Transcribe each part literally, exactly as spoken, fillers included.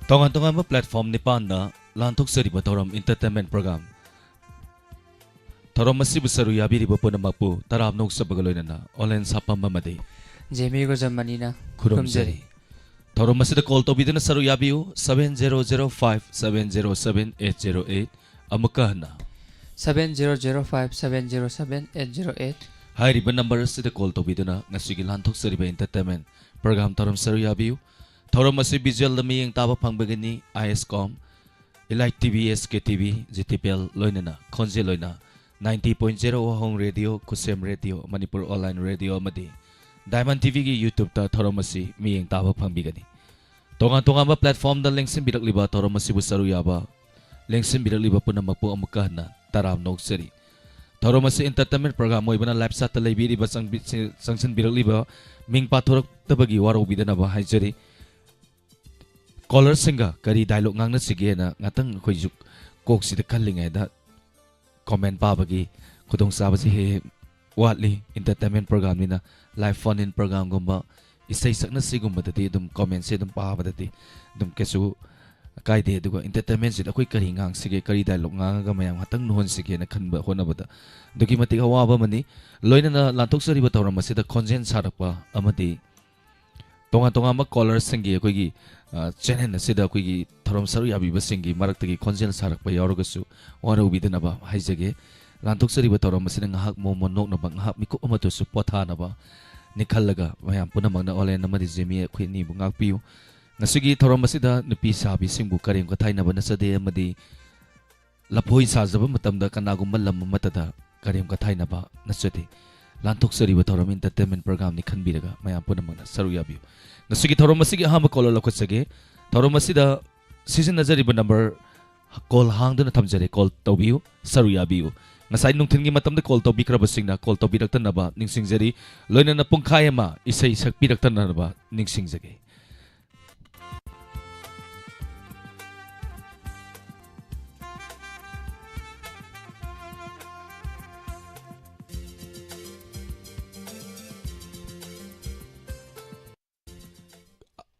ꯇꯣꯉꯥꯟ ꯇꯣꯉꯥꯟꯕ platform ꯅꯤꯄꯥꯟꯗ ꯂꯥꯟꯊꯣꯛꯆꯔꯤꯕ ꯊꯧꯔꯝ entertainment program ꯊꯧꯔꯝ ꯑꯁꯤꯕꯨ ꯁꯔꯨꯛ ꯌꯥꯕꯤꯔꯤꯕ ꯄꯨꯝꯅꯃꯛꯄꯨ ꯇꯔꯥꯝꯅ ꯑꯣꯛꯆꯕꯒ ꯂꯣꯏꯅꯅ online ꯁꯥꯐꯝ ꯑꯃꯗꯤ ꯖꯦꯃꯤ ꯒꯣꯖꯃꯅꯤꯅ ꯈꯨꯔꯨꯝꯖꯔꯤ꯫ ꯊꯧꯔꯝ ꯑꯁꯤꯗ call ꯇꯧꯕꯤꯗꯨꯅ ꯁꯔꯨꯛ ꯌꯥꯕꯤꯌꯨ, seven zero zero five seven zero seven eight zero eight꯫ ꯑꯃꯨꯛꯀ ꯍꯟꯅ seven zero zero five seven zero seven eight zero eight꯫ ꯍꯥꯏꯔꯤꯕ number ꯑꯁꯤꯗ call ꯇꯧꯕꯤꯗꯨꯅ ꯉꯁꯤꯒꯤ ꯂꯥꯟꯊꯣꯛꯆꯔꯤꯕ entertainment program ꯊꯧꯔꯝ ꯁꯔꯨꯛ ꯌꯥꯕꯤꯌꯨ꯫ ꯊꯧꯔꯝ ꯑꯁꯤ visualꯗ ꯃꯤꯠꯌꯦꯡ ꯇꯥꯕ ꯐꯪꯕꯒꯅꯤ꯫ ISCOM, Elite TV, SKTV, GTPL ꯂꯣꯏꯅꯅ ꯈꯣꯟꯖꯦꯜ ꯑꯣꯏꯅ ninety point zero Wahong Radio, ꯈꯨꯁꯦꯝ Radio, Manipur Online Radio ꯑꯃꯗꯤ Diamond TVꯒꯤ YouTubeꯇ ꯊꯧꯔꯝ ꯑꯁꯤ ꯃꯤꯠꯌꯦꯡ ꯇꯥꯕ ꯐꯪꯕꯤꯒꯅꯤ꯫ ꯇꯣꯉꯥꯟ ꯇꯣꯉꯥꯟꯕ platformꯗ ꯂꯦꯡꯁꯤꯟꯕꯤꯔꯛꯂꯤꯕ ꯊꯧꯔꯝ ꯑꯁꯤꯕꯨ ꯁꯔꯨꯛ ꯌꯥꯕ, ꯂꯦꯡꯁꯤꯟꯕꯤꯔꯛꯂꯤꯕ ꯄꯨꯝꯅꯃꯛꯄꯨ ꯑꯃꯨꯛꯀ ꯍꯟꯅ ꯇꯔꯥꯝꯅ ꯑꯣꯛꯆꯔꯤ꯫ ꯊꯧꯔꯝ ꯑꯁꯤ entertainment program ꯑꯣꯏꯕꯅ live chatꯇ ꯂꯩꯕꯤꯔꯤꯕ ꯆꯪꯕꯤ-, ꯆꯪꯁꯤꯟꯕꯤꯔꯛꯂꯤꯕ ꯃꯤꯡ ꯄꯥꯊꯣꯔꯛꯇꯕꯒꯤ ꯋꯥꯔꯧꯕꯤꯗꯅꯕ ꯍꯥꯏꯖꯔꯤ꯫ Callerꯁꯤꯡꯒ ꯀꯔꯤ dialogue ꯉꯥꯡꯅꯁꯤꯒꯦꯅ ꯉꯥꯛꯇꯪ ꯑꯩꯈꯣꯏꯁꯨ ꯀꯣꯛꯁꯤꯗ ꯈꯜꯂꯤꯉꯩꯗ comment ꯄꯥꯕꯒꯤ ꯈꯨꯗꯣꯡꯆꯥꯕꯁꯤ ꯍꯦꯛ ꯍꯦꯛ ꯋꯥꯠꯂꯤ꯫ Entertainment programꯅꯤꯅ live phone in programꯒꯨꯝꯕ, ꯏꯁꯩ ꯁꯛꯅꯁꯤꯒꯨꯝꯕꯗꯗꯤ ꯑꯗꯨꯝ commentꯁꯦ ꯑꯗꯨꯝ ꯄꯥꯕꯗꯗꯤ ꯑꯗꯨꯝ ꯀꯩꯁꯨ ꯀꯥꯏꯗꯦ꯫ ꯑꯗꯨꯒ entertainmentꯁꯤꯗ ꯑꯩꯈꯣꯏ ꯀꯔꯤ ꯉꯥꯡꯁꯤꯒꯦ, ꯀꯔꯤ dialogue ꯉꯥꯡꯉꯒ ꯃꯌꯥꯝ ꯉꯥꯛꯇꯪ ꯅꯣꯛꯍꯟꯁꯤꯒꯦꯅ ꯈꯟꯕ ꯍꯣꯠꯅꯕꯗ ꯑꯗꯨꯛꯀꯤ ꯃꯇꯤꯛ ꯑꯋꯥꯕ ꯑꯃꯅꯤ꯫ ꯂꯣꯏꯅꯅ ꯂꯥꯟꯊꯣꯛꯆꯔꯤꯕ ꯊꯧꯔꯝ ꯑꯁꯤꯗ ꯈꯣꯟꯖꯦꯜ ꯁꯥꯔꯛꯄ ꯑꯃꯗꯤ ꯇꯣꯉꯥꯟ ꯇꯣꯉꯥꯟꯕ callerꯁꯤꯡꯒꯤ ꯑꯩꯈꯣꯏꯒꯤ, ꯑ, channel ꯑꯁꯤꯗ ꯑꯩꯈꯣꯏꯒꯤ ꯊꯧꯔꯝ ꯁꯔꯨꯛ ꯌꯥꯕꯤꯕꯁꯤꯡꯒꯤ ꯃꯔꯛꯇꯒꯤ ꯈꯣꯟꯖꯦꯜ ꯁꯥꯔꯛꯄ ꯌꯥꯎꯔꯒꯁꯨ ꯋꯥꯔꯧꯕꯤꯗꯅꯕ ꯍꯥꯏꯖꯒꯦ꯫ ꯂꯥꯟꯊꯣꯛꯆꯔꯤꯕ ꯊꯧꯔꯝ ꯑꯁꯤꯅ ꯉꯥꯏꯍꯥꯛ ꯃꯣꯃꯣꯟ ꯅꯣꯛꯅꯕ, ꯉꯥꯏꯍꯥꯛ ꯃꯤꯀꯨꯞ ꯑꯃꯠꯇꯁꯨ ꯄꯣꯊꯥꯅꯕ ꯅꯤ ꯈꯜꯂꯒ ꯃꯌꯥꯝ ꯄꯨꯝꯅꯃꯛꯅ ꯑꯣꯂꯦꯟ ꯑꯃꯗꯤ ꯖꯦꯃꯤ ꯑꯩꯈꯣꯏ ꯑꯅꯤꯕꯨ ꯉꯥꯛꯄꯤꯌꯨ꯫ ꯉꯁꯤꯒꯤ ꯊꯧꯔꯝ ꯑꯁꯤꯗ ꯅꯨꯄꯤ ꯁꯥꯕꯤꯁꯤꯡꯕꯨ ꯀꯔꯦꯝ ꯀꯊꯥꯏꯅꯕ ꯅꯠꯆꯗꯦ ꯑꯃꯗꯤ ꯂꯐꯣꯏ ꯁꯥꯖꯕ ꯃꯇꯝꯗ ꯀꯅꯥꯒꯨꯝꯕ ꯂꯝ ꯑꯃꯠꯇꯗ ꯀꯔꯦꯝ ꯀꯊꯥꯏꯅꯕ ꯅꯠꯆꯗꯦ꯫ ꯂꯥꯟꯊꯣꯛꯆꯔꯤꯕ ꯊꯧꯔꯝ entertainment programꯅꯤ ꯈꯟꯕꯤꯔꯒ ꯃꯌꯥꯝ ꯄꯨꯝꯅꯃꯛꯅ ꯁꯔꯨꯛ ꯌꯥꯕꯤꯌꯨ꯫ ꯉꯁꯤꯒꯤ ꯊꯧꯔꯝ ꯑꯁꯤꯒꯤ ꯑꯍꯥꯟꯕ caller ꯂꯧꯈꯠꯆꯒꯦ꯫ ꯊꯧꯔꯝ ꯑꯁꯤꯗ ꯁꯤꯖꯤꯟꯅꯖꯔꯤꯕ number call ꯍꯥꯡꯗꯨꯅ ꯊꯝꯖꯔꯦ꯫ Call ꯇꯧꯕꯤꯌꯨ, ꯁꯔꯨꯛ ꯌꯥꯕꯤꯌꯨ꯫ ꯉꯁꯥꯏ ꯅꯨꯡꯊꯤꯜꯒꯤ ꯃꯇꯝꯗ call ꯇꯧꯕꯤꯈ꯭ꯔꯕꯁꯤꯡꯅ call ꯇꯧꯕꯤꯔꯛꯇꯅꯕ ꯅꯤꯡꯁꯤꯡꯖꯔꯤ꯫ ꯂꯣꯏꯅꯅ ꯄꯨꯡꯈꯥꯏ ꯑꯃ ꯏꯁꯩ ꯁꯛꯄꯤꯔꯛꯇꯅꯕ ꯅꯤꯡꯁꯤꯡꯖꯒꯦ꯫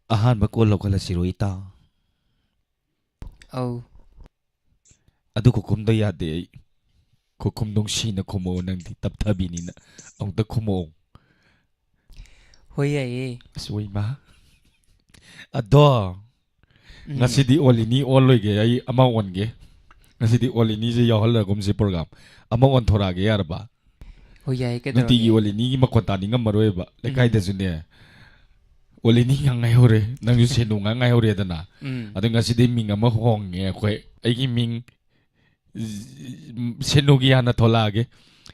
ꯑꯍꯥꯟꯕ call ꯂꯧꯈꯠꯂꯁꯤꯔꯣ, ꯏꯇꯥꯎ? ꯑꯧ꯫ ꯑꯗꯨ ꯈꯨꯈꯨꯝꯗꯣ ꯌꯥꯗꯦ ꯑꯩ꯫ ꯈꯨꯈꯨꯝ ꯅꯨꯡꯁꯤꯅ ꯈꯨꯝꯃꯛꯑꯣ ꯅꯪꯗꯤ, ꯇꯞꯊꯕꯤꯅꯤꯅ꯫ ꯑꯃꯨꯛꯇ ꯈꯨꯝꯃꯛꯑꯣ꯫ ꯍꯣꯏ, ꯌꯥꯏꯌꯦ꯫ ꯑꯁ, ꯍꯣꯏ, ꯃꯥ꯫ ꯑꯗꯣ, ꯎꯝ꯫ ꯉꯁꯤꯗꯤ ꯑꯣꯂꯤꯅꯤ ꯑꯣꯜꯂꯣꯏꯒꯦ, ꯑꯩ ꯑꯃ ꯑꯣꯟꯒꯦ꯫ ꯉꯁꯤꯗꯤ ꯑꯣꯂꯤꯅꯤꯁꯦ ꯌꯥꯎꯍꯜꯂꯒꯨꯝꯁꯤ program꯫ ꯑꯃ ꯑꯣꯟꯊꯣꯔꯛꯑꯒꯦ, ꯌꯥꯔꯕ? ꯍꯣꯏ, ꯌꯥꯏꯌꯦ, ꯀꯩꯗꯧꯔꯒꯦ? ꯅꯨꯡꯇꯤꯒꯤ ꯑꯣꯂꯤꯅꯤꯒꯤ ꯃꯈꯣꯟ ꯇꯥꯅꯤꯡꯉꯝꯃꯔꯣꯏꯕ꯫ ꯎꯝ꯫ ꯂꯩꯀꯥꯏꯗꯁꯨꯅꯦ, ꯑꯣꯂꯤꯅꯤ ꯉꯥꯡ ꯉꯥꯏꯍꯧꯔꯦ, ꯅꯪꯁꯨ ꯁꯦꯅꯨ ꯉꯥꯡ ꯉꯥꯏꯍꯧꯔꯦꯗꯅ꯫ ꯎꯝ꯫ ꯑꯗꯣ ꯉꯁꯤꯗꯤ ꯃꯤꯡ ꯑꯃ ꯍꯣꯡꯉꯦ ꯑꯩꯈꯣꯏ꯫ ꯑꯩꯒꯤ ꯃꯤꯡ ꯁꯦꯅꯨꯒꯤ ꯍꯥꯟꯅ ꯊꯣꯂꯛꯑꯒꯦ꯫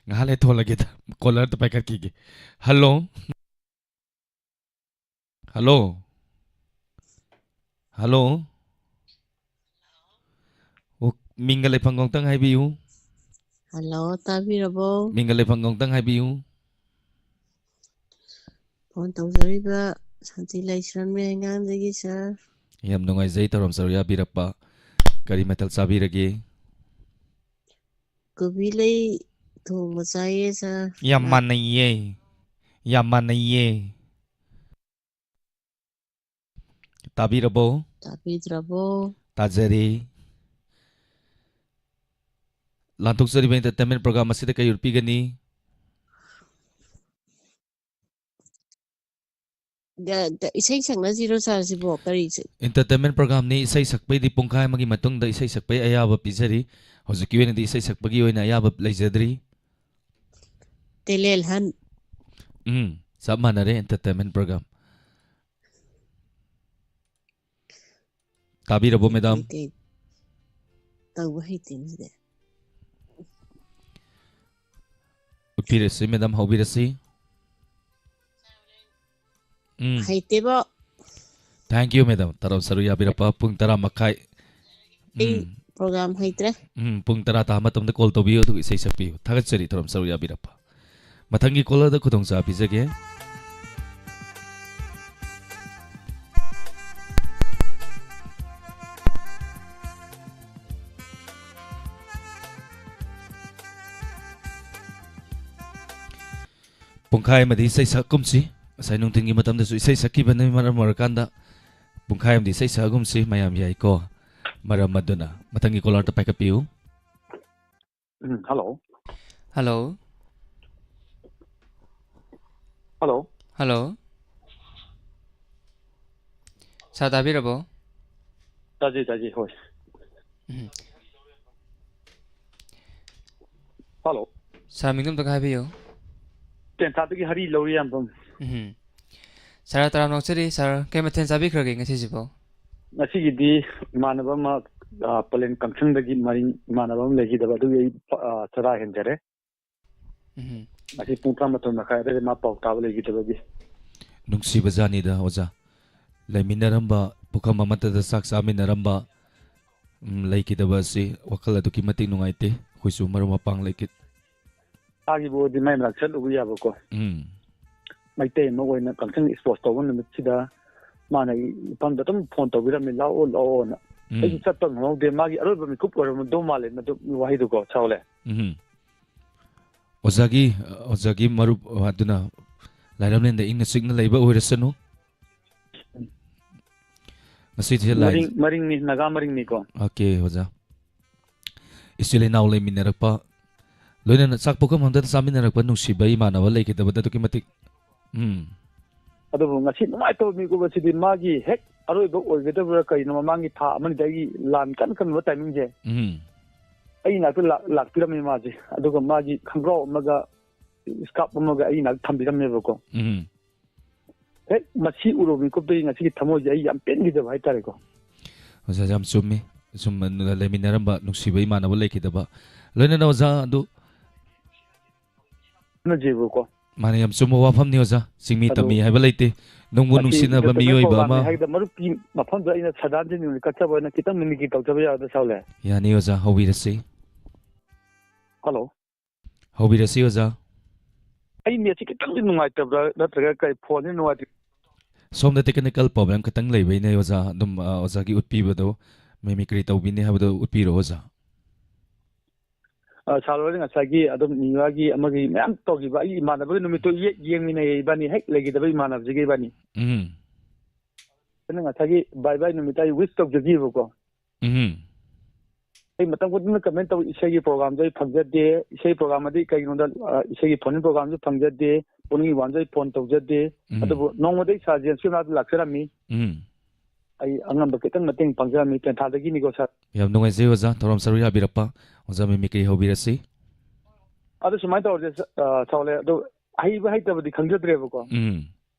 ꯉꯥꯏꯍꯥꯛ ꯂꯩ ꯊꯣꯂꯛꯀꯦꯗ꯫ Caller ꯗ ꯄꯥꯏꯈꯠꯈꯤꯒꯦ꯫ Hello? Hello? Hello? ꯑꯣ, ꯃꯤꯡꯒ ꯂꯩꯐꯝꯒ ꯑꯃꯨꯛꯇꯪ ꯍꯥꯏꯕꯤꯌꯨ꯫ Hello, ꯇꯥꯕꯤꯔꯕꯣ? ꯃꯤꯡꯒ ꯂꯩꯐꯝꯒ ꯑꯃꯨꯛꯇꯪ ꯍꯥꯏꯕꯤꯌꯨ꯫ Phone ꯇꯧꯖꯔꯤꯕ ꯁꯥꯟꯇꯤ ꯂꯩꯁ꯭ꯔꯝ ꯃꯌꯥꯏꯉꯥꯟꯗꯒꯤ, sir꯫ ꯌꯥꯝ ꯅꯨꯡꯉꯥꯏꯖꯩ ꯊꯧꯔꯝ ꯁꯔꯨꯛ ꯌꯥꯕꯤꯔꯛꯄ꯫ ꯀꯔꯤ ꯃꯊꯦꯜ ꯆꯥꯕꯤꯔꯒꯦ? ꯀꯣꯕꯤ ꯂꯩ ꯊꯣꯡꯕ ꯆꯥꯏꯌꯦ, sir꯫ ꯌꯥꯝ ꯃꯥꯟꯅꯩꯌꯦ꯫ ꯌꯥꯝ ꯃꯥꯟꯅꯩꯌꯦ꯫ ꯇꯥꯕꯤꯔꯕꯣ? ꯇꯥꯕꯤꯗ꯭ꯔꯕꯣ? ꯇꯥꯖꯔꯦ꯫ ꯂꯥꯟꯊꯣꯛꯆꯔꯤꯕ entertainment program ꯑꯁꯤꯗ ꯀꯩ ꯎꯠꯄꯤꯒꯅꯤ? ꯗ-, ꯗ-, ꯏꯁꯩ ꯁꯛꯅꯁꯤꯔꯣ, sir, ꯁꯤꯕꯣ? ꯀꯔꯤ ꯁ- Entertainment program ꯅꯤ, ꯏꯁꯩ ꯁꯛꯄꯩꯗꯤ ꯄꯨꯡꯈꯥꯏ ꯑꯃꯒꯤ ꯃꯇꯨꯡꯗ ꯏꯁꯩ ꯁꯛꯄꯩ ꯑꯌꯥꯕ ꯄꯤꯖꯔꯤ꯫ ꯍꯧꯖꯤꯛꯀꯤ ꯑꯣꯏꯅꯗꯤ ꯏꯁꯩ ꯁꯛꯄꯒꯤ ꯑꯣꯏꯅ ꯑꯌꯥꯕ ꯂꯩꯖꯗ꯭ꯔꯤ꯫ ꯇꯦꯂꯦꯜ ꯍꯟ꯫ ꯎꯝ, ꯆꯞ ꯃꯥꯟꯅꯔꯦ, entertainment program꯫ ꯇꯥꯕꯤꯔꯕꯣ, madam? ꯀꯩ ꯇꯧꯕ ꯍꯩꯇꯦꯅꯦ ꯁꯤꯗꯤ꯫ ꯎꯠꯄꯤꯔꯁꯤ, madam, ꯍꯧꯕꯤꯔꯁꯤ꯫ Um. ꯍꯩꯇꯦꯕꯣ꯫ Thank you, madam꯫ ꯊꯧꯔꯝ ꯁꯔꯨꯛ ꯌꯥꯕꯤꯔꯛꯄ ꯄꯨꯡ ꯇꯔꯥ ꯃꯈꯥꯏ꯫ ꯑꯩ ꯎꯝ꯫ Program ꯍꯩꯇ꯭ꯔꯦ꯫ ꯎꯝ, ꯄꯨꯡ ꯇꯔꯥ ꯇꯥꯕ ꯃꯇꯝꯗ call ꯇꯧꯕꯤꯌꯨ, ꯑꯗꯨꯒ ꯏꯁꯩ ꯁꯛꯄꯤꯌꯨ꯫ ꯊꯥꯒꯠꯆꯔꯤ ꯊꯧꯔꯝ ꯁꯔꯨꯛ ꯌꯥꯕꯤꯔꯛꯄ꯫ ꯃꯊꯪꯒꯤ caller ꯗ ꯈꯨꯗꯣꯡꯆꯥꯕ ꯄꯤꯖꯒꯦ꯫ ꯄꯨꯡꯈꯥꯏ ꯑꯃꯗꯤ ꯏꯁꯩ ꯁꯛꯀꯨꯝꯁꯤ꯫ ꯉꯁꯥꯏ ꯅꯨꯡꯊꯤꯜꯒꯤ ꯃꯇꯝꯗꯁꯨ ꯏꯁꯩ ꯁꯛꯈꯤꯕꯅ ꯃꯔꯝ ꯑꯣꯏꯔꯀꯥꯟꯗ ꯄꯨꯡꯈꯥꯏ ꯑꯃꯗꯤ ꯏꯁꯩ ꯁꯛꯑꯒꯨꯝꯁꯤ꯫ ꯃꯌꯥꯝ ꯌꯥꯏꯀꯣ? ꯃꯔꯝ ꯑꯗꯨꯅ ꯃꯊꯪꯒꯤ ꯀꯣꯂꯔꯗ ꯄꯥꯏꯈꯠꯄꯤꯌꯨ꯫ ꯎꯝ, ꯍꯜꯂꯣ꯫ ꯍꯜꯂꯣ꯫ ꯍꯜꯂꯣ꯫ ꯍꯜꯂꯣ꯫ ꯁꯥꯔ ꯇꯥꯕꯤꯔꯕꯣ? ꯇꯥꯖꯩ, ꯇꯥꯖꯩ, ꯍꯣꯏ꯫ ꯎꯝ꯫ ꯍꯜꯂꯣ꯫ ꯁꯥꯔ ꯃꯤꯡꯗꯣ ꯑꯝꯇꯒ ꯍꯥꯏꯕꯤꯌꯨ꯫ ꯇꯦꯟꯊꯥꯗꯒꯤ ꯍꯔꯤ ꯂꯧꯔꯤ ꯌꯥꯝꯕꯝ꯫ ꯎꯝ꯫ ꯁꯥꯔ ꯇꯔꯥꯝꯅ ꯑꯣꯛꯆꯔꯤ꯫ ꯁꯥꯔ ꯀꯩ ꯃꯊꯦꯜ ꯆꯥꯕꯤꯈ꯭ꯔꯒꯦ ꯉꯁꯤꯁꯤꯕꯣ? ꯉꯁꯤꯒꯤꯗꯤ ꯏꯃꯥꯟꯅꯕ ꯑꯃ, ꯑ, ꯄꯂꯦꯟ ꯀꯥꯡꯁꯪꯗꯒꯤ ꯃꯔꯤꯡ ꯏꯃꯥꯟꯅꯕ ꯑꯃ ꯂꯩꯈꯤꯗꯕ ꯑꯗꯨꯒꯤ ꯑꯩ, ꯑ, ꯆꯔꯥ ꯍꯦꯟꯖꯔꯦ꯫ ꯎꯝ꯫ ꯉꯁꯤ ꯄꯨꯡ ꯇꯔꯥꯃꯥꯊꯣꯏ ꯃꯈꯥꯏ ꯑꯗꯨꯋꯥꯏꯗ ꯃꯥ ꯄꯥꯎ ꯇꯥꯕ ꯂꯩꯈꯤꯗꯕꯒꯤ꯫ ꯅꯨꯡꯁꯤꯕꯖꯥꯠꯅꯤꯗ ꯑꯣꯖꯥ꯫ ꯂꯩꯃꯤꯟꯅꯔꯝꯕ, ꯄꯨꯈꯝ ꯑꯃꯠꯇꯗ ꯆꯥꯛ ꯆꯥꯃꯤꯟꯅꯔꯝꯕ, ꯎꯝ, ꯂꯩꯈꯤꯗꯕ ꯑꯁꯤ ꯋꯥꯈꯜ ꯑꯗꯨꯛꯀꯤ ꯃꯇꯤꯛ ꯅꯨꯡꯉꯥꯏꯇꯦ꯫ ꯑꯩꯈꯣꯏꯁꯨ ꯃꯔꯨꯞ ꯃꯄꯥꯡ ꯂꯩꯈꯤꯗ ꯃꯥꯒꯤꯕꯨꯗꯤ ꯃꯥꯏ ꯃꯅꯥꯛ ꯆꯠꯂꯨꯕ ꯌꯥꯕꯀꯣ꯫ ꯎꯝ꯫ ꯃꯩꯇꯩ ꯑꯃ ꯑꯣꯏꯅ ꯀꯛꯆꯤꯡ ꯏꯁꯄꯣꯔꯠꯁ ꯇꯧꯕ ꯅꯨꯃꯤꯠꯁꯤꯗ ꯃꯥꯅ ꯑꯩ ꯏꯐꯝꯗ ꯑꯗꯨꯝ ꯐꯣꯟ ꯇꯧꯕꯤꯔꯝꯃꯤ, "ꯂꯥꯛꯑꯣ, ꯂꯥꯛꯑꯣꯅ"꯫ ꯎꯝ꯫ ꯑꯩꯁꯨ ꯆꯠꯄ ꯉꯝꯍꯧꯗꯦ꯫ ꯃꯥꯒꯤ ꯑꯔꯣꯏꯕ ꯃꯤꯀꯨꯞ ꯑꯣꯏꯔꯝꯗꯧ ꯃꯥꯜꯂꯦ ꯃꯗꯨ ꯋꯥꯍꯩꯗꯨꯀꯣ, ꯁꯥꯎꯂꯦ꯫ ꯎꯝ꯫ ꯑꯣꯖꯥꯒꯤ, ꯑꯣꯖꯥꯒꯤ ꯃꯔꯨꯞ ꯑꯗꯨꯅ ꯂꯥꯏꯔꯝꯂꯦꯟꯗ ꯏꯪꯅ ꯆꯤꯛꯅ ꯂꯩꯕ ꯑꯣꯏꯔꯁꯅꯨ꯫ ꯉꯁꯤꯁꯦ ꯂꯥꯏ- ꯃꯔꯤꯡ-, ꯃꯔꯤꯡꯅꯤ, ꯅꯥꯒꯥ ꯃꯔꯤꯡꯅꯤꯀꯣ꯫ ꯑꯣꯀꯦ, ꯑꯣꯖꯥ꯫ ꯏꯆꯤꯜ ꯏꯅꯥꯎ ꯂꯩꯃꯤꯟꯅꯔꯛꯄ, ꯂꯣꯏꯅꯅ ꯆꯥꯛ ꯄꯨꯈꯝ ꯑꯃꯗ ꯆꯥꯃꯤꯟꯅꯔꯛꯄ ꯅꯨꯡꯁꯤꯕ ꯏꯃꯥꯟꯅꯕ ꯂꯩꯈꯤꯗꯕꯗ ꯑꯗꯨꯛꯀꯤ ꯃꯇꯤꯛ, ꯎꯝ꯫ ꯑꯗꯨꯕꯨ ꯉꯁꯤ ꯅꯨꯡꯉꯥꯏꯇꯕ ꯃꯤꯀꯨꯞ ꯑꯁꯤꯗꯤ ꯃꯥꯒꯤ ꯍꯦꯛ ꯑꯔꯣꯏꯕ ꯑꯣꯏꯒꯗꯕ꯭ꯔꯥ ꯀꯔꯤꯅꯣ, ꯃꯃꯥꯡꯒꯤ ꯊꯥ ꯑꯃꯅꯤꯗ ꯑꯩꯒꯤ ꯂꯥꯟ ꯀꯟꯅ ꯀꯟꯕ ꯇꯥꯏꯃꯤꯡꯁꯦ, ꯎꯝ꯫ ꯑꯩ ꯅꯥꯛꯇ ꯂꯥꯛ-, ꯂꯥꯛꯄꯤꯔꯝꯃꯦ ꯃꯥꯁꯦ꯫ ꯑꯗꯨꯒ ꯃꯥꯒꯤ ꯈꯣꯡꯒ꯭ꯔꯥꯎ ꯑꯃꯒ ꯏꯁꯀꯥꯔꯞ ꯑꯃꯒ ꯑꯩ ꯅꯥꯛꯇ ꯊꯝꯕꯤꯔꯝꯃꯦꯕꯀꯣ꯫ ꯎꯝ꯫ ꯍꯦꯛ ꯃꯁꯤ ꯎꯔꯨꯕ ꯃꯤꯀꯨꯞꯇꯒꯤ ꯉꯁꯤꯒꯤ ꯊꯃꯣꯏꯁꯦ ꯑꯩ ꯌꯥꯝ ꯄꯦꯟꯈꯤꯗꯕ ꯍꯥꯏꯇꯥꯔꯦꯀꯣ꯫ ꯑꯣꯖꯥ, ꯌꯥꯝ ꯆꯨꯝꯃꯤ꯫ ꯁꯨꯝ ꯂꯩꯃꯤꯟꯅꯔꯝꯕ ꯅꯨꯡꯁꯤꯕ ꯏꯃꯥꯟꯅꯕ ꯂꯩꯈꯤꯗꯕ꯫ ꯂꯣꯏꯅꯅ ꯑꯣꯖꯥ ꯑꯗꯨ ꯍꯣꯠꯅꯖꯩꯕꯀꯣ꯫ ꯃꯥꯅꯦ, ꯌꯥꯝ ꯆꯨꯝꯕ ꯋꯥꯐꯝꯅꯤ ꯑꯣꯖꯥ꯫ ꯆꯤꯡꯃꯤ ꯑꯗꯨ ꯇꯝꯃꯤ ꯍꯥꯏꯕ ꯂꯩꯇꯦ꯫ ꯅꯨꯡꯕꯨ ꯃꯁꯤ ꯅꯨꯡꯁꯤꯅꯕ ꯏꯟꯇꯔꯅꯦꯁꯅꯦꯜ ꯃꯤꯑꯣꯏꯕ ꯄ꯭ꯔꯣꯒ꯭ꯔꯥꯝꯅꯤ ꯑꯃ꯫ ꯍꯥꯏꯕꯗ ꯃꯔꯨꯞꯀꯤ ꯃꯐꯝꯗ ꯑꯩꯅ ꯁꯗꯥꯟꯁꯦ ꯅꯤꯌꯨꯁ ꯀꯠꯆꯕ ꯑꯣꯏꯅ ꯈꯤꯇꯪ ꯃꯤꯅꯤꯠꯀꯤ ꯇꯧꯖꯕ ꯌꯥꯒꯗ꯭ꯔꯥ, ꯁꯥꯎꯂꯦ? ꯌꯥꯅꯤ ꯑꯣꯖꯥ, ꯍꯧꯕꯤꯔꯁꯤ꯫ ꯍꯜꯂꯣ꯫ ꯍꯧꯕꯤꯔꯁꯤ ꯑꯣꯖꯥ꯫ ꯑꯩ ꯅꯦꯠꯁꯤ ꯈꯤꯇꯪꯗꯤ ꯅꯨꯡꯉꯥꯏꯇꯕ꯭ꯔꯥ ꯅꯠꯇ꯭ꯔꯒ ꯀꯩ ꯐꯣꯟꯁꯤ ꯅꯨꯡꯉꯥꯏꯇ꯭ꯔꯤ? ꯁꯣꯝꯗ ꯇꯦꯛꯅꯤꯀꯦꯜ ꯄ꯭ꯔꯣꯕ꯭ꯂꯦꯝ ꯈꯤꯇꯪ ꯂꯩꯕꯩꯅꯦ ꯑꯣꯖꯥ꯫ ꯑꯗꯨꯝ, ꯑ, ꯑꯣꯖꯥꯒꯤ ꯎꯠꯄꯤꯕꯗꯣ, ꯃꯤꯃꯤꯀ꯭ꯔꯤ ꯇꯧꯕꯤꯅꯤ ꯍꯥꯏꯕꯗꯣ ꯎꯠꯄꯤꯔꯣ ꯑꯣꯖꯥ꯫ ꯑ, ꯁꯥꯔ ꯍꯣꯏꯅ ꯉꯁꯥꯏꯒꯤ ꯑꯗꯨꯝ ꯅꯤꯌꯨ ꯏꯌꯥꯔꯒꯤ ꯑꯃꯒꯤ ꯃꯌꯥꯝ ꯇꯧꯈꯤꯕ ꯑꯩꯒꯤ ꯏꯃꯥꯟꯅꯕꯒꯤ ꯅꯨꯃꯤꯠꯇꯣ ꯌꯦꯛ ꯌꯦꯡꯃꯤꯟꯅꯩꯌꯦ ꯏꯕꯥꯅꯤ ꯍꯦꯛ ꯂꯩꯈꯤꯗꯕ ꯏꯃꯥꯟꯅꯕꯁꯤꯒ ꯏꯕꯥꯅꯤ꯫ ꯎꯝ꯫ ꯑꯩꯅ ꯉꯁꯥꯏꯒꯤ ꯕꯥꯏ ꯕꯥꯏ ꯅꯨꯃꯤꯠꯇ ꯑꯩ ꯋꯤꯁ ꯇꯧꯖꯈꯤꯕꯀꯣ꯫ ꯎꯝ꯫ ꯑꯩ ꯃꯇꯝ ꯈꯨꯗꯤꯡꯗ ꯀꯃꯦꯟ ꯇꯧꯏ, "ꯏꯁꯩꯒꯤ ꯄ꯭ꯔꯣꯒ꯭ꯔꯥꯝꯁꯨ ꯑꯩ ꯐꯪꯖꯗꯦ, ꯏꯁꯩ ꯄ꯭ꯔꯣꯒ꯭ꯔꯥꯝ ꯑꯗꯤ ꯀꯩꯒꯤꯅꯣꯗ, ꯑ, ꯏꯁꯩꯒꯤ ꯐꯣꯟ ꯄ꯭ꯔꯣꯒ꯭ꯔꯥꯝꯁꯨ ꯐꯪꯖꯗꯦ, ꯄꯨꯡ ꯑꯅꯤ ꯋꯥꯟꯁꯨ ꯑꯩ ꯐꯣꯟ ꯇꯧꯖꯗꯦ"꯫ ꯎꯝ꯫ ꯑꯗꯨꯕꯨ ꯅꯣꯡꯃꯗꯤ ꯑꯩ ꯁꯥꯔ ꯖꯦꯝꯁꯀꯤ ꯃꯅꯥꯛꯇ ꯂꯥꯛꯆꯔꯝꯃꯤ꯫ ꯎꯝ꯫ ꯑꯩ ꯑꯉꯝꯕ ꯈꯤꯇꯪ ꯃꯇꯦꯡ ꯄꯥꯡꯖꯔꯝꯃꯤ, ꯄꯦꯟꯊꯥꯗꯒꯤꯅꯤꯀꯣ ꯁꯥꯔ꯫ ꯌꯥꯝ ꯅꯨꯡꯉꯥꯏꯖꯩ ꯑꯣꯖꯥ, ꯊꯧꯔꯝ ꯁꯔꯨꯛ ꯌꯥꯕꯤꯔꯛꯄ꯫ ꯑꯣꯖꯥ ꯃꯤꯃꯤꯀ꯭ꯔꯤ ꯍꯧꯕꯤꯔꯁꯤ꯫ ꯑꯗꯨ ꯁꯨꯃꯥꯏꯅ ꯇꯧꯔꯁꯦ, ꯑ, ꯁꯥꯎꯂꯦ, ꯑꯗꯨ ꯍꯩꯕ ꯍꯩꯇꯕꯗꯤ ꯈꯪꯖꯗ꯭ꯔꯦꯕꯀꯣ꯫ ꯎꯝ꯫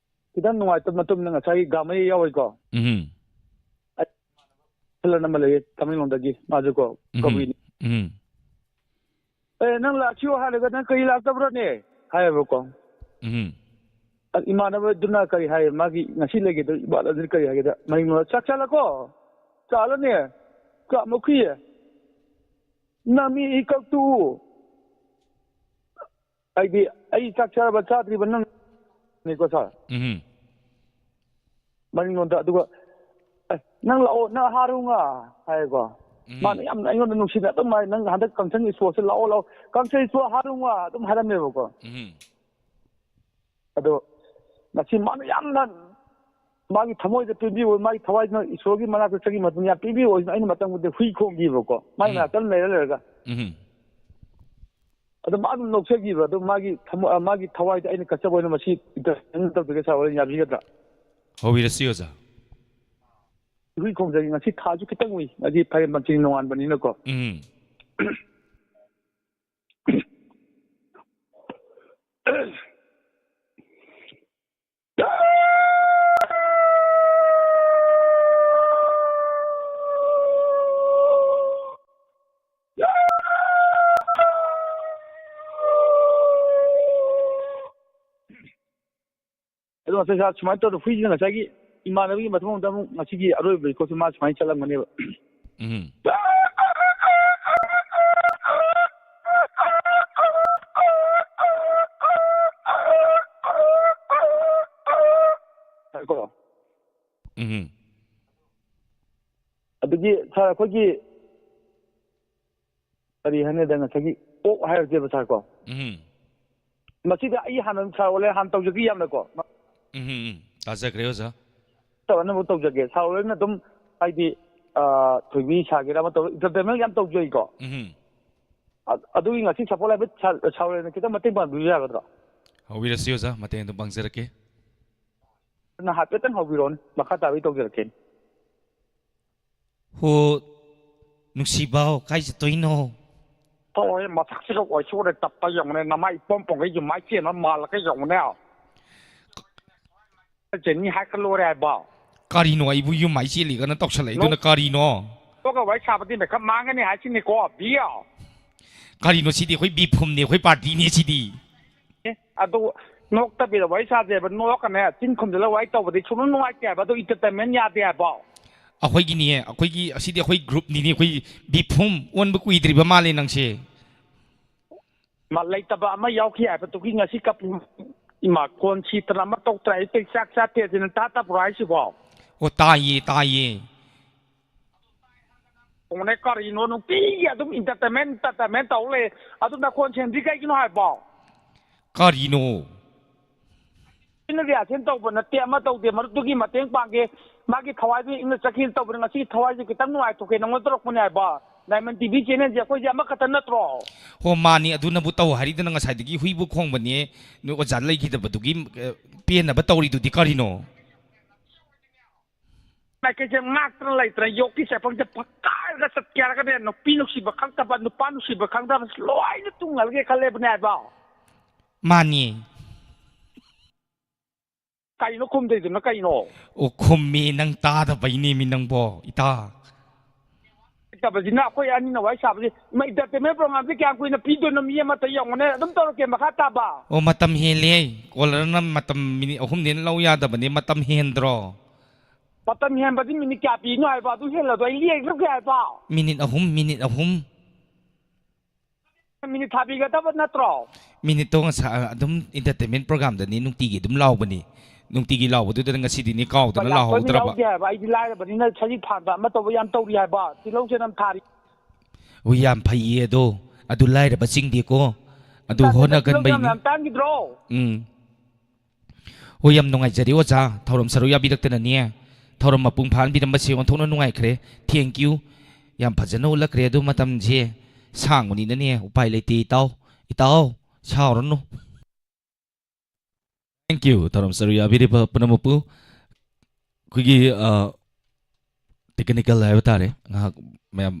ꯈꯤꯇꯪ ꯅꯨꯡꯉꯥꯏꯇꯕ ꯃꯇꯨꯡꯗ ꯉꯁꯥꯏꯒꯤ ꯒꯥꯃꯩ ꯌꯥꯎꯋꯤꯀꯣ꯫ ꯎꯝ꯫ ꯑꯩ ꯈꯜꯂꯟ ꯑꯃ ꯂꯩꯌꯦ ꯇꯃꯦꯡꯂꯣꯡꯗꯒꯤ, ꯃꯥꯁꯨ ꯀꯣ, ꯎꯝ꯫ ꯀꯕꯨꯏꯅꯤ꯫ ꯎꯝ꯫ "ꯑꯦ, ꯅꯪ ꯂꯥꯛꯁꯤꯌꯣ ꯍꯥꯏꯔꯒ ꯅꯪ ꯀꯔꯤ ꯂꯥꯛꯇꯕ꯭ꯔꯅꯦ?" ꯍꯥꯏꯌꯦꯕꯀꯣ꯫ ꯎꯝ꯫ ꯑ, ꯏꯃꯥꯟꯅꯕꯗꯨꯅ ꯀꯔꯤ ꯍꯥꯏ, ꯃꯥꯒꯤ ꯉꯁꯤ ꯂꯩꯒꯗꯧ ꯏꯃꯥꯟꯅꯕꯗꯨꯅ ꯀꯔꯤ ꯍꯥꯏꯒꯦꯗ, ꯃꯅꯤꯡꯂꯣꯝꯗ, "ꯆꯥꯛ ꯆꯥꯂꯀꯣ? ꯆꯥꯂꯅꯦ? ꯀ ꯃꯈꯨꯏ? ꯅꯃꯤ ꯏꯀꯛꯇꯨ?" ꯍꯥꯏꯗꯤ ꯑꯩ ꯆꯥꯛ ꯆꯥꯔꯕ ꯆꯥꯗ꯭ꯔꯤꯕ ꯅꯪ ꯅꯤꯀꯣ ꯁꯥꯔ꯫ ꯎꯝ꯫ ꯃꯅꯤꯡꯂꯣꯝꯗ, ꯑꯗꯨꯒ, "ꯑꯦ, ꯅꯪ ꯂꯥꯛꯑꯣ, ꯅꯪ ꯍꯥꯔꯨꯉꯥ?" ꯍꯥꯏꯌꯦꯀꯣ꯫ ꯎꯝ꯫ ꯃꯥꯅ ꯌꯥꯝꯅ ꯑꯩꯉꯣꯟꯗ ꯅꯨꯡꯁꯤꯅ ꯑꯗꯨꯝ ꯍꯥꯏ, "ꯅꯪ ꯍꯟꯗꯛ ꯀꯥꯡꯁꯪ ꯏꯁꯄꯣꯔꯠꯁꯦ ꯂꯥꯛꯑꯣ, ꯂꯥꯛꯑꯣ, ꯀꯥꯡꯁꯪ ꯏꯁꯄꯣꯔꯠ ꯍꯥꯔꯨꯉꯥ?" ꯑꯗꯨꯝ ꯍꯥꯏꯔꯝꯃꯦꯕꯀꯣ꯫ ꯎꯝ꯫ ꯑꯗꯣ ꯉꯁꯤ ꯃꯥꯅ ꯌꯥꯝꯅ ꯃꯥꯒꯤ ꯊꯃꯣꯏꯗ ꯄꯦꯟꯕꯤꯕ, ꯃꯥꯒꯤ ꯊꯋꯥꯏꯗꯨꯅ ꯏꯁꯣꯔꯒꯤ ꯃꯅꯥꯛꯇ ꯆꯪꯈꯤꯕ ꯃꯇꯝꯗ ꯌꯥꯝ ꯄꯦꯟꯕꯤꯕ ꯑꯣꯏꯗꯅ ꯑꯩꯅ ꯃꯇꯝꯗꯨꯗ ꯍꯨꯏ ꯈꯣꯡꯈꯤꯕꯀꯣ, ꯃꯥꯒꯤ ꯎꯝ꯫ ꯃꯅꯥꯛꯇ ꯑꯗꯨꯝ ꯂꯩꯔ ꯂꯩꯔꯒ꯫ ꯎꯝ꯫ ꯑꯗꯣ ꯃꯥ ꯑꯗꯨꯝ ꯅꯣꯛꯆꯈꯤꯕ, ꯑꯗꯣ ꯃꯥꯒꯤ ꯊꯃꯣ-, ꯑ, ꯃꯥꯒꯤ ꯊꯋꯥꯏꯗ ꯑꯩꯅ ꯀꯠꯆꯕ ꯑꯣꯏꯅ ꯃꯁꯤ ꯏꯟꯇꯔꯚ꯭ꯌꯨ ꯇꯧꯖꯒꯦ ꯁꯥꯔ, ꯍꯣꯔꯦꯟ ꯌꯥꯕꯤꯒꯗ꯭ꯔꯥ? ꯍꯧꯕꯤꯔꯁꯤ ꯑꯣꯖꯥ꯫ ꯍꯨꯏ ꯈꯣꯡꯖꯒꯤ ꯉꯁꯤ ꯊꯥꯁꯨ ꯈꯤꯇꯪ ꯎꯏ, ꯉꯁꯤ ꯐꯥꯏꯔꯦꯟ ꯄꯟꯆꯤꯡ ꯅꯣꯡꯉꯥꯟꯕꯅꯤꯅꯀꯣ꯫ ꯎꯝ꯫ ꯑꯗꯣ ꯉꯁꯥꯏ ꯁꯥꯔ ꯁꯨꯃꯥꯏꯅ ꯇꯧꯗꯅ ꯍꯨꯏꯁꯤꯅ ꯉꯁꯥꯏꯒꯤ ꯏꯃꯥꯟꯅꯕꯒꯤ ꯃꯊꯪ ꯃꯊꯪ ꯑꯃꯨꯛ ꯉꯁꯤꯒꯤ ꯑꯔꯣꯏꯕ ꯏꯀꯣꯁꯤ ꯃꯥ ꯁꯨꯃꯥꯏꯅ ꯆꯠꯂꯝꯒꯅꯦꯕ꯫ ꯎꯝ꯫ ꯀꯣ꯫ ꯎꯝ꯫ ꯑꯗꯒꯤ ꯁꯥꯔ ꯑꯩꯈꯣꯏꯒꯤ ꯀꯔꯤ ꯍꯥꯏꯅꯤꯗ, ꯉꯁꯥꯏꯒꯤ ꯑꯣꯛ ꯍꯥꯏꯔꯁꯦꯕ ꯁꯥꯔ ꯀꯣ꯫ ꯎꯝ꯫ ꯃꯁꯤꯗ ꯑꯩ ꯍꯥꯟꯅ ꯁꯥꯔ ꯑꯣꯂꯦ ꯍꯥꯟꯅ ꯇꯧꯖꯒꯦ ꯌꯥꯝꯅꯀꯣ꯫ ꯎꯝ, ꯎꯝ, ꯎꯝ꯫ ꯇꯥꯖꯈ꯭ꯔꯦ ꯑꯣꯖꯥ꯫ ꯇꯧꯅꯕ ꯇꯧꯖꯒꯦ꯫ ꯁꯥꯔ ꯑꯣꯂꯦꯅ ꯑꯗꯨꯝ ꯍꯥꯏꯗꯤ ꯑ, ꯊꯣꯏꯕꯤ ꯁꯥꯒꯦꯔꯥ ꯑꯃ ꯇꯧꯔ, entertainment ꯌꯥꯝ ꯇꯧꯖꯩꯀꯣ꯫ ꯎꯝ꯫ ꯑ-, ꯑꯗꯨꯒꯤ ꯉꯁꯤ ꯁꯄꯣꯔꯠ ꯂꯥꯏꯕ ꯁꯥ-, ꯁꯥꯎꯔꯦꯅ ꯈꯤꯇꯪ ꯃꯇꯦꯡ ꯄꯥꯡꯕꯤꯕ ꯌꯥꯒꯗ꯭ꯔꯣ? ꯍꯧꯕꯤꯔꯁꯤ ꯑꯣꯖꯥ, ꯃꯇꯦꯡ ꯑꯗꯨꯝ ꯄꯥꯡꯖꯔꯛꯀꯦ꯫ ꯑꯗꯨꯅ ꯍꯥꯏꯐꯦꯠꯇꯪ ꯍꯧꯕꯤꯔꯛꯑꯣꯅꯦ, ꯃꯈꯥ ꯇꯥꯕꯩ ꯇꯧꯖꯔꯛꯀꯦꯅꯦ꯫ ꯍꯣ, ꯅꯨꯡꯁꯤꯕꯧ, ꯀꯥꯏ ꯆꯠꯇꯣꯏꯅꯣ? ꯇꯧꯔꯦ, ꯃꯁꯛꯁꯤꯒ ꯑꯣꯏꯊꯣꯛꯑꯦ, ꯇꯞꯄ ꯌꯦꯡꯉꯨꯅꯦ, ꯅꯃꯥꯏ ꯏꯄꯣꯝ ꯄꯣꯝꯒꯩ ꯌꯨꯝ ꯃꯥꯏ ꯆꯦꯟꯕ ꯃꯥꯜꯂꯒ ꯌꯦꯡꯉꯨꯅꯦ꯫ ꯆꯦꯅꯤ ꯍꯥꯏꯈꯠꯂꯣꯔꯦ ꯍꯥꯏꯕ꯫ ꯀꯔꯤꯅꯣ ꯑꯩꯕꯨ ꯌꯨꯝ ꯃꯥꯏ ꯆꯦꯜꯂꯤꯒꯅ ꯇꯧꯁꯜꯂꯛꯏꯗꯨꯅ ꯀꯔꯤꯅꯣ? ꯅꯣꯛꯑꯒ ꯋꯥꯔꯤ ꯁꯥꯕꯗꯤ ꯃꯦꯀꯞ ꯃꯥꯡꯒꯅꯤ ꯍꯥꯏꯁꯤꯅꯤꯀꯣ, ꯕꯤꯌꯣ꯫ ꯀꯔꯤꯅꯣ ꯁꯤꯗꯤ? ꯑꯩꯈꯣꯏ ꯕꯤꯐꯨꯝꯅꯤ, ꯑꯩꯈꯣꯏ ꯄꯥꯔꯇꯤꯅꯤ ꯁꯤꯗꯤ꯫ ꯑꯦ, ꯑꯗꯨ ꯅꯣꯛꯇꯕꯤꯗ ꯋꯥꯔꯤ ꯁꯥꯁꯦꯕ, ꯅꯣꯛꯑꯒꯅꯦ ꯆꯤꯟ ꯈꯨꯝꯖꯤꯜꯂ ꯋꯥꯔꯤ ꯇꯧꯕꯗꯤ ꯁꯨꯡꯅꯨꯡ ꯅꯨꯡꯉꯥꯏꯇꯦ ꯍꯥꯏꯕ, ꯑꯗꯨ entertainment ꯌꯥꯗꯦ ꯍꯥꯏꯕ꯫ ꯑꯩꯈꯣꯏꯒꯤꯅꯦ, ꯑꯩꯈꯣꯏꯒꯤ, ꯑꯁꯤꯗꯤ ꯑꯩꯈꯣꯏ groupꯅꯤꯅꯦ, ꯑꯩꯈꯣꯏ ꯕꯤꯐꯨꯝ ꯑꯣꯟꯕ ꯀꯨꯏꯗ꯭ꯔꯤꯕ ꯃꯥꯜꯂꯦ ꯅꯪꯁꯦ꯫ ꯃꯥ ꯂꯩꯇꯕ ꯑꯃ ꯌꯥꯎꯈꯤ ꯍꯥꯏꯕꯗꯨꯒꯤ ꯉꯁꯤ ꯀꯞꯄꯤ꯫ ꯏꯃꯥ, ꯀꯣꯟ ꯁꯤꯠꯇꯅ ꯑꯃ ꯇꯧꯗ꯭ꯔꯦ, ꯑꯌꯨꯛꯇꯩ ꯆꯥꯛ ꯆꯥꯗꯦ ꯁꯤꯅ ꯇꯥ ꯇꯥꯕ꯭ꯔꯣ ꯍꯥꯏꯁꯤꯕꯣ? ꯑꯣ, ꯇꯥꯏꯌꯦ, ꯇꯥꯏꯌꯦ꯫ ꯈꯣꯡꯅꯦ ꯀꯔꯤꯅꯣ ꯅꯨꯡꯇꯤꯒꯤ ꯑꯗꯨꯝ entertainment, entertainment ꯇꯧ ꯂꯩ꯫ ꯑꯗꯨ ꯅꯈꯣꯟ ꯁꯦꯡꯗ꯭ꯔꯤ ꯀꯩꯒꯤꯅꯣ ꯍꯥꯏꯕꯣ? ꯀꯔꯤꯅꯣ? ꯑꯩꯅ reaction ꯇꯧꯕ ꯅꯠꯇꯦ, ꯑꯃ ꯇꯧꯗꯦ, ꯃꯔꯨꯞꯇꯨꯒꯤ ꯃꯇꯦꯡ ꯄꯥꯡꯒꯦ, ꯃꯥꯒꯤ ꯊꯋꯥꯏꯗꯨ ꯏꯪꯅ ꯆꯠꯈꯤꯅ ꯇꯧꯕꯅꯤ꯫ ꯉꯁꯤ ꯊꯋꯥꯏꯁꯦ ꯈꯤꯇꯪ ꯅꯨꯡꯉꯥꯏꯊꯣꯛꯀꯦ ꯅꯉꯣꯟꯗ ꯇꯧꯔꯛꯄꯅꯦ ꯍꯥꯏꯕ꯫ Diamond TV channelꯁꯦ ꯑꯩꯈꯣꯏꯁꯦ ꯑꯃꯈꯛꯇ ꯅꯠꯇ꯭ꯔꯣ? ꯍꯣ, ꯃꯥꯅꯤ, ꯑꯗꯨꯅꯕꯨ ꯇꯧ ꯍꯥꯏꯔꯤꯗꯅ ꯉꯁꯥꯏꯗꯒꯤ ꯍꯨꯏꯕꯨ ꯈꯣꯡꯕꯅꯦ, ꯅꯣꯏ ꯑꯣꯖꯥ ꯂꯩꯈꯤꯗꯕꯗꯨꯒꯤ, ꯑ, ꯄꯦꯟꯅꯕ ꯇꯧꯔꯤꯗꯨꯗꯤ ꯀꯔꯤꯅꯣ? ꯃꯥꯏꯀꯩꯁꯦ ꯉꯥꯛꯇꯅ ꯂꯩꯇ꯭ꯔꯦ, ꯌꯣꯛꯀꯤ ꯆꯦꯐꯝꯁꯦ ꯐꯛꯀꯥꯏꯔꯒ ꯆꯠꯀꯦ ꯍꯥꯏꯔꯒꯅꯦ, ꯅꯨꯄꯤ ꯅꯨꯡꯁꯤꯕ ꯈꯪꯗꯕ, ꯅꯨꯄꯥ ꯅꯨꯡꯁꯤꯕ ꯈꯪꯗꯕ ꯂꯣꯏꯅ ꯇꯨꯡꯍꯜꯒꯦ ꯈꯜꯂꯦꯕꯅꯦ ꯍꯥꯏꯕ꯫ ꯃꯥꯅꯤ꯫ ꯀꯩꯅꯣ ꯈꯨꯝꯗꯣꯏꯗꯨꯅ ꯀꯩꯅꯣ? ꯑꯣ, ꯈꯨꯝꯃꯤ, ꯅꯪ ꯇꯥꯗꯕꯩꯅꯦꯃꯤ ꯅꯪꯕꯣ, ꯏꯇꯥ꯫ ꯂꯩꯇꯕꯁꯤꯅ ꯑꯩꯈꯣꯏ ꯑꯅꯤꯅ ꯋꯥꯔꯤ ꯁꯥꯕꯁꯤ, ꯏꯃꯥ, entertainment programꯁꯤ ꯀꯌꯥꯝ ꯀꯨꯏꯅ ꯄꯤꯗꯣꯏꯅꯣ? ꯃꯤ ꯑꯃꯇ ꯌꯦꯡꯉꯨꯅꯦ, ꯑꯗꯨꯝ ꯇꯧꯔꯛꯀꯦ, ꯃꯈꯥ ꯇꯥꯕ꯫ ꯑꯣ, ꯃꯇꯝ ꯍꯦꯜꯂꯦ꯫ Callerꯅ ꯃꯇꯝ minute ꯑꯍꯨꯝꯗꯩ ꯍꯦꯟꯅ ꯂꯧ ꯌꯥꯗꯕꯅꯦ, ꯃꯇꯝ ꯍꯦꯟꯗ꯭ꯔꯣ? ꯃꯇꯝ ꯍꯦꯟꯕꯗꯤ minute ꯀꯌꯥ ꯄꯤꯅꯣ ꯍꯥꯏꯕ? ꯑꯗꯨ ꯍꯦꯜꯂꯗꯣ ꯑꯩ ꯂꯦꯡꯗ꯭ꯔꯒꯦ ꯍꯥꯏꯕ꯫ Minute ꯑꯍꯨꯝ, minute ꯑꯍꯨꯝ꯫ Minute ꯊꯥꯕꯤꯒꯗꯕ ꯅꯠꯇ꯭ꯔꯣ? Minuteꯇꯣ ꯉꯁꯥꯏ, ꯑ, ꯑꯗꯨꯝ entertainment programꯗꯅꯤ, ꯅꯨꯡꯇꯤꯒꯤ ꯑꯗꯨꯝ ꯂꯥꯎꯕꯅꯤ꯫ ꯅꯨꯡꯇꯤꯒꯤ ꯂꯥꯎꯕꯗꯨꯗ ꯉꯁꯤꯗꯤꯅꯦ ꯀꯥꯎꯗꯅ ꯄꯩꯁꯥ ꯑꯩꯈꯣꯏꯅ ꯂꯥꯎꯍꯧꯗ꯭ꯔꯕ꯫ ꯌꯥꯎꯗꯦ ꯍꯥꯏꯕ, ꯑꯩꯗꯤ ꯂꯥꯏꯔꯕꯅꯤꯅ ꯁꯖꯤꯛ ꯐꯥꯟꯕ ꯑꯃ ꯇꯧꯕ ꯌꯥꯝ ꯇꯧꯔꯤ ꯍꯥꯏꯕ, ꯇꯤꯜꯍꯧ ꯆꯅꯝ ꯊꯥꯔꯤ꯫ ꯍꯣꯏ, ꯌꯥꯝ ꯐꯩꯌꯦ ꯑꯗꯣ, ꯑꯗꯨ ꯂꯥꯏꯔꯕ ꯆꯤꯡꯗꯦꯀꯣ, ꯑꯗꯨ ꯇꯥꯗꯦꯗ, ꯇꯤꯜꯍꯧ ꯆꯅꯝ ꯍꯣꯠꯅꯒꯟꯕꯩꯅꯤ꯫ ꯌꯥꯝ ꯇꯥꯡꯈꯤꯗ꯭ꯔꯣ? ꯎꯝ꯫ ꯍꯣꯏ, ꯌꯥꯝ ꯅꯨꯡꯉꯥꯏꯖꯔꯦ ꯑꯣꯖꯥ, ꯊꯧꯔꯝ ꯁꯔꯨꯛ ꯌꯥꯕꯤꯔꯛꯇꯅꯅꯦ꯫ ꯊꯧꯔꯝ ꯃꯄꯨꯡ ꯐꯥꯍꯟꯕꯤꯔꯝꯕꯁꯦ ꯑꯣꯟꯊꯣꯛꯅ ꯅꯨꯡꯉꯥꯏꯈ꯭ꯔꯦ꯫ Thank you꯫ ꯌꯥꯝ ꯐꯖꯅ ꯎꯠꯂꯛꯈ꯭ꯔꯦ꯫ ꯑꯗꯨ ꯃꯇꯝꯁꯦ ꯁꯥꯡꯕꯅꯤꯅꯅꯦ, ꯎꯄꯥꯏ ꯂꯩꯇꯦ ꯏꯇꯥꯎ꯫ ꯏꯇꯥꯎ, ꯁꯥꯎꯔꯅꯨ꯫ Thank you꯫ ꯊꯧꯔꯝ ꯁꯔꯨꯛ ꯌꯥꯕꯤꯔꯤꯕ ꯄꯨꯝꯅꯃꯛꯄꯨ ꯑꯩꯈꯣꯏꯒꯤ, ꯑ, technical ꯍꯥꯏꯕ ꯇꯥꯔꯦ, ꯉꯥꯏꯍꯥꯛ ꯃꯌꯥꯝ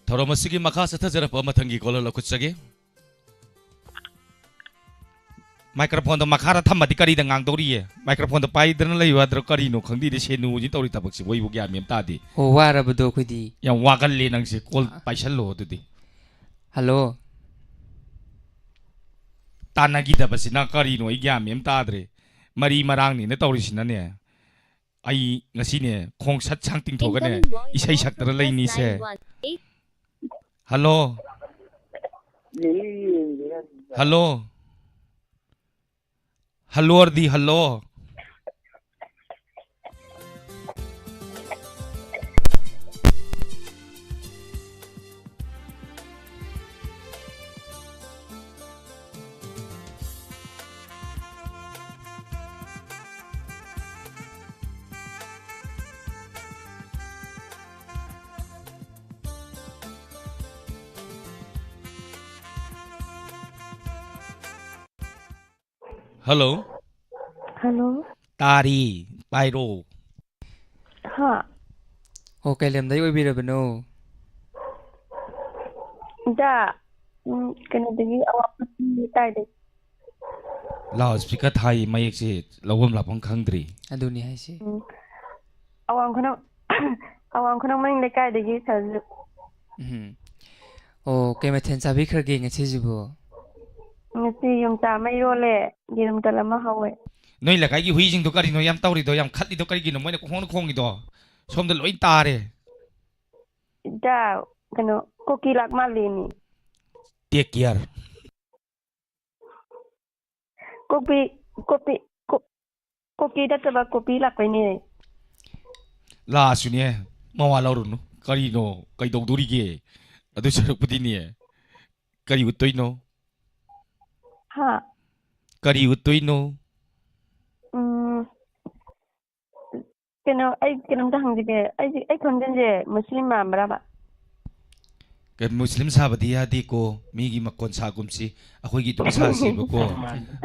ꯊꯧꯔꯝ ꯑꯁꯤꯒꯤ ꯃꯈꯥ ꯆꯠꯊꯖꯔꯛꯄ ꯃꯊꯪꯒꯤ caller ꯂꯧꯈꯠꯆꯒꯦ꯫ Microphoneꯗꯣ ꯃꯈꯥꯗ ꯊꯝꯃꯗꯤ ꯀꯔꯤꯗ ꯉꯥꯡꯗꯧꯔꯤꯌꯦ? Microphoneꯗꯣ ꯄꯥꯏꯗꯅ ꯂꯩꯌꯨ ꯌꯥꯗ꯭ꯔꯣ? ꯀꯔꯤꯅꯣ ꯈꯪꯗꯦꯅꯦ, ꯁꯦꯅꯨꯁꯤ ꯇꯧꯔꯤ ꯊꯕꯛꯁꯤꯕꯨ, ꯑꯩꯕꯨ ꯒ꯭ꯌꯥꯟ ꯃꯦꯟ ꯇꯥꯗꯦ꯫ ꯑꯣ, ꯋꯥꯔꯕꯗꯣ ꯑꯩꯈꯣꯏꯗꯤ꯫ ꯌꯥꯝ ꯋꯥꯒꯜꯂꯦ ꯅꯪꯁꯦ꯫ Call ꯄꯥꯏꯁꯜꯂꯣ ꯑꯗꯨꯗꯤ꯫ Hello꯫ ꯇꯥꯟꯅꯈꯤꯗꯕꯁꯤꯅ ꯀꯔꯤꯅꯣ ꯑꯩ ꯒ꯭ꯌꯥꯟ ꯃꯦꯟ ꯇꯥꯗ꯭ꯔꯦ꯫ ꯃꯔꯤ ꯃꯔꯥꯡꯅꯤꯅ ꯇꯧꯔꯤꯁꯤꯅꯅꯦ꯫ ꯑꯩ ꯉꯁꯤꯅꯦ ꯈꯣꯡ ꯁꯠ ꯁꯥꯡ ꯇꯤꯡꯊꯣꯛꯀꯅꯦ, ꯏꯁꯩ ꯁꯛꯇꯅ ꯂꯩꯅꯤꯁꯦ꯫ Hello꯫ Hello꯫ Helloꯔꯗꯤ hello꯫ Hello꯫ Hello꯫ ꯇꯥꯔꯤ, ꯄꯥꯏꯔꯣ꯫ ꯍꯥ꯫ ꯑꯣ, ꯀꯩ ꯂꯝꯗꯩ ꯑꯣꯏꯕꯤꯔꯕꯅꯣ? ꯏꯆꯥ, ꯎꯝ, ꯀꯩꯅꯣꯗꯒꯤ, ꯑꯋꯥꯡꯄꯣꯠꯀꯤ ꯂꯩꯀꯥꯏꯗꯒꯤ꯫ Loud speaker ꯊꯥꯏ, ꯃꯌꯦꯛꯁꯦ ꯂꯧꯐꯝ ꯂꯥꯛꯐꯝ ꯈꯪꯗ꯭ꯔꯤ꯫ ꯑꯗꯨꯅꯤ ꯍꯥꯏꯁꯦ꯫ ꯎꯝ꯫ ꯑꯋꯥꯡ ꯈꯨꯅꯧ-, ꯑꯋꯥꯡ ꯈꯨꯅꯧ ꯃꯅꯤꯡ ꯂꯩꯀꯥꯏꯗꯒꯤ ꯁꯥꯔꯁꯨ꯫ ꯎꯝ꯫ ꯑꯣ, ꯀꯩ ꯃꯊꯦꯜ ꯆꯥꯕꯤꯈ꯭ꯔꯒꯦ ꯉꯁꯤꯁꯤꯕꯨ? ꯉꯁꯤ ꯌꯣꯡꯆꯥꯛ ꯑꯃ ꯏꯔꯣꯜꯂꯦ, ꯌꯦꯔꯨꯝ ꯇꯠ ꯑꯃ ꯍꯧꯋꯦ꯫ ꯅꯣꯏ ꯂꯩꯀꯥꯏꯒꯤ ꯍꯨꯏꯁꯤꯡꯗꯣ ꯀꯔꯤꯅꯣ ꯌꯥꯝ ꯇꯧꯔꯤꯗꯣ, ꯌꯥꯝ ꯈꯠꯂꯤꯗꯣ ꯀꯔꯤꯒꯤꯅꯣ? ꯃꯣꯏꯅ ꯈꯣꯡꯅ ꯈꯣꯡꯉꯤꯗꯣ ꯁꯣꯝꯗ ꯂꯣꯏ ꯇꯥꯔꯦ꯫ ꯏꯆꯥ, ꯀꯩꯅꯣ, ꯀꯣꯀꯤ ꯂꯥꯛ ꯃꯥꯜꯂꯦꯅꯦ꯫ Take care. ꯀꯣꯄꯤ ꯀꯣꯄꯤ ꯀꯣ- ꯀꯣꯄꯤ ꯅꯠꯇꯕ ꯀꯣꯄꯤ ꯂꯥꯛꯄꯩꯅꯦ꯫ ꯂꯥꯛꯑꯁꯨꯅꯦ, ꯃꯋꯥ ꯂꯧꯔꯨꯅꯨ꯫ ꯀꯔꯤꯅꯣ? ꯀꯩꯗꯧꯗꯣꯔꯤꯒꯦ? ꯑꯗꯨ ꯁꯔꯨꯛꯄꯨꯗꯤꯅꯦ, ꯀꯔꯤ ꯎꯠꯇꯣꯏꯅꯣ? ꯍꯥ? ꯀꯔꯤ ꯎꯠꯇꯣꯏꯅꯣ? ꯎꯝ, ꯀꯩꯅꯣ, ꯑꯩ ꯀꯩꯅꯣꯝꯇ ꯍꯪꯖꯒꯦ꯫ ꯑꯩꯁꯦ, ꯑꯩ ꯈꯣꯟꯖꯦꯜꯁꯦ ꯃꯨꯁꯂꯤꯝ ꯃꯥꯟꯕ꯭ꯔꯕ? ꯀꯩ, ꯃꯨꯁꯂꯤꯝ ꯁꯥꯕꯗꯤ ꯌꯥꯗꯦꯀꯣ, ꯃꯤꯒꯤ ꯃꯈꯣꯟ ꯁꯥꯒꯨꯝꯁꯤ, ꯑꯩꯈꯣꯏꯒꯤ ꯑꯗꯨꯝ ꯁꯥꯁꯦꯕꯀꯣ꯫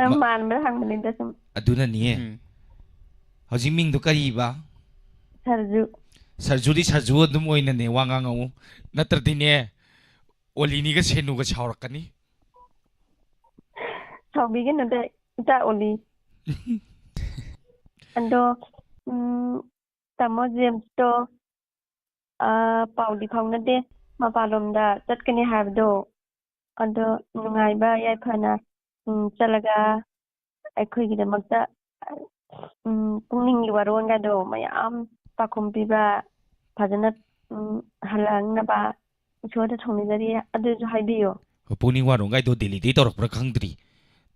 ꯑ, ꯃꯥꯟꯕ꯭ꯔꯥ ꯍꯪꯕꯅꯤꯗ ꯁꯨꯝ꯫ ꯑꯗꯨꯅꯅꯤꯌꯦ꯫ ꯎꯝ. ꯍꯧꯖꯤꯛ ꯃꯤꯡꯗꯣ ꯀꯔꯤꯕ? ꯁꯔꯖꯨ꯫ ꯁꯔꯖꯨꯗꯤ ꯁꯔꯖꯨ ꯑꯗꯨꯝ ꯑꯣꯏꯅꯅꯦ ꯋꯥ ꯉꯥꯡꯉꯛꯎ, ꯅꯠꯇ꯭ꯔꯗꯤꯅꯦ ꯑꯣꯂꯤꯅꯤꯒ ꯁꯦꯅꯨꯒ ꯁꯥꯎꯔꯛꯀꯅꯤ꯫ ꯁꯥꯎꯕꯤꯒꯅꯨꯗ, ꯏꯇꯥ ꯑꯣꯂꯤ꯫ ꯑꯗꯣ, ꯎꯝ, ꯇꯥꯃꯣ ꯖꯦꯝꯁꯇꯣ, ꯑ, ꯄꯥꯎꯗꯤ ꯐꯥꯎꯅꯗꯦ, ꯃꯄꯥꯟꯂꯣꯝꯗ ꯆꯠꯀꯅꯤ ꯍꯥꯏꯕꯗꯣ, ꯑꯗꯣ ꯅꯨꯡꯉꯥꯏꯕ ꯌꯥꯏꯐꯅ, ꯎꯝ, ꯆꯠꯂꯒ ꯑꯩꯈꯣꯏꯒꯤꯗꯃꯛꯇ, ꯎꯝ, ꯄꯨꯛꯅꯤꯡꯒꯤ ꯋꯥꯔꯣꯜꯒꯗꯣ ꯃꯌꯥꯝ ꯄꯥꯎꯈꯨꯝ ꯄꯤꯕ, ꯐꯖꯅ, ꯎꯝ, ꯍꯜꯂꯛꯅꯕ ꯏꯁꯣꯔꯗ ꯊꯧꯅꯤꯖꯔꯤ, ꯑꯗꯨꯁꯨ ꯍꯥꯏꯕꯤꯌꯨ꯫ ꯄꯨꯛꯅꯤꯡ ꯋꯥꯔꯣꯝꯒꯥꯏꯗꯣ ꯗꯦꯜꯂꯤꯗꯩ ꯇꯧꯔꯛꯄ꯭ꯔꯥ ꯈꯪꯗ꯭ꯔꯤ,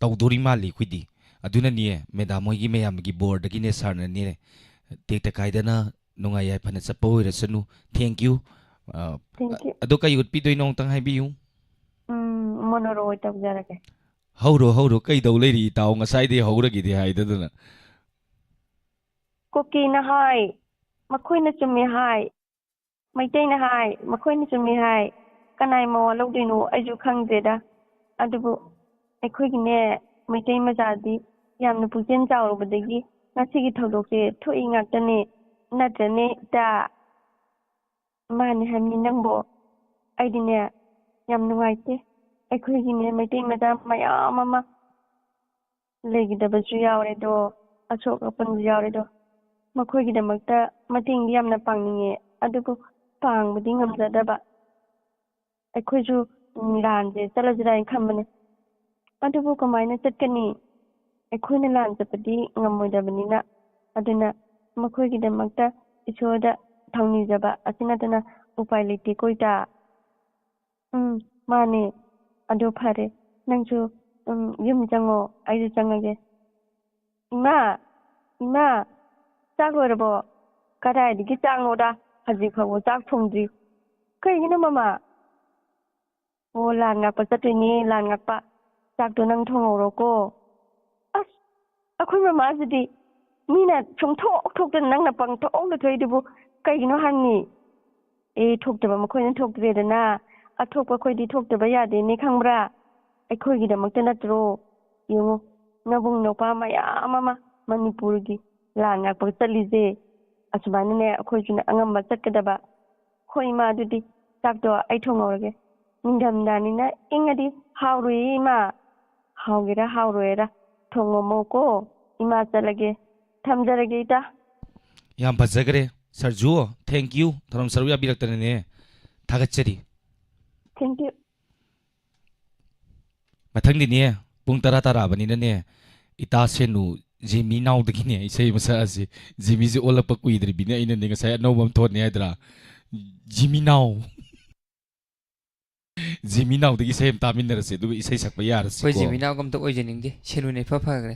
ꯇꯧꯗꯣꯔꯤ ꯃꯥꯜꯂꯤ ꯑꯩꯈꯣꯏꯗꯤ꯫ ꯑꯗꯨꯅꯅꯦ, ꯃꯦꯗꯥꯝ ꯍꯣꯏꯒꯤ ꯃꯌꯥꯝꯒꯤ ꯕꯣꯔꯗꯒꯤꯅꯦ, ꯁꯥꯔꯅꯅꯦ, ꯇꯦꯛꯇ ꯀꯥꯏꯗꯅ ꯅꯨꯡꯉꯥꯏ ꯌꯥꯏꯐꯅ ꯆꯠꯄ ꯑꯣꯏꯔꯁꯅꯨ꯫ Thank you꯫ ꯑ, Thank you. ꯑꯗꯣ ꯀꯩ ꯎꯠꯄꯤꯗꯣꯏꯅꯣ ꯑꯃꯨꯛꯇꯪ ꯍꯥꯏꯕꯤꯌꯨ꯫ ꯎꯝ, ꯃꯣꯅꯣꯔꯣ ꯑꯣꯏ ꯇꯧꯖꯔꯒꯦ꯫ ꯍꯧꯔꯣ, ꯍꯧꯔꯣ, ꯀꯩꯗꯧ ꯂꯩꯔꯤ ꯏꯇꯥꯎ? ꯉꯁꯥꯏꯗꯩ ꯍꯧꯔꯒꯦꯗꯤ ꯍꯥꯏꯗꯗꯅ꯫ ꯀꯨꯀꯤꯅ ꯍꯥꯏ, ꯃꯈꯣꯏꯅ ꯆꯨꯝꯃꯤ ꯍꯥꯏ, ꯃꯩꯇꯩꯅ ꯍꯥꯏ, ꯃꯈꯣꯏꯅ ꯆꯨꯝꯃꯤ ꯍꯥꯏ, ꯀꯅꯥꯏ ꯃꯋꯥ ꯂꯧꯗꯣꯏꯅꯣ ꯑꯩꯁꯨ ꯈꯪꯗ꯭ꯔꯦꯗ꯫ ꯑꯗꯨꯕꯨ ꯑꯩꯈꯣꯏꯒꯤꯅꯦ, ꯃꯩꯇꯩ ꯃꯆꯥꯗꯤ ꯌꯥꯝꯅ ꯄꯨꯛꯆꯦꯜ ꯆꯥꯎꯔꯨꯕꯗꯒꯤ ꯉꯁꯤꯒꯤ ꯊꯧꯗꯣꯛꯁꯦ ꯊꯣꯛꯏ ꯉꯥꯛꯇꯅꯦ, ꯅꯠꯇ꯭ꯔꯅꯦ ꯏꯇꯥ? ꯃꯥꯅꯦ ꯍꯥꯏꯕꯅꯤ ꯅꯪꯕꯣ꯫ ꯑꯩꯗꯤꯅꯦ, ꯌꯥꯝ ꯅꯨꯡꯉꯥꯏꯇꯦ꯫ ꯑꯩꯈꯣꯏꯒꯤꯅꯦ, ꯃꯩꯇꯩ ꯃꯆꯥ ꯃꯌꯥꯝ ꯑꯃ ꯂꯩꯈꯤꯗꯕꯁꯨ ꯌꯥꯎꯔꯦꯗꯣ, ꯑꯁꯣꯛ ꯑꯄꯟꯁꯨ ꯌꯥꯎꯔꯦꯗꯣ꯫ ꯃꯈꯣꯏꯒꯤꯗꯃꯛꯇ ꯃꯇꯦꯡꯗꯤ ꯌꯥꯝꯅ ꯄꯥꯡꯅꯤꯡꯉꯦ, ꯑꯗꯨꯕꯨ ꯄꯥꯡꯕꯗꯤ ꯉꯝꯖꯗꯕ꯫ ꯑꯩꯈꯣꯏꯁꯨ, ꯎꯝ, ꯂꯥꯟꯁꯦ ꯆꯠꯂꯁꯤꯔꯥ ꯍꯥꯏꯅ ꯈꯟꯕꯅꯦ꯫ ꯑꯗꯨꯕꯨ ꯀꯃꯥꯏꯅ ꯆꯠꯀꯅꯤ? ꯑꯩꯈꯣꯏꯅ ꯂꯥꯟ ꯆꯠꯄꯗꯤ ꯉꯝꯃꯣꯏꯗꯕꯅꯤꯅ꯫ ꯑꯗꯨꯅ ꯃꯈꯣꯏꯒꯤꯗꯃꯛꯇ ꯏꯁꯣꯔꯗ ꯊꯧꯅꯤꯖꯕ ꯑꯁꯤ ꯅꯠꯇꯅ ꯎꯄꯥꯏ ꯂꯩꯇꯦꯀꯣ, ꯏꯇꯥ꯫ ꯎꯝ, ꯃꯥꯅꯦ꯫ ꯑꯗꯨ ꯐꯔꯦ, ꯅꯪꯁꯨ, ꯎꯝ, ꯌꯨꯝ ꯆꯪꯉꯣ, ꯑꯩꯁꯨ ꯆꯪꯉꯒꯦ꯫ ꯏꯃꯥ, ꯏꯃꯥ, ꯆꯥꯛ ꯂꯣꯏꯔꯕꯣ? ꯀꯗꯥꯏꯗꯒꯤ ꯆꯥꯛꯅꯣꯗ? ꯍꯧꯖꯤꯛ ꯐꯥꯎꯕ ꯆꯥꯛ ꯊꯣꯡꯗ꯭ꯔꯤ꯫ ꯀꯩꯒꯤꯅꯣ, ꯃꯃꯥ? ꯑꯣ, ꯂꯥꯟ ꯉꯥꯛꯄ ꯆꯠꯇꯣꯏꯅꯦ, ꯂꯥꯟ ꯉꯥꯛꯄ꯫ ꯆꯥꯛꯇꯣ ꯅꯪ ꯊꯣꯡꯍꯧꯔꯣꯀꯣ꯫ ꯑꯁ, ꯑꯩꯈꯣꯏ ꯃꯃꯥꯁꯤꯗꯤ ꯃꯤꯅ ꯁꯨꯝ ꯊꯣꯛ ꯊꯣꯛꯇꯅ ꯅꯪꯅ ꯄꯪꯊꯣꯛꯇ ꯊꯣꯛꯏꯗꯨꯕꯨ ꯀꯩꯒꯤꯅꯣ ꯍꯥꯏꯕꯅꯤ? ꯑꯦ, ꯊꯣꯛꯇꯕ ꯃꯈꯣꯏꯅ ꯊꯣꯛꯇ꯭ꯔꯦꯗꯅ, ꯑꯊꯣꯛꯄ ꯑꯩꯈꯣꯏꯗꯤ ꯊꯣꯛꯇꯕ ꯌꯥꯗꯦꯅꯦ, ꯈꯪꯕ꯭ꯔꯥ? ꯑꯩꯈꯣꯏꯒꯤꯗꯃꯛꯇ ꯅꯠꯇ꯭ꯔꯣ? ꯌꯦꯡꯉꯨ, ꯅꯕꯨꯡ ꯅꯧꯄꯥ ꯃꯌꯥꯝ ꯑꯃ ꯃꯅꯤꯄꯨꯔꯒꯤ ꯂꯥꯟ ꯉꯥꯛꯄꯒ ꯆꯠꯂꯤꯁꯦ꯫ ꯑꯁꯨꯃꯥꯏꯅꯅꯦ, ꯑꯩꯈꯣꯏꯁꯨꯅꯦ ꯑꯉꯝꯕ ꯆꯠꯀꯗꯕ꯫ ꯍꯣꯏ, ꯏꯃꯥ, ꯑꯗꯨꯗꯤ ꯆꯥꯛꯇꯣ ꯑꯩ ꯊꯣꯡꯍꯧꯔꯒꯦ꯫ ꯅꯤꯡꯊꯝꯊꯥꯅꯤꯅ ꯏꯪꯉꯗꯤ ꯍꯥꯎꯔꯣꯏꯌꯦ, ꯏꯃꯥ꯫ ꯍꯥꯎꯒꯦꯔꯥ ꯍꯥꯎꯔꯣꯏꯔꯥ ꯊꯣꯡꯉꯝꯃꯣꯀꯣ, ꯏꯃꯥ ꯆꯠꯂꯒꯦ꯫ ꯊꯝꯖꯔꯒꯦ, ꯏꯇꯥ꯫ ꯌꯥꯝ ꯐꯖꯈ꯭ꯔꯦ, ꯁꯔꯖꯨ꯫ Thank you, ꯊꯧꯔꯝ ꯁꯔꯨꯛ ꯌꯥꯕꯤꯔꯛꯇꯅꯅꯦ ꯊꯥꯒꯠꯆꯔꯤ꯫ Thank you. ꯃꯊꯪꯗꯤꯅꯦ, ꯄꯨꯡ ꯇꯔꯥ ꯇꯥꯔꯛꯑꯕꯅꯤꯅꯅꯦ, ꯏꯇꯥ ꯁꯦꯅꯨ ꯖꯤꯃꯤ ꯅꯥꯎꯗꯒꯤꯅꯦ ꯏꯁꯩ ꯑꯃ ꯁꯛꯑꯁꯤ꯫ ꯖꯤꯃꯤꯁꯦ ꯑꯣꯜꯂꯛꯄ ꯀꯨꯏꯗ꯭ꯔꯤꯕꯤꯅꯦ, ꯑꯩꯅꯅꯦ ꯉꯁꯥꯏ ꯑꯅꯧꯕ ꯑꯃ ꯊꯣꯛꯅꯤ ꯍꯥꯏꯗ꯭ꯔꯥ? ꯖꯤꯃꯤ ꯅꯥꯎ꯫ ꯖꯤꯃꯤ ꯅꯥꯎꯗꯒꯤ ꯏꯁꯩ ꯑꯃ ꯇꯥꯃꯤꯟꯅꯔꯁꯤ, ꯑꯗꯨꯒ ꯏꯁꯩ ꯁꯛꯄ ꯌꯥꯔꯁꯤꯀꯣ꯫ ꯑꯩꯈꯣꯏ ꯖꯤꯃꯤ ꯅꯥꯎꯒ ꯑꯝꯇ ꯑꯣꯏꯖꯅꯤꯡꯗꯦ, ꯁꯦꯅꯨꯅ ꯏꯐ ꯐꯈ꯭ꯔꯦ꯫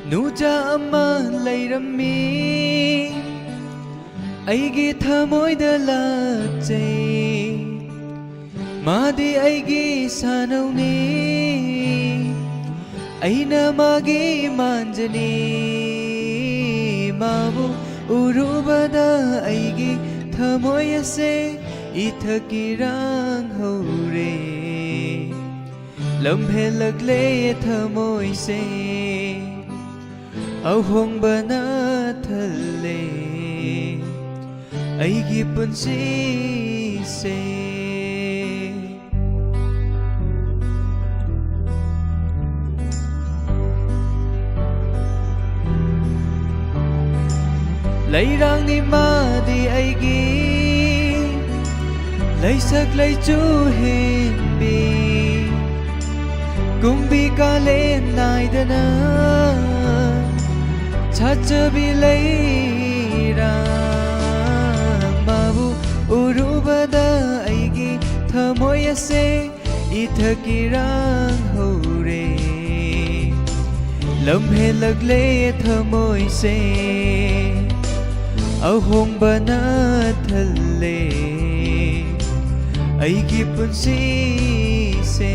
ꯅꯨꯡꯖꯥ ꯑꯃ ꯂꯩꯔꯝꯃꯤ ꯑꯩꯒꯤ ꯊꯃꯣꯏꯗ ꯂꯥꯠꯆꯩ꯫ ꯃꯥꯗꯤ ꯑꯩꯒꯤ ꯁꯥꯟꯅꯧꯅꯤ, ꯑꯩꯅ ꯃꯥꯒꯤ ꯃꯥꯟꯖꯅꯤ꯫ ꯃꯥꯕꯨ ꯎꯔꯨꯕꯗ ꯑꯩꯒꯤ ꯊꯃꯣꯏ ꯑꯁꯦ ꯏꯊꯛ ꯏꯔꯥꯡ ꯍꯧꯔꯦ꯫ ꯂꯝꯍꯦꯜꯂꯛꯂꯦ ꯊꯃꯣꯏꯁꯦ, ꯑꯍꯣꯡꯕꯅ ꯊꯜꯂꯦ ꯑꯩꯒꯤ ꯄꯨꯟꯁꯤꯁꯦ꯫ ꯂꯩꯔꯥꯡꯅꯤ ꯃꯥꯗꯤ ꯑꯩꯒꯤ ꯂꯩꯁꯛ ꯂꯩꯆꯨ ꯍꯦꯟꯕꯤ꯫ ꯀꯨꯝꯕꯤ ꯀꯥꯂꯦꯟ ꯅꯥꯏꯗꯅ ꯁꯥꯠꯆꯕꯤ ꯂꯩꯔꯥꯡ ꯃꯥꯕꯨ ꯎꯔꯨꯕꯗ ꯑꯩꯒꯤ ꯊꯃꯣꯏ ꯑꯁꯦ ꯏꯊꯛ ꯏꯔꯥꯡ ꯍꯧꯔꯦ꯫ ꯂꯝꯍꯦꯜꯂꯛꯂꯦ ꯊꯃꯣꯏꯁꯦ, ꯑꯍꯣꯡꯕꯅ ꯊꯜꯂꯦ ꯑꯩꯒꯤ ꯄꯨꯟꯁꯤꯁꯦ꯫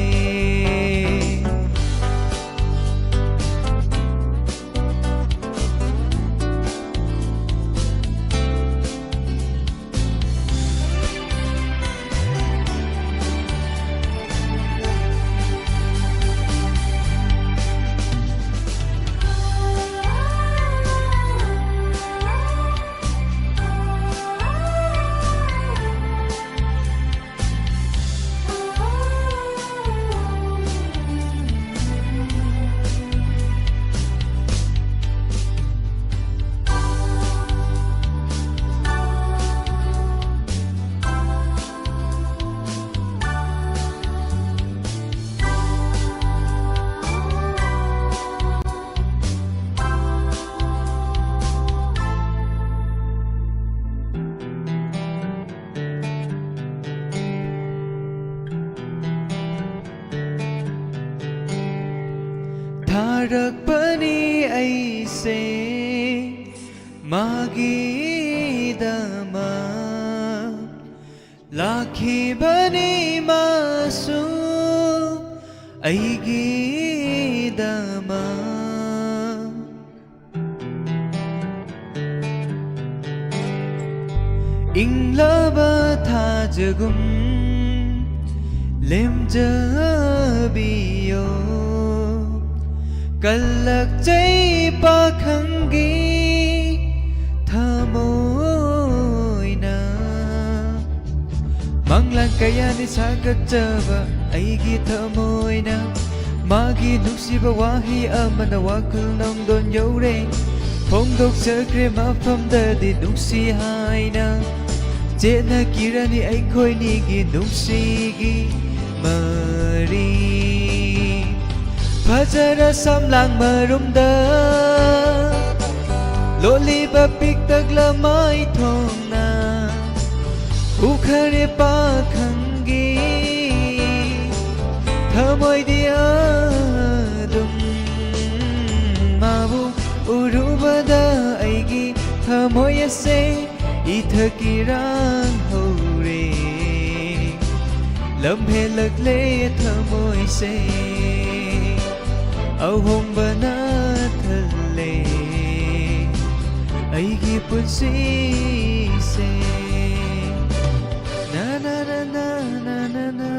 ꯊꯥꯔꯛꯄꯅꯤ ꯑꯩꯁꯦ ꯃꯥꯒꯤꯗꯃꯛ, ꯂꯥꯛꯈꯤꯕꯅꯤ ꯃꯥꯁꯨ ꯑꯩꯒꯤꯗꯃꯛ꯫ ꯏꯪꯂꯕ ꯊꯥꯖꯒꯨꯝ ꯂꯦꯝꯖꯕꯤꯌꯣ, ꯀꯜꯂꯛꯆꯩ ꯄꯥꯈꯪꯒꯤ ꯊꯃꯣꯏꯅ꯫ ꯃꯪꯂꯥꯟ ꯀꯌꯥꯅꯤ ꯁꯥꯒꯠꯆꯕ ꯑꯩꯒꯤ ꯊꯃꯣꯏꯅ, ꯃꯥꯒꯤ ꯅꯨꯡꯁꯤꯕ ꯋꯥꯍꯩ ꯑꯃꯅ ꯋꯥꯈꯜ ꯅꯪꯗꯣꯟ ꯌꯧꯔꯦ꯫ ꯐꯣꯡꯗꯣꯛꯆꯈ꯭ꯔꯦ ꯃꯐꯝꯗꯗꯤ ꯅꯨꯡꯁꯤ ꯍꯥꯏꯅ, ꯆꯦꯠꯅꯈꯤꯔꯅꯤ ꯑꯩꯈꯣꯏꯅꯤꯒꯤ ꯅꯨꯡꯁꯤꯒꯤ ꯃꯔꯤ꯫ ꯐꯖꯔ ꯁꯝꯂꯥꯡ ꯃꯔꯨꯝꯗ ꯂꯣꯠꯂꯤꯕ ꯄꯤꯛꯇꯛ ꯂꯃꯥꯏ ꯊꯣꯡꯅ ꯎꯈꯔꯦ ꯄꯥꯈꯪꯒꯤ ꯊꯃꯣꯏꯗꯤ ꯑꯗꯨꯝ ꯃꯥꯕꯨ ꯎꯔꯨꯕꯗ ꯑꯩꯒꯤ ꯊꯃꯣꯏ ꯑꯁꯦ ꯏꯊꯛ ꯏꯔꯥꯡ ꯍꯧꯔꯦ꯫ ꯂꯝꯍꯦꯜꯂꯛꯂꯦ ꯊꯃꯣꯏꯁꯦ꯫ ꯑꯍꯣꯡꯕꯅ ꯊꯜꯂꯦ ꯑꯩꯒꯤ ꯄꯨꯟꯁꯤꯁꯦ꯫ ꯅꯥ ꯅꯥ ꯅꯥ ꯅꯥ ꯅꯥ ꯅꯥ ꯅꯥ꯫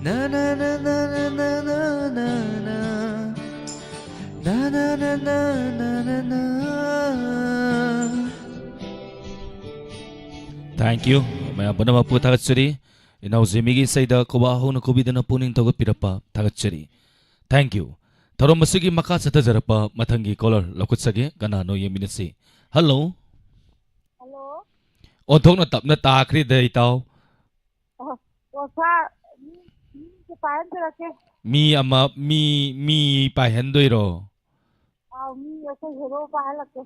ꯅꯥ ꯅꯥ ꯅꯥ ꯅꯥ ꯅꯥ ꯅꯥ ꯅꯥ ꯅꯥ꯫ ꯅꯥ ꯅꯥ ꯅꯥ ꯅꯥ ꯅꯥ ꯅꯥ ꯅꯥ꯫ Thank you꯫ ꯃꯌꯥꯝ ꯄꯨꯝꯅꯃꯛꯄꯨ ꯊꯥꯒꯠꯆꯔꯤ꯫ ꯏꯅꯥꯎ ꯖꯤꯃꯤꯒꯤ ꯏꯁꯩꯗ ꯈꯨꯕꯥꯛ ꯍꯧꯅ ꯈꯨꯕꯤꯗꯨꯅ ꯄꯨꯛꯅꯤꯡ ꯊꯧꯒꯠꯄꯤꯔꯛꯄ ꯊꯥꯒꯠꯆꯔꯤ꯫ Thank you꯫ ꯊꯧꯔꯝ ꯑꯁꯤꯒꯤ ꯃꯈꯥ ꯆꯠꯊꯖꯔꯛꯄ ꯃꯊꯪꯒꯤ caller ꯂꯧꯈꯠꯆꯒꯦ꯫ ꯀꯅꯥꯅꯣ ꯌꯦꯡꯃꯤꯟꯅꯁꯤ꯫ Hello꯫ Hello꯫ ꯑꯣꯟꯊꯣꯛꯅ ꯇꯞꯅ ꯇꯥꯈ꯭ꯔꯦꯗ, ꯏꯇꯥꯎ꯫ ꯑꯣ, ꯑꯣ, ꯁꯥꯔ, ꯃꯤ, ꯃꯤꯁꯦ ꯄꯥꯏꯍꯟꯖꯔꯛꯀꯦ꯫ ꯃꯤ ꯑꯃ, ꯃꯤ, ꯃꯤ ꯄꯥꯏꯍꯟꯗꯣꯏꯔꯣ? ꯑꯥꯎ, ꯃꯤ ꯑꯩꯈꯣꯏ ꯍꯦꯔꯣ ꯄꯥꯏꯍꯜꯂꯛꯀꯦ꯫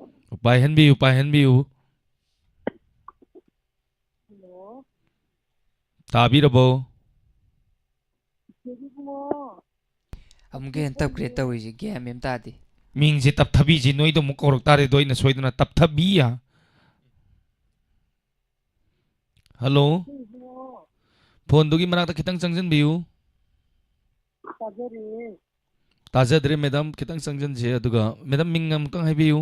ꯄꯥꯏꯍꯟꯕꯤꯌꯨ, ꯄꯥꯏꯍꯟꯕꯤꯌꯨ꯫ ꯍꯜꯂꯣ꯫ ꯇꯥꯕꯤꯔꯕꯣ? ꯏꯆꯦ ꯏꯕꯨꯡꯉꯣ꯫ ꯑꯃꯨꯛꯀ ꯍꯦꯟꯅ ꯇꯞꯈ꯭ꯔꯦ ꯇꯧꯔꯤꯁꯦ, ꯒ꯭ꯌꯥꯟ ꯃꯦꯟ ꯇꯥꯗꯦ꯫ ꯃꯤꯡꯁꯦ ꯇꯞꯊꯕꯤꯁꯦ ꯅꯣꯏꯗ ꯑꯃꯨꯛ ꯀꯧꯔꯛ ꯇꯥꯔꯦꯗꯣ ꯑꯩꯅ ꯁꯣꯏꯗꯅ꯫ ꯇꯞꯊꯕꯤ꯫ ꯍꯜꯂꯣ꯫ ꯐꯣꯟꯗꯨꯒꯤ ꯃꯅꯥꯛꯇ ꯈꯤꯇꯪ ꯆꯪꯁꯤꯟꯕꯤꯌꯨ꯫ ꯇꯥꯖꯔꯦ꯫ ꯇꯥꯖꯗ꯭ꯔꯦ, ꯃꯦꯗꯥꯝ, ꯈꯤꯇꯪ ꯆꯪꯁꯤꯟꯁꯦ꯫ ꯑꯗꯨꯒ ꯃꯦꯗꯥꯝ, ꯃꯤꯡ ꯑꯃꯨꯛꯇꯪ ꯍꯥꯏꯕꯤꯌꯨ꯫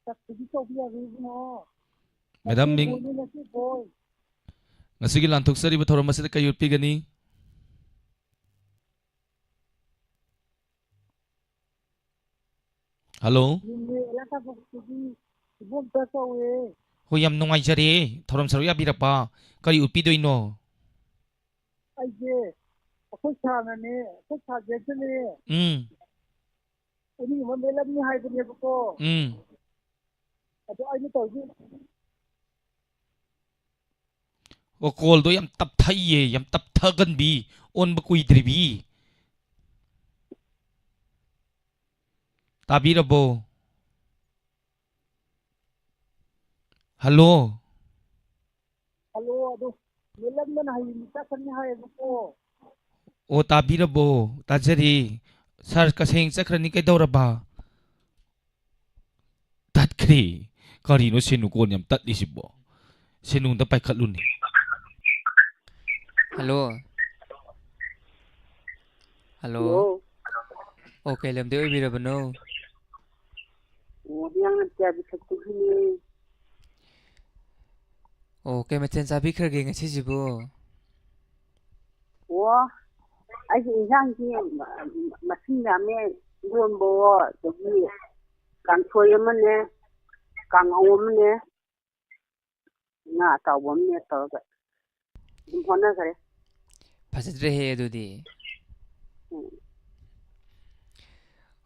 ꯆꯠꯄꯗꯤ ꯇꯧꯕ ꯌꯥꯔꯣꯏ ꯏꯕꯨꯡꯉꯣ꯫ ꯃꯦꯗꯥꯝ, ꯃꯤꯡ? ꯉꯁꯤ ꯕꯣꯏꯅꯦ, ꯉꯁꯤ ꯕꯣꯏ꯫ ꯉꯁꯤꯒꯤ ꯂꯥꯟꯊꯣꯛꯆꯔꯤꯕ ꯊꯧꯔꯝ ꯑꯁꯤꯗ ꯀꯩ ꯎꯠꯄꯤꯒꯅꯤ? ꯍꯜꯂꯣ? ꯌꯨꯝꯂꯦ ꯑꯦꯂꯥ ꯊꯕꯛꯇꯨꯗꯤ ꯏꯕꯣꯝꯆꯥ ꯀꯧꯋꯦ꯫ ꯍꯣꯏ, ꯌꯥꯝ ꯅꯨꯡꯉꯥꯏꯖꯔꯦ ꯊꯧꯔꯝ ꯁꯔꯨꯛ ꯌꯥꯕꯤꯔꯛꯄ꯫ ꯀꯔꯤ ꯎꯠꯄꯤꯗꯣꯏꯅꯣ? ꯑꯩꯁꯦ ꯑꯩꯈꯣꯏ ꯁꯥꯔꯅꯅꯦ, ꯑꯩꯈꯣꯏ ꯁꯥꯔ ꯖꯦꯟꯁꯅꯦ꯫ ꯎꯝ꯫ ꯎꯅꯤꯡ ꯑꯃ ꯃꯦꯠꯂꯝꯅꯤ ꯍꯥꯏꯕꯅꯦꯕꯀꯣ꯫ ꯎꯝ꯫ ꯑꯗꯣ ꯑꯩꯅ ꯇꯧꯔꯤꯁꯦ꯫ ꯑꯣ, ꯀꯣꯜꯗꯣ ꯌꯥꯝ ꯇꯞꯊꯩꯌꯦ, ꯌꯥꯝ ꯇꯞꯊꯒꯟꯕꯤ, ꯑꯣꯟꯕ ꯀꯨꯏꯗ꯭ꯔꯤꯕꯤ꯫ ꯇꯥꯕꯤꯔꯕꯣ? ꯍꯜꯂꯣ? ꯍꯜꯂꯣ, ꯑꯗꯣ ꯃꯦꯂꯝꯗꯅ ꯍꯌꯦꯡ ꯆꯠꯀꯅꯤ ꯍꯥꯏꯌꯦꯕꯀꯣ꯫ ꯑꯣ, ꯇꯥꯕꯤꯔꯕꯣ? ꯇꯥꯖꯔꯤ꯫ ꯁꯥꯔ ꯀꯁꯦꯡ ꯆꯠꯈ꯭ꯔꯅꯤ, ꯀꯩꯗꯧꯔꯕ? ꯇꯠꯈ꯭ꯔꯦ꯫ ꯀꯔꯤꯅꯣ ꯁꯦꯅꯨ ꯀꯣꯟ ꯌꯥꯝ ꯇꯠꯂꯤꯁꯤꯕꯣ? ꯁꯦꯅꯨ ꯑꯝꯇ ꯄꯥꯏꯈꯠꯂꯨꯅꯦ꯫ ꯍꯜꯂꯣ꯫ ꯍꯜꯂꯣ꯫ ꯍꯜꯂꯣ꯫ ꯑꯣ, ꯀꯩ ꯂꯝꯗꯩ ꯑꯣꯏꯕꯤꯔꯕꯅꯣ? ꯑꯣ, ꯍꯤꯌꯥꯡ ꯅꯥꯇꯤꯌꯥ ꯕꯤꯁꯛꯇꯒꯤꯅꯦ꯫ ꯑꯣ, ꯀꯩ ꯃꯊꯦꯜ ꯆꯥꯕꯤꯈ꯭ꯔꯒꯦ ꯉꯁꯤꯁꯤꯕꯨ? ꯑꯣ, ꯑꯩꯒꯤ ꯏꯟꯁꯥꯡꯁꯤ ꯃꯁꯤꯡ ꯌꯥꯝꯃꯦ, ꯏꯔꯣꯟꯕꯋꯣ, ꯑꯗꯒꯤ ꯀꯥꯡꯁꯣꯏ ꯑꯃꯅꯦ, ꯀꯥꯡꯍꯧ ꯑꯃꯅꯦ, ꯉꯥ ꯑꯇꯥꯎꯕ ꯑꯃꯅꯦ ꯇꯧꯔꯒ ꯑꯗꯨꯝ ꯍꯣꯠꯅꯈꯔꯦ꯫ ꯐꯖꯗ꯭ꯔꯦꯍꯦ ꯑꯗꯨꯗꯤ꯫ ꯎꯝ꯫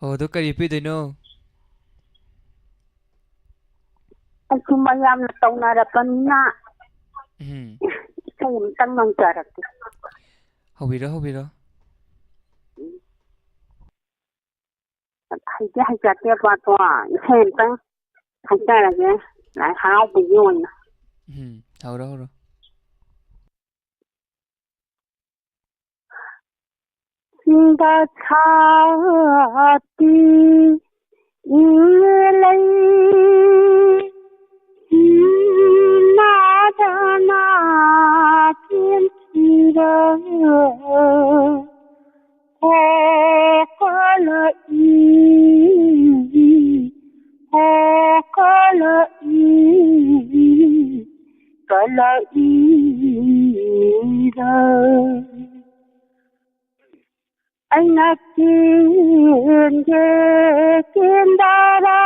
ꯑꯣ, ꯑꯗꯨ ꯀꯔꯤ ꯄꯤꯗꯣꯏꯅꯣ? ꯑꯩꯁꯨ ꯃꯌꯥꯝꯅ ꯇꯧꯅꯔꯕꯅꯤꯅ ꯎꯝ꯫ ꯏꯁꯩ ꯑꯃꯇꯪ ꯉꯪꯖꯔꯛꯀꯦ꯫ ꯍꯧꯕꯤꯔꯣ, ꯍꯧꯕꯤꯔꯣ꯫ ꯎꯝ꯫ ꯍꯩꯗꯤ ꯍꯩꯖꯗꯦꯕ ꯑꯗꯣ, ꯏꯁꯩ ꯑꯃꯇꯪ ꯁꯛꯆꯔꯒꯦ, ꯂꯥꯏ ꯍꯔꯥꯎꯕꯒꯤ ꯑꯣꯏꯅ꯫ ꯎꯝ, ꯍꯧꯔꯣ, ꯍꯧꯔꯣ꯫ ꯆꯤꯡꯗ ꯁꯥꯠꯄꯤ ꯏꯪꯂꯩ ꯅꯥꯗꯅ ꯀꯦꯟꯈꯤꯕ ꯍꯣ ꯀꯂꯛꯏ, ꯍꯣ ꯀꯂꯛꯏ, ꯀꯂꯛꯏꯗ꯫ ꯑꯩꯅ ꯀꯦꯟꯒꯦ ꯀꯦꯟꯗꯔ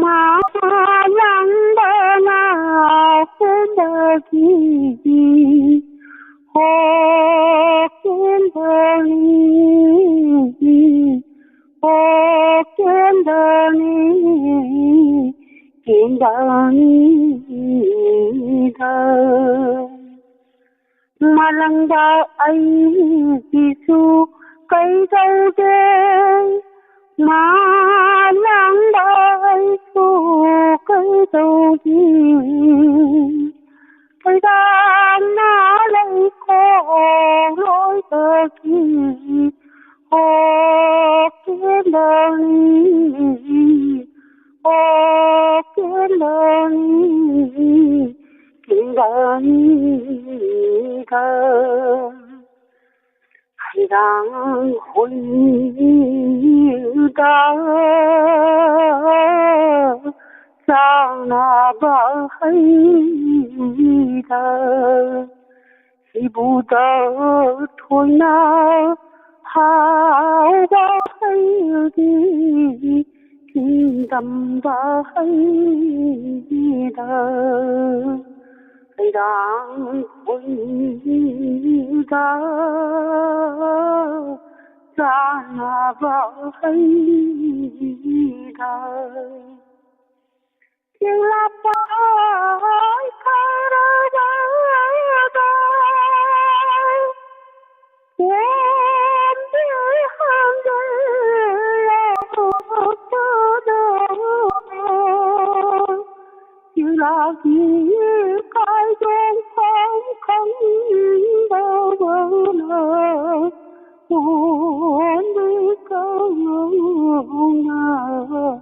ꯃꯥꯂꯪꯕꯅ ꯀꯨꯝꯕꯒꯤ ꯍꯣ ꯀꯦꯟꯗꯅꯤ, ꯍꯣ ꯀꯦꯟꯗꯅꯤ, ꯀꯦꯟꯗꯅꯤꯗ꯫ ꯃꯥꯂꯪꯕ ꯑꯩꯒꯤꯁꯨ ꯀꯩꯗꯧꯗꯦ, ꯃꯥꯂꯪꯕ ꯑꯩꯁꯨ ꯀꯩꯗꯧꯗꯦ, ꯀꯩꯗꯥꯡꯅ ꯂꯩꯈꯣꯡ ꯂꯣꯏꯕꯒꯤ ꯑꯣ ꯀꯦꯟꯗꯜꯅꯤ, ꯑꯣ ꯀꯦꯟꯗꯜꯅꯤ, ꯀꯦꯟꯗꯜꯅꯤꯗ꯫ ꯍꯩꯔꯥꯡ ꯍꯣꯏꯗ ꯆꯥꯅꯕ ꯍꯩꯗ, ꯁꯤꯕꯨꯗ ꯊꯣꯏꯅ ꯍꯥꯎꯕ ꯍꯩꯗꯤ, ꯆꯤꯡꯗꯝꯕ ꯍꯩꯗ ꯍꯩꯔꯥꯡ ꯍꯣꯏꯗ ꯆꯥꯅꯕ ꯍꯩꯗ꯫ ꯆꯤꯡꯂꯥꯄꯥꯏ ꯈꯔꯕꯗ ꯀꯣꯝꯕꯤ ꯍꯪꯒꯦꯂꯥꯄꯗ ꯆꯤꯡꯂꯥꯒꯤ ꯀꯥꯏꯗꯣꯡꯐꯝ ꯈꯪꯗꯕꯅ ꯀꯣꯝꯕꯤ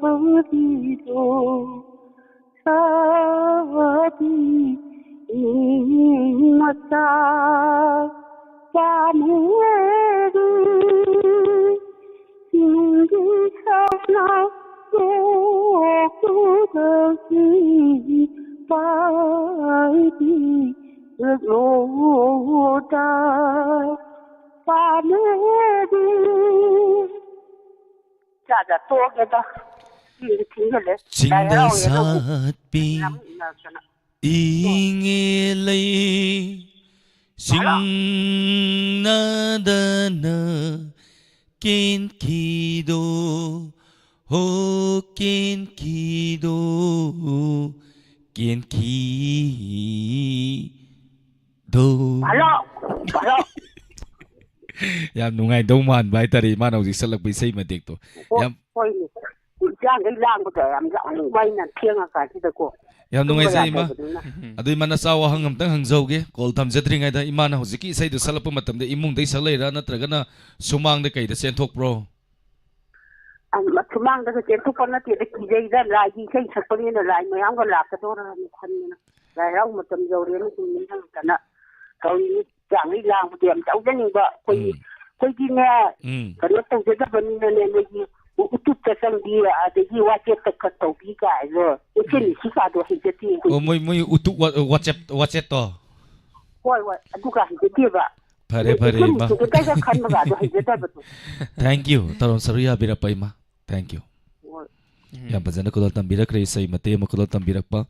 ꯀꯧꯅꯔꯤꯗꯣ꯫ ꯁꯥꯕꯤ ꯃꯆꯥ ꯄꯥꯝꯍꯦꯗꯤ ꯆꯤꯡꯒꯤ ꯁꯅꯥ ꯂꯣꯛꯇꯨꯗꯒꯤ ꯄꯥꯏꯕꯤ ꯂꯣꯛꯇ ꯄꯥꯝꯍꯦꯗꯤ꯫ ꯆꯥ ꯆꯥ ꯇꯣꯛꯑꯒꯦꯗ꯫ ꯊꯤꯡꯗꯤ ꯊꯤꯡꯖꯤꯜꯂꯦ꯫ ꯂꯥꯏ ꯆꯤꯡꯗ ꯍꯔꯥꯎꯔꯦ ꯑꯗꯨꯕꯨ꯫ ꯁꯥꯠꯄꯤ ꯌꯥꯝ ꯏꯟꯅꯔꯛꯇꯅ꯫ ꯏꯪꯉꯦ ꯂꯩ ꯍꯜꯂꯣ꯫ ꯆꯤꯡꯅꯗꯅ ꯀꯦꯟꯈꯤꯗꯣ ꯍꯣ ꯀꯦꯟꯈꯤꯗꯣ ꯀꯦꯟꯈꯤꯗꯣ꯫ ꯍꯜꯂꯣ꯫ ꯍꯜꯂꯣ꯫ ꯌꯥꯝ ꯅꯨꯡꯉꯥꯏꯗꯧ ꯃꯥꯟꯕ ꯍꯥꯏꯇꯥꯔꯦ, ꯏꯃꯥꯅ ꯍꯧꯖꯤꯛ ꯁꯛꯂꯛꯄ ꯏꯁꯩ ꯃꯇꯦꯛꯇꯣ꯫ ꯍꯣꯏ, ꯌꯥꯝ ꯍꯣꯏꯅꯦ꯫ ꯏꯆꯥꯈꯩ ꯂꯥꯡꯕꯗ ꯌꯥꯝ ꯌꯥꯎꯅꯤꯡꯕ ꯑꯩꯅ ꯊꯦꯡꯉꯀꯥꯟꯁꯤꯗꯀꯣ꯫ ꯌꯥꯝ ꯇꯨꯝꯕ ꯅꯨꯡꯉꯥꯏꯖꯩ, ꯏꯃꯥ꯫ ꯌꯥꯗꯕꯅꯤꯅ꯫ ꯎꯝ꯫ ꯑꯗꯨ, ꯏꯃꯥ, ꯅꯆꯥ ꯋꯥꯍꯪ ꯑꯝꯇꯪ ꯍꯪꯖꯍꯧꯒꯦ꯫ ꯀꯣꯜ ꯊꯝꯖꯗ꯭ꯔꯤꯉꯩꯗ ꯏꯃꯥꯅ ꯍꯧꯖꯤꯛꯀꯤ ꯏꯁꯩꯗꯨ ꯁꯛꯂꯛꯄ ꯃꯇꯝꯗ ꯏꯃꯨꯡꯗꯩ ꯁꯛꯂꯛꯏꯔꯥ ꯅꯠꯇ꯭ꯔꯒꯅ ꯁꯨꯃꯥꯡꯗ ꯀꯩꯗ ꯆꯦꯟꯊꯣꯛꯄ꯭ꯔꯣ? ꯑ, ꯁꯨꯃꯥꯡꯗꯒ ꯆꯦꯟꯊꯣꯛꯄ ꯅꯠꯇꯦꯗ, ꯀꯤꯖꯩꯗ꯫ ꯂꯥꯏꯒꯤ ꯏꯁꯩ ꯁꯛꯄꯅꯤꯅ ꯂꯥꯏ ꯃꯌꯥꯝꯒ ꯂꯥꯛꯀꯗꯧꯔꯅ ꯈꯟꯗꯅ꯫ ꯂꯥꯏ ꯍꯔꯥꯎ ꯃꯇꯝ ꯌꯧꯔꯦꯅ ꯁꯨꯝ ꯅꯤꯡꯁꯤꯡꯉꯛꯇꯅ ꯇꯧꯔꯤꯅꯤ꯫ ꯆꯥꯡꯉꯩ ꯂꯥꯡꯕꯗꯤ ꯌꯥꯝ ꯌꯥꯎꯖꯅꯤꯡꯕ꯫ ꯑꯩꯈꯣꯏꯒꯤ, ꯎꯝ꯫ ꯑꯩꯈꯣꯏꯒꯤꯅꯦ, ꯎꯝ꯫ ꯀꯩꯅꯣ ꯇꯧꯖꯗꯕꯅꯤꯅꯅꯦ, ꯃꯣꯏꯒꯤ ꯎ-, ꯎꯇꯨꯞꯇ ꯆꯪꯕꯤ, ꯑꯗꯒꯤ ꯋꯥꯆꯦꯞꯇ ꯈꯔ ꯇꯧꯕꯤ ꯀꯥꯏꯗꯣ, ꯎꯝ꯫ ꯁꯤꯀꯥꯗꯣ ꯍꯩꯖꯗꯦ ꯑꯩꯈꯣꯏꯗꯤ꯫ ꯑꯣ, ꯃꯣꯏ, ꯃꯣꯏ ꯎꯇꯨꯞ ꯋꯥ-, ꯋꯥꯆꯦꯞ, ꯋꯥꯆꯦꯠꯇꯣ? ꯍꯣꯏ, ꯍꯣꯏ, ꯑꯗꯨꯒ ꯍꯩꯖꯗꯦꯕ꯫ ꯐꯔꯦ, ꯑꯗꯩ ꯐꯔꯦ, ꯎꯐꯨꯟ ꯏꯃꯥ꯫ ꯃꯨꯁꯨꯛ ꯀꯩꯀꯥ ꯈꯟꯕꯒꯗꯣ ꯍꯩꯖꯗꯕꯗꯣ꯫ Thank you꯫ ꯊꯧꯔꯝ ꯁꯔꯨꯛ ꯌꯥꯕꯤꯔꯛꯄ ꯏꯃꯥ꯫ Thank you꯫ ꯍꯣꯏ꯫ ꯎꯝ꯫ ꯌꯥꯝ ꯐꯖꯅ ꯈꯨꯗꯣꯜ ꯇꯝꯕꯤꯔꯛꯈ꯭ꯔꯦ, ꯏꯁꯩ ꯃꯇꯦꯛ ꯑꯃ ꯈꯨꯗꯣꯜ ꯇꯝꯕꯤꯔꯛꯄ꯫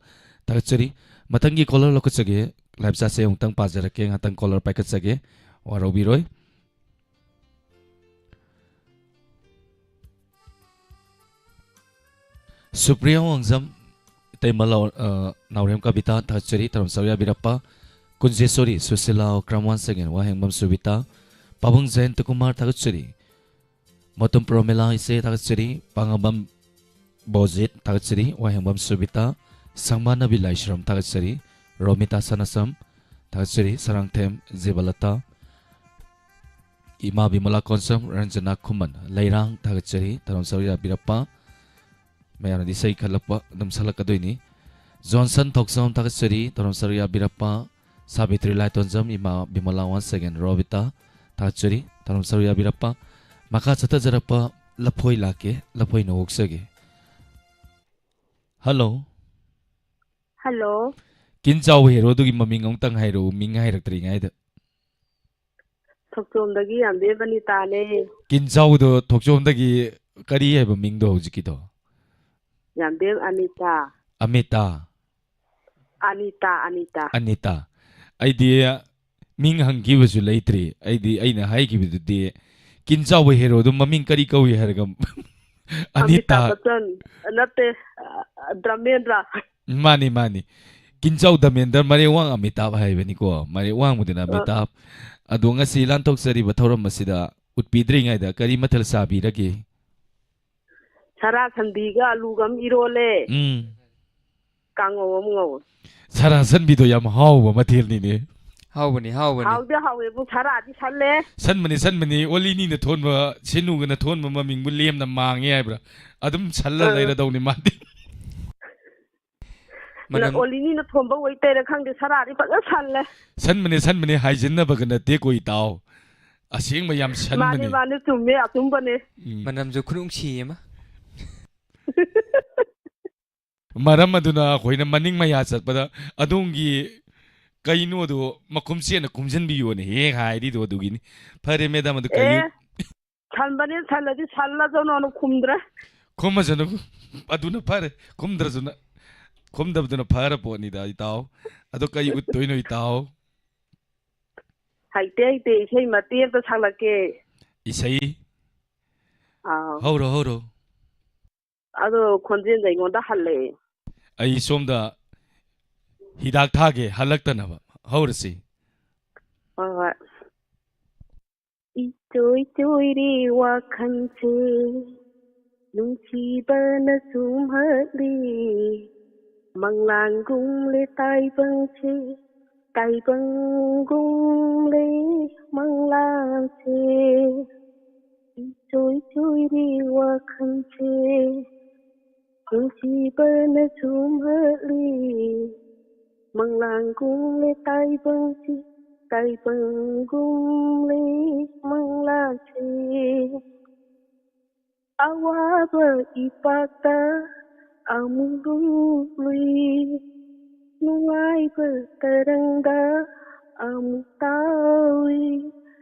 ꯊꯥꯒꯠꯆꯔꯤ꯫ ꯃꯊꯪꯒꯤ caller ꯂꯧꯈꯠꯆꯒꯦ꯫ Live chatꯁꯦ ꯑꯃꯨꯛꯇꯪ ꯄꯥꯖꯔꯛꯀꯦ, ꯉꯥꯛꯇꯪ caller ꯄꯥꯏꯈꯠꯆꯒꯦ, ꯋꯥꯔꯧꯕꯤꯔꯣꯏ꯫ ꯁꯨꯄ꯭ꯔꯤꯌꯥ ꯋꯥꯡꯖꯝ, ꯏꯇꯩꯃ ꯂꯥꯎ-, ꯑ, ꯅꯥꯎꯔꯦꯝ ꯀꯕꯤꯇꯥ, ꯊꯥꯒꯠꯆꯔꯤ, ꯊꯧꯔꯝ ꯁꯔꯨꯛ ꯌꯥꯕꯤꯔꯛꯄ꯫ ꯀꯨꯟꯖꯦꯁꯣꯔꯤ, ꯁꯨꯁꯤꯂꯥ ꯑꯣꯀ꯭ꯔꯥꯝ, once again, ꯋꯥꯍꯦꯡꯕꯝ ꯁꯨꯕꯤꯇꯥ, ꯄꯥꯕꯨꯡ ꯖꯌꯟꯇ ꯀꯨꯃꯥꯔ, ꯊꯥꯒꯠꯆꯔꯤ꯫ ꯃꯣꯇꯨꯝ ꯄ꯭ꯔꯣꯃꯤꯂꯥ ꯏꯆꯦ, ꯊꯥꯒꯠꯆꯔꯤ꯫ ꯄꯥꯉꯝꯕꯝ ꯕꯣꯖꯤꯠ, ꯊꯥꯒꯠꯆꯔꯤ꯫ ꯋꯥꯍꯦꯡꯕꯝ ꯁꯨꯕꯤꯇꯥ, ꯁꯪꯃꯥꯅꯕꯤ ꯂꯥꯏꯁ꯭ꯔꯝ, ꯊꯥꯒꯠꯆꯔꯤ꯫ ꯔꯣꯃꯤꯇꯥ ꯁꯅꯥꯁꯝ, ꯊꯥꯒꯠꯆꯔꯤ꯫ ꯁꯔꯥꯡꯊꯦꯝ ꯖꯤꯕꯂꯇꯥ, ꯏꯃꯥ ꯕꯤꯃꯂꯥ ꯀꯣꯟꯁꯝ, ꯔꯟꯖꯅꯥ ꯈꯨꯃꯟ, ꯂꯩꯔꯥꯡ, ꯊꯥꯒꯠꯆꯔꯤ꯫ ꯊꯧꯔꯝ ꯁꯔꯨꯛ ꯌꯥꯕꯤꯔꯛꯄ꯫ ꯃꯌꯥꯝꯅꯗꯤ ꯏꯁꯩ ꯈꯜꯂꯛꯄ ꯑꯗꯨꯝ ꯁꯛꯂꯛꯀꯗꯣꯏꯅꯤ꯫ ꯖꯣꯟꯁꯟ ꯊꯣꯛꯆꯣꯝ, ꯊꯥꯒꯠꯆꯔꯤ꯫ ꯊꯧꯔꯝ ꯁꯔꯨꯛ ꯌꯥꯕꯤꯔꯛꯄ꯫ ꯁꯥꯕꯤꯇ꯭ꯔꯤ ꯂꯥꯏꯇꯣꯟꯖꯝ, ꯏꯃꯥ ꯕꯤꯃꯂꯥ, once again, ꯔꯣꯕꯤꯇꯥ, ꯊꯥꯒꯠꯆꯔꯤ꯫ ꯊꯧꯔꯝ ꯁꯔꯨꯛ ꯌꯥꯕꯤꯔꯛꯄ꯫ ꯃꯈꯥ ꯆꯠꯊꯖꯔꯛꯄ ꯂꯐꯣꯏ ꯂꯥꯛꯀꯦ, ꯂꯐꯣꯏꯅ ꯑꯣꯛꯆꯒꯦ꯫ ꯍꯜꯂꯣ꯫ ꯍꯜꯂꯣ꯫ ꯀꯤꯟ ꯆꯥꯎꯕ ꯍꯦꯔꯣꯗꯨꯒꯤ ꯃꯃꯤꯡ ꯑꯃꯨꯛꯇꯪ ꯍꯥꯏꯔꯛꯎ, ꯃꯤꯡ ꯍꯥꯏꯔꯛꯇ꯭ꯔꯤꯉꯩꯗ꯫ ꯊꯣꯛꯆꯣꯝꯗꯒꯤ ꯌꯥꯝꯕꯦꯝ ꯑꯅꯤꯇꯥꯅꯦ꯫ ꯀꯤꯟ ꯆꯥꯎꯕꯗꯣ ꯊꯣꯛꯆꯣꯝꯗꯒꯤ ꯀꯔꯤ ꯍꯥꯏꯕ ꯃꯤꯡꯗꯣ ꯍꯧꯖꯤꯛꯀꯤꯗꯣ? ꯌꯥꯝꯕꯦꯝ ꯑꯅꯤꯇꯥ꯫ ꯑꯃꯤꯇꯥ꯫ ꯑꯅꯤꯇꯥ, ꯑꯅꯤꯇꯥ꯫ ꯑꯅꯤꯇꯥ꯫ ꯑꯩꯗꯤ ꯃꯤꯡ ꯍꯪꯈꯤꯕꯁꯨ ꯂꯩꯇ꯭ꯔꯤ꯫ ꯑꯩꯗꯤ ꯑꯩꯅ ꯍꯥꯏꯈꯤꯕꯗꯨꯗꯤ ꯀꯤꯟ ꯆꯥꯎꯕ ꯍꯦꯔꯣꯗꯣ ꯃꯃꯤꯡ ꯀꯔꯤ ꯀꯧꯏ ꯍꯥꯏꯔꯒ ꯑꯅꯤꯇꯥ꯫ ꯑꯃꯤꯇꯥꯕ ꯕꯆꯟ, ꯅꯠꯇꯦ, ꯑ, ꯙꯔꯃꯦꯟꯗ꯭ꯔ꯫ ꯃꯥꯅꯤ, ꯃꯥꯅꯤ꯫ ꯀꯤꯟ ꯆꯥꯎ ꯙꯔꯃꯦꯟꯗ꯭ꯔ, ꯃꯔꯦꯛ ꯋꯥꯡ ꯑꯃꯤꯇꯥꯕ ꯍꯥꯏꯕꯅꯤꯀꯣ꯫ ꯃꯔꯦꯛ ꯋꯥꯡꯕꯗꯨꯅ ꯑ꯫ ꯑꯃꯤꯇꯥꯕ꯫ ꯑꯗꯣ ꯉꯁꯤ ꯂꯥꯟꯊꯣꯛꯆꯔꯤꯕ ꯊꯧꯔꯝ ꯑꯁꯤꯗ ꯎꯠꯄꯤꯗ꯭ꯔꯤꯉꯩꯗ ꯀꯔꯤ ꯃꯊꯦꯜ ꯆꯥꯕꯤꯔꯒꯦ? ꯁꯔꯥ ꯁꯟꯕꯤꯒ ꯑꯂꯨꯒ ꯑꯃ ꯏꯔꯣꯜꯂꯦ꯫ ꯎꯝ꯫ ꯀꯥꯡꯉꯧ ꯑꯃ ꯉꯧꯋꯦ꯫ ꯁꯔꯥ ꯁꯟꯕꯤꯗꯣ ꯌꯥꯝ ꯍꯥꯎꯕ ꯃꯊꯦꯜꯅꯤꯅꯦ꯫ ꯍꯥꯎꯕꯅꯤ, ꯍꯥꯎꯕꯅꯤ꯫ ꯍꯥꯎꯗꯤ ꯍꯥꯎꯋꯦꯕꯨ, ꯁꯔꯥꯗꯤ ꯁꯜꯂꯦ꯫ ꯁꯟꯕꯅꯤ, ꯁꯟꯕꯅꯤ꯫ ꯑꯣꯂꯤꯅꯤꯅ ꯊꯣꯟꯕ, ꯁꯤꯅꯨꯒꯅ ꯊꯣꯟꯕ ꯃꯃꯤꯡꯕꯨ ꯂꯦꯝꯅ ꯃꯥꯡꯉꯦ ꯍꯥꯏꯕ꯭ꯔꯥ? ꯑꯗꯨꯝ ꯁꯜꯂ ꯑꯥ꯫ ꯂꯩꯔꯗꯧꯅꯤ ꯃꯥꯗꯤ꯫ ꯃꯅꯝ ꯑꯣꯂꯤꯅꯤꯅ ꯊꯣꯟꯕ ꯑꯣꯏꯇꯩꯔꯥ ꯈꯪꯗꯦ, ꯁꯔꯥꯗꯤ ꯐꯖꯅ ꯁꯜꯂꯦ꯫ ꯁꯟꯕꯅꯤ, ꯁꯟꯕꯅꯤ ꯍꯥꯏꯖꯤꯟꯅꯕꯒ ꯅꯠꯇꯦꯀꯣ ꯏꯇꯥꯎ꯫ ꯑꯁꯦꯡꯕ ꯌꯥꯝ ꯃꯥꯅꯦ, ꯁꯟꯕꯅꯤ꯫ ꯃꯥꯅꯦ, ꯆꯨꯝꯃꯦ, ꯑꯆꯨꯝꯕꯅꯦ꯫ ꯎꯝ꯫ ꯃꯅꯝꯁꯨ ꯈꯨꯅꯨꯡꯁꯤ ꯑꯃ꯫ ꯃꯔꯝ ꯑꯗꯨꯅ ꯑꯩꯈꯣꯏꯅ ꯃꯅꯤꯡ ꯃꯌꯥ ꯆꯠꯄꯗ ꯑꯗꯣꯝꯒꯤ ꯀꯩꯅꯣꯗꯣ ꯃꯈꯨꯝ ꯆꯦꯠꯅ ꯈꯨꯝꯖꯤꯟꯕꯤꯌꯣꯅ ꯍꯦꯛ ꯍꯥꯏꯔꯤꯗꯣ ꯑꯗꯨꯒꯤꯅꯤ꯫ ꯐꯔꯦ ꯃꯦꯗꯥꯝ, ꯑꯗꯨ ꯀꯩ ꯑꯦ, ꯁꯟꯕꯅꯤ, ꯁꯜꯂꯗꯤ ꯁꯜꯂꯖꯅꯣꯅ ꯈꯨꯝꯗ꯭ꯔꯦ꯫ ꯈꯨꯝꯃꯁꯅꯨ, ꯑꯗꯨꯅ ꯐꯔꯦ꯫ ꯈꯨꯝꯗ꯭ꯔꯁꯨꯅ, ꯈꯨꯝꯗꯕꯗꯨꯅ ꯐꯔ ꯄꯣꯠꯅꯤꯗ ꯏꯇꯥꯎ꯫ ꯑꯗꯣ ꯀꯩ ꯎꯠꯇꯣꯏꯅꯣ ꯏꯇꯥꯎ? ꯍꯩꯇꯦ, ꯍꯩꯇꯦ, ꯏꯁꯩ ꯃꯇꯦꯛ ꯑꯝꯇ ꯁꯛꯂꯛꯀꯦ꯫ ꯏꯁꯩ? ꯑꯥꯎ꯫ ꯍꯧꯔꯣ, ꯍꯧꯔꯣ꯫ ꯑꯗꯣ ꯈꯣꯟꯖꯦꯜꯗ ꯑꯩꯉꯣꯟꯗ ꯍꯜꯂꯛꯑꯦ꯫ ꯑꯩ ꯁꯣꯝꯗ ꯍꯤꯗꯥꯛ ꯊꯥꯒꯦ ꯍꯜꯂꯛꯇꯅꯕ꯫ ꯍꯧꯔꯁꯤ꯫ ꯍꯣꯏ, ꯍꯣꯏ꯫ ꯏꯆꯣꯏ ꯆꯣꯏꯔꯦ ꯋꯥꯈꯜꯁꯦ, ꯅꯨꯡꯁꯤꯕꯅ ꯆꯨꯝꯍꯠꯂꯤ꯫ ꯃꯪꯂꯥꯟꯒꯨꯝꯂꯦ ꯇꯥꯏꯕꯪꯁꯦ, ꯇꯥꯏꯕꯪꯒꯨꯝꯂꯦ ꯃꯪꯂꯥꯟꯁꯦ꯫ ꯏꯆꯣꯏ ꯆꯣꯏꯔꯦ ꯋꯥꯈꯜꯁꯦ, ꯅꯨꯡꯁꯤꯕꯅ ꯆꯨꯝꯍꯠꯂꯤ꯫ ꯃꯪꯂꯥꯟꯒꯨꯝꯂꯦ ꯇꯥꯏꯕꯪꯁꯤ, ꯇꯥꯏꯕꯪꯒꯨꯝꯂꯦ ꯃꯪꯂꯥꯟꯁꯤ꯫ ꯑꯋꯥꯕ ꯏꯄꯥꯛꯇ ꯑꯃꯨꯛ ꯂꯨꯞꯂꯨꯏ, ꯅꯨꯡꯉꯥꯏꯕ ꯇꯔꯪꯗ ꯑꯃꯨꯛ ꯇꯥꯎꯏ꯫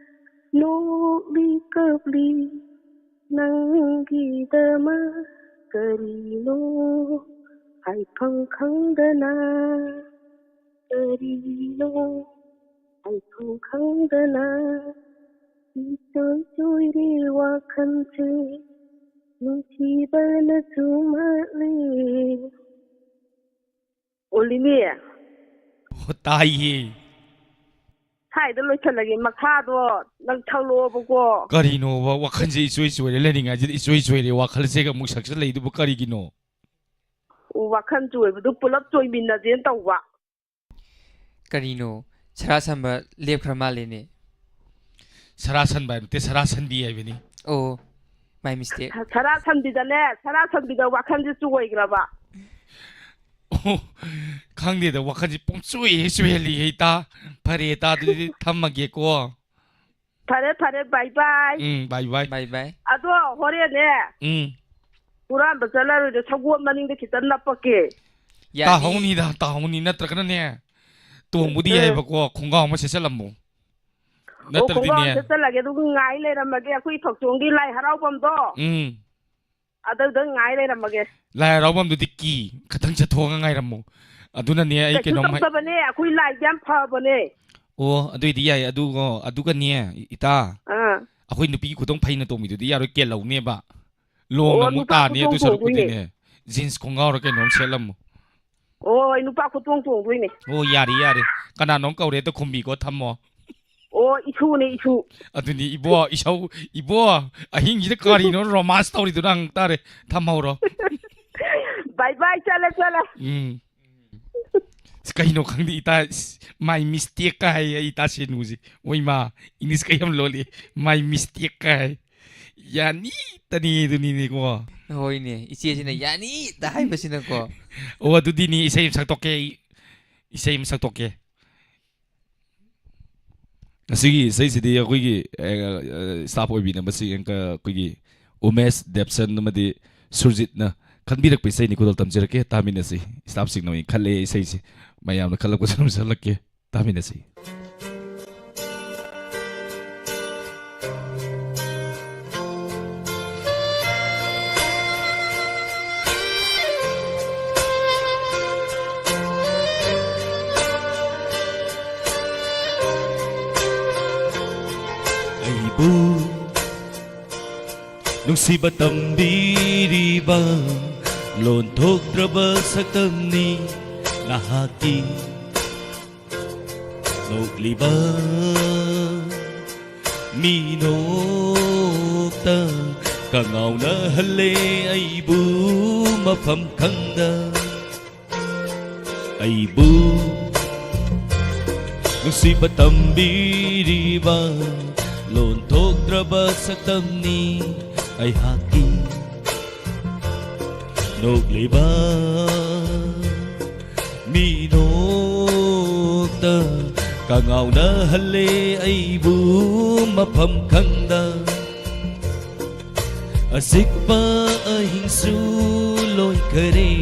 ꯅꯣꯛꯂꯤ ꯀꯞꯂꯤ ꯅꯪꯒꯤꯗꯃꯛ, ꯀꯔꯤꯅꯣ ꯍꯥꯏꯐꯝ ꯈꯪꯗꯅ, ꯀꯔꯤꯅꯣ ꯍꯥꯏꯐꯝ ꯈꯪꯗꯅ, ꯏꯆꯣꯏ ꯆꯣꯏꯔꯦ ꯋꯥꯈꯜꯁꯦ, ꯅꯨꯡꯁꯤꯕꯅ ꯆꯨꯝꯍꯠꯂꯤ꯫ ꯑꯣꯜꯂꯤꯅꯦ꯫ ꯑꯣ, ꯇꯥꯏꯌꯦ꯫ ꯀꯥꯏꯗ ꯂꯣꯏꯁꯜꯂꯒꯦ? ꯃꯈꯥꯗꯣ ꯅꯪ ꯊꯛꯂꯛꯑꯣꯕꯀꯣ꯫ ꯀꯔꯤꯅꯣꯕ? ꯋꯥꯈꯜꯁꯦ ꯏꯆꯣꯏ ꯆꯣꯏꯔꯦ, ꯂꯩꯔꯤꯉꯩꯁꯤꯗ ꯏꯆꯣꯏ ꯆꯣꯏꯔꯦ, ꯋꯥꯈꯜꯁꯦꯒ ꯑꯃꯨꯛ ꯁꯛꯆꯜꯂꯛꯏꯗꯨꯕꯨ ꯀꯔꯤꯒꯤꯅꯣ? ꯑꯣ, ꯋꯥꯈꯜ ꯆꯣꯏꯕꯗꯨ ꯄꯨꯂꯞ ꯆꯣꯏꯃꯤꯟꯅꯁꯦꯅ ꯇꯧꯕ꯫ ꯀꯔꯤꯅꯣ? ꯁꯔꯥ ꯁꯟꯕ ꯂꯦꯞꯈ꯭ꯔ ꯃꯥꯜꯂꯦꯅꯦ꯫ ꯁꯔꯥ ꯁꯟꯕ ꯍꯥꯏꯕ ꯅꯠꯇꯦ, ꯁꯔꯥ ꯁꯟꯕꯤ ꯍꯥꯏꯕꯅꯤ꯫ ꯑꯣ, my mistake꯫ ꯁ-, ꯁꯔꯥ ꯁꯟꯕꯤꯗꯅꯦ, ꯁꯔꯥ ꯁꯟꯕꯤꯗ ꯋꯥꯈꯜꯁꯦ ꯆꯣꯏꯈ꯭ꯔꯕ꯫ ꯑꯣ, ꯈꯪꯗꯦꯗ, ꯋꯥꯈꯜꯁꯦ ꯄꯨꯡꯆꯣꯏ ꯍꯦꯛ ꯆꯣꯏꯍꯜꯂꯤ ꯍꯦ ꯏꯇꯥ꯫ ꯐꯔꯦ ꯏꯇꯥ, ꯑꯗꯨꯗꯤ ꯊꯝꯃꯒꯦꯀꯣ꯫ ꯐꯔꯦ, ꯐꯔꯦ, bye bye꯫ ꯎꯝ, bye bye꯫ Bye bye꯫ ꯑꯗꯣ ꯍꯣꯔꯦꯟꯅꯦ, ꯎꯝ꯫ ꯍꯨꯔꯥꯟꯕ ꯆꯠꯂꯔꯣꯏꯗ, ꯁꯒꯣꯜ ꯃꯅꯤꯡꯗ ꯈꯤꯇꯪ ꯅꯞꯄꯛꯀꯦ꯫ ꯌꯥꯅꯤ꯫ ꯇꯥꯍꯧꯅꯤꯗ, ꯇꯥꯍꯧꯅꯤ꯫ ꯅꯠꯇ꯭ꯔꯒꯅꯅꯦ, ꯇꯣꯡꯕꯗꯤ ꯎꯝ꯫ ꯌꯥꯏꯕꯀꯣ, ꯈꯣꯡꯒ꯭ꯔꯥꯎ ꯑꯃ ꯁꯦꯠꯆꯜꯂꯝꯃꯨ꯫ ꯑꯣ, ꯈꯣꯡꯒ꯭ꯔꯥꯎ ꯅꯠꯇ꯭ꯔꯗꯤꯅꯦ꯫ ꯑꯃ ꯁꯦꯠꯆꯜꯂꯒꯦ, ꯑꯗꯨꯒ ꯉꯥꯏ ꯂꯩꯔꯝꯃꯒꯦ꯫ ꯑꯩꯈꯣꯏ ꯐꯛꯆꯣꯡꯒꯤ ꯂꯥꯏ ꯍꯔꯥꯎꯐꯝꯗꯣ꯫ ꯎꯝ꯫ ꯑꯗꯨꯗ ꯉꯥꯏ ꯂꯩꯔꯝꯃꯒꯦ꯫ ꯂꯥꯏ ꯍꯔꯥꯎꯐꯝꯗꯨꯗꯤ ꯀꯤ, ꯈꯤꯇꯪ ꯆꯠꯊꯣꯛꯑꯒ ꯉꯥꯏꯔꯝꯃꯨ꯫ ꯑꯗꯨꯅꯅꯦ, ꯑꯩ ꯀꯩꯁꯨ ꯀꯩꯅꯣꯝ ꯍꯥꯏ-, ꯇꯧꯗꯕꯅꯦ, ꯑꯩꯈꯣꯏ ꯂꯥꯏꯗꯤ ꯌꯥꯝ ꯐꯕꯅꯦ꯫ ꯑꯣ, ꯑꯗꯨꯏꯗꯤ ꯌꯥꯏ꯫ ꯑꯗꯨꯒ, ꯑꯗꯨꯒꯅꯦ, ꯏꯇꯥ, ꯑꯥ꯫ ꯑꯩꯈꯣꯏ ꯅꯨꯄꯤꯒꯤ ꯈꯨꯇꯣꯡ ꯐꯩꯅ ꯇꯣꯡꯕꯤꯗꯨꯗꯤ ꯌꯥꯔꯣꯏ, ꯀꯦꯜꯍꯧꯅꯦꯕ꯫ ꯂꯣꯡꯅ ꯑꯣ, ꯑꯃꯨꯛ ꯅꯨꯄꯥ ꯇꯥꯅꯤ, ꯈꯨꯇꯣꯡ ꯑꯗꯨ ꯇꯣꯡꯗꯣꯏꯅꯦ꯫ ꯁꯔꯨꯛꯄꯨꯗꯤꯅꯦ, jeans ꯈꯣꯡꯒ꯭ꯔꯥꯎꯔ ꯀꯩꯅꯣꯝ ꯁꯦꯠꯂꯝꯃꯨ꯫ ꯑꯣ, ꯑꯩ ꯅꯨꯄꯥ ꯈꯨꯇꯣꯡ ꯇꯣꯡꯗꯣꯏꯅꯦ꯫ ꯑꯣ, ꯌꯥꯔꯦ, ꯌꯥꯔꯦ꯫ ꯀꯅꯥꯅꯣꯝ ꯀꯧꯔꯦ, ꯑꯝꯇ ꯈꯨꯝꯕꯤꯀꯣ, ꯊꯝꯃꯣ꯫ ꯑꯣ, ꯏꯁꯨꯅꯦ, ꯏꯁꯨ꯫ ꯑꯗꯨꯅꯤ, ꯏꯕꯣ, ꯏꯁꯧ, ꯏꯕꯣ, ꯑꯍꯤꯡꯁꯤꯗ ꯀꯔꯤꯅꯣ romance ꯇꯧꯔꯤꯗꯨꯅ ꯍꯪ ꯇꯥꯔꯦ꯫ ꯊꯝꯍꯧꯔꯣ꯫ Bye bye, ꯆꯠꯂꯦ, ꯆꯠꯂꯦ꯫ ꯎꯝ꯫ ꯑꯁ, ꯀꯩꯅꯣ ꯈꯪꯗꯦ, ꯏꯇꯥ, ꯏꯁ, my mistake ꯀ ꯍꯥꯏꯌꯦ, ꯑꯩ ꯏꯇꯥ ꯁꯦꯅꯨꯁꯦ꯫ ꯃꯣꯏ ꯃꯥ, English ꯀ ꯌꯥꯝ ꯂꯣꯜꯂꯤ꯫ My mistake ꯀ ꯍꯥꯏ꯫ ꯌꯥꯅꯤ ꯇꯅꯤ ꯑꯗꯨꯅꯤꯅꯦꯀꯣ꯫ ꯍꯣꯏꯅꯦ, ꯏꯆꯦꯁꯤꯅ ꯌꯥꯅꯤ ꯇ ꯍꯥꯏꯕꯁꯤꯅꯀꯣ꯫ ꯑꯣ, ꯑꯗꯨꯗꯤꯅꯤ, ꯏꯁꯩ ꯑꯃ ꯁꯛꯇꯣꯛꯀꯦ ꯑꯩ꯫ ꯏꯁꯩ ꯑꯃ ꯁꯛꯇꯣꯛꯀꯦ꯫ ꯉꯁꯤꯒꯤ ꯏꯁꯩꯁꯤꯗꯤ ꯑꯩꯈꯣꯏꯒꯤ, ꯑꯦ, ꯑꯦ, staff ꯑꯣꯏꯕꯤꯅꯕꯁꯤ ꯑꯪꯀ-, ꯑꯩꯈꯣꯏꯒꯤ ꯎꯃꯦꯁ ꯗꯦꯕꯁꯟ ꯑꯃꯗꯤ ꯁꯨꯔꯖꯤꯠꯅ ꯈꯟꯕꯤꯔꯛꯄ ꯏꯁꯩꯅꯤ꯫ ꯈꯨꯗꯣꯜ ꯇꯝꯖꯔꯛꯀꯦ, ꯇꯥꯃꯤꯟꯅꯁꯤ꯫ Staff ꯁꯤꯡꯅ ꯑꯣꯏꯅ ꯈꯜꯂꯦ ꯏꯁꯩꯁꯤ, ꯃꯌꯥꯝꯅ ꯈꯜꯂꯛꯄꯁꯨ ꯑꯗꯨꯝ ꯁꯛꯂꯛꯀꯦ, ꯇꯥꯃꯤꯟꯅꯁꯤ꯫ ꯑꯩꯕꯨ ꯅꯨꯡꯁꯤꯕ ꯇꯝꯕꯤꯔꯤꯕ ꯂꯣꯟꯊꯣꯛꯇ꯭ꯔꯕ ꯁꯛꯇꯝꯅꯤ ꯅꯍꯥꯛꯀꯤ꯫ ꯅꯣꯛꯂꯤꯕ ꯃꯤꯅꯣꯛꯇ ꯀꯉꯥꯎꯅꯍꯜꯂꯦ ꯑꯩꯕꯨ ꯃꯐꯝ ꯈꯪꯗ꯫ ꯑꯩꯕꯨ ꯅꯨꯡꯁꯤꯕ ꯇꯝꯕꯤꯔꯤꯕ ꯂꯣꯟ ꯊꯣꯛꯇ꯭ꯔꯕ ꯁꯛꯇꯝꯅꯤ ꯑꯩꯍꯥꯛꯀꯤ꯫ ꯅꯣꯛꯂꯤꯕ ꯃꯤꯅꯣꯛꯇ ꯀꯉꯥꯎꯅꯍꯜꯂꯦ ꯑꯩꯕꯨ ꯃꯐꯝ ꯈꯪꯗ꯫ ꯑꯆꯤꯛꯄ ꯑꯍꯤꯡꯁꯨ ꯂꯣꯏꯈꯔꯦ,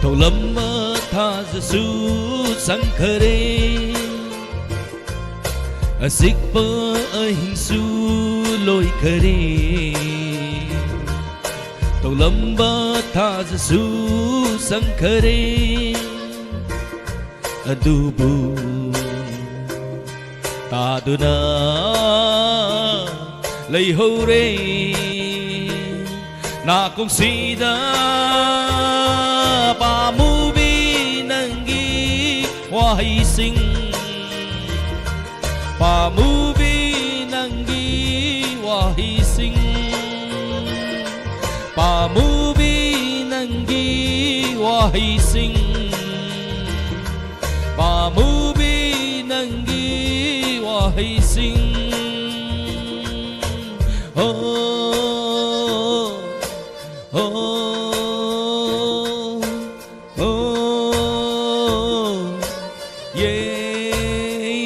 ꯊꯣꯛꯂꯝꯕ ꯊꯥꯖꯁꯨ ꯆꯪꯈꯔꯦ꯫ ꯑꯆꯤꯛꯄ ꯑꯍꯤꯡꯁꯨ ꯂꯣꯏꯈꯔꯦ, ꯊꯣꯛꯂꯝꯕ ꯊꯥꯖꯁꯨ ꯆꯪꯈꯔꯦ꯫ ꯑꯗꯨꯕꯨ ꯇꯥꯗꯨꯅ ꯂꯩꯍꯧꯔꯦ ꯅꯥꯀꯣꯡꯁꯤꯗ ꯄꯥꯝꯃꯨꯕꯤ ꯅꯪꯒꯤ ꯋꯥꯍꯩꯁꯤꯡ꯫ ꯄꯥꯝꯃꯨꯕꯤ ꯅꯪꯒꯤ ꯋꯥꯍꯩꯁꯤꯡ꯫ ꯄꯥꯝꯃꯨꯕꯤ ꯅꯪꯒꯤ ꯋꯥꯍꯩꯁꯤꯡ꯫ ꯄꯥꯝꯃꯨꯕꯤ ꯅꯪꯒꯤ ꯋꯥꯍꯩꯁꯤꯡ꯫ ꯍꯣ, ꯍꯣ, ꯍꯣ, ꯌꯦ,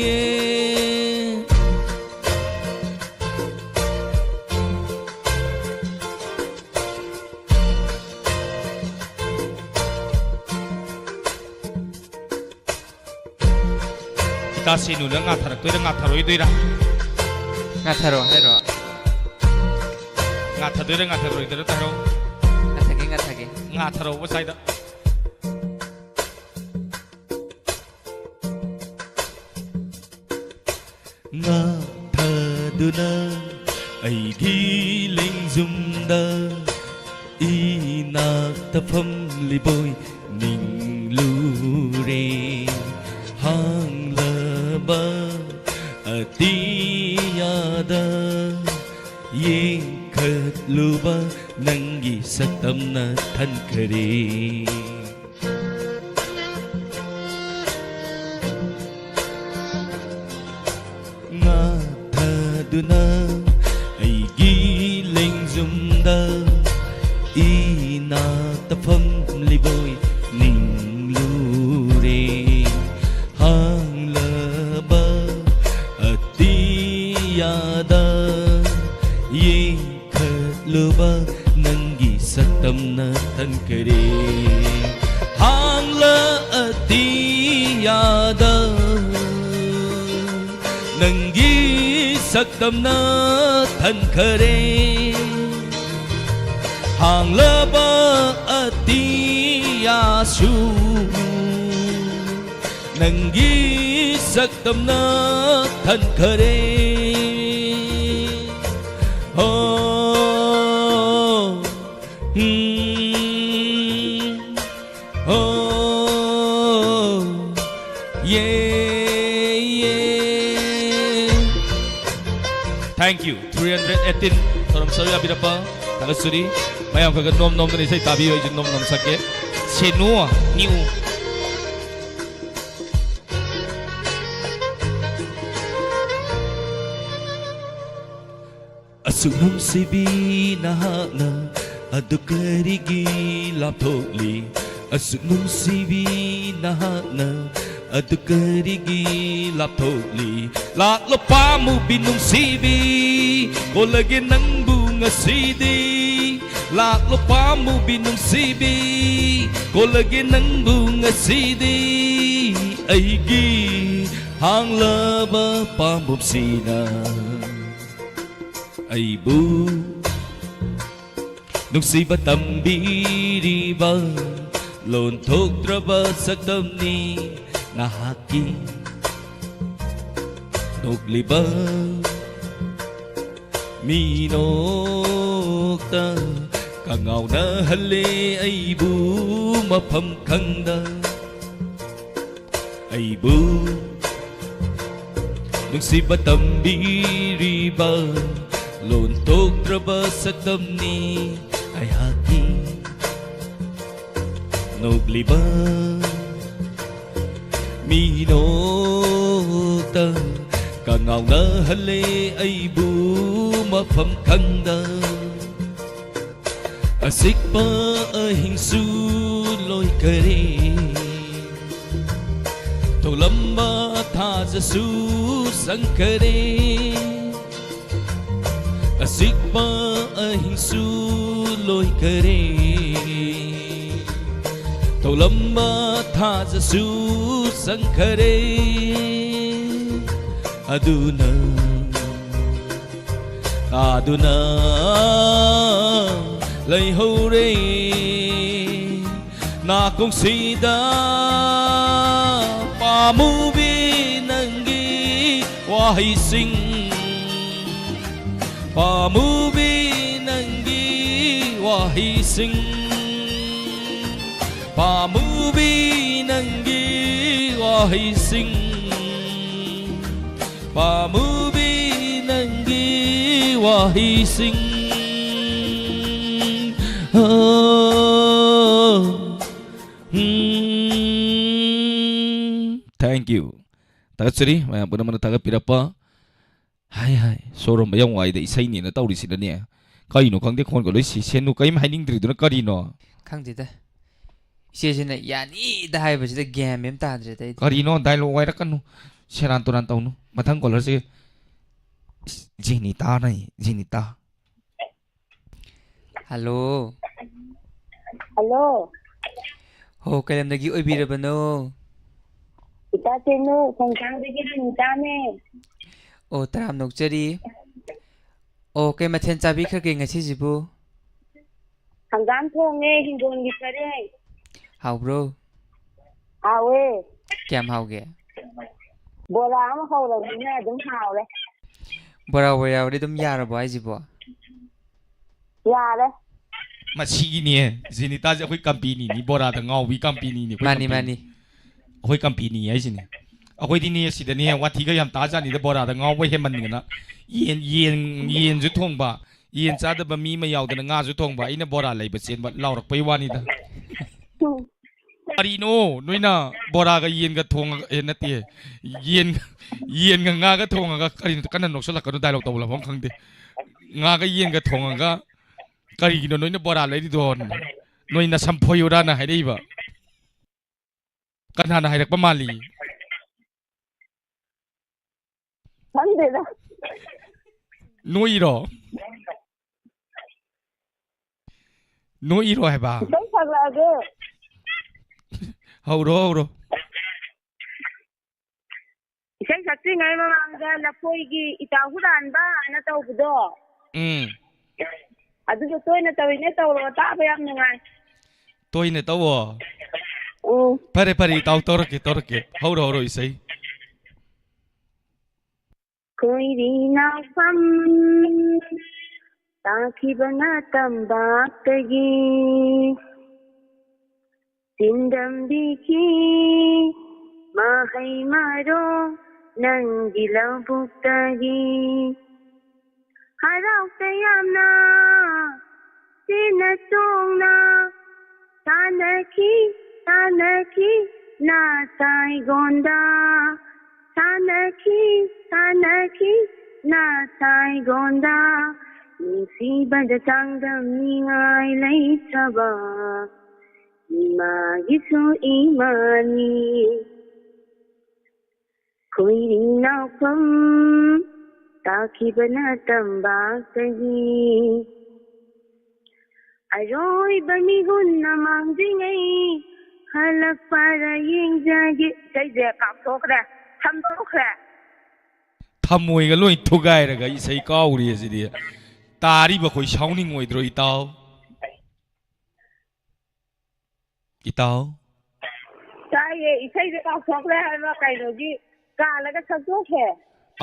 ꯌꯦ꯫ ꯏꯇꯥ ꯁꯤꯅꯨꯅ ꯉꯥꯊꯔꯛꯇꯣꯏꯔꯥ ꯉꯥꯊꯔꯣꯏꯗꯣꯏꯔꯥ? ꯉꯥꯊꯔꯣ ꯍꯥꯏꯔꯣ? ꯉꯥꯊꯗꯣꯏꯔꯥ ꯉꯥꯊꯔꯣꯏꯗꯣꯏꯔꯥ ꯇꯥꯔꯣ? ꯉꯥꯊꯒꯦ, ꯉꯥꯊꯒꯦ꯫ ꯉꯥꯊꯔꯣꯕ ꯁ꯭ꯋꯥꯏꯗ꯫ ꯉꯥꯊꯗꯨꯅ ꯑꯩꯒꯤ ꯂꯦꯡꯖꯨꯝꯗ ꯏꯅꯥꯛꯇ ꯐꯝꯂꯤꯕꯣꯏ ꯅꯤꯡꯂꯨꯔꯦ꯫ ꯊꯟꯈꯔꯦ꯫ ꯉꯥꯊꯗꯨꯅ ꯑꯩꯒꯤ ꯂꯦꯡꯖꯨꯝꯗ ꯏꯅꯥꯛꯇ ꯐꯝꯂꯤꯕꯣꯏ ꯅꯤꯡꯂꯨꯔꯦ꯫ ꯍꯥꯡꯂꯕ ꯑꯇꯤꯌꯥꯗ ꯌꯦꯡꯈꯠꯂꯨꯕ ꯅꯪꯒꯤ ꯁꯛꯇꯝꯅ ꯊꯟꯈꯔꯦ꯫ ꯍꯥꯡꯂ ꯑꯇꯤꯌꯥꯗ ꯅꯪꯒꯤ ꯁꯛꯇꯝꯅ ꯊꯟꯈꯔꯦ꯫ ꯍꯥꯡꯂꯕ ꯑꯇꯤꯌꯥꯁꯨ ꯅꯪꯒꯤ ꯁꯛꯇꯝꯅ ꯊꯟꯈꯔꯦ꯫ ꯍꯣ, ꯎꯝ, ꯍꯣ, ꯌꯦ, ꯌꯦ꯫ Thank you꯫ Three hundred eighteen ꯊꯧꯔꯝ ꯁꯔꯨꯛ ꯌꯥꯕꯤꯔꯛꯄ ꯊꯥꯒꯠꯆꯔꯤ꯫ ꯃꯌꯥꯝ ꯈꯔ ꯈꯔ ꯅꯣꯝ ꯅꯣꯝꯗꯅ ꯏꯁꯩ ꯇꯥꯕꯤꯌꯨ, ꯑꯩꯁꯨ ꯅꯣꯝ ꯅꯣꯝ ꯁꯛꯀꯦ꯫ ꯁꯦꯅꯨ ꯅꯤꯎ꯫ ꯑꯁꯨꯛ ꯅꯨꯡꯁꯤꯕꯤ ꯅꯍꯥꯛꯅ ꯑꯗꯨ ꯀꯔꯤꯒꯤ ꯂꯥꯞꯊꯣꯛꯂꯤ? ꯑꯁꯨꯛ ꯅꯨꯡꯁꯤꯕꯤ ꯅꯍꯥꯛꯅ ꯑꯗꯨ ꯀꯔꯤꯒꯤ ꯂꯥꯞꯊꯣꯛꯂꯤ? ꯂꯥꯛꯂꯣ ꯄꯥꯝꯃꯨꯕꯤ ꯅꯨꯡꯁꯤꯕꯤ, ꯀꯣꯜꯂꯒꯦ ꯅꯪꯕꯨ ꯉꯁꯤꯗꯤ꯫ ꯂꯥꯛꯂꯣ ꯄꯥꯝꯃꯨꯕꯤ ꯅꯨꯡꯁꯤꯕꯤ, ꯀꯣꯜꯂꯒꯦ ꯅꯪꯕꯨ ꯉꯁꯤꯗꯤ꯫ ꯑꯩꯒꯤ ꯍꯥꯡꯂꯕ ꯄꯥꯝꯕꯣꯝꯁꯤꯅ ꯑꯩꯕꯨ ꯅꯨꯡꯁꯤꯕ ꯇꯝꯕꯤꯔꯤꯕ ꯂꯣꯟꯊꯣꯛꯇ꯭ꯔꯕ ꯁꯛꯇꯝꯅꯤ ꯅꯍꯥꯛꯀꯤ꯫ ꯅꯣꯛꯂꯤꯕ ꯃꯤꯅꯣꯛꯇ ꯀꯉꯥꯎꯅꯍꯜꯂꯦ ꯑꯩꯕꯨ ꯃꯐꯝ ꯈꯪꯗ꯫ ꯑꯩꯕꯨ ꯅꯨꯡꯁꯤꯕ ꯇꯝꯕꯤꯔꯤꯕ ꯂꯣꯟꯊꯣꯛꯇ꯭ꯔꯕ ꯁꯛꯇꯝꯅꯤ ꯑꯩꯍꯥꯛꯀꯤ꯫ ꯅꯣꯛꯂꯤꯕ ꯃꯤꯅꯣꯛꯇ ꯀꯉꯥꯎꯅꯍꯜꯂꯦ ꯑꯩꯕꯨ ꯃꯐꯝ ꯈꯪꯗ꯫ ꯑꯆꯤꯛꯄ ꯑꯍꯤꯡꯁꯨ ꯂꯣꯏꯈꯔꯦ, ꯊꯣꯛꯂꯝꯕ ꯊꯥꯖꯁꯨ ꯆꯪꯈꯔꯦ꯫ ꯑꯆꯤꯛꯄ ꯑꯍꯤꯡꯁꯨ ꯂꯣꯏꯈꯔꯦ, ꯊꯣꯛꯂꯝꯕ ꯊꯥꯖꯁꯨ ꯆꯪꯈꯔꯦ꯫ ꯑꯗꯨꯅ ꯇꯥꯗꯨꯅ ꯂꯩꯍꯧꯔꯦ ꯅꯥꯀꯣꯡꯁꯤꯗ ꯄꯥꯝꯃꯨꯕꯤ ꯅꯪꯒꯤ ꯋꯥꯍꯩꯁꯤꯡ, ꯄꯥꯝꯃꯨꯕꯤ ꯅꯪꯒꯤ ꯋꯥꯍꯩꯁꯤꯡ, ꯄꯥꯝꯃꯨꯕꯤ ꯅꯪꯒꯤ ꯋꯥꯍꯩꯁꯤꯡ, ꯄꯥꯝꯃꯨꯕꯤ ꯅꯪꯒꯤ ꯋꯥꯍꯩꯁꯤꯡ꯫ Oh, mm, thank you. ꯊꯥꯒꯠꯆꯔꯤ ꯃꯌꯥꯝ ꯄꯨꯝꯅꯃꯛꯅ ꯊꯥꯒꯠꯄꯤꯔꯛꯄ꯫ ꯍꯥꯏ ꯍꯥꯏ, ꯁꯣꯔ ꯍꯣꯟꯕ ꯌꯥꯝ ꯋꯥꯏꯗ ꯏꯁꯩꯅꯦꯅ ꯇꯧꯔꯤꯁꯤꯅꯅꯦ꯫ ꯀꯔꯤꯅꯣ ꯈꯪꯗꯦ, ꯈꯣꯟꯒ ꯂꯣꯏ ꯁꯤ-, ꯁꯦꯟꯅꯨ ꯀꯔꯤꯝ ꯍꯥꯏꯅꯤꯡꯗ꯭ꯔꯤꯗꯨꯅ ꯀꯔꯤꯅꯣ? ꯈꯪꯗꯦꯗ꯫ ꯏꯆꯦꯁꯤꯅ ꯌꯥꯅꯤꯗ ꯍꯥꯏꯕꯁꯤꯗ ꯒ꯭ꯌꯥꯟ ꯃꯦꯟ ꯇꯥꯗ꯭ꯔꯦꯗ ꯑꯩꯗꯤ꯫ ꯀꯔꯤꯅꯣ dialogue ꯋꯥꯏꯔꯛꯀꯅꯨ, ꯁꯦꯔꯥꯟ ꯇꯨꯔꯥꯟ ꯇꯧꯅꯨ꯫ ꯃꯊꯪ caller ꯁꯦ ꯖꯦꯅꯤꯇꯥꯅ, ꯖꯦꯅꯤꯇꯥ꯫ Hello꯫ Hello꯫ ꯍꯣ, ꯀꯩ ꯂꯝꯗꯒꯤ ꯑꯣꯏꯕꯤꯔꯕꯅꯣ? ꯏꯇꯥ ꯆꯦꯅꯨ, ꯈꯣꯡꯁꯥꯡꯗꯒꯤ ꯔꯅꯤꯇꯥꯅꯦ꯫ ꯑꯣ, ꯇꯔꯥꯝꯅ ꯑꯣꯛꯆꯔꯤ꯫ ꯑꯣ, ꯀꯩ ꯃꯊꯦꯜ ꯆꯥꯕꯤꯈ꯭ꯔꯒꯦ ꯉꯁꯤꯁꯤꯕꯨ? ꯍꯪꯒꯥꯝ ꯊꯣꯡꯉꯦ, ꯍꯤꯡꯒꯣꯜꯒꯤ ꯄꯔꯦꯡ꯫ ꯍꯥꯎꯕ꯭ꯔꯣ? ꯍꯥꯎꯋꯦ꯫ ꯀꯌꯥꯝ ꯍꯥꯎꯒꯦ? ꯕꯣꯔꯥ ꯑꯃ ꯍꯧꯔꯕꯅꯤꯅ ꯑꯗꯨꯝ ꯍꯥꯎꯔꯦ꯫ ꯕꯣꯔꯥ ꯍꯧꯕ ꯌꯥꯎꯔꯗꯤ ꯑꯗꯨꯝ ꯌꯥꯔꯕꯣ ꯍꯥꯏꯁꯤꯕꯣ? ꯌꯥꯔꯦ꯫ ꯃꯁꯤꯒꯤꯅꯦ, ꯖꯦꯅꯤꯇꯥꯁꯦ ꯑꯩꯈꯣꯏ company ꯅꯤ, ꯕꯣꯔꯥꯗ ꯉꯥꯎꯕꯤ company ꯅꯤ, ꯑꯩꯈꯣꯏ ꯃꯥꯅꯤ, company꯫ ꯃꯥꯅꯤ꯫ ꯑꯩꯈꯣꯏ company ꯍꯥꯏꯁꯤꯅꯦ꯫ ꯑꯩꯈꯣꯏꯗꯤꯅꯦ ꯁꯤꯗꯅꯦ ꯋꯥꯊꯤꯒ ꯌꯥꯝ ꯇꯥꯖꯥꯠꯅꯤꯗ, ꯕꯣꯔꯥꯗ ꯉꯥꯎꯕ ꯍꯦꯟꯃꯟꯗꯅ꯫ ꯌꯦꯟ, ꯌꯦꯟ, ꯌꯦꯟꯁꯨ ꯊꯣꯡꯕ, ꯌꯦꯟ ꯆꯥꯗꯕ ꯃꯤ ꯑꯃ ꯌꯥꯎꯗꯅ ꯉꯥꯁꯨ ꯊꯣꯡꯕ, ꯑꯩꯅ ꯕꯣꯔꯥ ꯂꯩꯕ ꯆꯦꯟꯕ ꯂꯥꯎꯔꯛꯄꯩ ꯋꯥꯅꯤꯗ꯫ ꯀꯔꯤꯅꯣ ꯅꯣꯏꯅ ꯕꯣꯔꯥꯒ ꯌꯦꯟꯒ ꯊꯣꯡꯉꯒ, ꯑꯦ, ꯅꯠꯇꯦ, ꯌꯦꯟ, ꯌꯦꯟꯒ ꯉꯥꯒ ꯊꯣꯡꯉꯒ, ꯀꯔꯤꯅꯣ? ꯀꯟꯅ ꯅꯣꯛꯁꯜꯂꯛꯀꯅꯨ, dialogue ꯇꯧꯕ ꯂꯥꯛꯐꯝ ꯈꯪꯗꯦ꯫ ꯉꯥꯒ ꯌꯦꯟꯒ ꯊꯣꯡꯉꯒ ꯀꯔꯤꯒꯤꯅꯣ ꯅꯣꯏꯅ ꯕꯣꯔꯥ ꯂꯩꯔꯤꯗꯣ? ꯅꯣꯏ ꯅꯁꯝ ꯐꯣꯏꯌꯨꯔꯥꯅ ꯍꯥꯏꯔꯛꯏꯕ? ꯀꯅꯥꯅ ꯍꯥꯏꯔꯛꯄ ꯃꯥꯜꯂꯤ? ꯈꯪꯗꯦꯗ꯫ ꯅꯣꯏꯔꯣ? ꯅꯣꯛꯏꯔꯣ ꯍꯥꯏꯕ? ꯏꯁꯩ ꯁꯛꯂꯛꯑꯒꯦ꯫ ꯍꯧꯔꯣ, ꯍꯧꯔꯣ꯫ ꯏꯁꯩ ꯁꯛꯇ꯭ꯔꯤꯉꯩ ꯃꯃꯥꯡꯗ ꯂꯐꯣꯏꯒꯤ ꯏꯇꯥ ꯍꯨꯔꯥꯟꯕ ꯍꯥꯏꯅ ꯇꯧꯕꯗꯣ, ꯎꯝ꯫ ꯑꯗꯨꯗꯣ ꯇꯣꯏꯅ ꯇꯧꯔꯤꯉꯩ ꯇꯧꯔꯣ, ꯇꯥꯕ ꯌꯥꯝ ꯅꯨꯡꯉꯥꯏ꯫ ꯇꯣꯏꯅ ꯇꯧꯋꯣ꯫ ꯎꯝ꯫ ꯐꯔꯦ, ꯐꯔꯦ, ꯏꯇꯥꯎ, ꯇꯧꯔꯛꯀꯦ, ꯇꯧꯔꯛꯀꯦ꯫ ꯍꯧꯔꯣ, ꯍꯧꯔꯣ, ꯏꯁꯩ꯫ ꯈꯣꯏꯔꯤ ꯅꯥꯎꯐꯝ ꯇꯥꯈꯤꯕꯅ ꯇꯝꯄꯥꯛꯇꯒꯤ, ꯆꯤꯟꯗꯝꯕꯤꯈꯤ ꯃꯍꯩ ꯃꯔꯣꯡ ꯅꯪꯒꯤ ꯂꯧꯕꯨꯛꯇꯒꯤ꯫ ꯍꯔꯥꯎ ꯇꯌꯥꯝꯅ ꯆꯦꯟꯅ ꯆꯣꯡꯅ ꯁꯥꯟꯅꯈꯤ, ꯁꯥꯟꯅꯈꯤ ꯅꯥꯁꯥꯏꯒꯣꯟꯗ꯫ ꯁꯥꯟꯅꯈꯤ, ꯁꯥꯟꯅꯈꯤ ꯅꯥꯁꯥꯏꯒꯣꯟꯗ꯫ ꯅꯨꯡꯁꯤꯕꯗ ꯆꯥꯡꯗꯝꯅꯤꯉꯥꯏ ꯂꯩꯇ꯭ꯔꯕ ꯏꯃꯥꯒꯤꯁꯨ ꯏꯃꯥꯅꯤ꯫ ꯈꯣꯏꯔꯤ ꯅꯥꯎꯐꯝ ꯇꯥꯈꯤꯕꯅ ꯇꯝꯄꯥꯛꯇꯒꯤ꯫ ꯑꯔꯣꯏꯕ ꯃꯤꯍꯨꯟꯅ ꯃꯥꯡꯗ꯭ꯔꯤꯉꯩ ꯍꯜꯂꯛꯄꯔ ꯌꯦꯡꯖꯒꯦ꯫ ꯏꯁꯩꯁꯦ ꯀꯥꯎꯊꯣꯛꯈ꯭ꯔꯦ, ꯁꯝꯗꯣꯛꯈ꯭ꯔꯦ꯫ ꯊꯃꯣꯏꯒ ꯂꯣꯏ ꯊꯨꯒꯥꯏꯔꯒ ꯏꯁꯩ ꯀꯥꯎꯔꯤ ꯑꯁꯤꯗꯤ꯫ ꯇꯥꯔꯤꯕ ꯑꯩꯈꯣꯏ ꯁꯥꯎꯅꯤꯡꯉꯣꯏꯗ꯭ꯔꯣ, ꯏꯇꯥꯎ? ꯏꯇꯥꯎ? ꯇꯥꯏꯌꯦ, ꯏꯁꯩꯁꯦ ꯀꯥꯎꯊꯣꯛꯈ꯭ꯔꯦ ꯍꯥꯏꯕ, ꯀꯩꯅꯣꯒꯤ ꯀꯥꯜꯂꯒ ꯁꯛꯇꯣꯛꯈ꯭ꯔꯦ꯫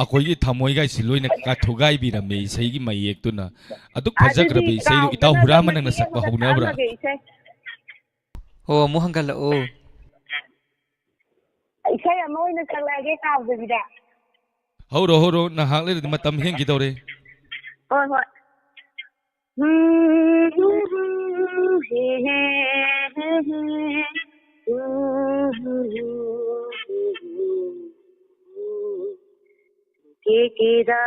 ꯑꯩꯈꯣꯏꯒꯤ ꯊꯃꯣꯏꯒꯥꯏꯁꯤ ꯂꯣꯏꯅ ꯀꯥ-, ꯊꯨꯒꯥꯏꯕꯤꯔꯝꯃꯦ ꯏꯁꯩꯒꯤ ꯃꯌꯦꯛꯇꯨꯅ꯫ ꯑꯗꯨꯛ ꯐꯖꯈ꯭ꯔꯕ ꯑꯗꯨꯗꯤ ꯏꯁꯩꯗꯨ ꯏꯇꯥꯎ ꯀꯥꯎꯗꯅꯕ ꯍꯨꯔꯥꯟꯕ ꯅꯪꯅ ꯃꯇꯦꯛ ꯁꯛꯄ ꯑꯃꯒ ꯍꯧꯅꯕ꯭ꯔꯥ? ꯇꯥꯛꯑꯝꯃꯒꯦ ꯏꯁꯩ꯫ ꯑꯣ, ꯑꯃꯨꯛ ꯍꯟꯒꯠꯂꯛꯑꯣ꯫ ꯏꯁꯩ ꯑꯃ ꯑꯣꯏꯅ ꯁꯛꯂꯛꯑꯒꯦ ꯀꯥꯎꯗꯕꯤꯗ꯫ ꯍꯧꯔꯣ, ꯍꯧꯔꯣ, ꯅꯍꯥꯛ ꯂꯩꯔꯗꯤ ꯃꯇꯝ ꯍꯦꯟꯈꯤꯗꯧꯔꯦ꯫ ꯍꯣꯏ, ꯍꯣꯏ꯫ ꯎꯝ, ꯍꯦ, ꯍꯦ, ꯍꯦ꯫ ꯀꯦ ꯀꯦꯗ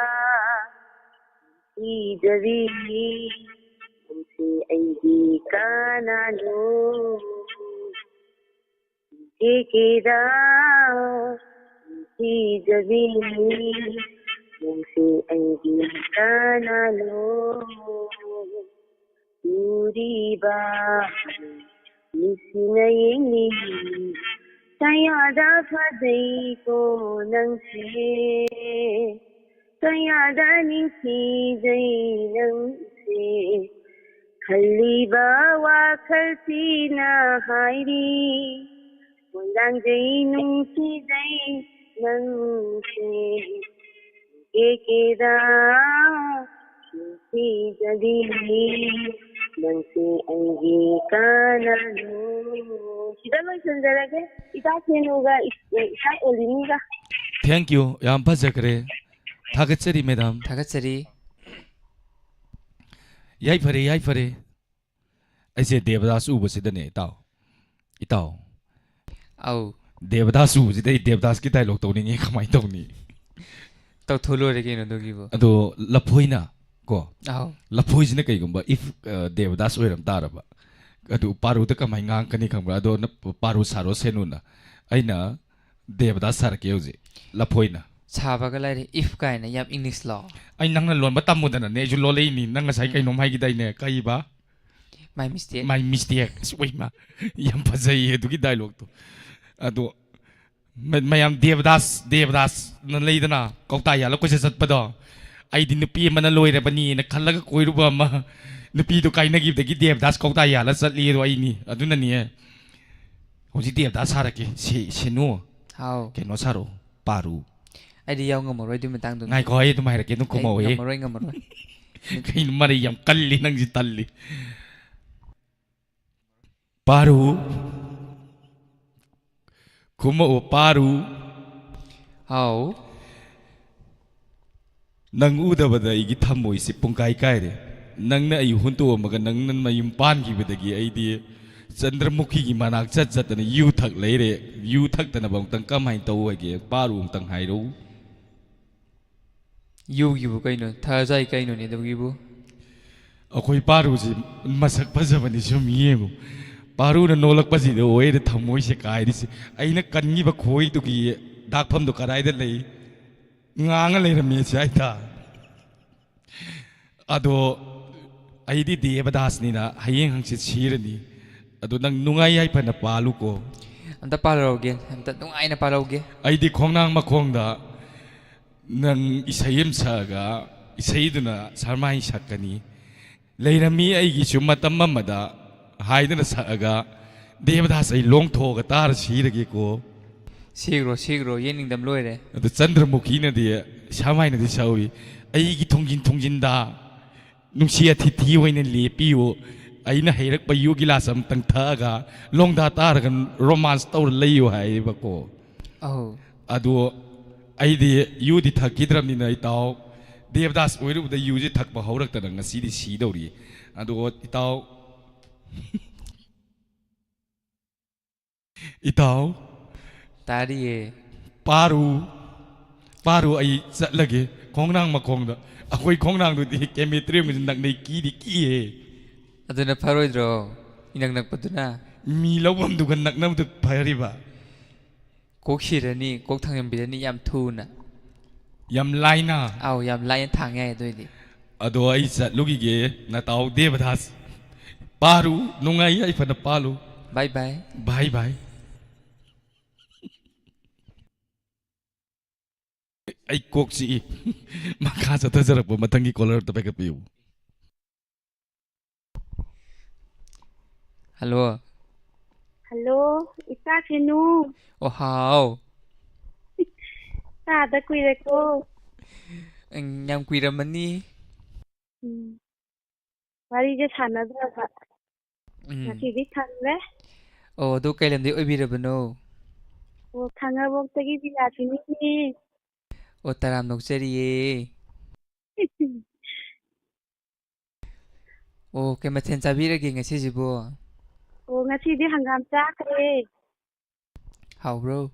ꯅꯨꯡꯁꯤꯖꯕꯤ, ꯅꯪꯁꯦ ꯑꯩꯒꯤ ꯀꯅꯥꯅꯣ? ꯀꯦ ꯀꯦꯗ ꯅꯨꯡꯁꯤꯖꯕꯤ, ꯅꯪꯁꯦ ꯑꯩꯒꯤ ꯀꯅꯥꯅꯣ? ꯎꯔꯤꯕ ꯃꯤꯠꯁꯤꯅ ꯌꯦꯡꯂꯤ, ꯀꯌꯥꯗ ꯐꯖꯩꯀꯣ ꯅꯪꯁꯦ, ꯀꯌꯥꯗ ꯅꯤꯡꯊꯤꯖꯩ ꯅꯪꯁꯦ, ꯈꯜꯂꯤꯕ ꯋꯥꯈꯜꯁꯤꯅ ꯍꯥꯏꯔꯤ, ꯈꯣꯏꯗꯥꯖꯩ ꯅꯨꯡꯁꯤꯖꯩ ꯅꯪꯁꯦ, ꯀꯦ ꯀꯦꯗ ꯅꯨꯡꯁꯤꯖꯕꯤ, ꯅꯪꯁꯦ ꯑꯩꯒꯤ ꯀꯅꯥꯅꯣ? ꯁꯤꯗ ꯂꯣꯏꯁꯤꯟꯖꯔꯒꯦ, ꯏꯇꯥ ꯁꯦꯅꯨꯒ ꯏꯇꯥ ꯑꯣꯂꯤꯅꯤꯒ꯫ Thank you, ꯌꯥꯝ ꯐꯖꯈ꯭ꯔꯦ꯫ ꯊꯥꯒꯠꯆꯔꯤ, madam꯫ ꯊꯥꯒꯠꯆꯔꯤ꯫ ꯌꯥꯏꯐꯔꯦ, ꯌꯥꯏꯐꯔꯦ꯫ ꯑꯩꯁꯦ ꯗꯦꯕꯗꯥꯁ ꯎꯕꯁꯤꯗꯅꯦ, ꯏꯇꯥꯎ, ꯏꯇꯥꯎ, ꯑꯧ꯫ ꯗꯦꯕꯗꯥꯁ ꯎꯕꯁꯤꯗ ꯑꯩ ꯗꯦꯕꯗꯥꯁꯀꯤ dialogue ꯇꯧꯅꯤꯡꯉꯤ, ꯀꯃꯥꯏꯅ ꯇꯧꯅꯤ? ꯇꯧꯊꯣꯛ ꯂꯣꯏꯔꯦ ꯀꯩꯅꯣ ꯑꯗꯨꯒꯤꯕꯨ꯫ ꯑꯗꯣ ꯂꯐꯣꯏꯅ ꯀꯣ, ꯑꯧ꯫ ꯂꯐꯣꯏꯁꯤꯅ ꯀꯩꯒꯨꯝꯕ if, ꯑ, ꯗꯦꯕꯗꯥꯁ ꯑꯣꯏꯔꯝ ꯇꯥꯔꯕ, ꯑꯗꯨ ꯄꯥꯔꯨꯗ ꯀꯃꯥꯏꯅ ꯉꯥꯡꯉꯛꯀꯅꯤ ꯈꯪꯕ꯭ꯔꯥ? ꯑꯗꯣ ꯅ-, ꯄꯥꯔꯨ ꯁꯥꯔꯣ ꯁꯦꯅꯨꯅ, ꯑꯩꯅ ꯗꯦꯕꯗꯥꯁ ꯁꯥꯔꯛꯀꯦ ꯍꯧꯖꯤꯛ, ꯂꯐꯣꯏꯅ꯫ ꯁꯥꯕꯒ ꯂꯥꯏꯔꯤ, if ꯀꯥꯏꯅ ꯌꯥꯝ English ꯂꯣ? ꯑꯩ ꯅꯪꯅ ꯂꯣꯟꯕ ꯇꯝꯃꯨꯗꯅꯅꯦ ꯑꯩꯁꯨ ꯂꯣꯜꯂꯛꯏꯅꯤ꯫ ꯅꯪ ꯉꯁꯥꯏ ꯎꯝ꯫ ꯀꯩꯅꯣꯝ ꯍꯥꯏꯈꯤꯗꯥꯏꯅꯦ? ꯀꯩꯕ? My mistake꯫ My mistake꯫ ꯑꯁ, ꯑꯣꯏꯃ, ꯌꯥꯝ ꯐꯖꯩꯌꯦ ꯑꯗꯨꯒꯤ dialogue ꯇꯣ꯫ ꯑꯗꯣ ꯃ-, ꯃꯌꯥꯝ ꯗꯦꯕꯗꯥꯁ, ꯗꯦꯕꯗꯥꯁꯅ ꯂꯩꯗꯅ ꯀꯧꯇꯥ ꯌꯥꯜꯂ ꯀꯣꯏꯆꯠ ꯆꯠꯄꯗꯣ, ꯑꯩꯗꯤ ꯅꯨꯄꯤ ꯑꯃꯅ ꯂꯣꯏꯔꯕꯅꯤꯅ ꯈꯜꯂꯒ ꯀꯣꯏꯔꯨꯕ ꯑꯃ, ꯅꯨꯄꯤꯗꯣ ꯀꯥꯏꯅꯈꯤꯕꯗꯒꯤ ꯗꯦꯕꯗꯥꯁ ꯀꯧꯇꯥ ꯌꯥꯜꯂ ꯆꯠꯂꯤ ꯑꯗꯣ ꯑꯩꯅꯤ꯫ ꯑꯗꯨꯅꯅꯦ ꯍꯧꯖꯤꯛ ꯗꯦꯕꯗꯥꯁ ꯁꯥꯔꯛꯀꯦ꯫ ꯁꯦ-, ꯁꯦꯅꯨ꯫ ꯍꯥꯎ꯫ ꯀꯩꯅꯣ ꯁꯥꯔꯛꯑꯣ, ꯄꯥꯔꯨ꯫ ꯑꯩꯗꯤ ꯌꯥꯎ ꯉꯝꯃꯔꯣꯏ ꯑꯗꯨꯒꯤ ꯃꯇꯥꯡꯗꯨꯗꯤ꯫ ꯉꯥꯏꯈꯣ, ꯑꯩ ꯑꯗꯨꯝ ꯍꯥꯏꯔꯛꯀꯦ, ꯑꯗꯨꯝ ꯑꯩ ꯈꯨꯝꯃꯛꯑꯣꯍꯦ꯫ ꯉꯝꯃꯔꯣꯏ, ꯉꯝꯃꯔꯣꯏ꯫ ꯀꯩꯅꯣ, ꯃꯔꯩ ꯌꯥꯝ ꯀꯜꯂꯤ, ꯅꯪꯁꯤ ꯇꯜꯂꯤ꯫ ꯄꯥꯔꯨ꯫ ꯈꯨꯝꯃꯛꯑꯣ, ꯄꯥꯔꯨ꯫ ꯍꯥꯎ꯫ ꯅꯪ ꯎꯗꯕꯗ ꯑꯩꯒꯤ ꯊꯃꯣꯏꯁꯤ ꯄꯨꯡꯀꯥꯏ ꯀꯥꯏꯔꯦ꯫ ꯅꯪꯅ ꯑꯩ ꯍꯨꯟꯇꯣꯛꯑꯝꯃꯒ ꯅꯪꯅ ꯃꯌꯨꯝ ꯄꯥꯟꯈꯤꯕꯗꯒꯤ ꯑꯩꯗꯤ ꯆꯟꯗ꯭ꯔꯃꯨꯈꯤꯒꯤ ꯃꯅꯥꯛ ꯆꯠ ꯆꯠꯇꯅ ꯌꯨ ꯊꯛ ꯂꯩꯔꯦ꯫ ꯌꯨ ꯊꯛꯇꯅꯕ ꯑꯃꯨꯛꯇꯪ ꯀꯃꯥꯏꯅ ꯇꯧ ꯍꯥꯏꯒꯦ? ꯄꯥꯔꯨ ꯑꯃꯨꯛꯇꯪ ꯍꯥꯏꯔꯛꯎ꯫ ꯌꯨꯒꯤꯕꯨ ꯀꯩꯅꯣ? ꯊꯥꯖꯩ ꯀꯩꯅꯣꯅꯦ ꯑꯗꯨꯒꯤꯕꯨ? ꯑꯩꯈꯣꯏ ꯄꯥꯔꯨꯁꯤ ꯃꯁꯛ ꯐꯖꯕꯅꯤ, ꯁꯨꯝ ꯌꯦꯡꯉꯨ꯫ ꯄꯥꯔꯨꯅ ꯅꯣꯂꯛꯄꯁꯤꯗ ꯑꯣꯏꯔꯦ ꯊꯃꯣꯏꯁꯦ ꯀꯥꯏꯔꯤꯁꯦ꯫ ꯑꯩꯅ ꯀꯟꯈꯤꯕ ꯈꯣꯏꯗꯨꯒꯤ ꯗꯥꯛꯐꯝꯗꯨ ꯀꯗꯥꯏꯗ ꯂꯩ? ꯉꯥꯡꯉ ꯂꯩꯔꯝꯃꯦ ꯁꯤ ꯍꯥꯏꯇꯥ꯫ ꯑꯗꯣ ꯑꯩꯗꯤ ꯗꯦꯕꯗꯥꯁꯅꯤꯅ ꯍꯌꯦꯡ ꯍꯪꯆꯤꯠ ꯁꯤꯔꯅꯤ꯫ ꯑꯗꯣ ꯅꯪ ꯅꯨꯡꯉꯥꯏ ꯌꯥꯏꯐꯅ ꯄꯥꯜꯂꯨꯀꯣ꯫ ꯑꯝꯇ ꯄꯥꯜꯍꯧꯒꯦ, ꯑꯝꯇ ꯅꯨꯡꯉꯥꯏꯅ ꯄꯥꯜꯍꯧꯒꯦ꯫ ꯑꯩꯗꯤ ꯈꯣꯡꯅꯥꯡ ꯃꯈꯣꯡꯗ ꯅꯪ ꯏꯁꯩ ꯑꯃ ꯁꯛꯑꯒ, ꯏꯁꯩꯗꯨꯅ ꯁꯔꯃꯥꯏ ꯁꯛꯀꯅꯤ꯫ ꯂꯩꯔꯝꯃꯤ ꯑꯩꯒꯤꯁꯨ ꯃꯇꯝ ꯑꯃꯗ ꯍꯥꯏꯗꯅ ꯁꯛꯑꯒ, ꯗꯦꯕꯗꯥꯁ ꯑꯩ ꯂꯣꯡꯊꯣꯛꯑꯒ ꯇꯥꯔ ꯁꯤꯔꯒꯦꯀꯣ꯫ ꯁꯤꯈ꯭ꯔꯣ, ꯁꯤꯈ꯭ꯔꯣ, ꯌꯦꯡꯅꯤꯡꯗꯕ ꯂꯣꯏꯔꯦ꯫ ꯑꯗꯨ ꯆꯟꯗ꯭ꯔꯃꯨꯈꯤꯅꯗꯤ ꯁꯃꯥꯏꯅꯗꯤ ꯁꯛꯎꯏ, "ꯑꯩꯒꯤ ꯊꯣꯡꯖꯤꯟ ꯊꯣꯡꯖꯤꯟꯗ ꯅꯨꯡꯁꯤ ꯑꯊꯤꯊꯤ ꯑꯣꯏꯅ ꯂꯦꯞꯄꯤꯌꯨ, ꯑꯩꯅ ꯍꯩꯔꯛꯄ ꯌꯨ ꯒꯤꯂꯥꯁ ꯑꯃꯇꯪ ꯊꯛꯑꯒ ꯂꯣꯡꯗꯥ ꯇꯥꯔꯒ ꯔꯣꯃꯥꯟꯁ ꯇꯧꯔ ꯂꯩꯌꯨ" ꯍꯥꯏꯌꯦꯕꯀꯣ꯫ ꯑꯧ꯫ ꯑꯗꯨ ꯑꯩꯗꯤ ꯌꯨꯗꯤ ꯊꯛꯈꯤꯗ꯭ꯔꯕꯅꯤꯅ, ꯏꯇꯥꯎ, ꯗꯦꯕꯗꯥꯁ ꯑꯣꯏꯔꯨꯕꯗ ꯌꯨꯁꯤ ꯊꯛꯄ ꯍꯧꯔꯛꯇꯅ ꯉꯁꯤꯗꯤ ꯁꯤꯗꯧꯔꯤ꯫ ꯑꯗꯨ ꯏꯇꯥꯎ, ꯏꯇꯥꯎ꯫ ꯇꯥꯔꯤꯌꯦ꯫ ꯄꯥꯔꯨ, ꯄꯥꯔꯨ, ꯑꯩ ꯆꯠꯂꯒꯦ ꯈꯣꯡꯅꯥꯡ ꯃꯈꯣꯡꯗ꯫ ꯑꯩꯈꯣꯏ ꯈꯣꯡꯅꯥꯡꯗꯨꯗꯤ ꯀꯦꯃꯦꯇ꯭ꯔꯤ ꯑꯃꯁꯨ ꯅꯛꯅꯩ, ꯀꯤꯗꯤ ꯀꯤꯌꯦ꯫ ꯑꯗꯨꯅ ꯐꯔꯣꯏꯗ꯭ꯔꯣ? ꯏꯅꯛ ꯅꯛꯄꯗꯨꯅ꯫ ꯃꯤ ꯂꯧꯐꯝꯗꯨꯒ ꯅꯛꯅꯕꯗꯨ ꯐꯔꯤꯕ꯫ ꯀꯣꯛ ꯁꯤꯔꯅꯤ, ꯀꯣꯛ ꯊꯥꯡꯖꯟꯕꯤꯔꯅꯤ ꯌꯥꯝ ꯊꯨꯅ꯫ ꯌꯥꯝ ꯂꯥꯏꯅ? ꯑꯥꯎ, ꯌꯥꯝ ꯂꯥꯏꯅ ꯊꯥꯡ ꯌꯥꯏ ꯑꯗꯨꯏꯗꯤ꯫ ꯑꯗꯣ ꯑꯩ ꯆꯠꯂꯨꯈꯤꯒꯦ, ꯅꯇꯥꯎ ꯗꯦꯕꯗꯥꯁ꯫ ꯄꯥꯔꯨ, ꯅꯨꯡꯉꯥꯏ ꯌꯥꯏꯐꯅ ꯄꯥꯜꯂꯨ꯫ ꯕꯥꯏ ꯕꯥꯏ꯫ ꯕꯥꯏ ꯕꯥꯏ꯫ ꯑꯩ ꯀꯣꯛ ꯆꯤꯛꯏ꯫ ꯃꯈꯥ ꯆꯠꯊꯖꯔꯛꯄ ꯃꯊꯪꯒꯤ ꯀꯣꯂꯔ ꯑꯝꯇ ꯄꯥꯏꯈꯠꯄꯤꯌꯨ꯫ ꯍꯜꯂꯣ꯫ ꯍꯜꯂꯣ, ꯏꯆꯥ ꯁꯤꯅꯨ꯫ ꯑꯣ, ꯍꯥꯎ꯫ ꯇꯥꯗ ꯀꯨꯏꯔꯦꯀꯣ꯫ ꯎꯝ, ꯌꯥꯝ ꯀꯨꯏꯔꯝꯃꯅꯤ꯫ ꯎꯝ꯫ ꯋꯥꯔꯤꯁꯦ ꯁꯥꯟꯅꯗ꯭ꯔꯕ꯫ ꯎꯝ꯫ ꯉꯁꯤꯗꯤ ꯁꯪꯂꯦ꯫ ꯑꯣ, ꯑꯗꯨ ꯀꯩ ꯂꯝꯗꯩ ꯑꯣꯏꯕꯤꯔꯕꯅꯣ? ꯑꯣ, ꯈꯥꯡꯉꯕꯣꯛꯇꯒꯤ ꯕꯤꯂꯥꯁꯤꯅꯤꯅꯦ꯫ ꯑꯣ, ꯇꯔꯥꯝ ꯅꯣꯛꯆꯔꯤꯌꯦ꯫ ꯑꯣ, ꯀꯩ ꯃꯊꯦꯜ ꯆꯥꯕꯤꯔꯒꯦ ꯉꯁꯤꯁꯤꯕꯨ? ꯑꯣ, ꯉꯁꯤꯗꯤ ꯍꯪꯒꯥꯝ ꯆꯥꯈ꯭ꯔꯦ꯫ ꯍꯥꯎꯕ꯭ꯔꯣ?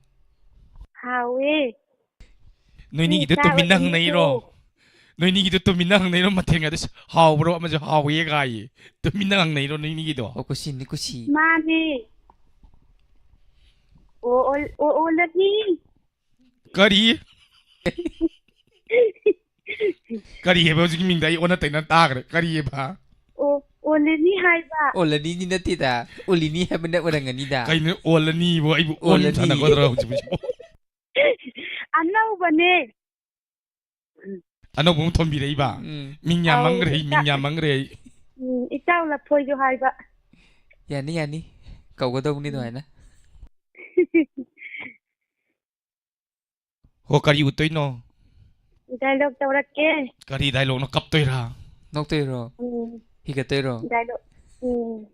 ꯍꯥꯎꯋꯦ꯫ ꯅꯣꯏꯅꯤꯒꯤꯗꯣ ꯆꯥꯕ ꯇꯨꯃꯤꯟꯅ ꯅꯨꯃꯤꯠꯇꯣ꯫ ꯍꯪꯅꯩꯔꯣ? ꯅꯣꯏꯅꯤꯒꯤꯗꯣ ꯇꯨꯃꯤꯟꯅ ꯍꯪꯅꯩꯔꯣ? ꯃꯊꯦꯜꯒꯗꯣ ꯍꯥꯎꯕ꯭ꯔꯣ? ꯑꯃꯁꯨ ꯍꯥꯎꯋꯦ ꯍꯥꯏꯌꯦ꯫ ꯇꯨꯃꯤꯟꯅ ꯍꯪꯅꯩꯔꯣ ꯅꯣꯏꯅꯤꯒꯤꯗꯣ? ꯑꯣ, ꯀꯨꯁꯤꯅꯤ, ꯀꯨꯁꯤ꯫ ꯃꯥꯅꯦ꯫ ꯑꯣ, ꯑꯣ, ꯑꯣ, ꯑꯣꯂꯅꯤ꯫ ꯀꯔꯤ? ꯀꯔꯤ ꯍꯥꯏꯕ? ꯍꯧꯖꯤꯛꯀꯤ ꯃꯤꯡꯗ ꯑꯩ ꯑꯣꯟꯅ ꯇꯩꯅ ꯇꯥꯈ꯭ꯔꯦ꯫ ꯀꯔꯤ ꯍꯥꯏꯕ? ꯑꯣ, ꯑꯣꯂꯅꯤ ꯍꯥꯏꯕ꯫ ꯑꯣꯂꯅꯤꯗꯤ ꯅꯠꯇꯦꯗ꯫ ꯑꯣꯂꯤꯅꯤ ꯍꯥꯏꯕꯅ ꯑꯣꯏꯔꯝꯒꯅꯤꯗ꯫ ꯀꯩꯅꯣ ꯑꯣꯜꯂꯅꯤꯕꯣ? ꯑꯩꯕꯨ ꯑꯣꯟ ꯑꯣꯜꯂꯅꯤ꯫ ꯁꯥꯟꯅꯒꯗ꯭ꯔꯥ ꯍꯧꯖꯤꯛ ꯍꯧꯖꯤꯛ? ꯑꯅꯧꯕꯅꯦ꯫ ꯑꯅꯧꯕ ꯑꯃ ꯊꯣꯟꯕꯤꯔꯛꯏꯕ? ꯎꯝ꯫ ꯃꯤꯡ ꯌꯥꯝ ꯑꯧ, ꯃꯪꯈ꯭ꯔꯦ, ꯃꯤꯡ ꯏꯇꯥ- ꯌꯥꯝ ꯃꯪꯈ꯭ꯔꯦ ꯑꯩ꯫ ꯎꯝ, ꯏꯇꯥꯎ ꯂꯐꯣꯏꯁꯨ ꯍꯥꯏꯕ꯫ ꯌꯥꯅꯤ, ꯌꯥꯅꯤ꯫ ꯀꯧꯒꯗꯧꯕꯅꯤ ꯑꯗꯨꯃꯥꯏꯅ꯫ ꯍꯣ, ꯀꯔꯤ ꯎꯠꯇꯣꯏꯅꯣ? ꯗꯥꯏꯂꯣꯛ ꯇꯧꯔꯛꯀꯦ꯫ ꯀꯔꯤ ꯗꯥꯏꯂꯣꯛꯅꯣ? ꯀꯞꯇꯣꯏꯔꯥ? ꯅꯣꯛꯇꯣꯏꯔꯣ? ꯎꯝ, ꯍꯤꯒꯠꯇꯣꯏꯔꯣ? ꯗꯥꯏꯂꯣꯛ꯫ ꯎꯝ꯫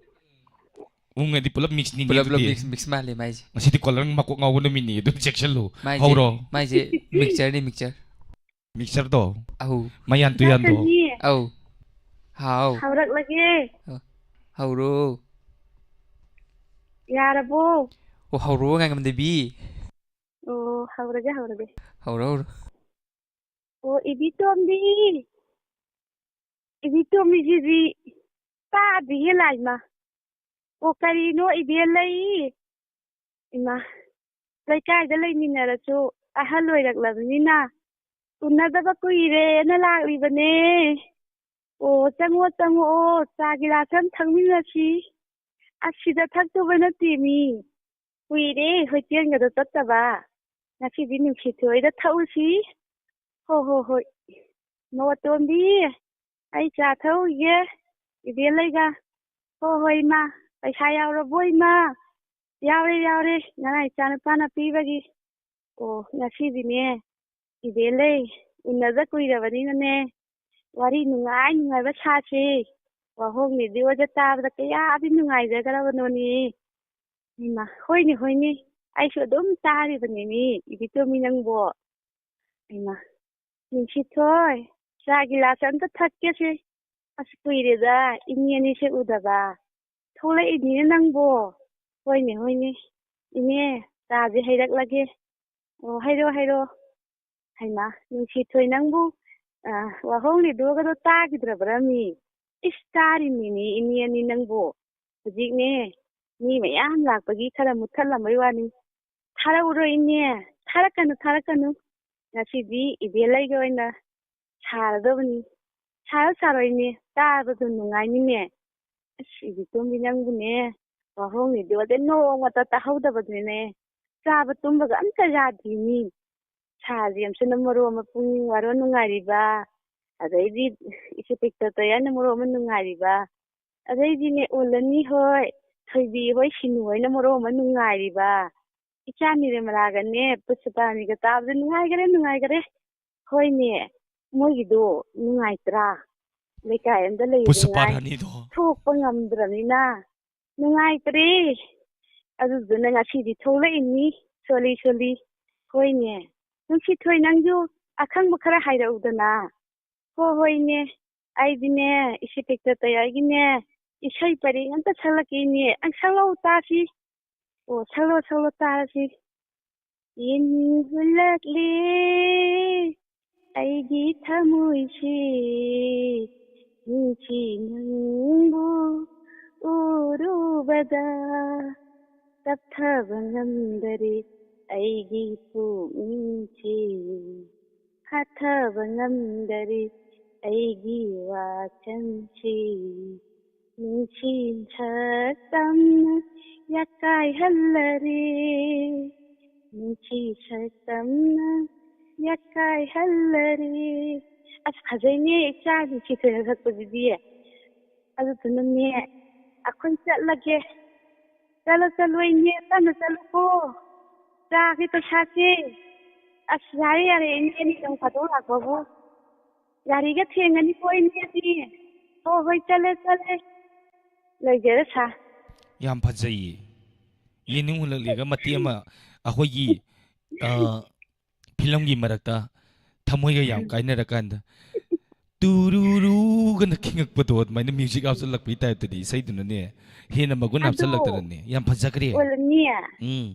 ꯎꯪꯉꯗꯤ ꯄꯨꯂꯞ ꯃꯤꯛꯁꯅꯤꯅꯦ ꯄꯨꯂꯞ ꯄꯨꯂꯞ ꯑꯗꯨꯗꯤ꯫ ꯃꯤꯛꯁ ꯃꯤꯛꯁ ꯃꯥꯜꯂꯦ ꯃꯥꯏꯁꯦ꯫ ꯉꯁꯤꯗꯤ ꯀꯣꯂꯔ ꯃꯀꯣꯛ ꯉꯥꯎꯕ ꯅꯨꯃꯤꯠꯅꯤ ꯑꯗꯨꯝ ꯆꯦꯛꯁꯤꯜꯂꯨ꯫ ꯃꯥꯏꯁꯦ ꯍꯧꯔꯣ꯫ ꯃꯥꯏꯁꯦ ꯃꯤꯛꯆꯔꯅꯤ, ꯃꯤꯛꯆꯔ꯫ ꯃꯤꯛꯆꯔꯗꯣ? ꯑꯍꯨ꯫ ꯃꯌꯥꯟ ꯇꯨꯌꯥꯟꯗꯣ? ꯆꯠꯀꯅꯤ꯫ ꯑꯧ꯫ ꯍꯥꯎ꯫ ꯍꯧꯔꯛꯂꯒꯦ꯫ ꯍꯧꯔꯣ꯫ ꯌꯥꯔꯕꯣ? ꯑꯣ, ꯍꯧꯔꯣ ꯉꯥꯏꯉꯝꯗꯕꯤ꯫ ꯑꯣ, ꯍꯧꯔꯒꯦ, ꯍꯧꯔꯒꯦ꯫ ꯍꯧꯔꯣ, ꯍꯧꯔꯣ꯫ ꯑꯣ, ꯏꯕꯤꯇꯣꯝꯕꯤ꯫ ꯏꯕꯤꯇꯣꯝꯕꯤꯁꯤꯗꯤ ꯇꯥꯗ꯭ꯔꯤꯌꯦ ꯂꯥꯏꯃ꯫ ꯑꯣ, ꯀꯔꯤꯅꯣ ꯏꯕꯦꯟ ꯂꯩ? ꯏꯃꯥ, ꯂꯩꯀꯥꯏꯗ ꯂꯩꯃꯤꯟꯅꯔꯁꯨ ꯑꯍꯜ ꯑꯣꯏꯔꯛꯂꯕꯅꯤꯅ ꯎꯅꯗꯕ ꯀꯨꯏꯔꯦꯅ ꯂꯥꯛꯂꯤꯕꯅꯦ꯫ ꯑꯣ, ꯆꯪꯉꯣ, ꯆꯪꯉꯛꯑꯣ, ꯆꯥ ꯒꯤꯂꯥꯁ ꯑꯃ ꯊꯛꯃꯤꯟꯅꯁꯤ꯫ ꯑꯁꯤꯗ ꯊꯛꯇꯧꯕ ꯅꯠꯇꯦ ꯃꯤ꯫ ꯀꯨꯏꯔꯦ ꯍꯣꯇꯦꯜꯒꯗꯣ ꯆꯠꯇꯕ꯫ ꯉꯁꯤꯗꯤ ꯅꯨꯡꯁꯤꯠ ꯊꯣꯛꯏꯗ ꯊꯛꯎꯁꯤ꯫ ꯍꯣ, ꯍꯣ, ꯍꯣꯏ꯫ ꯃꯧ ꯑꯇꯣꯝꯕꯤ, ꯑꯩ ꯆꯥ ꯊꯛꯎꯒꯦ ꯏꯕꯦꯟ ꯂꯩꯒ꯫ ꯍꯣ, ꯍꯣꯏ, ꯏꯃꯥ꯫ ꯄꯩꯁꯥ ꯌꯥꯎꯔꯕꯣ, ꯏꯃꯥ? ꯌꯥꯎꯔꯦ, ꯌꯥꯎꯔꯦ꯫ ꯉꯔꯥꯡ ꯏꯆꯥꯅꯨꯄꯥꯅ ꯄꯤꯕꯒꯤ꯫ ꯑꯣ, ꯉꯁꯤꯗꯤꯅꯦ, ꯏꯕꯦꯟ ꯂꯩ, ꯎꯅꯗ ꯀꯨꯏꯔꯕꯅꯤꯅꯅꯦ, ꯋꯥꯔꯤ ꯅꯨꯡꯉꯥꯏ ꯅꯨꯡꯉꯥꯏꯕ ꯁꯥꯁꯦ꯫ ꯋꯥꯍꯣꯡ ꯔꯦꯗꯤꯑꯣꯗ ꯇꯥꯕꯗ ꯀꯌꯥꯗꯤ ꯅꯨꯡꯉꯥꯏꯖꯈ꯭ꯔꯕꯅꯣꯅꯦ꯫ ꯏꯃꯥ, ꯍꯣꯏꯅꯦ, ꯍꯣꯏꯅꯦ, ꯑꯩꯁꯨ ꯑꯗꯨꯝ ꯇꯥꯔꯤꯕꯅꯤꯅꯦ, ꯏꯕꯤꯇꯣꯝꯕꯤ ꯅꯪꯕꯣ꯫ ꯏꯃꯥ, ꯅꯨꯡꯁꯤꯊꯣꯏ, ꯆꯥ ꯒꯤꯂꯥꯁ ꯑꯝꯇ ꯊꯛꯀꯦꯁꯦ꯫ ꯑꯁ, ꯀꯨꯏꯔꯦꯗ ꯏꯅꯦ ꯑꯅꯤꯁꯦ ꯎꯗꯕ꯫ ꯊꯣꯛꯂꯛꯏꯅꯤꯅꯦ ꯅꯪꯕꯣ꯫ ꯍꯣꯏꯅꯦ, ꯍꯣꯏꯅꯦ꯫ ꯏꯅꯦ, ꯆꯥꯁꯦ ꯍꯩꯔꯛꯂꯒꯦ꯫ ꯑꯣ, ꯍꯩꯔꯣ, ꯍꯩꯔꯣ꯫ ꯍꯩꯃꯥ, ꯅꯨꯡꯁꯤꯊꯣꯏ, ꯅꯪꯕꯨ, ꯑ, ꯋꯥꯍꯣꯡ ꯂꯤꯗꯣꯒꯗꯣ ꯇꯥꯈꯤꯗ꯭ꯔꯕ꯭ꯔꯥꯃꯤ? ꯏꯁ, ꯇꯥꯔꯤꯃꯤꯅꯤ, ꯏꯅꯦ ꯑꯅꯤ ꯅꯪꯕꯨ꯫ ꯍꯧꯖꯤꯛꯅꯦ, ꯃꯤ ꯃꯌꯥꯝ ꯂꯥꯛꯄꯒꯤ ꯈꯔ ꯃꯨꯠꯊꯠꯂꯝꯕꯩ ꯋꯥꯅꯤ꯫ ꯊꯥꯔꯛꯎꯔꯣ ꯏꯅꯦ? ꯊꯥꯔꯛꯀꯅꯨ, ꯊꯥꯔꯛꯀꯅꯨ꯫ ꯉꯁꯤꯗꯤ ꯏꯕꯦꯜꯂꯩꯒ ꯑꯣꯏꯅ ꯁꯥꯔꯗꯕꯅꯤ꯫ ꯁꯥꯔꯣ, ꯁꯥꯔꯣ ꯏꯅꯦ, ꯇꯥꯕꯗꯨ ꯅꯨꯡꯉꯥꯏꯅꯤꯅꯦ꯫ ꯑꯁ, ꯏꯕꯤꯇꯣꯝꯕꯤ ꯅꯪꯕꯨꯅꯦ, ꯋꯥꯍꯣꯡ ꯂꯤꯗꯣꯁꯦ ꯅꯣꯡꯃꯇ ꯇꯥꯍꯧꯗꯕꯗꯨꯅꯦ꯫ ꯆꯥꯕ ꯇꯨꯝꯕꯒ ꯑꯝꯇ ꯌꯥꯗ꯭ꯔꯤꯅꯤ꯫ ꯁꯥꯔ ꯖꯦꯝꯁꯅ ꯃꯔꯣꯟ ꯑꯃ ꯄꯨꯛꯅꯤꯡ ꯋꯥꯔꯣ ꯅꯨꯡꯉꯥꯏꯔꯤꯕ, ꯑꯗꯩꯗꯤ ꯏꯆꯦ ꯄꯤꯛꯇ ꯇꯌꯥꯏꯅ ꯃꯔꯣꯟ ꯑꯃ ꯅꯨꯡꯉꯥꯏꯔꯤꯕ, ꯑꯗꯩꯗꯤꯅꯦ ꯎꯜꯂꯅꯤ ꯍꯣꯏ, ꯊꯣꯏꯕꯤ ꯍꯣꯏ, ꯁꯤꯅꯨ ꯍꯣꯏꯅ ꯃꯔꯣꯟ ꯑꯃ ꯅꯨꯡꯉꯥꯏꯔꯤꯕ, ꯏꯆꯥ ꯅꯤꯔꯃꯂꯥꯒꯅꯦ ꯄꯨꯁꯄꯥꯅꯤꯒ ꯇꯥꯕꯗ ꯅꯨꯡꯉꯥꯏꯈꯔꯦ, ꯅꯨꯡꯉꯥꯏꯈꯔꯦ꯫ ꯍꯣꯏꯅꯦ, ꯃꯣꯏꯒꯤꯗꯣ ꯅꯨꯡꯉꯥꯏꯇ꯭ꯔꯥ? ꯂꯩꯀꯥꯏ ꯑꯃꯗ ꯂꯩꯔꯤꯕ ꯉꯥꯏ ꯄꯨꯁꯄꯥꯔꯥꯅꯤꯗꯣ ꯊꯣꯛꯄ ꯉꯝꯗ꯭ꯔꯕꯅꯤꯅ ꯅꯨꯡꯉꯥꯏꯇ꯭ꯔꯦ꯫ ꯑꯗꯨꯗꯨꯅ ꯉꯁꯤꯗꯤ ꯊꯣꯛꯂꯛꯏꯅꯤ, ꯁꯣꯜꯂꯤ ꯁꯣꯜꯂꯤ꯫ ꯍꯣꯏꯅꯦ, ꯅꯨꯡꯁꯤꯊꯣꯏ, ꯅꯪꯁꯨ ꯑꯈꯪꯕ ꯈꯔ ꯍꯥꯏꯔꯛꯎꯗꯅ꯫ ꯍꯣ ꯍꯣꯏꯅꯦ, ꯑꯩꯗꯤꯅꯦ, ꯏꯆꯦ ꯄꯤꯛꯇ ꯇꯌꯥꯏꯒꯤꯅꯦ, ꯏꯁꯩ ꯄꯔꯦꯡ ꯑꯝꯇ ꯁꯛꯂꯛꯀꯦꯅꯦ꯫ ꯑꯪ, ꯁꯛꯂꯛꯑꯣ ꯇꯥꯁꯤ꯫ ꯑꯣ, ꯁꯛꯂꯣ, ꯁꯛꯂꯣ ꯇꯥꯔꯁꯤ꯫ ꯌꯦꯡꯅꯤꯡꯂꯛꯂꯦ ꯑꯩꯒꯤ ꯊꯃꯣꯏꯁꯦ, ꯅꯨꯡꯁꯤ ꯅꯪꯕꯨ ꯎꯔꯨꯕꯗ꯫ ꯇꯞꯊꯕ ꯉꯝꯗꯔꯦ ꯑꯩꯒꯤ ꯄꯨꯛꯅꯤꯡꯁꯦ, ꯍꯥꯊꯕ ꯉꯝꯗꯔꯦ ꯑꯩꯒꯤ ꯋꯥꯈꯜꯁꯦ꯫ ꯅꯨꯡꯁꯤ ꯁꯛꯇꯝꯅ ꯌꯥꯀꯥꯏꯍꯜꯂꯔꯦ, ꯅꯨꯡꯁꯤ ꯁꯛꯇꯝꯅ ꯌꯥꯀꯥꯏꯍꯜꯂꯔꯦ꯫ ꯑꯁ, ꯐꯖꯩꯅꯦ ꯏꯆꯥ ꯅꯨꯡꯁꯤꯊꯣꯏꯅ ꯁꯛꯄꯁꯤꯗꯤ꯫ ꯑꯗꯨꯗꯨꯅꯅꯦ, ꯑꯩꯈꯣꯏ ꯆꯠꯂꯒꯦ꯫ ꯆꯠꯂꯣ, ꯆꯠꯂꯣ ꯏꯅꯦ, ꯇꯞꯅ ꯆꯠꯂꯨꯀꯣ꯫ ꯆꯥꯒꯤ ꯄꯩꯁꯥꯁꯦ꯫ ꯑꯁ, ꯌꯥꯔꯦ, ꯌꯥꯔꯦ ꯏꯅꯦ, ꯑꯅꯤ ꯅꯣꯡ ꯐꯥꯗꯣꯛ ꯂꯥꯛꯄꯕꯨ꯫ ꯒꯥꯔꯤꯒ ꯊꯦꯡꯉꯅꯤꯀꯣ ꯏꯅꯦꯗꯤ꯫ ꯍꯣ, ꯍꯣꯏ, ꯆꯠꯂꯦ, ꯆꯠꯂꯦ꯫ ꯂꯩꯖꯔꯦ ꯁꯥꯔ꯫ ꯌꯥꯝ ꯐꯖꯩꯌꯦ꯫ ꯌꯦꯡꯅꯤꯡ ꯍꯨꯜꯂꯛꯂꯦꯒ ꯃꯇꯦꯛ ꯑꯃ ꯑꯩꯈꯣꯏꯒꯤ, ꯑ, ꯐꯤꯂꯝꯒꯤ ꯃꯔꯛꯇ ꯊꯃꯣꯏꯒ ꯌꯥꯝ ꯀꯥꯏꯅꯔꯀꯥꯟꯗ꯫ ꯇꯨꯔꯨꯔꯨꯒꯅ ꯈꯤꯡꯉꯛꯄꯗꯣ, ꯑꯗꯨꯃꯥꯏꯅ ꯃ꯭ꯌꯨꯖꯤꯛ ꯍꯥꯞꯆꯜꯂꯛꯄꯒꯤ ꯇꯥꯏꯞꯇꯗꯤ ꯏꯁꯩꯗꯨꯅꯅꯦ ꯍꯦꯟꯅ ꯃꯒꯨꯟ ꯑꯗꯣ, ꯍꯥꯞꯆꯜꯂꯛꯇꯅꯅꯦ꯫ ꯌꯥꯝ ꯐꯖꯈ꯭ꯔꯦ꯫ ꯑꯣꯏꯔꯝꯅꯤꯌꯦ꯫ ꯎꯝ꯫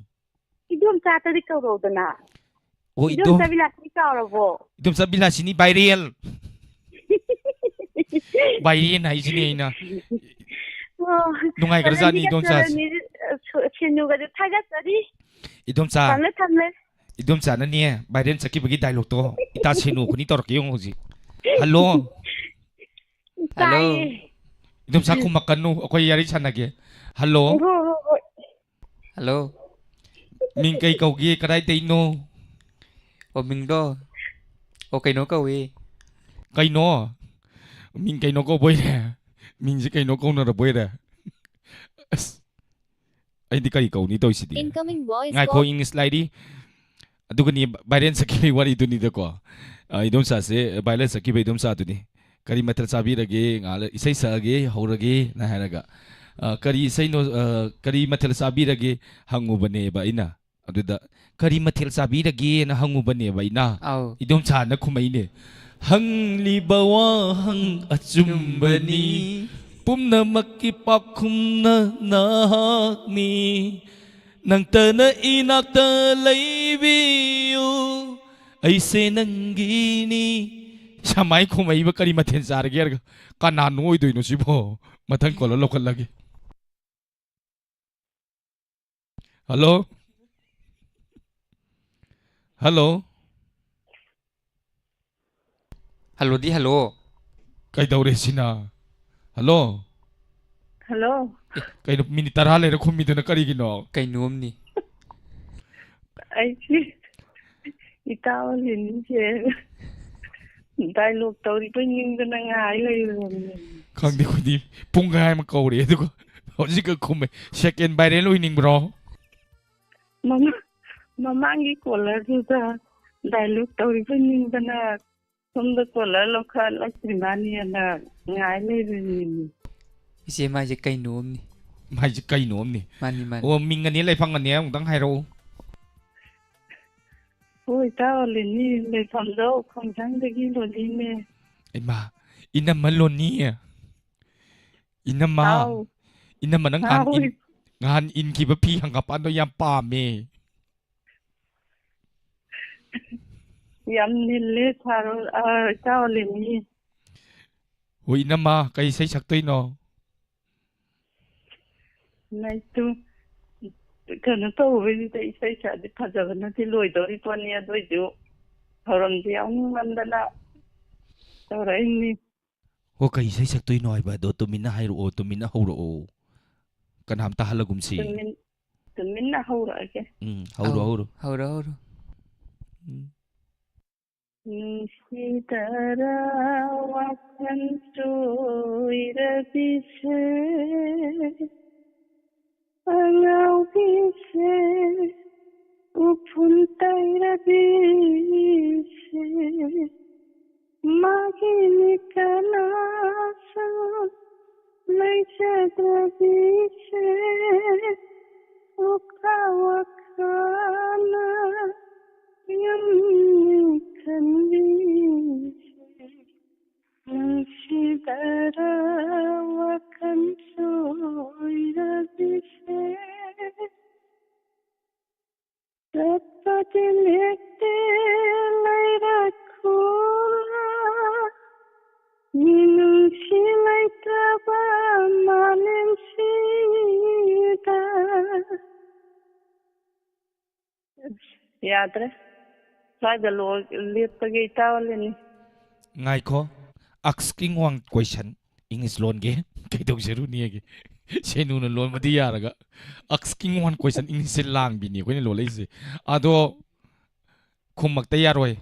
ꯏꯗꯣꯝꯆꯥꯇꯗꯤ ꯀꯧꯔꯧꯗꯅ꯫ ꯑꯣ, ꯏꯗꯣꯝ-, ꯏꯗꯣꯝꯆꯥ ꯕꯤꯂꯥꯁꯤꯅꯤ ꯀꯥꯎꯔꯕꯣ? ꯏꯗꯣꯝꯆꯥ ꯕꯤꯂꯥꯁꯤꯅꯤ viral꯫ Viral ꯍꯥꯏꯁꯤꯅꯤ ꯑꯩꯅ꯫ ꯑꯣ, ꯅꯨꯡꯉꯥꯏꯈ꯭ꯔꯖꯥꯠꯅꯤ ꯀꯣꯂꯝꯁꯤꯒ ꯏꯗꯣꯝꯆꯥꯁꯦ꯫ ꯆꯣꯂꯝꯅꯤ, ꯑ, ꯁꯨ-, ꯁꯦꯅꯨꯒꯗꯤ ꯊꯥꯒꯠꯆꯔꯤ꯫ ꯏꯗꯣꯝꯆꯥ, ꯊꯝꯂꯦ, ꯊꯝꯂꯦ꯫ ꯏꯗꯣꯝꯆꯥꯅꯅꯦ, viral ꯆꯠꯈꯤꯕꯒꯤ dialogue ꯇꯣ ꯏꯇꯥ ꯁꯦꯅꯨ ꯈꯨꯅꯤ ꯇꯧꯔꯛꯀꯦ ꯌꯦꯡꯉꯣ ꯍꯧꯖꯤꯛ꯫ Hello꯫ Hello꯫ ꯇꯥꯏꯌꯦ꯫ ꯏꯗꯣꯝꯆꯥ ꯈꯨꯝꯃꯛꯀꯅꯨ, ꯑꯩꯈꯣꯏ ꯌꯥꯔꯤ ꯁꯥꯟꯅꯒꯦ꯫ Hello꯫ ꯍꯣꯏ, ꯍꯣꯏ, ꯍꯣꯏ꯫ Hello꯫ ꯃꯤꯡ ꯀꯩ ꯀꯧꯒꯦ? ꯀꯗꯥꯏꯗꯩꯅꯣ? ꯑꯣ, ꯃꯤꯡꯗꯣ? ꯑꯣ, ꯀꯩꯅꯣ ꯀꯧꯏ꯫ ꯀꯩꯅꯣ? ꯃꯤꯡ ꯀꯩꯅꯣ ꯀꯧꯕꯣꯏꯔꯦ? ꯃꯤꯡꯁꯦ ꯀꯩꯅꯣ ꯀꯧꯅꯔꯕꯣꯏꯔꯦ? ꯑꯁ, ꯑꯩꯗꯤ ꯀꯔꯤ ꯀꯧꯅꯤ ꯇꯧꯔꯤꯁꯤꯗꯤ? Incoming voice ꯉꯥꯏꯈꯣ, call꯫ English ꯂꯥꯏꯔꯤ꯫ ꯑꯗꯨꯒꯅꯤ viral ꯆꯠꯈꯤꯕꯒꯤ ꯋꯥꯔꯤꯗꯨꯅꯤꯗꯀꯣ꯫ ꯑ, ꯏꯗꯣꯝꯆꯥꯁꯦ viral ꯆꯠꯈꯤꯕ ꯏꯗꯣꯝꯆꯥꯗꯨꯅꯤ꯫ "ꯀꯔꯤ ꯃꯊꯦꯜ ꯆꯥꯕꯤꯔꯒꯦ? ꯉꯥꯏꯍꯥꯛ ꯂꯩ-, ꯏꯁꯩ ꯁꯛꯑꯒꯦ, ꯍꯧꯔꯒꯦ"ꯅ ꯍꯥꯏꯔꯒ, "ꯑ, ꯀꯔꯤ ꯏꯁꯩꯅꯣ, ꯑ, ꯀꯔꯤ ꯃꯊꯦꯜ ꯆꯥꯕꯤꯔꯒꯦ?" ꯍꯪꯉꯨꯕꯅꯦꯕ ꯑꯩꯅ꯫ ꯑꯗꯨꯗ, "ꯀꯔꯤ ꯃꯊꯦꯜ ꯆꯥꯕꯤꯔꯒꯦꯅ?" ꯍꯪꯉꯨꯕꯅꯦꯕ ꯑꯩꯅ꯫ ꯑꯧ꯫ ꯏꯗꯣꯝꯆꯥꯅ ꯈꯨꯝꯃꯛꯏꯅꯦ, "ꯍꯪꯂꯤꯕ ꯋꯥꯍꯪ ꯑꯆꯨꯝꯕꯅꯤ, ꯆꯨꯝꯕꯅꯤ꯫ ꯄꯨꯝꯅꯃꯛꯀꯤ ꯄꯥꯎꯈꯨꯝꯅ ꯅꯍꯥꯛꯅꯤ꯫ ꯅꯪꯇꯅ ꯏꯅꯥꯛꯇ ꯂꯩꯕꯤꯌꯨ, ꯑꯩꯁꯦ ꯅꯪꯒꯤꯅꯤ"꯫ ꯁꯃꯥꯏ ꯈꯨꯝꯃꯛꯏꯕ "ꯀꯔꯤ ꯃꯊꯦꯜ ꯆꯥꯔꯒꯦ?" ꯍꯥꯏꯔꯒ꯫ ꯀꯅꯥꯅꯣ ꯑꯣꯏꯗꯣꯏꯅꯣ ꯁꯤꯕꯣ? ꯃꯊꯪ caller ꯂꯧꯈꯠꯂꯒꯦ꯫ Hello? Hello? Hello ꯗꯤ hello꯫ ꯀꯩꯗꯧꯔꯦ ꯁꯤꯅ? Hello? Hello? ꯑꯦ, ꯀꯩꯅꯣ minute ꯇꯔꯥ ꯂꯩꯔ ꯈꯨꯝꯃꯤꯗꯨꯅ ꯀꯔꯤꯒꯤꯅꯣ? ꯀꯩꯅꯣꯝꯅꯤ꯫ ꯑꯩꯁꯦ ꯏꯇꯥ ꯑꯣꯂꯤꯟꯁꯦ dialogue ꯇꯧꯔꯤꯕꯣꯏ ꯅꯤꯡꯗꯅ ꯉꯥꯏ ꯂꯩꯔꯨꯔꯕꯅꯦ꯫ ꯈꯪꯗꯦ, ꯑꯩꯈꯣꯏꯗꯤ ꯄꯨꯡꯈꯥꯏ ꯑꯃ ꯀꯧꯔꯦ, ꯑꯗꯨꯒ ꯍꯧꯖꯤꯛꯀ ꯈꯨꯝꯃꯦ꯫ Second viral ꯑꯣꯏꯅꯤꯡꯕ꯭ꯔꯣ? ꯃꯃꯥ-, ꯃꯃꯥꯡꯒꯤ callerꯗꯨꯗ dialogue ꯇꯧꯔꯤꯕꯣꯏ ꯅꯤꯡꯗꯅ ꯁꯣꯝꯗ caller ꯂꯧꯈꯠꯂꯛꯇ꯭ꯔꯤ ꯃꯥꯅꯤꯅ ꯉꯥꯏ ꯂꯩꯔꯤꯅꯤ꯫ ꯏꯆꯦ, ꯃꯥꯏꯁꯦ ꯀꯩꯅꯣꯝꯅꯤ꯫ ꯃꯥꯏꯁꯦ ꯀꯩꯅꯣꯝꯅꯤ꯫ ꯃꯥꯅꯤ, ꯃꯥꯅꯤ꯫ ꯑꯣ, ꯃꯤꯡ ꯑꯅꯦ ꯂꯩꯐꯝ ꯑꯅꯦ ꯑꯃꯨꯛꯇꯪ ꯍꯥꯏꯔꯛꯎ꯫ ꯍꯣꯏ, ꯏꯇꯥꯎ ꯑꯣꯂꯤꯟꯅꯤ, ꯂꯩꯐꯝꯗꯣ ꯈꯣꯡꯖꯪꯗꯒꯤ ꯂꯣꯂꯤꯅꯦ꯫ ꯏꯃꯥ, ꯏꯅꯝꯃ ꯂꯣꯅꯤ꯫ ꯏꯅꯝꯃ, ꯍꯥꯎ꯫ ꯏꯅꯝꯃ ꯅꯪ ꯅꯍꯥꯟ ꯍꯥꯎ꯫ ꯏꯟ-, ꯅꯍꯥꯟ ꯏꯟꯈꯤꯕ ꯐꯤ ꯍꯪꯒꯥꯄꯥꯟꯗꯣ ꯌꯥꯝ ꯄꯥꯝꯃꯦ꯫ ꯌꯥꯝ ꯅꯤꯜꯂꯦ ꯁꯥꯔꯣ-, ꯑ, ꯏꯇꯥꯎ ꯂꯦꯅꯤ꯫ ꯍꯣꯏ, ꯏꯅꯝꯃ, ꯀꯩ ꯏꯁꯩ ꯁꯛꯇꯣꯏꯅꯣ? ꯅꯥꯏꯇꯨ, ꯀꯩꯅꯣ ꯇꯧꯕꯩꯁꯤꯗ ꯏꯁꯩ ꯁꯛꯑꯗꯤ ꯐꯖꯕꯅꯗꯤ ꯂꯣꯏꯗꯧꯔꯤ ꯄꯣꯠꯅꯤ, ꯑꯗꯨꯏꯁꯨ ꯊꯧꯔꯝꯁꯦ ꯌꯥꯎꯅꯤꯡꯃꯟꯗꯅ ꯇꯧꯔꯛꯏꯅꯤ꯫ ꯍꯣ, ꯀꯩ ꯏꯁꯩ ꯁꯛꯇꯣꯏꯅꯣ ꯍꯥꯏꯕ ꯑꯗꯣ ꯇꯨꯃꯤꯟꯅ ꯍꯥꯏꯔꯛꯑꯣ, ꯇꯨꯃꯤꯟꯅ ꯍꯧꯔꯛꯑꯣ꯫ ꯀꯅꯥꯝꯇ ꯍꯜꯂꯒꯨꯝꯁꯤ꯫ ꯇꯨꯃꯤꯟ-, ꯇꯨꯃꯤꯟꯅ ꯍꯧꯔꯛꯑꯒꯦ꯫ ꯎꯝ, ꯍꯧꯔꯣ, ꯑꯧ, ꯍꯧꯔꯣ꯫ ꯍꯧꯔꯣ, ꯍꯧꯔꯣ꯫ ꯎꯝ꯫ ꯅꯨꯡꯁꯤꯗꯔ ꯋꯥꯈꯜ ꯆꯣꯏꯔꯕꯤꯁꯦ, ꯑꯉꯥꯎꯕꯤꯁꯦ, ꯎꯐꯨꯟ ꯇꯩꯔꯕꯤꯁꯦ, ꯃꯥꯒꯤꯅꯤ ꯀꯅꯥꯁꯨ ꯂꯩꯖꯗ꯭ꯔꯕꯤꯁꯦ, ꯎꯈꯥ ꯋꯥꯈꯥꯅ ꯌꯨꯝꯅꯤ ꯈꯟꯕꯤꯁꯦ, ꯅꯨꯡꯁꯤꯗꯔ ꯋꯥꯈꯜ ꯆꯣꯏꯔꯕꯤꯁꯦ꯫ ꯆꯠꯄꯗꯤ ꯂꯦꯞꯇꯦ ꯂꯩꯔꯛ ꯈꯨꯜꯂ, ꯃꯤꯅꯨꯡꯁꯤ ꯂꯩꯇ꯭ꯔꯕ ꯃꯥꯂꯦꯝꯁꯤꯗ꯫ ꯌꯥꯗ꯭ꯔꯦ꯫ ꯁ꯭ꯋꯥꯏꯗ ꯂꯣ-, ꯂꯦꯞꯄꯒꯦ, ꯏꯇꯥꯎ ꯂꯦꯅꯤ꯫ ꯉꯥꯏꯈꯣ, asking one question꯫ English ꯂꯣꯟꯒꯦ꯫ ꯀꯩꯗꯧꯖꯔꯨꯅꯤꯒꯦ? ꯁꯦꯅꯨꯅ ꯂꯣꯟꯕꯗꯤ ꯌꯥꯔꯒ꯫ Asking one question, English ꯁꯦ ꯂꯥꯡꯕꯤꯅꯤ ꯑꯩꯈꯣꯏꯅ ꯂꯣꯜꯂꯛꯏꯁꯦ꯫ ꯑꯗꯣ ꯈꯨꯝꯃꯛꯇ ꯌꯥꯔꯣꯏ꯫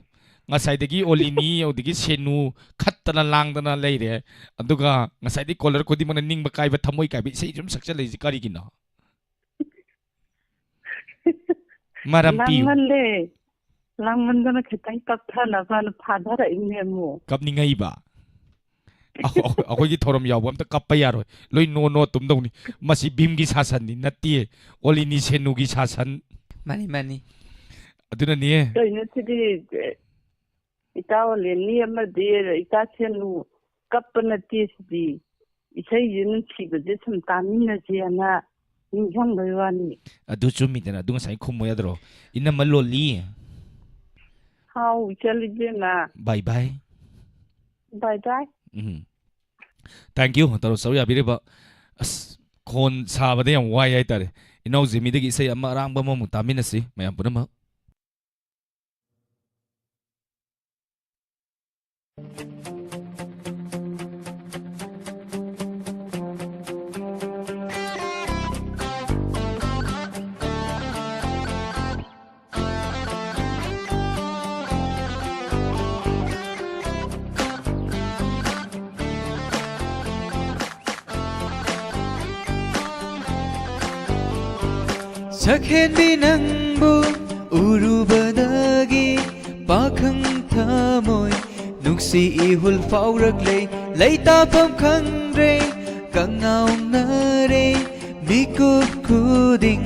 ꯉꯁꯥꯏꯗꯒꯤ ꯑꯣꯂꯤꯅꯤ, ꯑꯗꯨꯗꯒꯤ ꯁꯦꯅꯨ ꯈꯠꯇꯅ ꯂꯥꯡꯗꯅ ꯂꯩꯔꯦ꯫ ꯑꯗꯨꯒ ꯉꯁꯥꯏꯗꯒꯤ caller ꯈꯨꯗꯤꯡꯃꯛꯅ ꯅꯤꯡꯕ ꯀꯥꯏꯕ, ꯊꯃꯣꯏ ꯀꯥꯏꯕ ꯏꯁꯩ ꯑꯗꯨꯝ ꯁꯛꯆꯜꯂꯛꯏꯁꯦ ꯀꯔꯤꯒꯤꯅꯣ? ꯃꯔꯝ ꯄꯤꯌꯨ꯫ ꯂꯥꯡꯃꯜꯂꯦ꯫ ꯂꯥꯡꯃꯟꯗꯅ ꯈꯤꯇꯪ ꯇꯞꯊꯅꯕꯅ ꯐꯥꯊꯔꯛꯏꯅꯦ ꯑꯃꯨꯛ꯫ ꯀꯞꯅꯤꯡꯉꯛꯏꯕ? ꯑꯩꯈꯣꯏ-, ꯑꯩꯈꯣꯏꯒꯤ ꯊꯧꯔꯝ ꯌꯥꯎꯕ ꯑꯝꯇ ꯀꯞꯄ ꯌꯥꯔꯣꯏ꯫ ꯂꯣꯏ ꯅꯣ ꯅꯣ ꯇꯨꯝꯗꯧꯅꯤ꯫ ꯃꯁꯤ ꯚꯤꯝꯒꯤ ꯁꯥꯁꯟꯅꯤ, ꯅꯠꯇꯦ꯫ ꯑꯣꯂꯤꯅꯤ ꯁꯦꯅꯨꯒꯤ ꯁꯥꯁꯟ꯫ ꯃꯥꯅꯤ, ꯃꯥꯅꯤ꯫ ꯑꯗꯨꯅꯅꯦ꯫ ꯀꯩꯅꯣ ꯁꯤꯗꯤ? ꯏꯇꯥ ꯑꯣꯂꯦꯟꯅꯤ ꯑꯃꯗꯤ ꯏꯇꯥ ꯁꯦꯅꯨ ꯀꯞꯄ ꯅꯠꯇꯦ ꯁꯤꯗꯤ꯫ ꯏꯁꯩꯁꯦ ꯅꯨꯡꯁꯤꯕꯁꯦ ꯁꯨꯝ ꯇꯥꯃꯤꯟꯅꯁꯦꯅ ꯅꯤꯡꯁꯤꯡꯕꯩ ꯋꯥꯅꯤ꯫ ꯑꯗꯨ ꯆꯨꯝꯃꯤꯗꯅ, ꯑꯗꯨ ꯉꯁꯥꯏ ꯈꯨꯝꯃꯨ ꯌꯥꯗ꯭ꯔꯣ? ꯏꯅꯝꯃ ꯂꯣꯜꯂꯤ꯫ ꯍꯥꯎ, ꯏꯆꯜ ꯏꯕꯦꯝꯃ꯫ Bye bye꯫ Bye bye꯫ Um. Thank you, ꯇꯧꯔꯣ ꯆꯧ ꯌꯥꯕꯤꯔꯤꯕ꯫ ꯑꯁ, ꯈꯣꯟ ꯁꯥꯕꯗ ꯌꯥꯝ ꯋꯥꯏ ꯍꯥꯏꯇꯥꯔꯦ꯫ ꯏꯅꯥꯎ ꯖꯤꯃꯤꯗꯒꯤ ꯏꯁꯩ ꯑꯃ ꯑꯔꯥꯡꯕ ꯑꯃꯃꯨꯛ ꯇꯥꯃꯤꯟꯅꯁꯤ ꯃꯌꯥꯝ ꯄꯨꯝꯅꯃꯛ꯫ ꯁꯛꯍꯦꯟꯕꯤ ꯅꯪꯕꯨ ꯎꯔꯨꯕꯗꯒꯤ ꯄꯥꯈꯪ ꯊꯃꯣꯏ ꯅꯨꯡꯁꯤ ꯏꯍꯨꯜ ꯐꯥꯎꯔꯛꯂꯦ꯫ ꯂꯩꯇꯥꯐꯝ ꯈꯪꯗ꯭ꯔꯦ, ꯀꯉꯥꯎꯅꯔꯦ꯫ ꯃꯤꯀꯨꯞ ꯈꯨꯗꯤꯡ,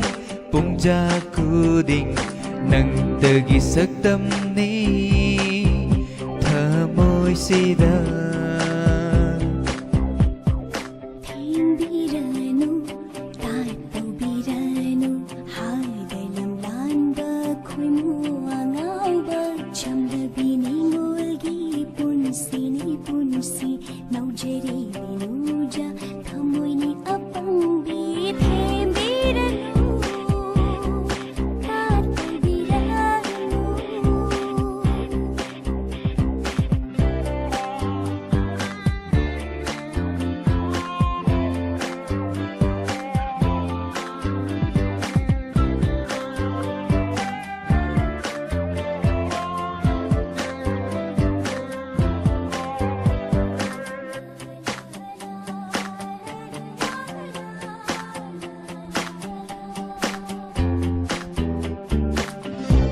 ꯄꯨꯡꯖꯥ ꯈꯨꯗꯤꯡ ꯅꯪꯗꯒꯤ ꯁꯛꯇꯝꯅꯤ ꯊꯃꯣꯏꯁꯤꯗ꯫ ꯊꯦꯝꯕꯤꯔꯅꯨ, ꯇꯥꯟ ꯇꯧꯕꯤꯔꯅꯨ, ꯍꯥꯏꯕ ꯂꯝ ꯂꯥꯟꯕ ꯈꯣꯏꯃꯨ ꯑꯉꯥꯎꯕ꯫ ꯆꯝꯂꯕꯤ ꯅꯤꯡꯉꯣꯜꯒꯤ ꯄꯨꯟꯁꯤꯅꯤ ꯄꯨꯟꯁꯤ, ꯅꯧꯖꯔꯤ ꯕꯤꯅꯨꯖꯥ ꯊꯃꯣꯏꯅꯤ ꯑꯄꯪꯕꯤ꯫ ꯊꯦꯝꯕꯤꯔꯅꯨ, ꯇꯥꯟ ꯇꯧꯕꯤꯔꯅꯨ꯫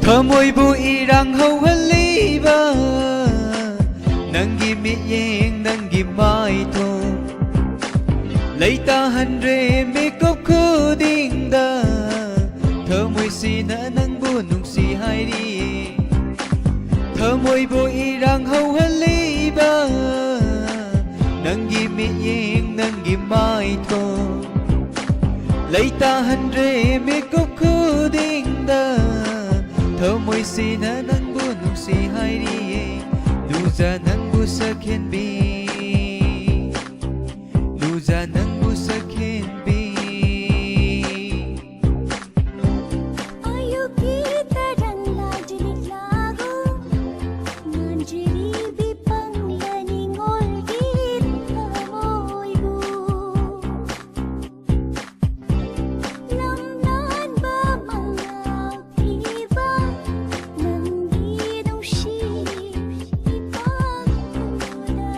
ꯊꯃꯣꯏꯕꯨ ꯏꯔꯥꯡ ꯍꯧꯍꯜꯂꯤꯕ ꯅꯪꯒꯤ ꯃꯤꯠꯌꯦꯡ, ꯅꯪꯒꯤ ꯃꯥꯏꯊꯣꯡ꯫ ꯂꯩꯇꯥꯍꯟꯗ꯭ꯔꯦ ꯃꯤꯀꯨꯞ ꯈꯨꯗꯤꯡꯗ, ꯊꯃꯣꯏꯁꯤꯅ ꯅꯪꯕꯨ ꯅꯨꯡꯁꯤ ꯍꯥꯏꯔꯤ꯫ ꯊꯃꯣꯏꯕꯨ ꯏꯔꯥꯡ ꯍꯧꯍꯜꯂꯤꯕ ꯅꯪꯒꯤ ꯃꯤꯠꯌꯦꯡ, ꯅꯪꯒꯤ ꯃꯥꯏꯊꯣꯡ ꯂꯩꯇꯥꯍꯟꯗ꯭ꯔꯦ ꯃꯤꯀꯨꯞ ꯈꯨꯗꯤꯡꯗ꯫ ꯊꯃꯣꯏꯁꯤꯅ ꯅꯪꯕꯨ ꯅꯨꯡꯁꯤ ꯍꯥꯏꯔꯤꯌꯦ, ꯂꯨꯖ ꯅꯪꯕꯨ ꯁꯛꯍꯦꯟꯕꯤ, ꯂꯨꯖ ꯅꯪꯕꯨ ꯁꯛꯍꯦꯟꯕꯤ꯫ ꯑꯌꯨꯛꯀꯤ ꯇꯔꯪ ꯂꯥꯖꯅꯤꯛ ꯂꯥꯒꯨ, ꯃꯥꯟꯖꯔꯤꯕꯤ ꯄꯪꯂ ꯅꯤꯡꯉꯣꯜꯒꯤ ꯊꯃꯣꯏꯕꯨ꯫ ꯂꯝꯂꯥꯟꯕ ꯃꯉꯥꯜ ꯊꯤꯕ ꯅꯪꯒꯤ ꯅꯨꯡꯁꯤ ꯏꯄꯥꯛꯇꯨꯗ꯫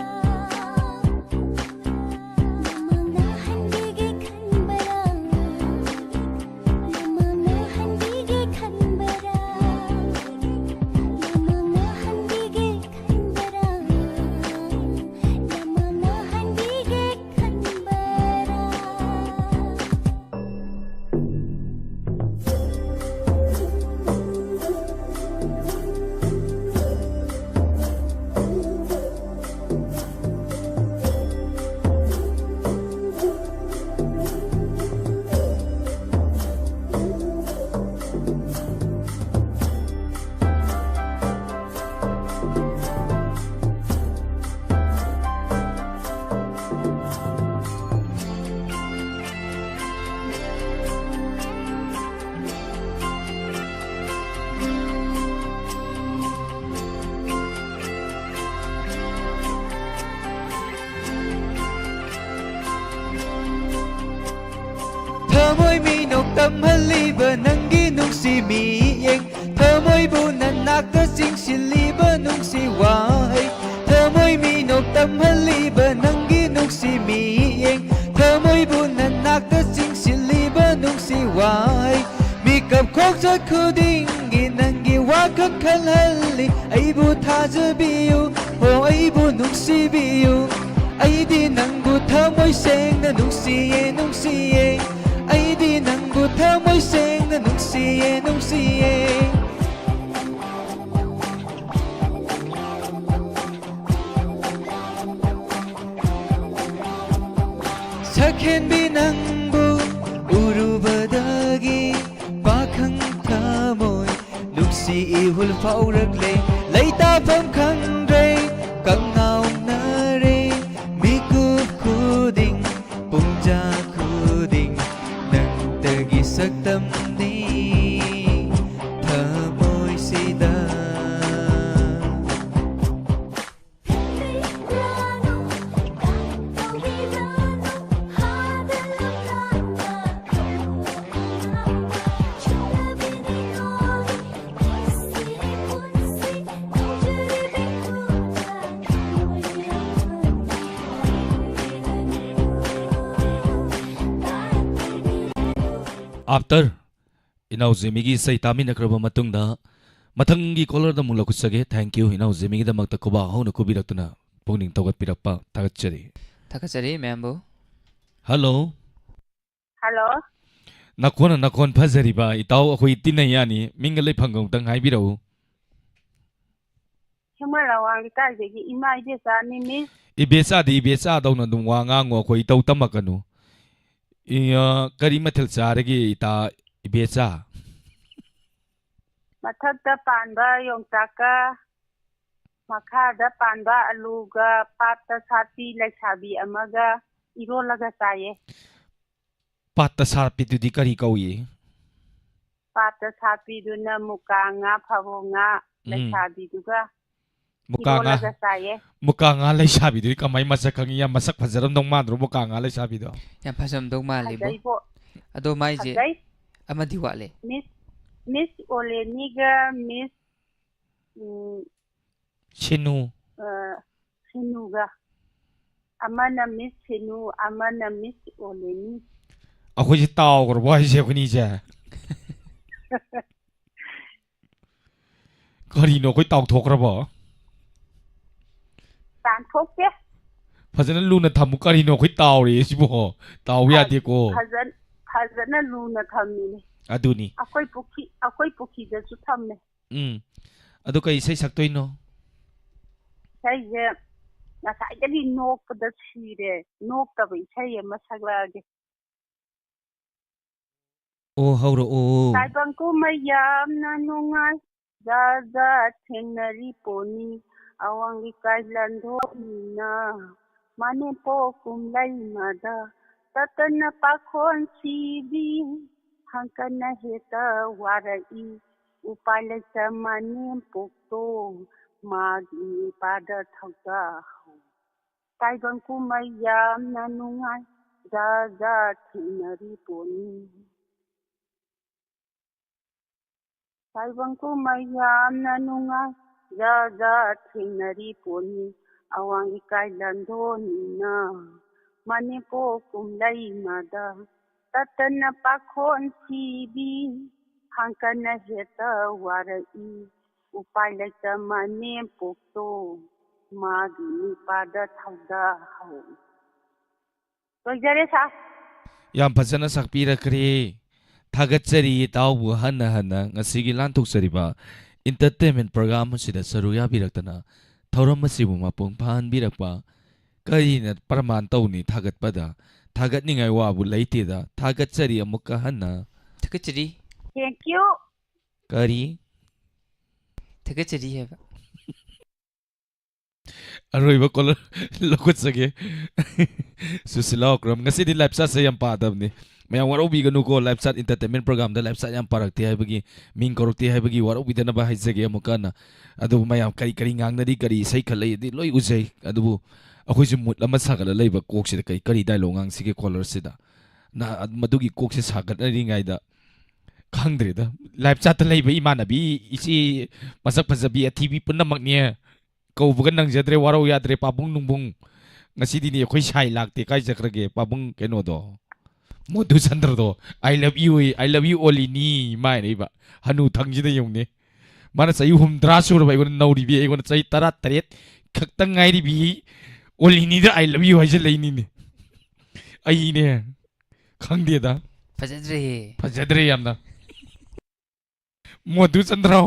ꯅꯃꯥꯡꯅ ꯍꯟꯕꯤꯒꯦ ꯈꯟꯕꯔꯥ? ꯅꯃꯥꯡꯅ ꯍꯟꯕꯤꯒꯦ ꯈꯟꯕꯔꯥ? ꯅꯃꯥꯡꯅ ꯍꯟꯕꯤꯒꯦ ꯈꯟꯕꯔꯥ? ꯅꯃꯥꯡꯅ ꯍꯟꯕꯤꯒꯦ ꯈꯟꯕꯔꯥ? ꯊꯃꯣꯏ ꯃꯤꯅꯣꯛ ꯇꯝꯍꯜꯂꯤꯕ ꯅꯪꯒꯤ ꯅꯨꯡꯁꯤ ꯃꯤꯠꯌꯦꯡ, ꯊꯃꯣꯏꯕꯨ ꯅꯅꯥꯛꯇ ꯆꯤꯡꯁꯤꯜꯂꯤꯕ ꯅꯨꯡꯁꯤ ꯋꯥꯍꯩ, ꯊꯃꯣꯏ ꯃꯤꯅꯣꯛ ꯇꯝꯍꯜꯂꯤꯕ ꯅꯪꯒꯤ ꯅꯨꯡꯁꯤ ꯃꯤꯠꯌꯦꯡ, ꯊꯃꯣꯏꯕꯨ ꯅꯅꯥꯛꯇ ꯆꯤꯡꯁꯤꯜꯂꯤꯕ ꯅꯨꯡꯁꯤ ꯋꯥꯍꯩ꯫ ꯃꯤꯀꯞ ꯈꯣꯡꯆꯠ ꯈꯨꯗꯤꯡꯒꯤ ꯅꯪꯒꯤ ꯋꯥꯈꯜ ꯈꯜꯍꯜꯂꯤ꯫ ꯑꯩꯕꯨ ꯊꯥꯖꯕꯤꯌꯨ, ꯍꯣ ꯑꯩꯕꯨ ꯅꯨꯡꯁꯤꯕꯤꯌꯨ꯫ ꯑꯩꯗꯤ ꯅꯪꯕꯨ ꯊꯃꯣꯏ ꯁꯦꯡꯅ ꯅꯨꯡꯁꯤꯌꯦ, ꯅꯨꯡꯁꯤꯌꯦ꯫ ꯑꯩꯗꯤ ꯅꯪꯕꯨ ꯊꯃꯣꯏ ꯁꯦꯡꯅ ꯅꯨꯡꯁꯤꯌꯦ, ꯅꯨꯡꯁꯤꯌꯦ꯫ ꯈꯦꯟꯕꯤ ꯅꯪꯕꯨ ꯎꯔꯨꯕꯗꯒꯤ ꯄꯥꯈꯪ ꯊꯃꯣꯏ ꯅꯨꯡꯁꯤ ꯏꯍꯨꯜ ꯐꯥꯎꯔꯛꯂꯦ꯫ ꯂꯩꯇꯥꯐꯝ ꯈꯪꯗ꯭ꯔꯦ, ꯀꯪꯉꯥꯎꯅꯔꯦ ꯃꯤꯀꯨꯞ ꯈꯨꯗꯤꯡ, ꯄꯨꯡꯖꯥ ꯈꯨꯗꯤꯡ ꯅꯪꯇꯒꯤ ꯁꯛꯇꯝꯅꯤ ꯊꯃꯣꯏꯁꯤꯗ꯫ After ꯏꯅꯥꯎ ꯖꯤꯃꯤꯒꯤ ꯏꯁꯩ ꯇꯥꯃꯤꯟꯅꯈ꯭ꯔꯕ ꯃꯇꯨꯡꯗ, ꯃꯊꯪꯒꯤ caller ꯗ ꯑꯃꯨꯛ ꯂꯧꯈꯠꯆꯒꯦ꯫ Thank you, ꯏꯅꯥꯎ ꯖꯤꯃꯤꯒꯤꯗꯃꯛꯇ ꯈꯨꯕꯥꯛ ꯍꯧꯅ ꯈꯨꯕꯤꯔꯛꯇꯨꯅ ꯄꯨꯛꯅꯤꯡ ꯊꯧꯒꯠꯄꯤꯔꯛꯄ ꯊꯥꯒꯠꯆꯔꯤ꯫ ꯊꯥꯒꯠꯆꯔꯤ, ꯃꯌꯥꯝꯕꯨ꯫ Hello꯫ Hello꯫ ꯅꯈꯣꯟꯅ ꯅꯈꯣꯟ ꯐꯖꯔꯤꯕ ꯏꯇꯥꯎ, ꯑꯩꯈꯣꯏ ꯇꯤꯟꯅ ꯌꯥꯅꯤ꯫ ꯃꯤꯡꯒ ꯂꯩꯐꯝꯒ ꯑꯃꯨꯛꯇꯪ ꯍꯥꯏꯕꯤꯔꯛꯎ꯫ ꯍꯦꯃꯂꯥ ꯋꯥꯡ ꯂꯩꯀꯥꯏꯗꯒꯤ ꯏꯃꯥ ꯏꯕꯦꯆꯥꯅꯤ, ꯃꯤꯁ꯫ ꯏꯕꯦꯆꯥꯗꯤ ꯏꯕꯦꯆꯥꯗꯧꯅ ꯑꯗꯨꯝ ꯋꯥ ꯉꯥꯡꯉꯨ, ꯑꯩꯈꯣꯏ ꯏꯇꯧ ꯇꯝꯃꯛꯀꯅꯨ꯫ ꯏ-, ꯑ, ꯀꯔꯤ ꯃꯊꯦꯜ ꯆꯥꯔꯒꯦ, ꯏꯇꯥ ꯏꯕꯦꯆꯥ? ꯃꯊꯛꯇ ꯄꯥꯟꯕ ꯌꯣꯡꯆꯥꯛꯀ, ꯃꯈꯥꯗ ꯄꯥꯟꯕ ꯑꯂꯨꯒ, ꯄꯥꯠꯇ ꯁꯥꯠꯄꯤ ꯂꯩꯁꯥꯕꯤ ꯑꯃꯒ ꯏꯔꯣꯜꯂꯒ ꯆꯥꯏꯌꯦ꯫ ꯄꯥꯠꯇ ꯁꯥꯠꯄꯤꯗꯨꯗꯤ ꯀꯔꯤ ꯀꯧꯏ? ꯄꯥꯠꯇ ꯁꯥꯠꯄꯤꯗꯨꯅ ꯃꯨꯀꯥ ꯉꯥ, ꯐꯥꯕꯣ ꯉꯥ, ꯎꯝ꯫ ꯂꯩꯁꯥꯕꯤꯗꯨꯒ ꯃꯨꯀꯥ ꯉꯥ, ꯏꯔꯣꯜꯂꯒ ꯆꯥꯏꯌꯦ꯫ ꯃꯨꯀꯥ ꯉꯥ ꯂꯩꯁꯥꯕꯤꯗꯨꯗꯤ ꯀꯃꯥꯏ ꯃꯁꯛ ꯈꯪꯉꯤ? ꯌꯥꯝ ꯃꯁꯛ ꯐꯖꯔꯝꯗꯧ ꯃꯥꯟꯗ꯭ꯔꯣ, ꯃꯨꯀꯥ ꯉꯥ ꯂꯩꯁꯥꯕꯤꯗꯣ? ꯌꯥꯝ ꯐꯖꯔꯝꯗꯧ ꯃꯥꯜꯂꯤꯕꯣ꯫ ꯐꯖꯩꯕꯣ꯫ ꯑꯗꯣ ꯃꯥꯏꯁꯦ ꯐꯖꯩ꯫ ꯑꯃꯗꯤ ꯋꯥꯠꯂꯦ꯫ ꯃꯤꯁ, ꯃꯤꯁ ꯑꯣꯂꯦꯅꯤꯒ ꯃꯤꯁ, ꯎꯝ, ꯁꯤꯅꯨ꯫ ꯑ, ꯁꯤꯅꯨꯒ꯫ ꯑꯃꯅ ꯃꯤꯁ ꯁꯤꯅꯨ, ꯑꯃꯅ ꯃꯤꯁ ꯑꯣꯂꯦꯅꯤ꯫ ꯑꯩꯈꯣꯏꯁꯦ ꯇꯥꯎꯈ꯭ꯔꯕꯣ ꯍꯥꯏꯁꯦ, ꯑꯩꯈꯣꯏꯅꯤꯁꯦ? ꯀꯔꯤꯅꯣ, ꯑꯩꯈꯣꯏ ꯇꯥꯎꯊꯣꯛꯈ꯭ꯔꯕꯣ? ꯇꯥꯟꯊꯣꯛꯇꯦ꯫ ꯐꯖꯅ ꯂꯨꯅ ꯊꯝꯃꯨ꯫ ꯀꯔꯤꯅꯣ ꯑꯩꯈꯣꯏ ꯇꯥꯎꯔꯦ ꯁꯤꯕꯣ? ꯇꯥꯎꯕ ꯐ-, ꯌꯥꯗꯦꯀꯣ꯫ ꯐꯖꯟ-, ꯐꯖꯅ ꯂꯨꯅ ꯊꯝꯃꯤꯅꯦ꯫ ꯑꯗꯨꯅꯤ꯫ ꯑꯩꯈꯣꯏ ꯄꯨꯈ꯭ꯔꯤ, ꯑꯩꯈꯣꯏ ꯄꯨꯈ꯭ꯔꯤꯗꯁꯨ ꯊꯝꯃꯦ꯫ ꯎꯝ꯫ ꯑꯗꯨ ꯀꯩ ꯏꯁꯩ ꯁꯛꯇꯣꯏꯅꯣ? ꯏꯁꯩꯁꯦ ꯉꯁꯥꯏꯗꯒꯤ ꯅꯣꯛꯄꯗ ꯁꯤꯔꯦ꯫ ꯅꯣꯛꯇꯕ ꯏꯁꯩ ꯑꯃ ꯁꯛꯂꯛꯑꯒꯦ꯫ ꯑꯣ, ꯍꯧꯔꯛꯑꯣ꯫ ꯇꯥꯏꯕꯪ ꯀꯨꯝꯍꯩ ꯌꯥꯝꯅ ꯅꯨꯡꯉꯥꯏ, ꯖꯥꯠ ꯖꯥꯠ ꯊꯦꯡꯅꯔꯤ ꯄꯣꯠꯅꯤ꯫ ꯑꯋꯥꯡ ꯂꯩꯀꯥꯏ ꯂꯟꯗꯣꯟꯅꯤꯅ ꯃꯅꯦꯝꯄꯣꯛ ꯀꯨꯝꯂꯩꯃꯗ ꯇꯠꯇꯅ ꯄꯥꯈꯣꯟ ꯁꯤꯕꯤ, ꯍꯪꯀꯠꯅ ꯍꯦꯛꯇ ꯋꯥꯔꯛꯏ꯫ ꯎꯄꯥꯏ ꯂꯩꯇ ꯃꯅꯦꯝꯄꯣꯛꯇꯣ ꯃꯥꯒꯤ ꯅꯤꯄꯥꯗ ꯊꯧꯗꯥꯍꯧ꯫ ꯇꯥꯏꯕꯪ ꯀꯨꯝꯍꯩ ꯌꯥꯝꯅ ꯅꯨꯡꯉꯥꯏ, ꯖꯥꯠ ꯖꯥꯠ ꯊꯦꯡꯅꯔꯤ ꯄꯣꯠꯅꯤ꯫ ꯇꯥꯏꯕꯪ ꯀꯨꯝꯍꯩ ꯌꯥꯝꯅ ꯅꯨꯡꯉꯥꯏ, ꯖꯥꯠ ꯖꯥꯠ ꯊꯦꯡꯅꯔꯤ ꯄꯣꯠꯅꯤ꯫ ꯑꯋꯥꯡ ꯂꯩꯀꯥꯏ ꯂꯟꯗꯣꯟꯅꯤꯅ ꯃꯅꯦꯝꯄꯣꯛ ꯀꯨꯝꯂꯩꯃꯗ ꯇꯠꯇꯅ ꯄꯥꯈꯣꯟ ꯁꯤꯕꯤ, ꯍꯪꯀꯠꯅ ꯍꯦꯛꯇ ꯋꯥꯔꯛꯏ꯫ ꯎꯄꯥꯏ ꯂꯩꯇ ꯃꯅꯦꯝꯄꯣꯛꯇꯣ ꯃꯥꯒꯤ ꯅꯤꯄꯥꯗ ꯊꯧꯗꯥꯍꯧ꯫ ꯂꯣꯏꯖꯔꯦ ꯁꯥꯔ꯫ ꯌꯥꯝ ꯐꯖꯅ ꯁꯛꯄꯤꯔꯛꯈ꯭ꯔꯦ꯫ ꯊꯥꯒꯠꯆꯔꯤ ꯏꯇꯥꯎꯕꯨ ꯍꯟꯅ ꯍꯟꯅ ꯉꯁꯤꯒꯤ ꯂꯥꯟꯊꯣꯛꯆꯔꯤꯕ entertainment program ꯑꯁꯤꯗ ꯁꯔꯨꯛ ꯌꯥꯕꯤꯔꯛꯇꯅ ꯊꯧꯔꯝ ꯑꯁꯤꯕꯨ ꯃꯄꯨꯡ ꯐꯥꯍꯟꯕꯤꯔꯛꯄ꯫ ꯀꯔꯤꯅ ꯄ꯭ꯔꯃꯥꯟ ꯇꯧꯅꯤ ꯊꯥꯒꯠꯄꯗ? ꯊꯥꯒꯠꯅꯤꯡꯉꯥꯏ ꯋꯥꯕꯨ ꯂꯩꯇꯦꯗ꯫ ꯊꯥꯒꯠꯆꯔꯤ ꯑꯃꯨꯛꯀ ꯍꯟꯅ꯫ ꯊꯥꯒꯠꯆꯔꯤ꯫ Thank you꯫ ꯀꯔꯤ? ꯊꯥꯒꯠꯆꯔꯤ ꯍꯥꯏꯕ꯫ ꯑꯔꯣꯏꯕ caller ꯂꯧꯈꯠꯆꯒꯦ꯫ ꯁꯨꯁꯤꯂꯥ ꯑꯣꯀ꯭ꯔꯝ, ꯉꯁꯤꯗꯤ live chatꯁꯦ ꯌꯥꯝ ꯄꯥꯗꯕꯅꯤ꯫ ꯃꯌꯥꯝ ꯋꯥꯔꯧꯕꯤꯒꯅꯨꯀꯣ, live chat entertainment programꯗ live chat ꯌꯥꯝ ꯄꯥꯔꯛꯇꯦ ꯍꯥꯏꯕꯒꯤ, ꯃꯤꯡ ꯀꯧꯔꯛꯇꯦ ꯍꯥꯏꯕꯒꯤ ꯋꯥꯔꯧꯕꯤꯗꯅꯕ ꯍꯥꯏꯖꯒꯦ ꯑꯃꯨꯛꯀ ꯍꯟꯅ꯫ ꯑꯗꯨꯕꯨ ꯃꯌꯥꯝ ꯀꯔꯤ ꯀꯔꯤ ꯉꯥꯡꯅꯔꯤ, ꯀꯔꯤ ꯏꯁꯩ ꯈꯜꯂꯛꯏꯗꯤ ꯂꯣꯏ ꯎꯖꯩ꯫ ꯑꯗꯨꯕꯨ ꯑꯩꯈꯣꯏꯁꯨ mood ꯑꯃ ꯁꯥꯒꯠꯂ ꯂꯩꯕ, ꯀꯣꯛꯁꯤꯗ ꯀꯔꯤ ꯀꯔꯤ dialogue ꯉꯥꯡꯁꯤꯒꯦ callerꯁꯤꯗ꯫ ꯅ-, ꯃꯗꯨꯒꯤ ꯀꯣꯛꯁꯦ ꯁꯥꯒꯠꯅꯔꯤꯉꯩꯗ ꯈꯪꯗ꯭ꯔꯦꯗ꯫ Live chatꯇ ꯂꯩꯕ ꯏꯃꯥꯟꯅꯕꯤ, ꯏꯆꯦ ꯃꯁꯛ ꯐꯖꯕꯤ, ꯑꯊꯤꯕꯤ ꯄꯨꯝꯅꯃꯛꯅꯦ꯫ ꯀꯧꯕꯒ ꯅꯪꯖꯗ꯭ꯔꯦ, ꯋꯥꯔꯧ ꯌꯥꯗ꯭ꯔꯦ, ꯄꯥꯕꯨꯡ ꯅꯨꯡꯕꯨꯡ꯫ ꯉꯁꯤꯗꯤꯅꯦ ꯑꯩꯈꯣꯏ ꯁꯥꯏ ꯂꯥꯛꯇꯦ, ꯀꯥꯏ ꯆꯠꯈ꯭ꯔꯒꯦ ꯄꯥꯕꯨꯡ ꯀꯩꯅꯣꯗꯣ? ꯃꯣꯗꯨꯆꯟꯗ꯭ꯔꯗꯣ꯫ "I love you, I love you ꯑꯣꯂꯤꯅꯤ" ꯃꯥꯏꯅ ꯏꯕ꯫ ꯍꯅꯨ ꯊꯪꯁꯤꯗ ꯌꯦꯡꯉꯨꯅꯦ꯫ ꯃꯥꯅ ꯆꯍꯤ ꯍꯨꯝꯗ꯭ꯔꯥ ꯁꯨꯔꯕ ꯑꯩꯉꯣꯟꯗ ꯅꯧꯔꯤꯕꯤ, ꯑꯩꯉꯣꯟꯗ ꯆꯍꯤ ꯇꯔꯥ ꯇꯔꯦꯠ ꯈꯛꯇꯪ ꯉꯥꯏꯔꯤꯕꯤ ꯑꯣꯂꯤꯅꯤꯗ "I love you" ꯍꯥꯏꯖꯤꯜꯂꯛꯏꯅꯤꯅꯦ꯫ ꯑꯩꯅꯦ ꯈꯪꯗꯦꯗ꯫ ꯐꯖꯗ꯭ꯔꯦꯍꯦ꯫ ꯐꯖꯗ꯭ꯔꯦ ꯌꯥꯝꯅ꯫ ꯃꯣꯗꯨꯆꯟꯗ꯭ꯔ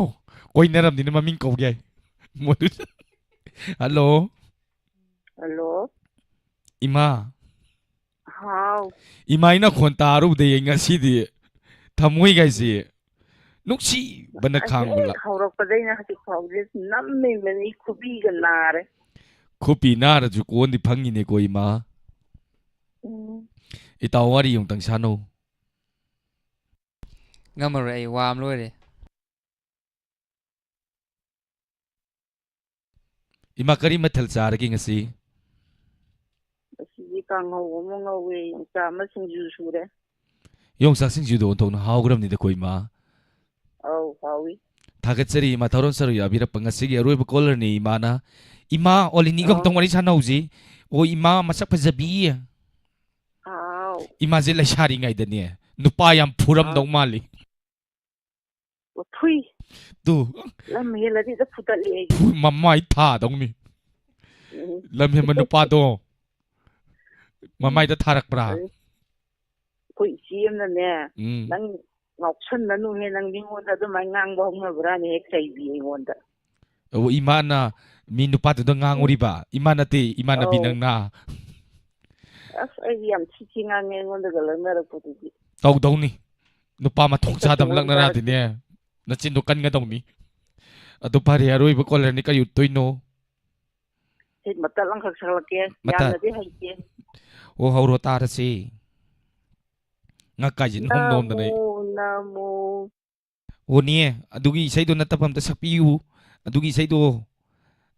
ꯀꯣꯏꯅꯔꯝꯅꯤꯅ ꯃꯃꯤꯡ ꯀꯧꯒꯦ ꯍꯥꯏ꯫ ꯃꯣꯗꯨ, hello꯫ ꯍꯜꯂꯣ꯫ ꯏꯃꯥ꯫ ꯍꯥꯎ꯫ ꯏꯃꯥ, ꯑꯩ ꯅꯈꯣꯟ ꯇꯥꯔꯨꯕꯗꯩ ꯑꯩ ꯉꯁꯤꯗꯤ ꯊꯃꯣꯏꯒꯥꯏꯁꯤ ꯅꯨꯡꯁꯤꯕꯅ ꯑꯁ, ꯈꯥꯡꯕ ꯂꯥꯛ- ꯍꯦꯛ ꯍꯧꯔꯛꯄꯗꯩꯅ ꯍꯧꯖꯤꯛ ꯐꯥꯎꯗꯤ ꯅꯝꯃꯤꯕꯅꯤ, ꯈꯨꯕꯤꯒ ꯅꯥꯔꯦ꯫ ꯈꯨꯄꯤ ꯅꯥꯔꯁꯨ ꯀꯣꯟꯗꯤ ꯐꯪꯉꯤꯅꯦꯀꯣ, ꯏꯃꯥ꯫ ꯎꯝ꯫ ꯏꯇꯥꯎ, ꯋꯥꯔꯤ ꯑꯃꯨꯛꯇꯪ ꯁꯥꯟꯅꯧ꯫ ꯉꯝꯃꯔꯣꯏ, ꯑꯩ ꯋꯥ ꯑꯃ ꯂꯣꯏꯔꯦ꯫ ꯏꯃꯥ, ꯀꯔꯤ ꯃꯊꯦꯜ ꯆꯥꯔꯒꯦ ꯉꯁꯤ? ꯉꯁꯤꯗꯤ ꯀꯥꯡꯍꯧ ꯑꯃ ꯉꯧꯋꯦ, ꯌꯣꯡꯆꯥꯛ ꯑꯃ ꯁꯤꯡꯖꯨ ꯁꯨꯔꯦ꯫ ꯌꯣꯡꯆꯥꯛ ꯁꯤꯡꯖꯨꯗꯣ ꯑꯣꯟꯊꯣꯛꯅ ꯍꯥꯎꯈ꯭ꯔꯕꯅꯤꯗ ꯑꯩꯈꯣꯏ ꯏꯃꯥ꯫ ꯑꯧ, ꯍꯥꯎꯏ꯫ ꯊꯥꯒꯠꯆꯔꯤ ꯏꯃꯥ, ꯊꯧꯔꯝ ꯁꯔꯨꯛ ꯌꯥꯕꯤꯔꯛꯄ ꯉꯁꯤꯒꯤ ꯑꯔꯣꯏꯕ ꯀꯣꯂꯔꯅꯤ ꯏꯃꯥꯅ꯫ ꯏꯃꯥ, ꯑꯣꯂꯤꯅꯤꯒ ꯑꯃꯨꯛꯇꯪ ꯑꯧ꯫ ꯋꯥꯔꯤ ꯁꯥꯟꯅꯍꯧꯁꯤ꯫ ꯑꯣ ꯏꯃꯥ, ꯃꯁꯛ ꯐꯖꯕꯤ꯫ ꯍꯥꯎ꯫ ꯏꯃꯥꯁꯦ ꯂꯩꯁꯥꯔꯤꯉꯩꯗꯅꯦ ꯅꯨꯄꯥ ꯌꯥꯝ ꯐꯨꯔꯝꯗꯧ ꯑꯥ꯫ ꯃꯥꯜꯂꯤ꯫ ꯐꯨꯏ꯫ ꯇꯨ꯫ ꯂꯝ ꯍꯦꯜꯂꯗꯤ ꯍꯦꯛꯇ ꯐꯨꯗꯠꯂꯤ ꯑꯩꯗꯤ꯫ ꯐꯨ-, ꯃꯃꯥꯏ ꯊꯥꯗꯧꯅꯤ꯫ ꯎꯝ꯫ ꯂꯝ ꯍꯦꯟꯕ ꯅꯨꯄꯥꯗꯣ ꯃꯃꯥꯏꯗ ꯊꯥꯔꯛꯄ꯭ꯔꯥ? ꯑꯩꯈꯣꯏ ꯏꯆꯦ ꯑꯃꯅꯅꯦ, ꯎꯝ꯫ "ꯅꯪ ꯉꯥꯎꯁꯟꯅꯅꯨꯍꯦ, ꯅꯪ ꯃꯤꯉꯣꯟꯗ ꯑꯗꯨꯃꯥꯏꯅ ꯉꯥꯡꯕ ꯍꯧꯅꯕ꯭ꯔꯥꯅꯦ?" ꯍꯦꯛ ꯆꯩꯕꯤ ꯑꯩꯉꯣꯟꯗ꯫ ꯑꯣ, ꯏꯃꯥꯅ ꯃꯤ ꯅꯨꯄꯥꯗꯨꯗ ꯉꯥꯡꯉꯨꯔꯤꯕ? ꯏꯃꯥ ꯅꯠꯇꯦ, ꯏꯃꯥꯟꯅꯕꯤ ꯑꯧ꯫ ꯅꯪꯅ꯫ ꯑꯁ, ꯑꯩꯗꯤ ꯌꯥꯝ ꯊꯤ ꯊꯤ ꯉꯥꯡꯉꯦ ꯑꯩꯉꯣꯟꯗꯒ ꯂꯣꯏꯅꯔꯛꯄꯗꯨꯗꯤ꯫ ꯇꯧꯗꯧꯅꯤ꯫ ꯅꯨꯄꯥ ꯃꯊꯣꯡ ꯍꯦꯛꯇ ꯆꯥꯗꯕ ꯊꯨꯃꯣꯏ ꯂꯛꯅꯔꯗꯤꯅꯦ, ꯅꯆꯤꯟꯗꯣ ꯀꯟꯒꯗꯧꯅꯤ꯫ ꯑꯗꯨ ꯐꯔꯦ, ꯑꯔꯣꯏꯕ ꯀꯣꯂꯔꯅꯤ, ꯀꯩ ꯎꯠꯇꯣꯏꯅꯣ? ꯍꯦꯛ ꯃꯇꯠ ꯑꯃꯈꯛ ꯁꯛꯂꯛꯀꯦ꯫ ꯃꯇꯠ꯫ ꯌꯥꯝꯅꯗꯤ ꯍꯩꯇꯦ꯫ ꯑꯣ, ꯍꯧꯔꯣ ꯇꯥꯔꯁꯤ꯫ ꯉꯛꯀꯥꯏꯁꯦ ꯅꯣꯝ ꯅꯣꯝꯗꯅ ꯑꯩ꯫ ꯅꯃꯣ ꯅꯃꯣ꯫ ꯑꯣꯅꯦ, ꯑꯗꯨꯒꯤ ꯏꯁꯩꯗꯣ ꯅꯠꯇꯕ ꯑꯝꯇ ꯁꯛꯄꯤꯌꯨ꯫ ꯑꯗꯨꯒꯤ ꯏꯁꯩꯗꯣ,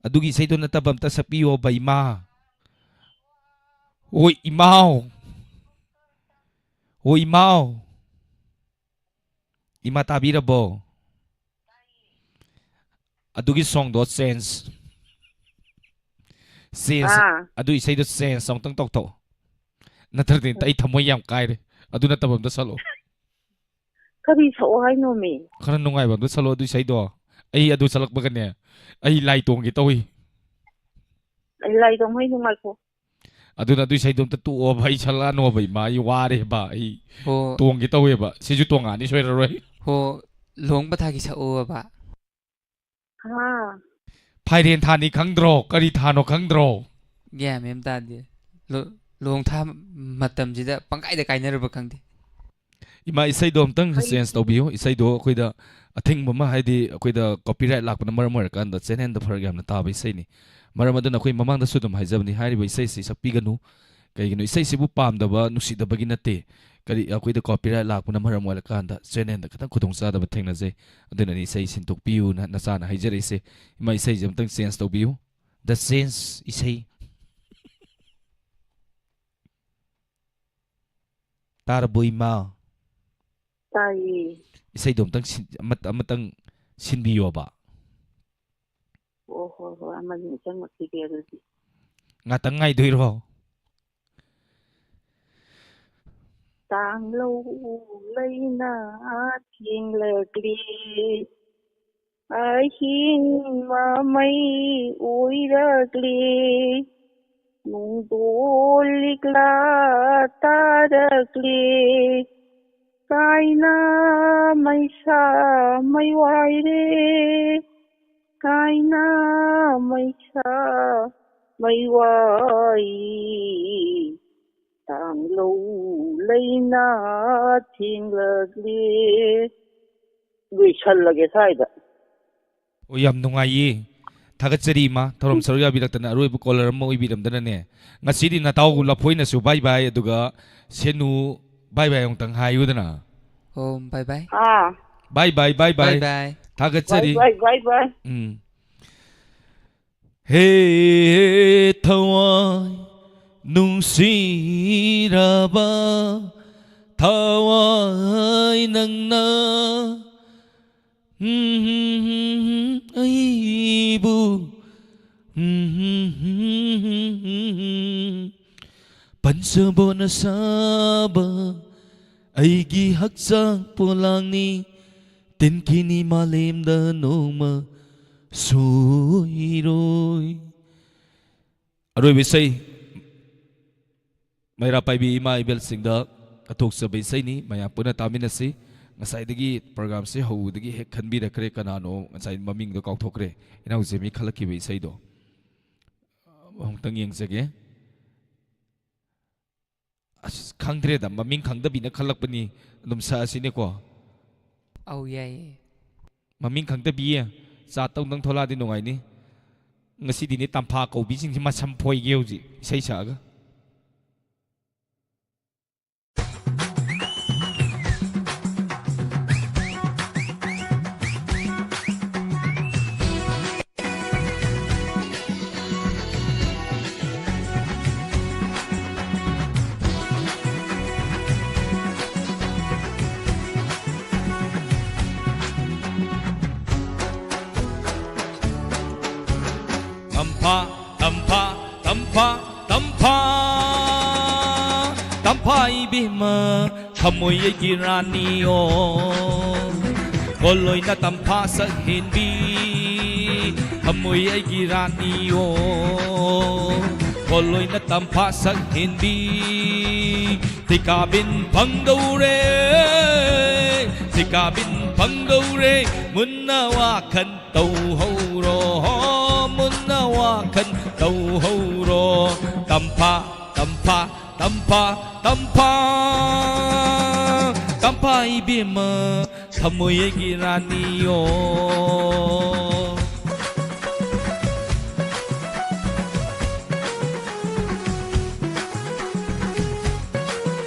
ꯑꯗꯨꯒꯤ ꯏꯁꯩꯗꯣ ꯅꯠꯇꯕ ꯑꯝꯇ ꯁꯛꯄꯤꯌꯣꯕ, ꯏꯃꯥ꯫ ꯍꯣꯏ, ꯏꯃꯥꯎ꯫ ꯍꯣꯏ, ꯏꯃꯥꯎ꯫ ꯏꯃꯥ, ꯇꯥꯕꯤꯔꯕꯣ? ꯑꯗꯨꯒꯤ ꯁꯣꯡꯗꯣ ꯆꯦꯟꯖ꯫ ꯆꯦꯟꯖ꯫ ꯑꯥ꯫ ꯑꯗꯨ ꯏꯁꯩꯗꯣ ꯆꯦꯟꯖ ꯑꯃꯨꯛꯇꯪ ꯇꯧꯊꯣꯛꯑꯣ꯫ ꯅꯠꯇ꯭ꯔꯗꯤ ꯑꯩ ꯊꯃꯣꯏ ꯌꯥꯝ ꯀꯥꯏꯔꯦ꯫ ꯑꯗꯨ ꯅꯠꯇꯕ ꯑꯝꯇ ꯁꯛꯂꯛꯑꯣ꯫ ꯀꯔꯤ ꯁꯛꯑꯣ ꯍꯥꯏꯅꯣꯃꯤ? ꯈꯔ ꯅꯨꯡꯉꯥꯏꯕ ꯑꯝꯇ ꯁꯛꯂꯛꯑꯣ ꯑꯗꯨ ꯏꯁꯩꯗꯣ꯫ ꯑꯩ ꯑꯗꯨ ꯁꯛꯂꯛꯄꯒꯅꯦ, ꯑꯩ ꯂꯥꯏ ꯇꯣꯡꯒꯦ ꯇꯧꯏ꯫ ꯑꯩ ꯂꯥꯏ ꯇꯣꯡ ꯍꯩ ꯅꯨꯡꯉꯥꯏꯈꯣ꯫ ꯑꯗꯨꯅ ꯑꯗꯨ ꯏꯁꯩꯗꯣ ꯑꯝꯇ ꯇꯣꯛꯑꯣꯕ, ꯑꯩ ꯁꯛꯂꯛꯑꯅꯣꯕ, ꯏꯃꯥ, ꯑꯩ ꯋꯥꯔꯦꯕ, ꯑꯩ ꯍꯣ꯫ ꯇꯣꯡꯒꯦ ꯇꯧꯋꯦꯕ꯫ ꯁꯤꯁꯨ ꯇꯣꯡꯉꯛꯑꯅꯤ ꯁꯣꯏꯔꯔꯣꯏ꯫ ꯍꯣ, ꯂꯨꯍꯣꯡ ꯄꯊꯥꯒꯤ ꯁꯛꯑꯣꯕ꯫ ꯍꯥ? ꯐꯥꯏꯔꯦꯟ ꯊꯥꯅꯤ ꯈꯪꯗ꯭ꯔꯣ? ꯀꯔꯤ ꯊꯥꯅꯣ ꯈꯪꯗ꯭ꯔꯣ? ꯒ꯭ꯌꯥꯟ ꯃꯦꯟ ꯇꯥꯗꯦ꯫ ꯂꯨ-, ꯂꯨꯍꯣꯡ ꯊꯥ ꯃꯇꯝꯁꯤꯗ ꯄꯪꯀꯥꯏꯗ ꯀꯥꯏꯅꯔꯕ ꯈꯪꯗꯦ꯫ ꯏꯃꯥ, ꯏꯁꯩꯗꯣ ꯑꯝꯇꯪ ꯆꯦꯟꯖ ꯇꯧꯕꯤꯌꯨ꯫ ꯏꯁꯩꯗꯣ ꯑꯩꯈꯣꯏꯗ ꯑꯊꯤꯡꯕ ꯑꯃ, ꯍꯥꯏꯗꯤ ꯑꯩꯈꯣꯏꯗ ꯀꯣꯄꯤꯔꯥꯏꯠ ꯂꯥꯛꯄꯅ ꯃꯔꯝ ꯑꯣꯏꯔꯀꯥꯟꯗ ꯆꯦꯅꯦꯜꯗ ꯐꯔꯛ ꯌꯥꯝꯅ ꯇꯥꯕ ꯏꯁꯩꯅꯤ꯫ ꯃꯔꯝ ꯑꯗꯨꯅ ꯑꯩꯈꯣꯏ ꯃꯃꯥꯡꯗꯁꯨ ꯑꯗꯨꯝ ꯍꯥꯏꯖꯕꯅꯤ, ꯍꯥꯏꯔꯤꯕ ꯏꯁꯩꯁꯤ ꯁꯛꯄꯤꯒꯅꯨ꯫ ꯀꯩꯒꯤꯅꯣ, ꯏꯁꯩꯁꯤꯕꯨ ꯄꯥꯝꯗꯕ, ꯅꯨꯡꯁꯤꯗꯕꯒꯤ ꯅꯠꯇꯦ꯫ ꯀꯔꯤ, ꯑꯩꯈꯣꯏꯗ ꯀꯣꯄꯤꯔꯥꯏꯠ ꯂꯥꯛꯄꯅ ꯃꯔꯝ ꯑꯣꯏꯔꯀꯥꯟꯗ ꯆꯦꯅꯦꯜꯗ ꯈꯤꯇꯪ ꯈꯨꯗꯣꯡꯆꯥꯗꯕ ꯊꯦꯡꯅꯖꯩ꯫ ꯑꯗꯨꯅꯅꯤ ꯏꯁꯩ ꯁꯤꯟꯗꯣꯛꯄꯤꯌꯨꯅ ꯅꯆꯥꯅ ꯍꯥꯏꯖꯔꯛꯏꯁꯦ꯫ ꯏꯃꯥ, ꯏꯁꯩꯁꯦ ꯑꯝꯇꯪ ꯆꯦꯟꯖ ꯇꯧꯕꯤꯌꯨ꯫ ꯗ ꯆꯦꯟꯖ ꯏꯁꯩ꯫ ꯇꯥꯔꯕꯣ, ꯏꯃꯥ? ꯇꯥꯏꯌꯦ꯫ ꯏꯁꯩꯗꯣ ꯑꯝꯇꯪ ꯁꯤꯟ-, ꯑꯃ-, ꯑꯃꯇꯪ ꯁꯤꯟꯕꯤꯌꯣꯕ꯫ ꯑꯣ, ꯍꯣꯏ, ꯍꯣꯏ, ꯑꯃꯅꯤ ꯆꯪꯉꯛꯈꯤꯒꯦ ꯑꯗꯨꯗꯤ꯫ ꯉꯥꯛꯇꯪ ꯉꯥꯏꯗꯣꯏꯔꯣ? ꯇꯥꯡꯂꯧ ꯂꯩꯅꯥ ꯊꯦꯡꯂꯛꯂꯦ, ꯑꯍꯤꯡ ꯃꯃꯩ ꯑꯣꯏꯔꯛꯂꯦ, ꯅꯣꯡꯗꯣꯜ ꯂꯤꯛꯂꯥ ꯇꯥꯔꯛꯂꯦ, ꯀꯥꯏꯅ ꯃꯩꯁꯥ ꯃꯩ ꯋꯥꯏꯔꯦ, ꯀꯥꯏꯅ ꯃꯩꯁꯥ ꯃꯩ ꯋꯥꯏ, ꯇꯥꯡꯂꯧ ꯂꯩꯅꯥ ꯊꯦꯡꯂꯛꯂꯦ꯫ ꯂꯣꯏꯁꯜꯂꯒꯦ ꯁ꯭ꯋꯥꯏꯗ꯫ ꯑꯣ, ꯌꯥꯝ ꯅꯨꯡꯉꯥꯏꯌꯦ꯫ ꯊꯥꯒꯠꯆꯔꯤ, ꯏꯃꯥ, ꯊꯧꯔꯝ ꯁꯔꯨꯛ ꯌꯥꯕꯤꯔꯛꯇꯅ꯫ ꯑꯔꯣꯏꯕ ꯀꯣꯂꯔ ꯑꯃ ꯑꯣꯏꯕꯤꯔꯝꯗꯅꯅꯦ꯫ ꯉꯁꯤꯗꯤ ꯅꯇꯥꯎ ꯂꯐꯣꯏꯅꯁꯨ ꯕꯥꯏ ꯕꯥꯏ, ꯑꯗꯨꯒ ꯁꯦꯅꯨ ꯕꯥꯏ ꯕꯥꯏ ꯑꯃꯨꯛꯇꯪ ꯍꯥꯏꯌꯨꯗꯅ꯫ ꯑꯣ, ꯕꯥꯏ ꯕꯥꯏ꯫ ꯑꯥ, ꯕꯥꯏ ꯕꯥꯏ, ꯕꯥꯏ ꯕꯥꯏ꯫ ꯕꯥꯏ ꯕꯥꯏ꯫ ꯊꯥꯒꯠꯆꯔꯤ꯫ ꯕꯥꯏ ꯕꯥꯏ, ꯕꯥꯏ ꯕꯥꯏ꯫ ꯎꯝ꯫ ꯍꯦ ꯊꯋꯥꯏ ꯅꯨꯡꯁꯤꯔꯕ, ꯊꯋꯥꯏ ꯅꯪꯅ ꯑꯩꯕꯨ ꯄꯟꯖꯕꯣꯅ ꯁꯥꯕ ꯑꯩꯒꯤ ꯍꯛꯆꯥꯡ ꯄꯣꯂꯥꯡꯅꯤ, ꯇꯤꯟꯈꯤꯅꯤ ꯃꯥꯂꯦꯝꯗ ꯅꯣꯡꯃ ꯁꯣꯏꯔꯣꯏ꯫ ꯑꯔꯣꯏꯕ ꯏꯁꯩ, ꯃꯩꯔꯥ ꯄꯥꯏꯕꯤ ꯏꯃꯥ ꯏꯕꯦꯜꯁꯤꯡꯗ ꯀꯠꯊꯣꯛꯆꯕ ꯏꯁꯩꯅꯤ, ꯃꯌꯥꯝ ꯄꯨꯟꯅ ꯇꯥꯃꯤꯟꯅꯁꯤ꯫ ꯉꯁꯥꯏꯗꯒꯤ ꯄ꯭ꯔꯣꯒ꯭ꯔꯥꯝꯁꯤ ꯍꯧꯕꯗꯒꯤ ꯍꯦꯛ ꯈꯟꯕꯤꯔꯛꯈ꯭ꯔꯦ, ꯀꯅꯥꯅꯣ ꯉꯁꯥꯏ ꯃꯃꯤꯡꯗꯣ ꯀꯥꯎꯊꯣꯛꯈ꯭ꯔꯦ, ꯏꯅꯥꯎ ꯖꯦꯃꯤ ꯈꯜꯂꯛꯈꯤꯕ ꯏꯁꯩꯗꯣ꯫ ꯑꯃꯨꯛꯇꯪ ꯌꯦꯡꯖꯒꯦ꯫ ꯑꯁ, ꯈꯪꯗ꯭ꯔꯦꯗ, ꯃꯃꯤꯡ ꯈꯪꯗꯕꯤꯅ ꯈꯜꯂꯛꯄꯅꯤ꯫ ꯑꯗꯨꯝ ꯁꯛꯑꯁꯤꯅꯦꯀꯣ꯫ ꯑꯧ, ꯌꯥꯏꯌꯦ꯫ ꯃꯃꯤꯡ ꯈꯪꯗꯕꯤ, ꯆꯥꯠ ꯇꯧꯗꯪ ꯊꯣꯛꯂꯛꯑꯗꯤ ꯅꯨꯡꯉꯥꯏꯅꯤ꯫ ꯉꯁꯤꯗꯤꯅꯦ, ꯇꯝꯐꯥ ꯀꯧꯕꯤꯁꯤꯡꯁꯤ ꯃꯁꯝ ꯐꯣꯏꯒꯦ ꯍꯧꯖꯤꯛ ꯏꯁꯩ ꯁꯛꯑꯒ꯫ ꯇꯝꯐꯥ, ꯇꯝꯐꯥ, ꯇꯝꯐꯥ, ꯇꯝꯐꯥ, ꯇꯝꯐꯥ ꯏꯕꯦꯝꯃ, ꯊꯃꯣꯏ ꯑꯩꯒꯤ ꯔꯥꯅꯤꯌꯣ꯫ ꯈꯣꯜꯂꯣꯏꯅ ꯇꯝꯐꯥ ꯁꯛꯍꯦꯟꯕꯤ, ꯊꯃꯣꯏ ꯑꯩꯒꯤ ꯔꯥꯅꯤꯌꯣ꯫ ꯈꯣꯜꯂꯣꯏꯅ ꯇꯝꯐꯥ ꯁꯛꯍꯦꯟꯕꯤ, ꯊꯤꯀꯥꯕꯤꯟ ꯐꯪꯗꯧꯔꯦ, ꯊꯤꯀꯥꯕꯤꯟ ꯐꯪꯗꯧꯔꯦ, ꯃꯨꯟꯅ ꯋꯥꯈꯜ ꯇꯧꯍꯧꯔꯣ, ꯃꯨꯟꯅ ꯋꯥꯈꯜ ꯇꯧꯍꯧꯔꯣ꯫ ꯇꯝꯐꯥ, ꯇꯝꯐꯥ, ꯇꯝꯐꯥ, ꯇꯝꯐꯥ, ꯇꯝꯐꯥ ꯏꯕꯦꯝꯃ, ꯊꯃꯣꯏ ꯑꯩꯒꯤ ꯔꯥꯅꯤꯌꯣ꯫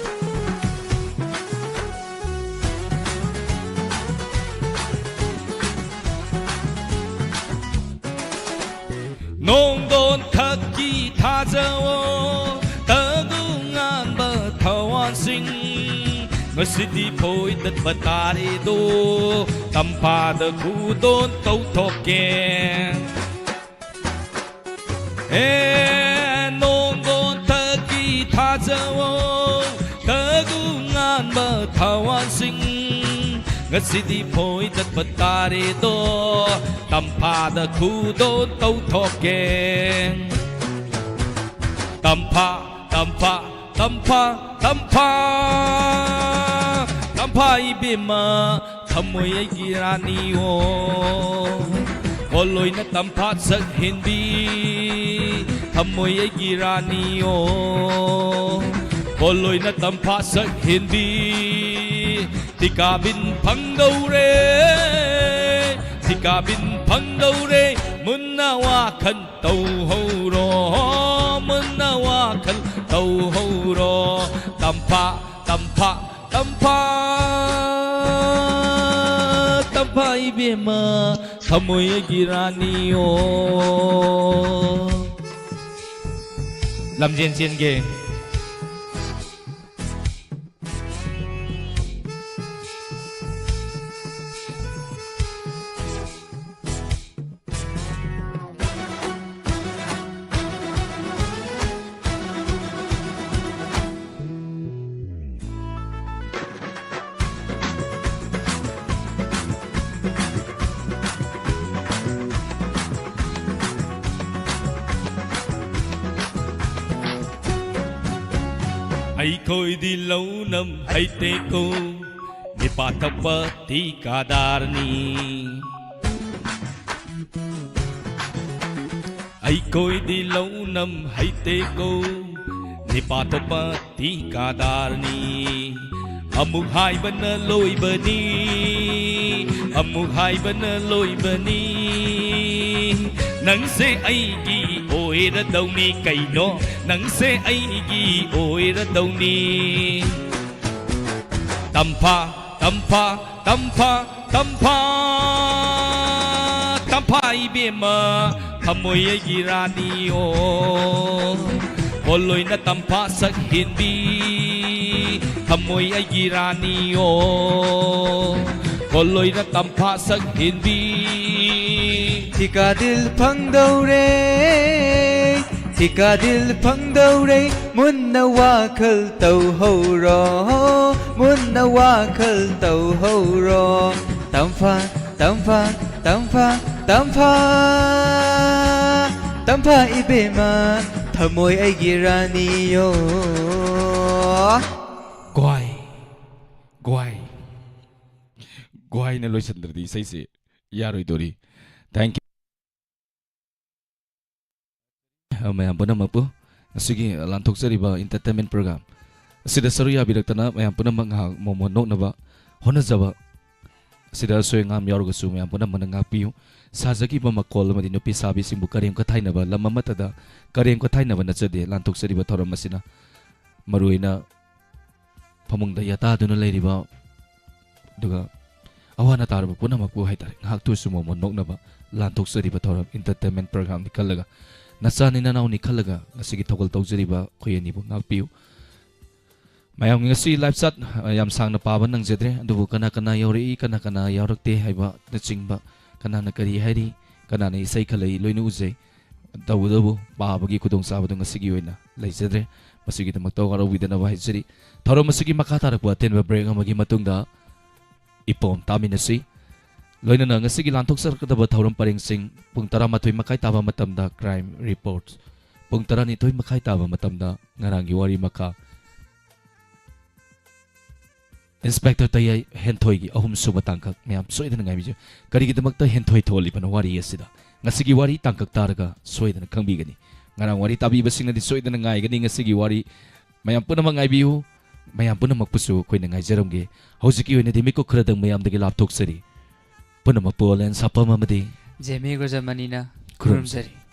ꯅꯣꯡꯗꯣꯟ ꯊꯛꯀꯤ ꯊꯥꯖꯋꯣ, ꯇꯒꯨ ꯉꯥꯟꯕ ꯊꯋꯥꯟꯁꯤꯡ, ꯉꯁꯤꯗꯤ ꯐꯣꯏ ꯇꯠꯄ ꯇꯥꯔꯦꯗꯣ, ꯇꯝꯐꯥꯗ ꯈꯨꯗꯣꯟ ꯇꯧꯊꯣꯛꯀꯦ꯫ ꯑꯦ, ꯅꯣꯡꯒꯣꯟꯊꯒꯤ ꯊꯥꯖꯋꯣ, ꯇꯒꯨ ꯉꯥꯟꯕ ꯊꯋꯥꯟꯁꯤꯡ, ꯉꯁꯤꯗꯤ ꯐꯣꯏ ꯇꯠꯄ ꯇꯥꯔꯦꯗꯣ, ꯇꯝꯐꯥꯗ ꯈꯨꯗꯣꯟ ꯇꯧꯊꯣꯛꯀꯦ꯫ ꯇꯝꯐꯥ, ꯇꯝꯐꯥ, ꯇꯝꯐꯥ, ꯇꯝꯐꯥ, ꯇꯝꯐꯥ ꯏꯕꯦꯝꯃ, ꯊꯃꯣꯏ ꯑꯩꯒꯤ ꯔꯥꯅꯤꯌꯣ꯫ ꯈꯣꯜꯂꯣꯏꯅ ꯇꯝꯐꯥ ꯁꯛꯍꯦꯟꯕꯤ, ꯊꯃꯣꯏ ꯑꯩꯒꯤ ꯔꯥꯅꯤꯌꯣ꯫ ꯄꯣꯠꯂꯣꯏꯅ ꯇꯝꯐꯥ ꯁꯛ ꯍꯦꯟꯕꯤ, ꯊꯤꯀꯥꯕꯤꯟ ꯐꯪꯗꯧꯔꯦ, ꯊꯤꯀꯥꯕꯤꯟ ꯐꯪꯗꯧꯔꯦ꯫ ꯃꯨꯟꯅ ꯋꯥꯈꯜ ꯇꯧꯍꯧꯔꯣ, ꯃꯨꯟꯅ ꯋꯥꯈꯜ ꯇꯧꯍꯧꯔꯣ꯫ ꯇꯝꯐꯥ, ꯇꯝꯐꯥ, ꯇꯝꯐꯥ, ꯇꯝꯐꯥ ꯏꯕꯦꯝꯃ, ꯊꯃꯣꯏ ꯑꯩꯒꯤ ꯔꯥꯅꯤꯌꯣ꯫ ꯂꯝꯖꯦꯟ ꯆꯦꯟꯒꯦ꯫ ꯑꯩꯈꯣꯏꯗꯤ ꯂꯧꯅꯝ ꯍꯩꯇꯦꯀꯣ, ꯃꯤꯄꯥ ꯊꯛꯄ ꯊꯤꯀꯥꯗꯥꯔꯅꯤ꯫ ꯑꯩꯈꯣꯏꯗꯤ ꯂꯧꯅꯝ ꯍꯩꯇꯦꯀꯣ, ꯃꯤꯄꯥ ꯊꯛꯄ ꯊꯤꯀꯥꯗꯥꯔꯅꯤ꯫ ꯑꯃꯨꯛ ꯍꯥꯏꯕꯅ ꯂꯣꯏꯕꯅꯤ, ꯑꯃꯨꯛ ꯍꯥꯏꯕꯅ ꯂꯣꯏꯕꯅꯤ꯫ ꯅꯪꯁꯦ ꯑꯩꯒꯤ ꯑꯣꯏꯔꯗꯧꯅꯤ ꯀꯩꯅꯣ, ꯅꯪꯁꯦ ꯑꯩꯒꯤ ꯑꯣꯏꯔꯗꯧꯅꯤ꯫ ꯇꯝꯐꯥ, ꯇꯝꯐꯥ, ꯇꯝꯐꯥ, ꯇꯝꯐꯥ, ꯇꯝꯐꯥ ꯏꯕꯦꯝꯃ, ꯊꯃꯣꯏ ꯑꯩꯒꯤ ꯔꯥꯅꯤꯌꯣ꯫ ꯄꯣꯠꯂꯣꯏꯅ ꯇꯝꯐꯥ ꯁꯛ ꯍꯦꯟꯕꯤ, ꯊꯃꯣꯏ ꯑꯩꯒꯤ ꯔꯥꯅꯤꯌꯣ꯫ ꯄꯣꯠꯂꯣꯏꯅ ꯇꯝꯐꯥ ꯁꯛ ꯍꯦꯟꯕꯤ꯫ ꯊꯤꯀꯥꯗꯤꯜ ꯐꯪꯗꯧꯔꯦ, ꯊꯤꯀꯥꯗꯤꯜ ꯐꯪꯗꯧꯔꯦ꯫ ꯃꯨꯟꯅ ꯋꯥꯈꯜ ꯇꯧꯍꯧꯔꯣ, ꯃꯨꯟꯅ ꯋꯥꯈꯜ ꯇꯧꯍꯧꯔꯣ꯫ ꯇꯝꯐꯥ, ꯇꯝꯐꯥ, ꯇꯝꯐꯥ, ꯇꯝꯐꯥ, ꯇꯝꯐꯥ ꯏꯕꯦꯝꯃ, ꯊꯃꯣꯏ ꯑꯩꯒꯤ ꯔꯥꯅꯤꯌꯣ꯫ ꯒ꯭ꯋꯥꯏ, ꯒ꯭ꯋꯥꯏ, ꯒ꯭ꯋꯥꯏꯅ ꯂꯣꯏꯁꯤꯟꯗ꯭ꯔꯗꯤ ꯏꯁꯩꯁꯦ ꯌꯥꯔꯣꯏꯗꯣꯔꯤ꯫ Thank you꯫ ꯃꯌꯥꯝ ꯄꯨꯝꯅꯃꯛꯄꯨ ꯉꯁꯤꯒꯤ ꯂꯥꯟꯊꯣꯛꯆꯔꯤꯕ entertainment program ꯑꯁꯤꯗ ꯁꯔꯨꯛ ꯌꯥꯕꯤꯔꯛꯇꯅ ꯃꯌꯥꯝ ꯄꯨꯝꯅꯃꯛ ꯉꯥꯏꯍꯥꯛ ꯃꯣꯃꯣꯟ ꯅꯣꯛꯅꯕ ꯍꯣꯠꯅꯖꯕ ꯑꯁꯤꯗ ꯑꯁꯣꯏ ꯑꯉꯥꯝ ꯌꯥꯎꯔꯒꯁꯨ ꯃꯌꯥꯝ ꯄꯨꯝꯅꯃꯛꯅ ꯉꯥꯛꯄꯤꯌꯨ꯫ ꯁꯥꯖꯈꯤꯕ ꯃꯈꯣꯜ ꯑꯃꯗꯤ ꯅꯨꯄꯤ ꯁꯥꯕꯤꯁꯤꯡꯕꯨ ꯀꯔꯦꯝ ꯀꯊꯥꯏꯅꯕ ꯂꯝ ꯑꯃꯠꯇꯗ ꯀꯔꯦꯝ ꯀꯊꯥꯏꯅꯕ ꯅꯠꯆꯗꯦ꯫ ꯂꯥꯟꯊꯣꯛꯆꯔꯤꯕ ꯊꯧꯔꯝ ꯑꯁꯤꯅ ꯃꯔꯨꯑꯣꯏꯅ ꯐꯃꯨꯡꯗ ꯌꯥꯇꯥꯗꯨꯅ ꯂꯩꯔꯤꯕ, ꯑꯗꯨꯒ ꯑꯋꯥ ꯑꯅꯥ ꯇꯥꯔꯕ ꯄꯨꯝꯅꯃꯛꯄꯨ ꯍꯥꯏꯇꯥꯔꯦ, ꯉꯥꯏꯍꯥꯛꯇ ꯑꯣꯏꯔꯁꯨ ꯃꯣꯃꯣꯟ ꯅꯣꯛꯅꯕ ꯂꯥꯟꯊꯣꯛꯆꯔꯤꯕ ꯊꯧꯔꯝ entertainment programꯅꯤ ꯈꯜꯂꯒ, ꯅꯆꯥꯅꯤ ꯅꯅꯥꯎꯅꯤ ꯈꯜꯂꯒ ꯉꯁꯤꯒꯤ ꯊꯧꯒꯜ ꯇꯧꯖꯔꯤꯕ ꯑꯩꯈꯣꯏ ꯑꯅꯤꯕꯨ ꯉꯥꯛꯄꯤꯌꯨ꯫ ꯃꯌꯥꯝꯒꯤ ꯉꯁꯤ live chat, ꯑ, ꯌꯥꯝ ꯁꯥꯡꯅ ꯄꯥꯕ ꯅꯪꯖꯗ꯭ꯔꯦ, ꯑꯗꯨꯕꯨ ꯀꯅꯥ ꯀꯅꯥ ꯌꯥꯎꯔꯛꯏ, ꯀꯅꯥ ꯀꯅꯥ ꯌꯥꯎꯔꯛꯇꯦ ꯍꯥꯏꯕꯅꯆꯤꯡꯕ, ꯀꯅꯥꯅ ꯀꯔꯤ ꯍꯥꯏꯔꯤ, ꯀꯅꯥꯅ ꯏꯁꯩ ꯈꯜꯂꯛꯏ, ꯂꯣꯏꯅ ꯎꯖꯩ꯫ ꯇꯧꯕꯇꯕꯨ ꯄꯥꯕꯒꯤ ꯈꯨꯗꯣꯡꯆꯥꯕꯗꯨ ꯉꯁꯤꯒꯤ ꯑꯣꯏꯅ ꯂꯩꯖꯗ꯭ꯔꯦ꯫ ꯃꯁꯤꯒꯤꯗꯃꯛꯇ ꯋꯥꯔꯧꯕꯤꯗꯅꯕ ꯍꯥꯏꯖꯔꯤ꯫ ꯊꯧꯔꯝ ꯑꯁꯤꯒꯤ ꯃꯈꯥ ꯇꯥꯔꯛꯄ ꯑꯇꯦꯟꯕ break ꯑꯃꯒꯤ ꯃꯇꯨꯡꯗ ꯏꯄꯣꯝ ꯇꯥꯃꯤꯟꯅꯁꯤ꯫ ꯂꯣꯏꯅꯅ ꯉꯁꯤꯒꯤ ꯂꯥꯟꯊꯣꯛꯆꯔꯛꯀꯗꯕ ꯊꯧꯔꯝ ꯄꯔꯦꯡꯁꯤꯡ: ꯄꯨꯡ ꯇꯔꯥꯃꯥꯊꯣꯏ ꯃꯈꯥꯏ ꯇꯥꯕ ꯃꯇꯝꯗ crime report, ꯄꯨꯡ ꯇꯔꯥꯅꯤꯊꯣꯏ ꯃꯈꯥꯏ ꯇꯥꯕ ꯃꯇꯝꯗ ꯉꯔꯥꯡꯒꯤ ꯋꯥꯔꯤ ꯃꯈꯥ, Inspector ꯇꯌꯥꯏ ꯍꯦꯟꯊꯣꯏꯒꯤ ꯑꯍꯨꯝꯁꯨꯕ ꯇꯥꯡꯀꯛ꯫ ꯃꯌꯥꯝ ꯁꯣꯏꯗꯅ ꯉꯥꯏꯕꯤꯌꯨ꯫ ꯀꯔꯤꯒꯤꯗꯃꯛꯇ ꯍꯦꯟꯊꯣꯏ ꯊꯣꯛꯍꯜꯂꯤꯕꯅꯣ ꯋꯥꯔꯤ ꯑꯁꯤꯗ? ꯉꯁꯤꯒꯤ ꯋꯥꯔꯤ ꯇꯥꯡꯀꯛ ꯇꯥꯔꯒ ꯁꯣꯏꯗꯅ ꯈꯪꯕꯤꯒꯅꯤ꯫ ꯉꯔꯥꯡ ꯋꯥꯔꯤ ꯇꯥꯕꯤꯕꯁꯤꯡꯅꯗꯤ ꯁꯣꯏꯗꯅ ꯉꯥꯏꯒꯅꯤ ꯉꯁꯤꯒꯤ ꯋꯥꯔꯤ꯫ ꯃꯌꯥꯝ ꯄꯨꯝꯅꯃꯛ ꯉꯥꯏꯕꯤꯌꯨ꯫ ꯃꯌꯥꯝ ꯄꯨꯝꯅꯃꯛꯄꯨꯁꯨ ꯑꯩꯈꯣꯏꯅ ꯉꯥꯏꯖꯔꯝꯒꯦ꯫ ꯍꯧꯖꯤꯛꯀꯤ ꯑꯣꯏꯅꯗꯤ ꯃꯤꯀꯨꯞ ꯈꯔꯗꯪ ꯃꯌꯥꯝꯗꯒꯤ ꯂꯥꯞꯊꯣꯛꯆꯔꯤ꯫ ꯄꯨꯝꯅꯃꯛꯄꯨ ꯑꯣꯂꯦꯟ ꯁꯥꯄꯝ ꯑꯃꯗꯤ ꯖꯦꯃꯤ ꯒꯣꯖꯃꯅꯤꯅ ꯈꯨꯔꯨꯝꯖꯔꯤ꯫ ꯈꯨꯔꯨꯝꯖꯔꯤ꯫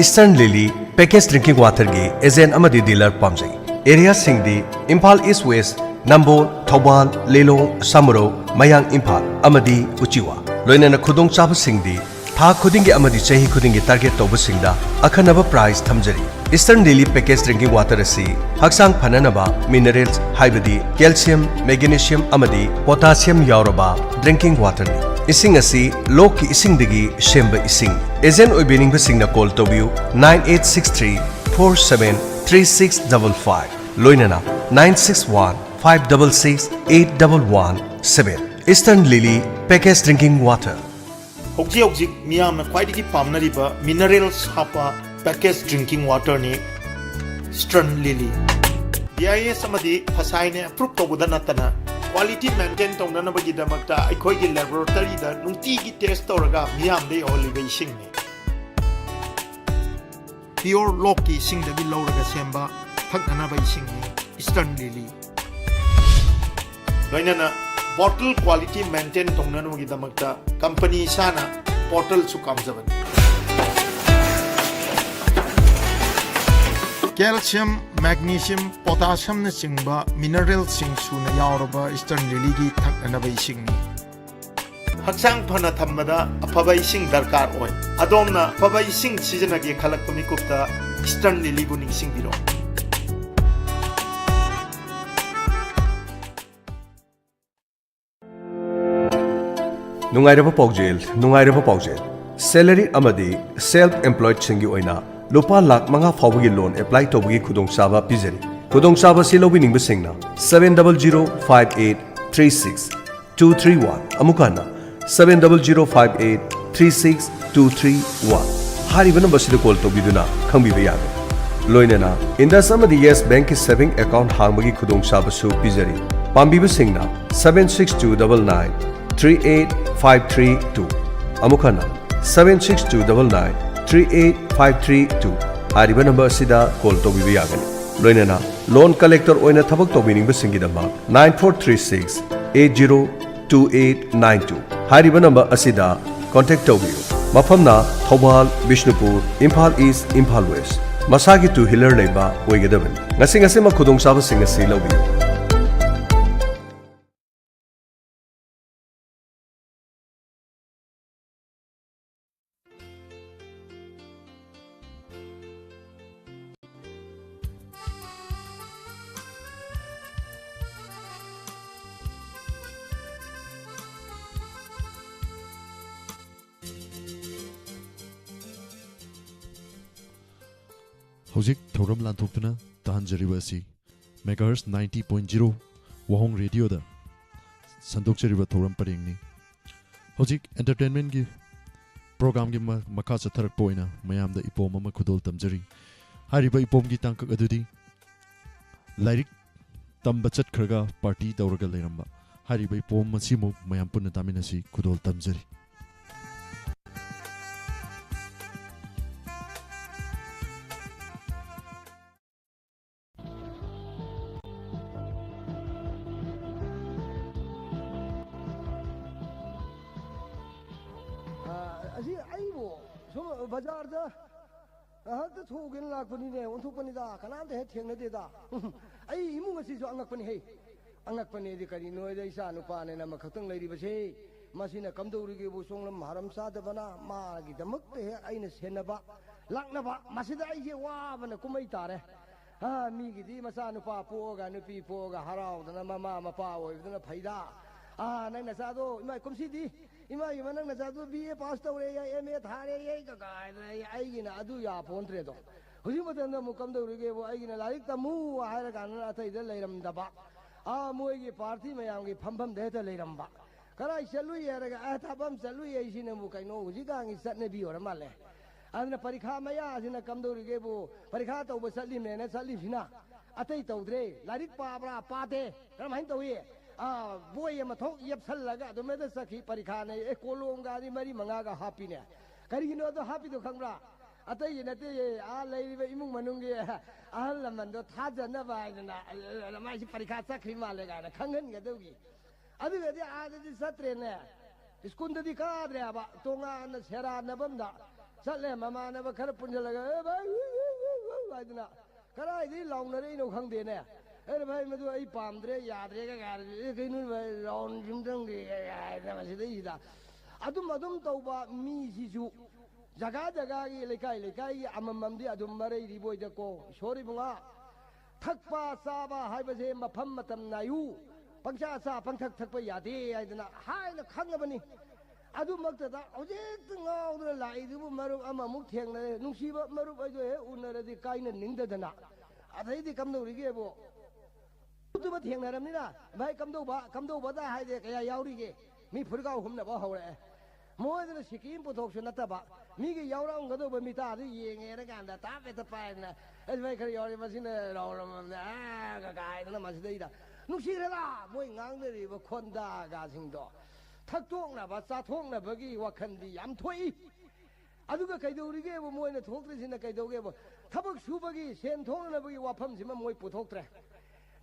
Eastern Lily Package Drinking Waterꯒꯤ agent ꯑꯃꯗꯤ dealer ꯄꯥꯝꯖꯩ꯫ Areaꯁꯤꯡꯗꯤ ꯏꯝꯐꯥꯜ East West, ꯅꯝꯕꯣꯜ, ꯊꯧꯕꯥꯜ, ꯂꯤꯂꯣꯡ, ꯁꯃꯨꯔꯧ, ꯃꯌꯥꯡ ꯏꯝꯐꯥꯜ ꯑꯃꯗꯤ ꯎꯆꯤꯋꯥ꯫ ꯂꯣꯏꯅꯅ ꯈꯨꯗꯣꯡꯆꯥꯕꯁꯤꯡꯗꯤ ꯊꯥ ꯈꯨꯗꯤꯡꯒꯤ ꯑꯃꯗꯤ ꯆꯍꯤ ꯈꯨꯗꯤꯡꯒꯤ target ꯇꯧꯕꯁꯤꯡꯗ ꯑꯈꯟꯅꯕ prize ꯊꯝꯖꯔꯤ꯫ Eastern Lily Package Drinking Water ꯑꯁꯤ ꯍꯛꯆꯥꯡ ꯐꯅꯅꯕ minerals ꯍꯥꯏꯕꯗꯤ calcium, magnesium ꯑꯃꯗꯤ potassium ꯌꯥꯎꯔꯕ drinking waterꯅꯤ꯫ ꯏꯁꯤꯡ ꯑꯁꯤ ꯂꯣꯛꯀꯤ ꯏꯁꯤꯡꯗꯒꯤ ꯁꯦꯝꯕ ꯏꯁꯤꯡ꯫ Agent ꯑꯣꯏꯕꯤꯅꯤꯡꯕꯁꯤꯡꯅ call ꯇꯧꯕꯤꯌꯨ, nine eight six three four seven three six double five, ꯂꯣꯏꯅꯅ nine six one five double six eight double one seven꯫ Eastern Lily Package Drinking Water꯫ ꯍꯧꯖꯤꯛ ꯍꯧꯖꯤꯛ ꯃꯤꯌꯥꯝꯅ ꯈ꯭ꯋꯥꯏꯗꯒꯤ ꯄꯥꯝꯅꯔꯤꯕ minerals ꯍꯥꯞꯄ package drinking waterꯅꯤ Eastern Lily꯫ B I S ꯑꯃꯗꯤ ꯐꯁꯥꯏꯅ approve ꯇꯧꯕꯗ ꯅꯠꯇꯅ quality maintain ꯇꯧꯅꯅꯕꯒꯤꯗꯃꯛꯇ ꯑꯩꯈꯣꯏꯒꯤ laboratoryꯗ ꯅꯨꯡꯇꯤꯒꯤ test ꯇꯧꯔꯒ ꯃꯤꯌꯥꯝꯗ ꯌꯧꯍꯜꯂꯤꯕ ꯏꯁꯤꯡꯅꯤ꯫ Pure ꯂꯣꯛꯀꯤ ꯏꯁꯤꯡꯗꯒꯤ ꯂꯧꯔꯒ ꯁꯦꯝꯕ ꯊꯛꯅꯅꯕ ꯏꯁꯤꯡꯅꯤ Eastern Lily꯫ ꯂꯣꯏꯅꯅ bottle quality maintain ꯇꯧꯅꯅꯕꯒꯤꯗꯃꯛꯇ company ꯏꯁꯥꯅ bottleꯁꯨ ꯀꯥꯝꯖꯕꯅꯤ꯫ Calcium, magnesium, potassiumꯅꯆꯤꯡꯕ mineralꯁꯤꯡ ꯁꯨꯅ ꯌꯥꯎꯔꯕ Eastern Lilyꯒꯤ ꯊꯛꯅꯅꯕ ꯏꯁꯤꯡꯅꯤ꯫ ꯍꯛꯆꯥꯡ ꯐꯅ ꯊꯝꯕꯗ ꯑꯐꯕ ꯏꯁꯤꯡ ꯗꯔꯀꯥꯔ ꯑꯣꯏ꯫ ꯑꯗꯣꯝꯅ ꯑꯐꯕ ꯏꯁꯤꯡ ꯁꯤꯖꯤꯟꯅꯒꯦ ꯈꯜꯂꯛꯄ ꯃꯤꯀꯨꯞꯇ Eastern Lilyꯕꯨ ꯅꯤꯡꯁꯤꯡꯕꯤꯔꯣ꯫ ꯅꯨꯡꯉꯥꯏꯔꯕ ꯄꯥꯎꯖꯦꯜ, ꯅꯨꯡꯉꯥꯏꯔꯕ ꯄꯥꯎꯖꯦꯜ꯫ Salary ꯑꯃꯗꯤ self employedꯁꯤꯡꯒꯤ ꯑꯣꯏꯅ ꯂꯨꯄꯥ ꯂꯥꯈ ꯃꯉꯥ ꯐꯥꯎꯕꯒꯤ loan apply ꯇꯧꯕꯒꯤ ꯈꯨꯗꯣꯡꯆꯥꯕ ꯄꯤꯖꯔꯤ꯫ ꯈꯨꯗꯣꯡꯆꯥꯕ ꯑꯁꯤ ꯂꯧꯕꯤꯅꯤꯡꯕꯁꯤꯡꯅ seven double zero five eight three six two three one, ꯑꯃꯨꯛ ꯍꯟꯅ seven double zero five eight three six two three one ꯍꯥꯏꯔꯤꯕ number ꯑꯁꯤꯗ call ꯇꯧꯕꯤꯗꯨꯅ ꯈꯪꯕꯤꯕ ꯌꯥꯒꯅꯤ꯫ ꯂꯣꯏꯅꯅ Indus ꯑꯃꯗꯤ Yes Bankꯀꯤ saving account ꯍꯥꯡꯕꯒꯤ ꯈꯨꯗꯣꯡꯆꯥꯕꯁꯨ ꯄꯤꯖꯔꯤ꯫ ꯄꯥꯝꯕꯤꯕꯁꯤꯡꯅ seven six two double nine three eight five three two, ꯑꯃꯨꯛ ꯍꯟꯅ seven six two double nine three eight five three two ꯍꯥꯏꯔꯤꯕ number ꯑꯁꯤꯗ call ꯇꯧꯕꯤꯕ ꯌꯥꯒꯅꯤ꯫ ꯂꯣꯏꯅꯅ loan collector ꯑꯣꯏꯅ ꯊꯕꯛ ꯇꯧꯕꯤꯅꯤꯡꯕꯁꯤꯡꯒꯤꯗꯃꯛ nine four three six eight zero two eight nine two ꯍꯥꯏꯔꯤꯕ number ꯑꯁꯤꯗ contact ꯇꯧꯕꯤꯌꯨ꯫ ꯃꯐꯝꯅ ꯊꯧꯕꯥꯜ, ꯕꯤꯁꯅꯨꯄꯨꯔ, ꯏꯝꯐꯥꯜ East, ꯏꯝꯐꯥꯜ West꯫ ꯃꯁꯥꯒꯤ two wheeler ꯂꯩꯕ ꯑꯣꯏꯒꯗꯕꯅꯤ꯫ ꯉꯁꯤ ꯉꯁꯤꯃꯛ ꯈꯨꯗꯣꯡꯆꯥꯕꯁꯤꯡ ꯑꯁꯤ ꯂꯧꯕꯤꯌꯨ꯫ ꯍꯧꯖꯤꯛ ꯊꯧꯔꯝ ꯂꯥꯟꯊꯣꯛꯇꯨꯅ ꯇꯥꯍꯟꯖꯔꯤꯕ ꯑꯁꯤ megahertz ninety point zero ꯋꯥꯍꯣꯡ ꯔꯦꯗꯤꯑꯣꯗ ꯁꯟꯗꯣꯛꯆꯔꯤꯕ ꯊꯧꯔꯝ ꯄꯔꯦꯡꯅꯤ꯫ ꯍꯧꯖꯤꯛ entertainmentꯀꯤ programꯒꯤ ꯃ-, ꯃꯈꯥ ꯆꯠꯊꯔꯛꯄ ꯑꯣꯏꯅ ꯃꯌꯥꯝꯗ ꯏꯄꯣꯝ ꯑꯃ ꯈꯨꯗꯣꯜ ꯇꯝꯖꯔꯤ꯫ ꯍꯥꯏꯔꯤꯕ ꯏꯄꯣꯝꯒꯤ ꯇꯥꯡꯀꯛ ꯑꯗꯨꯗꯤ ꯂꯥꯏꯔꯤꯛ ꯇꯝꯕ ꯆꯠꯈ꯭ꯔꯒ party ꯇꯧꯔꯒ ꯂꯩꯔꯝꯕ꯫ ꯍꯥꯏꯔꯤꯕ ꯏꯄꯣꯝ ꯑꯁꯤꯃꯨꯛ ꯃꯌꯥꯝ ꯄꯨꯟꯅ ꯇꯥꯃꯤꯟꯅꯁꯤ꯫ ꯈꯨꯗꯣꯜ ꯇꯝꯖꯔꯤ꯫ ꯑ, ꯑꯁꯤ ꯑꯩꯕꯨ ꯁꯨꯝ ꯕꯖꯥꯔꯗ ꯉꯥꯏꯍꯥꯛꯇ ꯊꯣꯛꯎꯒꯦꯅ ꯂꯥꯛꯄꯅꯤꯅꯦ, ꯑꯣꯟꯊꯣꯛꯄꯅꯤꯗ, ꯀꯅꯥꯝꯇ ꯍꯦꯛ ꯊꯦꯡꯅꯗꯦꯗ꯫ ꯑꯩ ꯏꯃꯨꯡ ꯑꯁꯤꯁꯨ ꯑꯉꯛꯄꯅꯤꯍꯦ, ꯑꯉꯛꯄꯅꯦꯗꯤ ꯀꯔꯤꯅꯣ ꯍꯥꯏꯗ, ꯏꯆꯥ ꯅꯨꯄꯥꯅꯦꯅ ꯑꯃꯈꯛꯇꯪ ꯂꯩꯔꯤꯕꯁꯦ, ꯃꯁꯤꯅ ꯀꯝꯗꯧꯔꯤꯒꯦꯕꯨ, ꯁꯣꯡꯂꯝ ꯍꯥꯔꯝ ꯆꯥꯗꯕꯅ ꯃꯥꯒꯤꯗꯃꯛꯇ ꯍꯦꯛ ꯑꯩꯅ ꯁꯦꯟꯅꯕ ꯂꯥꯛꯅꯕ, ꯃꯁꯤꯗ ꯑꯩꯁꯦ ꯋꯥꯕꯅ ꯀꯨꯝꯍꯩ ꯇꯥꯔꯦ꯫ ꯑ, ꯃꯤꯒꯤꯗꯤ ꯃꯆꯥꯅꯨꯄꯥ ꯄꯣꯛꯑꯒ, ꯅꯨꯄꯤ ꯄꯣꯛꯑꯒ ꯍꯔꯥꯎꯗꯅ ꯃꯃꯥ ꯃꯄꯥ ꯑꯣꯏꯕꯗꯨꯅ ꯐꯩꯗ꯫ ꯑ, ꯅꯪ ꯅꯆꯥꯗꯣ, ꯏꯃꯥ, ꯀꯨꯝꯁꯤꯗꯤ ꯏꯃꯥꯒꯤ ꯃꯅꯥꯛ ꯅꯆꯥꯗꯨ B A pass ꯇꯧꯔꯦ, M A ꯊꯥꯔꯦ, ꯀꯀꯥꯏꯗꯅ ꯑꯩꯒꯤꯅ ꯑꯗꯨ ꯌꯥꯄꯣꯟꯇ꯭ꯔꯦꯗꯣ꯫ ꯍꯧꯖꯤꯛ ꯃꯇꯝꯗ ꯑꯃꯨꯛ ꯀꯝꯗꯧꯔꯤꯒꯦꯕꯨ, ꯑꯩꯒꯤꯅ ꯂꯥꯏꯔꯤꯛ ꯇꯝꯃꯨ ꯍꯥꯏꯔ ꯀꯥꯟꯗꯅ ꯑꯇꯩꯗ ꯂꯩꯔꯝꯗꯕ꯫ ꯑꯥ, ꯃꯣꯏꯒꯤ party ꯃꯌꯥꯝꯒꯤ ꯐꯝꯐꯝꯗ ꯍꯦꯛꯇ ꯂꯩꯔꯝꯕ꯫ ꯀꯗꯥꯏ ꯆꯠꯂꯨꯏ ꯍꯥꯏꯔꯒ, ꯑ, ꯊꯕꯛ ꯑꯃ ꯆꯠꯂꯨꯏ ꯍꯥꯏꯁꯤꯅꯕꯨ ꯀꯩꯅꯣ ꯍꯧꯖꯤꯛꯀꯥꯟꯒꯤ ꯆꯠꯅꯕꯤ ꯑꯣꯏꯔ ꯃꯥꯜꯂꯦ꯫ ꯑꯗꯨꯅ ꯄꯔꯤꯈꯥ ꯃꯌꯥꯁꯤꯅ ꯀꯝꯗꯧꯔꯤꯒꯦꯕꯨ, ꯄꯔꯤꯈꯥ ꯇꯧꯕ ꯆꯠꯂꯤꯃꯦꯅ ꯆꯠꯂꯤꯁꯤꯅ ꯑꯇꯩ ꯇꯧꯗ꯭ꯔꯦ꯫ ꯂꯥꯏꯔꯤꯛ ꯄꯥꯕ꯭ꯔꯥ? ꯄꯥꯗꯦ꯫ ꯀꯔꯝꯍꯥꯏꯅ ꯇꯧꯏ? ꯑꯥ, ꯕꯣꯏ ꯑꯃ ꯊꯣꯛ ꯌꯦꯞꯁꯜꯂꯒ ꯑꯗꯨꯝ ꯍꯦꯛꯇ ꯆꯠꯈꯤ꯫ ꯄꯔꯤꯈꯥꯅꯦ, ꯑꯦ, ꯀꯣꯂꯣꯝ ꯒꯥꯔꯤ ꯃꯔꯤ ꯃꯉꯥꯒ ꯍꯥꯞꯄꯤꯅꯦ꯫ ꯀꯔꯤꯒꯤꯅꯣ ꯑꯗꯣ ꯍꯥꯞꯄꯤꯗꯣ ꯈꯪꯕ꯭ꯔꯥ? ꯑꯇꯩꯒꯤ ꯅꯠꯇꯦ, ꯑꯥ ꯂꯩꯔꯤꯕ ꯏꯃꯨꯡ ꯃꯅꯨꯡꯒꯤ ꯑꯍꯜ ꯂꯃꯟꯗꯣ ꯊꯥꯖꯅꯕ ꯍꯥꯏꯗꯅ, ꯑ, ꯃꯥꯏꯁꯤ ꯄꯔꯤꯈꯥ ꯆꯠꯈ꯭ꯔꯤ ꯃꯥꯜꯂꯦ ꯀꯥꯏꯅ ꯈꯪꯍꯟꯒꯗꯧꯒꯤ꯫ ꯑꯗꯨꯒꯗꯤ ꯑꯥꯗꯗꯤ ꯆꯠꯇ꯭ꯔꯦꯅꯦ, ꯁ꯭ꯀꯨꯜꯗꯗꯤ ꯀꯥꯗ꯭ꯔꯦ ꯍꯥꯏꯕ, ꯇꯣꯉꯥꯟꯅ ꯁꯦꯔꯥꯟꯅꯕ ꯑꯃꯗ ꯆꯠꯂꯦ꯫ ꯃꯃꯥꯟꯅꯕ ꯈꯔ ꯄꯨꯟꯁꯤꯜꯂꯒ, "ꯑꯦ ꯚꯥꯏ, ꯎ, ꯎ, ꯎ, ꯎ," ꯍꯥꯏꯗꯅ ꯀꯗꯥꯏꯗꯒꯤ ꯂꯥꯎꯅꯔꯛꯏꯅꯣ ꯈꯪꯗꯦꯅꯦ꯫ ꯑꯩꯅ, "ꯚꯥꯏ, ꯃꯗꯨ ꯑꯩ ꯄꯥꯝꯗ꯭ꯔꯦ, ꯌꯥꯗ꯭ꯔꯦꯒ," ꯀꯥꯏꯅ, "ꯑꯦ, ꯀꯩꯅꯣ ꯚꯥꯏ, ꯔꯥꯎꯟ ꯁꯨꯝ ꯆꯪꯗꯦ," ꯀꯥꯏꯅ ꯃꯁꯤꯗꯩꯁꯤꯗ ꯑꯗꯨꯝ, ꯑꯗꯨꯝ ꯇꯧꯕ ꯃꯤꯁꯤꯁꯨ ꯖꯒꯥ ꯖꯒꯥꯒꯤ, ꯂꯩꯀꯥꯏ ꯂꯩꯀꯥꯏꯒꯤ ꯑꯃꯃꯝꯗꯤ ꯑꯗꯨꯝ ꯃꯔꯩꯔꯤꯕꯣꯏꯗꯀꯣ꯫ ꯏꯁꯣꯔ ꯏꯕꯨꯡꯉꯥ, ꯊꯛꯄ ꯆꯥꯕ ꯍꯥꯏꯕꯁꯦ ꯃꯐꯝ ꯃꯇꯝ ꯅꯥꯏꯌꯨ, ꯄꯪꯆꯥ ꯆꯥ ꯄꯪꯊꯛ ꯊꯛꯄ ꯌꯥꯗꯦ ꯍꯥꯏꯗꯅ ꯍꯥꯏꯅ ꯈꯪꯉꯕꯅꯤ꯫ ꯑꯗꯨꯃꯛꯇꯗ ꯍꯧꯖꯤꯛꯇ ꯉꯥꯎꯗꯅ ꯂꯥꯛꯏꯗꯨꯕꯨ ꯃꯔꯨꯞ ꯑꯃꯃꯨꯛ ꯊꯦꯡꯅꯔꯦ꯫ ꯅꯨꯡꯁꯤꯕ ꯃꯔꯨꯞ ꯑꯩꯗꯣ ꯍꯦꯛ ꯎꯅꯔꯗꯤ ꯀꯥꯏꯅꯅꯤꯡꯗꯗꯅ꯫ ꯑꯗꯩꯗꯤ ꯀꯝꯗꯧꯔꯤꯒꯦꯕꯨ? ꯑꯗꯨꯃ ꯊꯦꯡꯅꯔꯕꯅꯤꯅ, "ꯚꯥꯏ, ꯀꯝꯗꯧꯕ, ꯀꯝꯗꯧꯕꯗ ꯍꯥꯏꯗꯤ ꯀꯌꯥ ꯌꯥꯎꯔꯤꯒꯦ?" ꯃꯤ ꯐꯨꯔꯤꯠꯀꯥꯎ ꯍꯨꯝꯅꯕ ꯍꯧꯔꯛꯑꯦ꯫ ꯃꯣꯏꯗꯅ ꯁꯤꯀꯤ ꯑꯃ ꯄꯨꯊꯣꯛꯁꯨ ꯅꯠꯇꯕ, ꯃꯤꯒꯤ ꯌꯥꯎꯔꯛꯑꯝꯒꯗꯧꯕ ꯃꯤꯇꯥꯗꯨ ꯌꯦꯡꯉꯦꯅ ꯀꯥꯟꯗ ꯇꯥꯞ ꯍꯦꯛꯇ ꯄꯥꯏꯗꯅ, "ꯑꯁ ꯚꯥꯏ, ꯈꯔ ꯌꯥꯎꯔꯤ, ꯃꯁꯤꯅ ꯔꯥꯎꯔꯝꯃꯕꯅꯦ, ꯑꯥ," ꯀꯥꯏꯗꯅ ꯃꯁꯤꯗꯩꯗ ꯅꯨꯡꯁꯤꯈ꯭ꯔꯦꯗ ꯃꯣꯏ ꯉꯥꯡꯅꯔꯤꯕ ꯈꯣꯟꯗꯥꯒꯁꯤꯡꯗꯣ꯫ ꯊꯛꯇꯣꯛꯅꯕ ꯆꯥꯊꯣꯛꯅꯕꯒꯤ ꯋꯥꯈꯜꯗꯤ ꯌꯥꯝ ꯊꯣꯛꯏ꯫ ꯑꯗꯨꯒ ꯀꯩꯗꯧꯔꯤꯒꯦꯕꯨ ꯃꯣꯏꯅ ꯊꯣꯛꯇ꯭ꯔꯤꯁꯤꯅ ꯀꯩꯗꯧꯒꯦꯕꯨ? ꯊꯕꯛ ꯁꯨꯕꯒꯤ ꯁꯦꯟ ꯊꯣꯛꯅꯅꯕꯒꯤ ꯋꯥꯐꯝꯁꯤꯃ ꯃꯣꯏ ꯄꯨꯊꯣꯛꯇ꯭ꯔꯦ꯫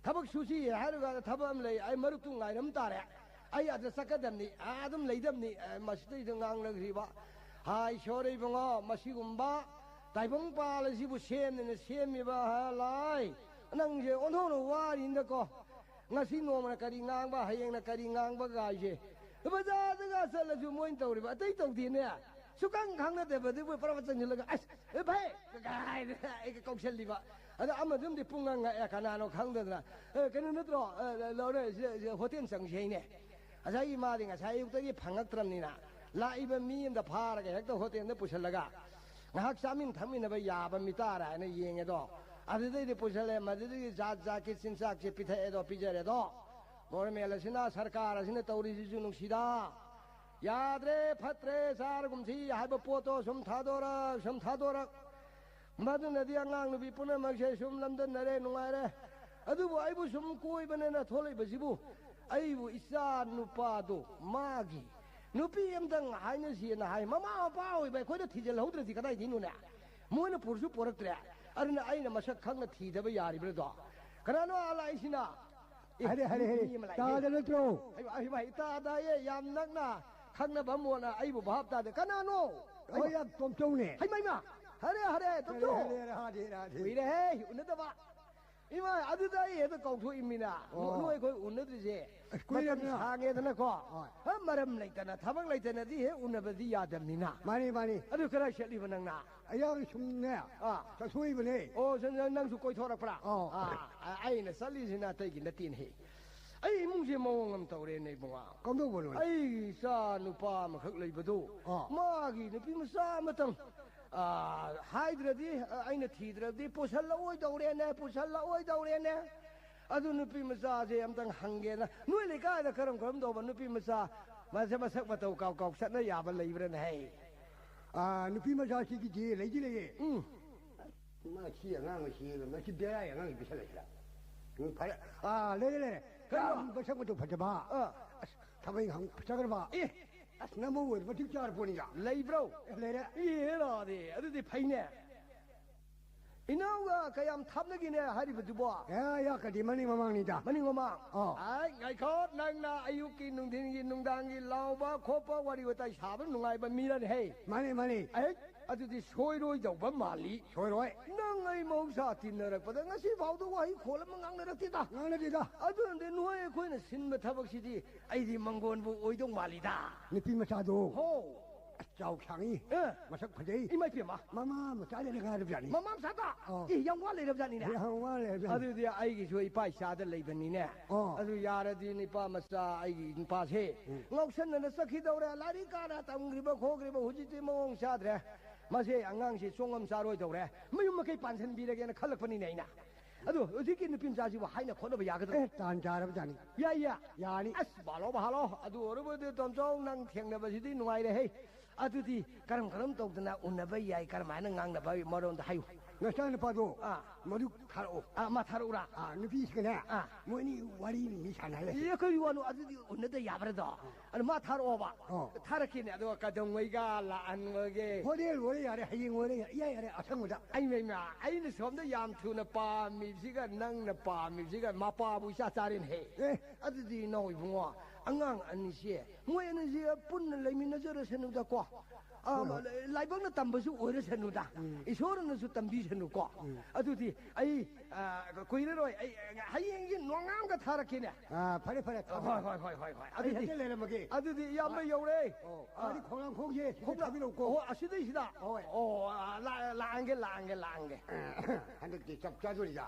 ꯊꯕꯛ ꯁꯨꯁꯤ ꯍꯥꯏꯔꯒ ꯊꯕꯛ ꯑꯃ ꯂꯩ, ꯑꯩ ꯃꯔꯨꯞꯇꯨ ꯉꯥꯏꯔꯝ ꯇꯥꯔꯦ, ꯑꯩ ꯑꯗ ꯆꯠꯀꯗꯕꯅꯤ, ꯑꯥ ꯑꯗꯨꯝ ꯂꯩꯗꯕꯅꯤ, ꯑ, ꯃꯁꯤꯗꯩꯗ ꯉꯥꯡꯅꯈ꯭ꯔꯤꯕ꯫ ꯍꯥꯏ ꯁꯣꯔꯦ ꯏꯕꯨꯡꯉꯣ, ꯃꯁꯤꯒꯨꯝꯕ ꯇꯥꯏꯕꯪ ꯄꯥꯜ ꯑꯁꯤꯕꯨ ꯁꯦꯝꯗꯅ ꯁꯦꯝꯃꯤꯕ, ꯍ, ꯂꯥꯏ, ꯅꯪꯁꯦ ꯑꯣꯟꯊꯣꯛꯅ ꯋꯥꯔꯤꯅꯀꯣ꯫ ꯉꯁꯤ ꯅꯣꯡꯃꯅ ꯀꯔꯤ ꯉꯥꯡꯕ, ꯍꯌꯦꯡꯅ ꯀꯔꯤ ꯉꯥꯡꯕ ꯒꯥꯏꯁꯦ꯫ ꯕꯖꯥꯔꯗꯒ ꯆꯠꯂꯁꯨ ꯃꯣꯏꯅ ꯇꯧꯔꯤꯕ ꯑꯇꯩ ꯇꯧꯗꯦꯅꯦ꯫ ꯁꯨꯛꯈꯪ ꯈꯪꯅꯗꯕꯗꯨꯕꯨ ꯄꯔꯥ ꯆꯪꯁꯤꯜꯂꯒ, "ꯑꯁ, ꯑꯦ, ꯚꯥꯏ!" ꯀꯥꯏꯅ ꯑꯩꯒ ꯀꯧꯁꯜꯂꯤꯕ꯫ ꯑꯗ ꯑꯃꯗꯨꯝꯗꯤ ꯄꯨꯡ ꯉꯥꯡ ꯉꯛꯑꯦ, ꯀꯅꯥꯅꯣ ꯈꯪꯗꯗꯅ꯫ "ꯑꯦ, ꯀꯩꯅꯣ ꯅꯠꯇ꯭ꯔꯣ? ꯑꯦ, ꯂꯧꯔꯦ, ꯁꯤꯗ, ꯁꯤꯗ ꯍꯣꯇꯦꯜ ꯆꯪꯁꯤ ꯍꯥꯏꯅꯦ꯫" ꯉꯁꯥꯏꯒꯤ ꯃꯥꯗꯤ ꯉꯁꯥꯏ ꯑꯌꯨꯛꯇꯒꯤ ꯐꯪꯉꯛꯇ꯭ꯔꯕꯅꯤꯅ, ꯂꯥꯛꯏꯕ ꯃꯤ ꯑꯃꯗ ꯐꯥꯔꯒ ꯍꯦꯛꯇ ꯍꯣꯇꯦꯜꯗ ꯄꯨꯁꯤꯜꯂꯒ ꯉꯥꯏꯍꯥꯛ ꯆꯥꯃꯤꯟ ꯊꯛꯃꯤꯟꯅꯕ ꯌꯥꯕ ꯃꯤꯇꯥꯔ ꯍꯥꯏꯅ ꯌꯦꯡꯉꯦꯗꯣ꯫ ꯑꯗꯨꯗꯩꯗꯤ ꯄꯨꯁꯜꯂꯦ, ꯃꯗꯨꯗꯒꯤ ꯖꯥꯠ ꯖꯥꯠꯀꯤ ꯆꯤꯟꯖꯥꯛꯁꯦ ꯄꯤꯊꯛꯑꯦꯗꯣ, ꯄꯤꯖꯔꯦꯗꯣ꯫ ꯒꯣꯔꯃꯦꯟ ꯑꯁꯤꯅ, ꯁꯔꯀꯥꯔ ꯑꯁꯤꯅ ꯇꯧꯔꯤꯁꯤꯁꯨ ꯅꯨꯡꯁꯤꯗ꯫ ꯌꯥꯗ꯭ꯔꯦ, ꯐꯠꯇ꯭ꯔꯦ, ꯆꯥꯔꯒꯨꯝꯁꯤ ꯍꯥꯏꯕ ꯄꯣꯠꯇꯣ ꯁꯨꯝ ꯊꯥꯗꯣꯔꯛ, ꯁꯨꯝ ꯊꯥꯗꯣꯔꯛ꯫ ꯃꯗꯨꯅꯗꯤ ꯑꯉꯥꯡ ꯅꯨꯄꯤ ꯄꯨꯝꯅꯃꯛꯁꯦ ꯁꯨꯝ ꯂꯝꯗꯟꯅꯔꯦ, ꯅꯨꯡꯉꯥꯏꯔꯦ꯫ ꯑꯗꯨꯕꯨ ꯑꯩꯕꯨ ꯁꯨꯝ ꯀꯣꯏꯕꯅꯦꯅ ꯊꯣꯛꯂꯛꯏꯕꯁꯤꯕꯨ, ꯑꯩꯕꯨ ꯏꯆꯥ ꯅꯨꯄꯥꯗꯣ ꯃꯥꯒꯤ ꯅꯨꯄꯤ ꯑꯝꯇꯪ ꯍꯥꯏꯅꯁꯤꯅ ꯍꯥꯏ꯫ ꯃꯃꯥ ꯃꯄꯥ ꯑꯣꯏꯕ ꯑꯩꯈꯣꯏꯅ ꯊꯤꯖꯤꯜꯍꯧꯗ꯭ꯔꯗꯤ ꯀꯗꯥꯏꯗꯩꯅꯣꯅꯦ? ꯃꯣꯏꯅ ꯄꯨꯔꯁꯨ ꯄꯨꯔꯛꯇ꯭ꯔꯦ꯫ ꯑꯗꯨꯅ ꯑꯩꯅ ꯃꯁꯛ ꯈꯪꯅ ꯊꯤꯗꯕ ꯌꯥꯔꯤꯕ꯭ꯔꯗꯣ? ꯀꯅꯥꯅꯣ ꯑꯥ ꯂꯥꯛꯏꯁꯤꯅ? ꯑꯦ, ꯍꯥꯏꯔꯦ, ꯍꯥꯏꯔꯦ, ꯍꯥꯏꯔꯦ꯫ ꯃꯤ ꯑꯃ ꯂꯥꯛꯏꯅꯦ꯫ ꯇꯥꯗ ꯅꯠꯇ꯭ꯔꯣ? ꯍꯩꯃꯥ, ꯍꯩꯃꯥ, ꯏꯇꯥ ꯇꯥꯏꯌꯦ, ꯌꯥꯝ ꯅꯛꯅ ꯈꯪꯅꯕ ꯃꯣꯠꯅ ꯑꯩꯕꯨ ꯚꯥꯞ ꯇꯥꯗꯦ꯫ ꯀꯅꯥꯅꯣ? ꯍꯣꯏ, ꯌꯥꯝ ꯇꯣꯝꯆꯧꯅꯦ꯫ ꯍꯩꯃꯥ, ꯏꯃꯥ, ꯍꯔꯦ, ꯍꯔꯦ, ꯍꯔꯦ, ꯇꯣꯝꯆꯧ꯫ ꯍꯔꯦ, ꯍꯔꯦ, ꯍꯔꯦ, ꯍꯔꯦ꯫ ꯀꯨꯏꯔꯦꯍꯦ, ꯎꯅꯗꯕ꯫ ꯏꯃꯥ, ꯑꯗꯨꯗ ꯑꯩ ꯍꯦꯛꯇ ꯀꯥꯎꯊꯣꯛꯏꯃꯤꯅ꯫ ꯑꯣ꯫ ꯅꯣꯏ ꯑꯩꯈꯣꯏ ꯎꯅꯗ꯭ꯔꯤꯁꯦ ꯑꯁ, ꯀꯨꯏꯔꯕꯅꯤ꯫ ꯃꯇꯝ ꯁꯥꯡꯉꯦꯗꯅꯀꯣ꯫ ꯍꯣꯏ꯫ ꯍꯥ, ꯃꯔꯝ ꯂꯩꯇꯅ, ꯊꯕꯛ ꯂꯩꯇꯅꯗꯤ ꯍꯦꯛ ꯎꯅꯕꯗꯤ ꯌꯥꯗꯕꯅꯤꯅ꯫ ꯃꯥꯅꯤ, ꯃꯥꯅꯤ꯫ ꯑꯗꯨ ꯀꯗꯥꯏ ꯆꯠꯂꯤꯕ ꯅꯪꯅ? ꯑꯩ ꯁꯨꯝꯅꯦ, ꯑꯥ꯫ ꯆꯠꯊꯣꯛꯏꯕꯅꯦ꯫ ꯑꯣ, ꯁꯨꯝ ꯅꯪꯁꯨ ꯀꯣꯏꯊꯣꯔꯛꯄ꯭ꯔꯥ? ꯑꯥꯎ꯫ ꯑꯥ, ꯑꯩꯅ ꯆꯠꯂꯤꯁꯤꯅ ꯑꯇꯩꯒꯤ ꯅꯠꯇꯦꯅꯦꯍꯦ꯫ ꯑꯩ ꯏꯃꯨꯡꯁꯦ ꯃꯑꯣꯡ ꯑꯃ ꯇꯧꯔꯦꯅꯦ, ꯏꯕꯨꯡꯉꯣ꯫ ꯀꯝꯗꯧꯕꯅꯣ? ꯑꯩꯒꯤ ꯏꯆꯥ ꯅꯨꯄꯥ ꯑꯃꯈꯛ ꯂꯩꯕꯗꯣ, ꯑꯥ꯫ ꯃꯥꯒꯤ ꯅꯨꯄꯤ ꯃꯆꯥ ꯑꯃꯇꯪ, ꯑꯥ, ꯍꯥꯏꯗ꯭ꯔꯗꯤ, ꯑ, ꯑꯩꯅ ꯊꯤꯗ꯭ꯔꯗꯤ ꯄꯨꯁꯜꯂꯛꯑꯣꯏꯗꯧꯔꯦꯅꯦ, ꯄꯨꯁꯜꯂꯛꯑꯣꯏꯗꯧꯔꯦꯅꯦ꯫ ꯑꯗꯨ ꯅꯨꯄꯤ ꯃꯆꯥꯁꯦ ꯑꯝꯇꯪ ꯍꯪꯒꯦꯅ, ꯅꯣꯏ ꯂꯩꯀꯥꯏꯗ ꯀꯔꯝ ꯀꯔꯝ ꯇꯧꯕ ꯅꯨꯄꯤ ꯃꯆꯥ, ꯃꯁꯛ, ꯃꯁꯛ ꯃꯇꯧ ꯀꯥꯎ ꯀꯥꯎ ꯆꯠꯅ ꯌꯥꯕ ꯂꯩꯕ꯭ꯔꯥꯅꯦ ꯍꯩ? ꯑꯥ, ꯅꯨꯄꯤ ꯃꯆꯥꯁꯤꯒꯤꯗꯤ ꯂꯩꯗꯤ ꯂꯩꯌꯦ꯫ ꯎꯝ꯫ ꯃꯁꯤ ꯑꯉꯥꯡ ꯑꯁꯤ, ꯃꯁꯤ ꯕꯦꯔꯥꯒꯤ ꯑꯉꯥꯡꯁꯤ ꯄꯤꯁꯜꯂꯛꯏꯁꯤꯗ꯫ ꯎꯝ, ꯐꯔꯦ꯫ ꯑꯥ, ꯂꯩꯔꯦ, ꯂꯩꯔꯦ꯫ ꯀꯩꯅꯣ? ꯌꯥꯝ ꯃꯁꯛ ꯃꯇꯧ ꯐꯖꯕ꯫ ꯑꯥ꯫ ꯑꯁ, ꯊꯕꯛ ꯏꯪꯈꯥꯡ ꯐꯖꯈ꯭ꯔꯕ꯫ ꯑꯦ꯫ ꯑꯁ, ꯅꯃꯧ ꯑꯣꯏꯔ ꯃꯇꯤꯛ ꯆꯥꯔ ꯄꯣꯠꯅꯤꯗ꯫ ꯂꯩꯕ꯭ꯔꯣ? ꯑꯦ, ꯂꯩꯔꯦ꯫ ꯑꯦ, ꯂꯥꯗꯤ꯫ ꯑꯗꯨꯗꯤ ꯐꯩꯅꯦ꯫ ꯏꯅꯥꯎꯒ ꯀꯌꯥꯝ ꯊꯥꯞꯅꯒꯦꯅꯦ ꯍꯥꯏꯔꯤꯕꯗꯨꯕꯣ? ꯑꯦ, ꯌꯥ, ꯀꯗꯤ ꯃꯅꯤꯡ ꯃꯃꯥꯡꯅꯤꯗ꯫ ꯃꯅꯤꯡ ꯃꯃꯥꯡ? ꯑꯥ꯫ ꯑꯥꯏ, ꯉꯥꯏꯈꯣ, ꯅꯪꯅ ꯑꯌꯨꯛꯀꯤ, ꯅꯨꯡꯊꯤꯟꯒꯤ, ꯅꯨꯡꯗꯥꯡꯒꯤ ꯂꯥꯎꯕ ꯈꯣꯠꯄ, ꯋꯥꯔꯤ ꯋꯥꯇꯥꯏ ꯁꯥꯕ ꯅꯨꯡꯉꯥꯏꯕ ꯃꯤꯔꯅꯦ ꯍꯦ? ꯃꯥꯅꯦ, ꯃꯥꯅꯦ꯫ ꯑꯦ, ꯑꯗꯨꯗꯤ ꯁꯣꯏꯔꯣꯏꯗꯧꯕ ꯃꯥꯜꯂꯤ꯫ ꯁꯣꯏꯔꯣꯏ꯫ ꯅꯪ ꯑꯩ ꯃꯍꯧꯁꯥ ꯇꯤꯟꯅꯔꯛꯄꯗ ꯉꯁꯤ ꯐꯥꯎꯗ ꯋꯥꯍꯩ ꯈꯣꯜ ꯑꯃ ꯉꯥꯡꯅꯔꯛꯇꯦꯗ꯫ ꯉꯥꯡꯅꯗꯦꯗ꯫ ꯑꯗꯨꯅꯗꯤ ꯅꯣꯏ ꯑꯩꯈꯣꯏꯅ ꯁꯤꯟꯕ ꯊꯕꯛꯁꯤꯗꯤ ꯑꯩꯗꯤ ꯃꯪꯒꯣꯟꯕꯨ ꯑꯣꯏꯗꯧ ꯃꯥꯜꯂꯤꯗ꯫ ꯅꯨꯄꯤ ꯃꯆꯥꯗꯣ꯫ ꯍꯣ꯫ ꯑꯁ, ꯆꯥꯎ ꯁꯥꯡꯉꯤ꯫ ꯑꯦ꯫ ꯃꯁꯛ ꯐꯖꯩ꯫ ꯏꯃꯥ ꯏꯄꯦꯝꯃ꯫ ꯃꯃꯥ ꯃꯆꯥꯗ ꯂꯩ ꯉꯥꯏꯔꯕꯖꯥꯠꯅꯤ꯫ ꯃꯃꯥ ꯃꯆꯥꯗ? ꯑꯣ꯫ ꯑꯦ, ꯌꯥꯝ ꯋꯥ ꯂꯩꯔꯕꯖꯥꯠꯅꯤꯅꯦ꯫ ꯌꯥꯝ ꯋꯥ ꯂꯩꯔꯕꯖꯥꯠꯅꯤ꯫ ꯑꯗꯨꯗꯤ ꯑꯩꯒꯤꯁꯨ ꯏꯄꯥ ꯏꯆꯥꯗ ꯂꯩꯕꯅꯤꯅꯦ꯫ ꯑꯣ꯫ ꯑꯗꯨ ꯌꯥꯔꯗꯤ ꯅꯨꯄꯥ ꯃꯆꯥ ꯑꯩꯒꯤ ꯅꯨꯄꯥꯁꯦ ꯎꯝ꯫ ꯉꯥꯎꯁꯟꯅꯅ ꯆꯠꯈꯤꯗꯧꯔꯦ꯫ ꯂꯥꯏꯔꯤꯛ ꯀꯥꯅ ꯇꯝꯈ꯭ꯔꯤꯕ ꯈꯣꯠꯈ꯭ꯔꯤꯕ ꯍꯧꯖꯤꯛꯇꯤ ꯃꯑꯣꯡ ꯆꯥꯗ꯭ꯔꯦ꯫ ꯃꯁꯦ ꯑꯉꯥꯡꯁꯦ ꯆꯣꯡꯉꯝ ꯆꯥꯔꯣꯏꯗꯧꯔꯦ꯫ ꯃꯌꯨꯝ ꯃꯀꯩ ꯄꯥꯟꯁꯤꯟꯕꯤꯔꯒꯦꯅ ꯈꯜꯂꯛꯄꯅꯤꯅꯦ ꯑꯩꯅ꯫ ꯑꯗꯨ ꯍꯧꯖꯤꯛꯀꯤ ꯅꯨꯄꯤ ꯃꯆꯥꯁꯤꯕꯨ ꯍꯥꯏꯅ ꯈꯣꯠꯅꯕ ꯌꯥꯒꯗ꯭ꯔꯣ? ꯑꯦ, ꯇꯥꯟ ꯆꯥꯔꯕꯖꯥꯠꯅꯤ꯫ ꯌꯥꯏ, ꯌꯥꯏ꯫ ꯌꯥꯅꯤ꯫ ꯑꯁ, ꯚꯥꯂꯣ, ꯚꯥꯂꯣ꯫ ꯑꯗꯨ ꯑꯣꯏꯔꯕꯗꯤ ꯇꯣꯝꯆꯧ, ꯅꯪ ꯊꯦꯡꯅꯕꯁꯤꯗꯤ ꯅꯨꯡꯉꯥꯏꯔꯦꯍꯦ꯫ ꯑꯗꯨꯗꯤ ꯀꯔꯝ ꯀꯔꯝ ꯇꯧꯗꯅ ꯎꯅꯕ ꯌꯥꯏ? ꯀꯔꯝꯍꯥꯏꯅ ꯉꯥꯡꯅꯕ ꯃꯔꯣꯟꯗ ꯍꯥꯏꯌꯨ꯫ ꯅꯆꯥꯅꯨꯄꯥꯗꯣ ꯑꯥ꯫ ꯃꯗꯨ ꯊꯥꯔꯛꯑꯣ꯫ ꯑꯥ, ꯃꯥ ꯊꯥꯔꯛꯎꯔꯥ? ꯑꯥ, ꯅꯨꯄꯤꯁꯤꯒꯅꯦ ꯑꯥ꯫ ꯃꯣꯏꯅꯤ ꯋꯥꯔꯤ ꯃꯤ ꯁꯥꯟꯅꯍꯜꯂꯁꯤ꯫ ꯑꯦ, ꯀꯔꯤ ꯋꯥꯅꯣ? ꯑꯗꯨꯗꯤ ꯎꯅꯗ ꯌꯥꯕ꯭ꯔꯗꯣ? ꯑꯗꯨ ꯃꯥ ꯊꯥꯔꯛꯑꯣꯕ꯫ ꯑꯣ꯫ ꯊꯥꯔꯛꯀꯦꯅꯦ꯫ ꯑꯗꯣ ꯀꯩꯗꯧꯉꯩꯒ ꯂꯥꯛꯍꯟꯕꯒꯦ? ꯍꯣꯔꯦꯟ ꯑꯣꯏꯔꯦ ꯌꯥꯔꯦ, ꯍꯌꯦꯡ ꯑꯣꯏꯔꯦ ꯌꯥꯔꯦ, ꯏꯌꯥ ꯌꯥꯔꯦ, ꯑꯁꯪꯕꯗ꯫ ꯑꯩ ꯃꯩꯃ, ꯑꯩꯅ ꯁꯣꯝꯗ ꯌꯥꯝ ꯊꯨꯅ ꯄꯥꯝꯃꯤꯕꯁꯤꯒ ꯅꯪꯅ ꯄꯥꯝꯃꯤꯕꯁꯤꯒ ꯃꯄꯥꯕꯨ ꯏꯆꯥ ꯆꯥꯔꯦꯅꯦꯍꯦ꯫ ꯑꯦ꯫ ꯑꯗꯨꯗꯤ ꯏꯅꯥꯎ ꯏꯕꯨꯡꯉꯣ, ꯑꯉꯥꯡ ꯑꯅꯤꯁꯦ, ꯃꯣꯏ ꯑꯅꯤꯁꯦ ꯄꯨꯟꯅ ꯂꯩꯃꯤꯟꯅꯖꯔꯁꯅꯨꯗꯀꯣ꯫ ꯑꯥ, ꯍꯣꯏ, ꯍꯣꯏ꯫ ꯂꯥꯏꯕꯛꯅ ꯇꯝꯕꯁꯨ ꯑꯣꯏꯔꯁꯅꯨꯗ꯫ ꯎꯝ꯫ ꯏꯁꯣꯔꯅꯁꯨ ꯇꯝꯕꯤꯁꯅꯨꯀꯣ꯫ ꯎꯝ꯫ ꯑꯗꯨꯗꯤ ꯑꯩ, ꯑꯥ, ꯀꯨꯏꯔꯔꯣꯏ꯫ ꯑꯩ ꯍꯌꯦꯡꯁꯦ ꯅꯣꯡꯉꯥꯝꯒ ꯊꯥꯔꯛꯀꯦꯅꯦ꯫ ꯑꯥ, ꯐꯔꯦ, ꯐꯔꯦ, ꯊꯝꯃꯣ꯫ ꯍꯣꯏ, ꯍꯣꯏ, ꯍꯣꯏ, ꯍꯣꯏ, ꯍꯣꯏ꯫ ꯑꯩ ꯑꯗꯨꯗꯤ, ꯍꯦꯛꯇ ꯂꯩꯔꯝꯃꯒꯦ꯫ ꯑꯗꯨꯗꯤ ꯏꯌꯥꯝꯕ ꯑꯥ꯫ ꯌꯧꯔꯦ꯫ ꯑꯣ, ꯑꯥ꯫ ꯑꯗꯨꯗꯤ ꯈꯣꯡꯅꯥꯡ ꯈꯣꯡꯁꯦ ꯁꯤꯗ ꯈꯣꯡꯅꯥꯡ-, ꯊꯥꯕꯤꯔꯛꯎꯀꯣ꯫ ꯑꯣ, ꯑꯁꯤꯗꯩꯁꯤꯗ? ꯍꯣꯏ꯫ ꯑꯣ, ꯑꯥ, ꯂꯥ-, ꯂꯥꯛꯑꯒꯦ, ꯂꯥꯛꯑꯒꯦ, ꯂꯥꯛꯑꯒꯦ꯫ ꯍꯟꯗꯛꯇꯤ ꯆꯞ ꯆꯥꯗꯣꯔꯤꯗ꯫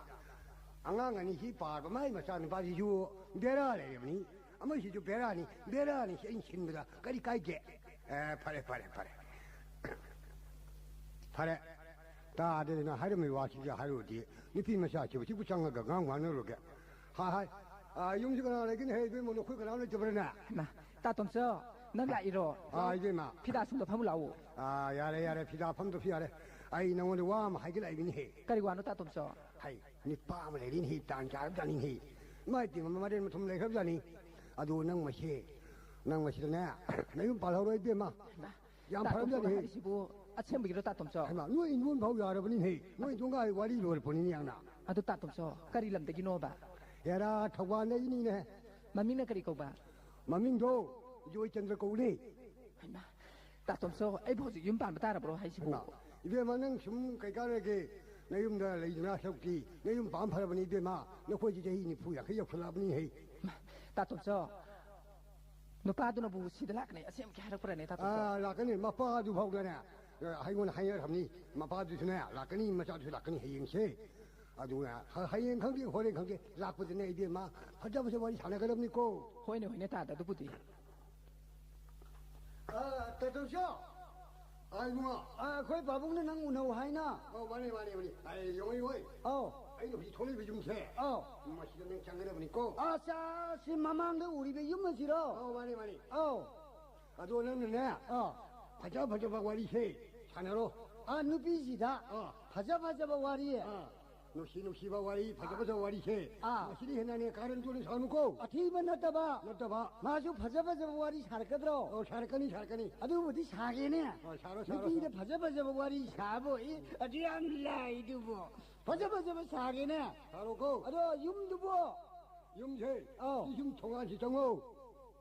ꯑꯉꯥꯡ ꯑꯅꯤꯁꯤ ꯄꯥꯔꯕ ꯃꯥꯏ ꯃꯆꯥꯅꯨꯄꯥꯁꯤꯁꯨ ꯕꯦꯔꯥ ꯂꯩꯔꯕꯅꯤ꯫ ꯑꯃꯁꯤꯁꯨ ꯕꯦꯔꯥꯅꯤ, ꯕꯦꯔꯥꯅꯤ꯫ ꯁꯤ ꯑꯩꯅ ꯁꯤꯟꯕꯗ ꯀꯔꯤ ꯀꯥꯏꯒꯦ? ꯑꯦ, ꯐꯔꯦ, ꯐꯔꯦ, ꯐꯔꯦ꯫ ꯐꯔꯦ꯫ ꯇꯥꯗꯗꯅ ꯍꯥꯏꯔꯝꯃꯤ ꯋꯥꯁꯤꯒ ꯍꯥꯏꯔꯨꯔꯗꯤ, ꯅꯨꯄꯤ ꯃꯆꯥꯁꯤꯕꯨ ꯁꯤꯕꯨ ꯆꯪꯉꯒ ꯉꯥꯡ ꯉꯥꯡꯅꯔꯨꯔꯒꯦ꯫ ꯍꯥ, ꯍꯥꯏ꯫ ꯑꯥ, ꯌꯨꯝꯁꯤ ꯀꯅꯥ ꯂꯩꯒꯦꯅꯦ? ꯍꯦ, ꯏꯕꯦꯝꯃ, ꯅꯈꯣꯏ ꯀꯅꯥ ꯂꯩꯇꯕ꯭ꯔꯥꯅꯦ? ꯍꯩꯃꯥ, ꯇꯥ ꯇꯣꯝꯆꯧ, ꯅꯪ ꯂꯥꯛꯏꯔꯣ? ꯑꯥ, ꯏꯕꯦꯝꯃ꯫ ꯐꯤꯗꯥ ꯁꯨꯝꯗ ꯐꯝꯃꯨ ꯂꯥꯛꯑꯣ꯫ ꯑꯥ, ꯌꯥꯔꯦ, ꯌꯥꯔꯦ, ꯐꯤꯗꯥ ꯐꯝꯗꯁꯨ ꯌꯥꯔꯦ꯫ ꯑꯩ ꯅꯉꯣꯟꯗ ꯋꯥ ꯑꯃ ꯍꯥꯏꯒꯦ ꯂꯥꯛꯏꯕꯅꯤꯍꯦ꯫ ꯀꯔꯤ ꯋꯥꯅꯣ, ꯇꯥ ꯇꯣꯝꯆꯧ? ꯍꯩ, ꯅꯨꯄꯥ ꯑꯃ ꯂꯩꯔꯦꯅꯦꯍꯦ, ꯇꯥꯟ ꯆꯥꯔꯕꯖꯥꯠꯅꯤꯍꯦ꯫ ꯃꯥꯏ ꯇꯤꯝ ꯑꯃ ꯃꯔꯦꯟ ꯃꯊꯨꯝ ꯂꯩꯈ꯭ꯔꯕꯖꯥꯠꯅꯤ꯫ ꯑꯗꯨ ꯅꯪ ꯃꯁꯦ, ꯅꯪ ꯃꯁꯤꯗꯅꯦ, ꯅꯌꯨꯝ ꯄꯥꯜꯍꯧꯔꯣꯏ ꯏꯕꯦꯝꯃ꯫ ꯍꯩꯃꯥ, ꯌꯥꯝ ꯇꯥ ꯇꯣꯝꯆꯧꯅ ꯐꯔꯕꯖꯥꯠꯅꯤꯍꯦ꯫ ꯍꯥꯏꯔꯤꯁꯤꯕꯨ ꯑꯁꯦꯡꯕꯒꯤꯔꯣ, ꯇꯥ ꯇꯣꯝꯆꯧ? ꯍꯩꯃꯥ, ꯅꯣꯏ ꯏꯟꯗꯣꯟ ꯐꯥꯎ ꯌꯥꯔꯕꯅꯤꯍꯦ꯫ ꯅꯣꯏ ꯏꯟꯗꯣꯟꯒ ꯑꯩ ꯋꯥꯔꯤ ꯂꯣꯏꯔꯛꯄꯅꯤꯅꯦ ꯌꯥꯝꯅ꯫ ꯑꯗꯨ ꯇꯥ ꯇꯣꯝꯆꯧ, ꯀꯔꯤ ꯂꯝꯗꯒꯤꯅꯣꯕ? ꯍꯦꯔꯥ, ꯊꯧꯕꯥꯜꯗꯒꯤꯅꯤꯅꯦ꯫ ꯃꯃꯤꯡꯅ ꯀꯔꯤ ꯀꯧꯕ? ꯃꯃꯤꯡꯗꯣ ꯖꯣꯏꯆꯟꯗ꯭ꯔ ꯀꯧꯅꯦ꯫ ꯍꯩꯃꯥ, ꯇꯥ ꯇꯣꯝꯆꯧ, ꯑꯩꯕꯨ ꯍꯧꯖꯤꯛ ꯌꯨꯝ ꯄꯥꯟꯕ ꯇꯥꯔꯕ꯭ꯔꯣ ꯍꯥꯏꯁꯤꯕꯨ? ꯍꯩꯃꯥ, ꯏꯕꯦꯝꯃ, ꯅꯪ ꯁꯨꯝ ꯀꯩ ꯀꯥꯟꯅꯒꯦ? ꯅꯌꯨꯝꯗ ꯂꯩꯗꯅ ꯁꯔꯨꯛꯇꯤ ꯅꯌꯨꯝ ꯄꯥꯟ ꯐꯔꯕꯅꯤ ꯏꯕꯦꯝꯃ꯫ ꯅꯈꯣꯏꯗꯤ ꯆꯍꯤ ꯅꯤꯐꯨ ꯌꯥꯡꯈꯩ ꯌꯧꯁꯜꯂꯛꯑꯕꯅꯤ ꯍꯩ꯫ ꯃꯥ, ꯇꯥ ꯇꯣꯝꯆꯧ, ꯅꯨꯄꯥꯗꯨꯅꯕꯨ ꯁꯤꯗ ꯂꯥꯛꯀꯅꯤ ꯑꯁꯦꯡꯕꯒꯤ ꯍꯥꯏꯔꯛꯄ꯭ꯔꯅꯦ, ꯇꯥ ꯇꯣꯝꯆꯧ? ꯑꯥ, ꯂꯥꯛꯀꯅꯤ꯫ ꯃꯄꯥꯗꯨ ꯐꯥꯎꯗꯅꯦ ꯑꯩꯉꯣꯟꯗ ꯍꯥꯏꯅꯔꯝꯅꯤ꯫ ꯃꯄꯥꯗꯨꯁꯨꯅꯦ ꯂꯥꯛꯀꯅꯤ, ꯃꯆꯥꯗꯨꯁꯨ ꯂꯥꯛꯀꯅꯤ ꯍꯌꯦꯡꯁꯦ꯫ ꯑꯗꯨꯅ ꯍ-, ꯍꯌꯦꯡ ꯈꯪꯗꯦ, ꯍꯣꯔꯦꯟ ꯈꯪꯗꯦ, ꯂꯥꯛꯄꯗꯅꯦ ꯏꯕꯦꯝꯃ, ꯐꯖ ꯐꯖꯕ ꯋꯥꯔꯤ ꯁꯥꯟꯅꯒꯗꯕꯅꯤꯀꯣ꯫ ꯍꯣꯏꯅꯦ, ꯍꯣꯏꯅꯦ, ꯇꯥꯗ, ꯑꯗꯨꯕꯨꯗꯤ꯫ ꯑ, ꯇꯥ ꯇꯣꯝꯆꯧ꯫ ꯑ, ꯏꯕꯨꯡꯉꯣ꯫ ꯑ, ꯑꯩꯈꯣꯏ ꯄꯥꯕꯨꯡꯅ ꯅꯪ ꯎꯅꯧ ꯍꯥꯏꯅ꯫ ꯑꯧ, ꯃꯥꯅꯦ, ꯃꯥꯅꯦ, ꯃꯥꯅꯦ꯫ ꯑꯩ ꯌꯦꯡꯉꯣ, ꯌꯦꯡꯉꯣ꯫ ꯑꯧ꯫ ꯑꯩꯅ ꯍꯧꯖꯤꯛ ꯊꯣꯛꯂꯛꯏꯕ ꯌꯨꯝꯁꯦ꯫ ꯑꯧ꯫ ꯃꯁꯤꯗ ꯅꯪ ꯆꯪꯒꯗꯕꯅꯤꯀꯣ꯫ ꯑꯁ, ꯁꯤ ꯃꯃꯥꯡꯗ ꯎꯔꯤꯕ ꯌꯨꯝ ꯑꯁꯤꯔꯣ? ꯑꯧ, ꯃꯥꯅꯦ, ꯃꯥꯅꯦ꯫ ꯑꯧ꯫ ꯑꯗꯣ ꯅꯪꯅꯅꯦ, ꯑꯥ꯫ ꯐꯖ ꯐꯖꯕ ꯋꯥꯔꯤꯁꯦ ꯁꯥꯟꯅꯔꯣ꯫ ꯑꯥ, ꯅꯨꯄꯤꯁꯤꯗ ꯑꯥ꯫ ꯐꯖ ꯐꯖꯕ ꯋꯥꯔꯤ꯫ ꯑꯥ꯫ ꯅꯨꯡꯁꯤ ꯅꯨꯡꯁꯤꯕ ꯋꯥꯔꯤ, ꯐꯖ ꯐꯖꯕ ꯋꯥꯔꯤꯁꯦ꯫ ꯑꯥ꯫ ꯃꯁꯤꯗꯤ ꯍꯦꯟꯅꯅꯦ ꯀꯥꯔꯟ ꯇꯨꯔꯟ ꯁꯥꯅꯨꯀꯣ꯫ ꯑꯊꯤꯕ ꯅꯠꯇꯕ꯫ ꯅꯠꯇꯕ꯫ ꯃꯥꯁꯨ ꯐꯖ ꯐꯖꯕ ꯋꯥꯔꯤ ꯁꯥꯔꯛꯀꯗ꯭ꯔꯣ? ꯑꯣ, ꯁꯥꯔꯛꯀꯅꯤ, ꯁꯥꯔꯛꯀꯅꯤ꯫ ꯑꯗꯨꯕꯨꯗꯤ ꯁꯥꯒꯦꯅꯦ꯫ ꯑꯣ, ꯁꯥꯔꯣ, ꯁꯥꯔꯣ, ꯅꯨꯄꯤꯗ ꯁꯥꯔꯣ꯫ ꯐꯖ ꯐꯖꯕ ꯋꯥꯔꯤ ꯁꯥꯕ, ꯑꯦ, ꯑꯗꯨ ꯌꯥꯝ ꯂꯥꯏꯗꯨꯕꯨ꯫ ꯐꯖ ꯐꯖꯕ ꯁꯥꯒꯦꯅꯦ꯫ ꯁꯥꯔꯣꯀꯣ꯫ ꯑꯗꯣ ꯌꯨꯝꯗꯨꯕꯨ? ꯌꯨꯝꯁꯦ꯫ ꯑꯧ꯫ ꯁꯤ ꯌꯨꯝ ꯊꯣꯡꯒꯥꯟꯁꯤ ꯆꯪꯉꯣ꯫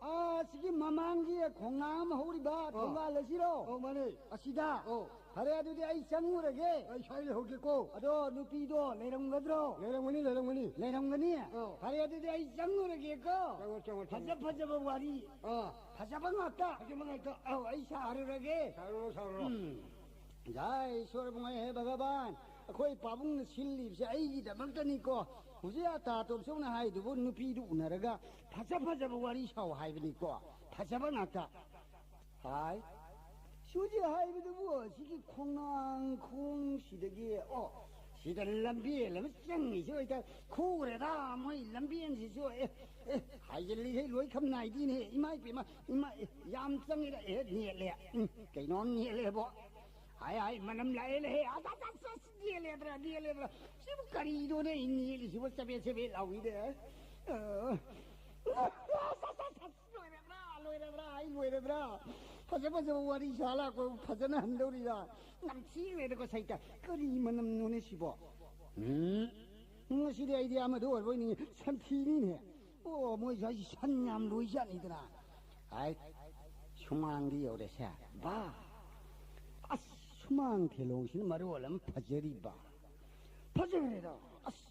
ꯑꯥ, ꯁꯤꯒꯤ ꯃꯃꯥꯡꯒꯤ ꯈꯣꯡꯅꯥꯡ ꯑꯃ ꯍꯧꯔꯤꯕ ꯑꯧ꯫ ꯊꯣꯡꯒꯥꯜ ꯑꯁꯤꯔꯣ? ꯑꯧ, ꯃꯥꯅꯦ꯫ ꯑꯁꯤꯗ? ꯑꯧ꯫ ꯐꯔꯦ, ꯑꯗꯨꯗꯤ ꯑꯩ ꯆꯪꯉꯨꯔꯒꯦ꯫ ꯑꯩ ꯁ꯭ꯋꯥꯏ ꯂꯩꯍꯧꯒꯦꯀꯣ꯫ ꯑꯗꯣ ꯅꯨꯄꯤꯗꯣ ꯂꯩꯔꯝꯒꯗ꯭ꯔꯣ? ꯂꯩꯔꯝꯒꯅꯤ, ꯂꯩꯔꯝꯒꯅꯤ꯫ ꯂꯩꯔꯝꯒꯅꯤ? ꯑꯧ꯫ ꯐꯔꯦ, ꯑꯗꯨꯗꯤ ꯑꯩ ꯆꯪꯉꯨꯔꯒꯦꯀꯣ꯫ ꯆꯪꯉꯣ, ꯆꯪꯉꯣ, ꯆꯪꯉꯣ꯫ ꯐꯖ ꯐꯖꯕ ꯋꯥꯔꯤ꯫ ꯑꯥ꯫ ꯐꯖꯕ ꯉꯥꯛꯇ꯫ ꯐꯖꯕ ꯉꯥꯛꯇ꯫ ꯑꯧ, ꯑꯩ ꯁꯥꯔꯨꯔꯒꯦ꯫ ꯁꯥꯔꯨꯔꯣ, ꯁꯥꯔꯨꯔꯣ꯫ ꯎꯝ꯫ ꯖꯥꯏ ꯏꯁꯣꯔ ꯃꯉꯥꯏ ꯍꯦ ꯚꯒꯕꯥꯟ, ꯑꯩꯈꯣꯏ ꯄꯥꯕꯨꯡꯅ ꯁꯤꯜꯂꯤꯕꯁꯦ ꯑꯩꯒꯤꯗꯃꯛꯇꯅꯤꯀꯣ꯫ ꯍꯧꯖꯤꯛ ꯑꯇꯥ ꯇꯣꯝꯆꯧꯅ ꯍꯥꯏꯗꯨꯕꯨ ꯅꯨꯄꯤꯗꯨ ꯎꯅꯔꯒ ꯐꯖ ꯐꯖꯕ ꯋꯥꯔꯤ ꯁꯥꯎ ꯍꯥꯏꯕꯅꯤꯀꯣ꯫ ꯐꯖꯕ ꯉꯥꯛꯇ꯫ ꯍꯥꯏ꯫ ꯁꯨꯖꯤ ꯍꯥꯏꯕꯗꯨꯕꯨ ꯁꯤꯒꯤ ꯈꯣꯡꯅꯥꯡ ꯈꯣꯡꯁꯤꯗꯒꯤ, ꯑꯣ, ꯁꯤꯗ ꯂꯝꯕꯦꯜ ꯑꯃ ꯆꯪꯉꯤꯁꯤ ꯑꯣꯏꯇꯥ ꯈꯨꯔꯦꯗ ꯃꯣꯏ ꯂꯝꯕꯦꯜꯁꯤꯁꯨ꯫ ꯑꯦ, ꯑꯦ, ꯍꯥꯏꯖꯤꯜꯂꯤꯈꯩ ꯂꯣꯏ ꯈꯝ ꯅꯥꯏꯗꯤꯅꯦ꯫ ꯏꯃꯥ ꯏꯄꯦꯝꯃ, ꯏꯃꯥ, ꯑꯦ, ꯌꯥꯝ ꯆꯪꯉꯤꯗ꯫ ꯑꯦ, ꯅꯦꯠꯂꯦ꯫ ꯎꯝ, ꯀꯩꯅꯣꯝ ꯅꯦꯠꯂꯦꯕꯣ꯫ ꯍꯥꯏ, ꯍꯥꯏ, ꯃꯅꯝ ꯂꯥꯛꯑꯦ, ꯂꯩꯍꯦ꯫ ꯑꯁ, ꯑꯁ, ꯑꯁ, ꯑꯁ, ꯅꯦꯠꯂꯦꯗ꯭ꯔꯥ, ꯅꯦꯠꯂꯦꯗ꯭ꯔꯥ? ꯁꯤꯕꯨ ꯀꯔꯤꯅꯣꯅꯦ ꯑꯩ ꯅꯦꯠꯂꯤꯁꯤꯕꯨ? ꯆꯕꯦꯠ ꯆꯕꯦꯠ ꯂꯥꯎꯏꯅꯦ꯫ ꯑ, ꯑꯁ, ꯑꯁ, ꯑꯁ, ꯑꯁ, ꯂꯣꯏꯔꯕ꯭ꯔꯥ, ꯂꯣꯏꯔꯕ꯭ꯔꯥ, ꯑꯩ ꯂꯣꯏꯔꯕ꯭ꯔꯥ? ꯐꯖ ꯐꯖꯕ ꯋꯥꯔꯤ ꯁꯥ ꯂꯥꯛꯄ ꯐꯖꯅ ꯍꯟꯗꯧꯔꯤꯔꯥ? ꯅꯝꯊꯤꯈ꯭ꯔꯦꯗꯀꯣ ꯁꯩꯇ꯫ ꯀꯔꯤ ꯃꯅꯝꯅꯣꯅꯦ ꯁꯤꯕꯣ? ꯎꯝ, ꯉꯁꯤꯗꯤ ꯑꯩꯗꯤ ꯑꯃꯗ ꯑꯣꯏꯔꯕꯣꯏ ꯅꯤꯡꯉꯤ꯫ ꯁꯟꯊꯤꯅꯤꯅꯦ꯫ ꯑꯣ, ꯃꯣꯏꯁꯨ ꯑꯩꯁꯤ ꯁꯟ ꯌꯥꯝ ꯂꯣꯏꯖꯥꯠꯅꯤꯗꯅ꯫ ꯍꯥꯏ, ꯁꯨꯃꯥꯡꯗꯤ ꯌꯧꯔꯦꯁꯦ꯫ ꯕꯥ! ꯑꯁ, ꯁꯨꯃꯥꯡ ꯊꯦꯂꯣꯡꯁꯤꯅ ꯃꯔꯣꯜ ꯑꯃ ꯐꯖꯔꯤꯕ꯫ ꯐꯖꯈ꯭ꯔꯦꯗ꯫ ꯑꯁ,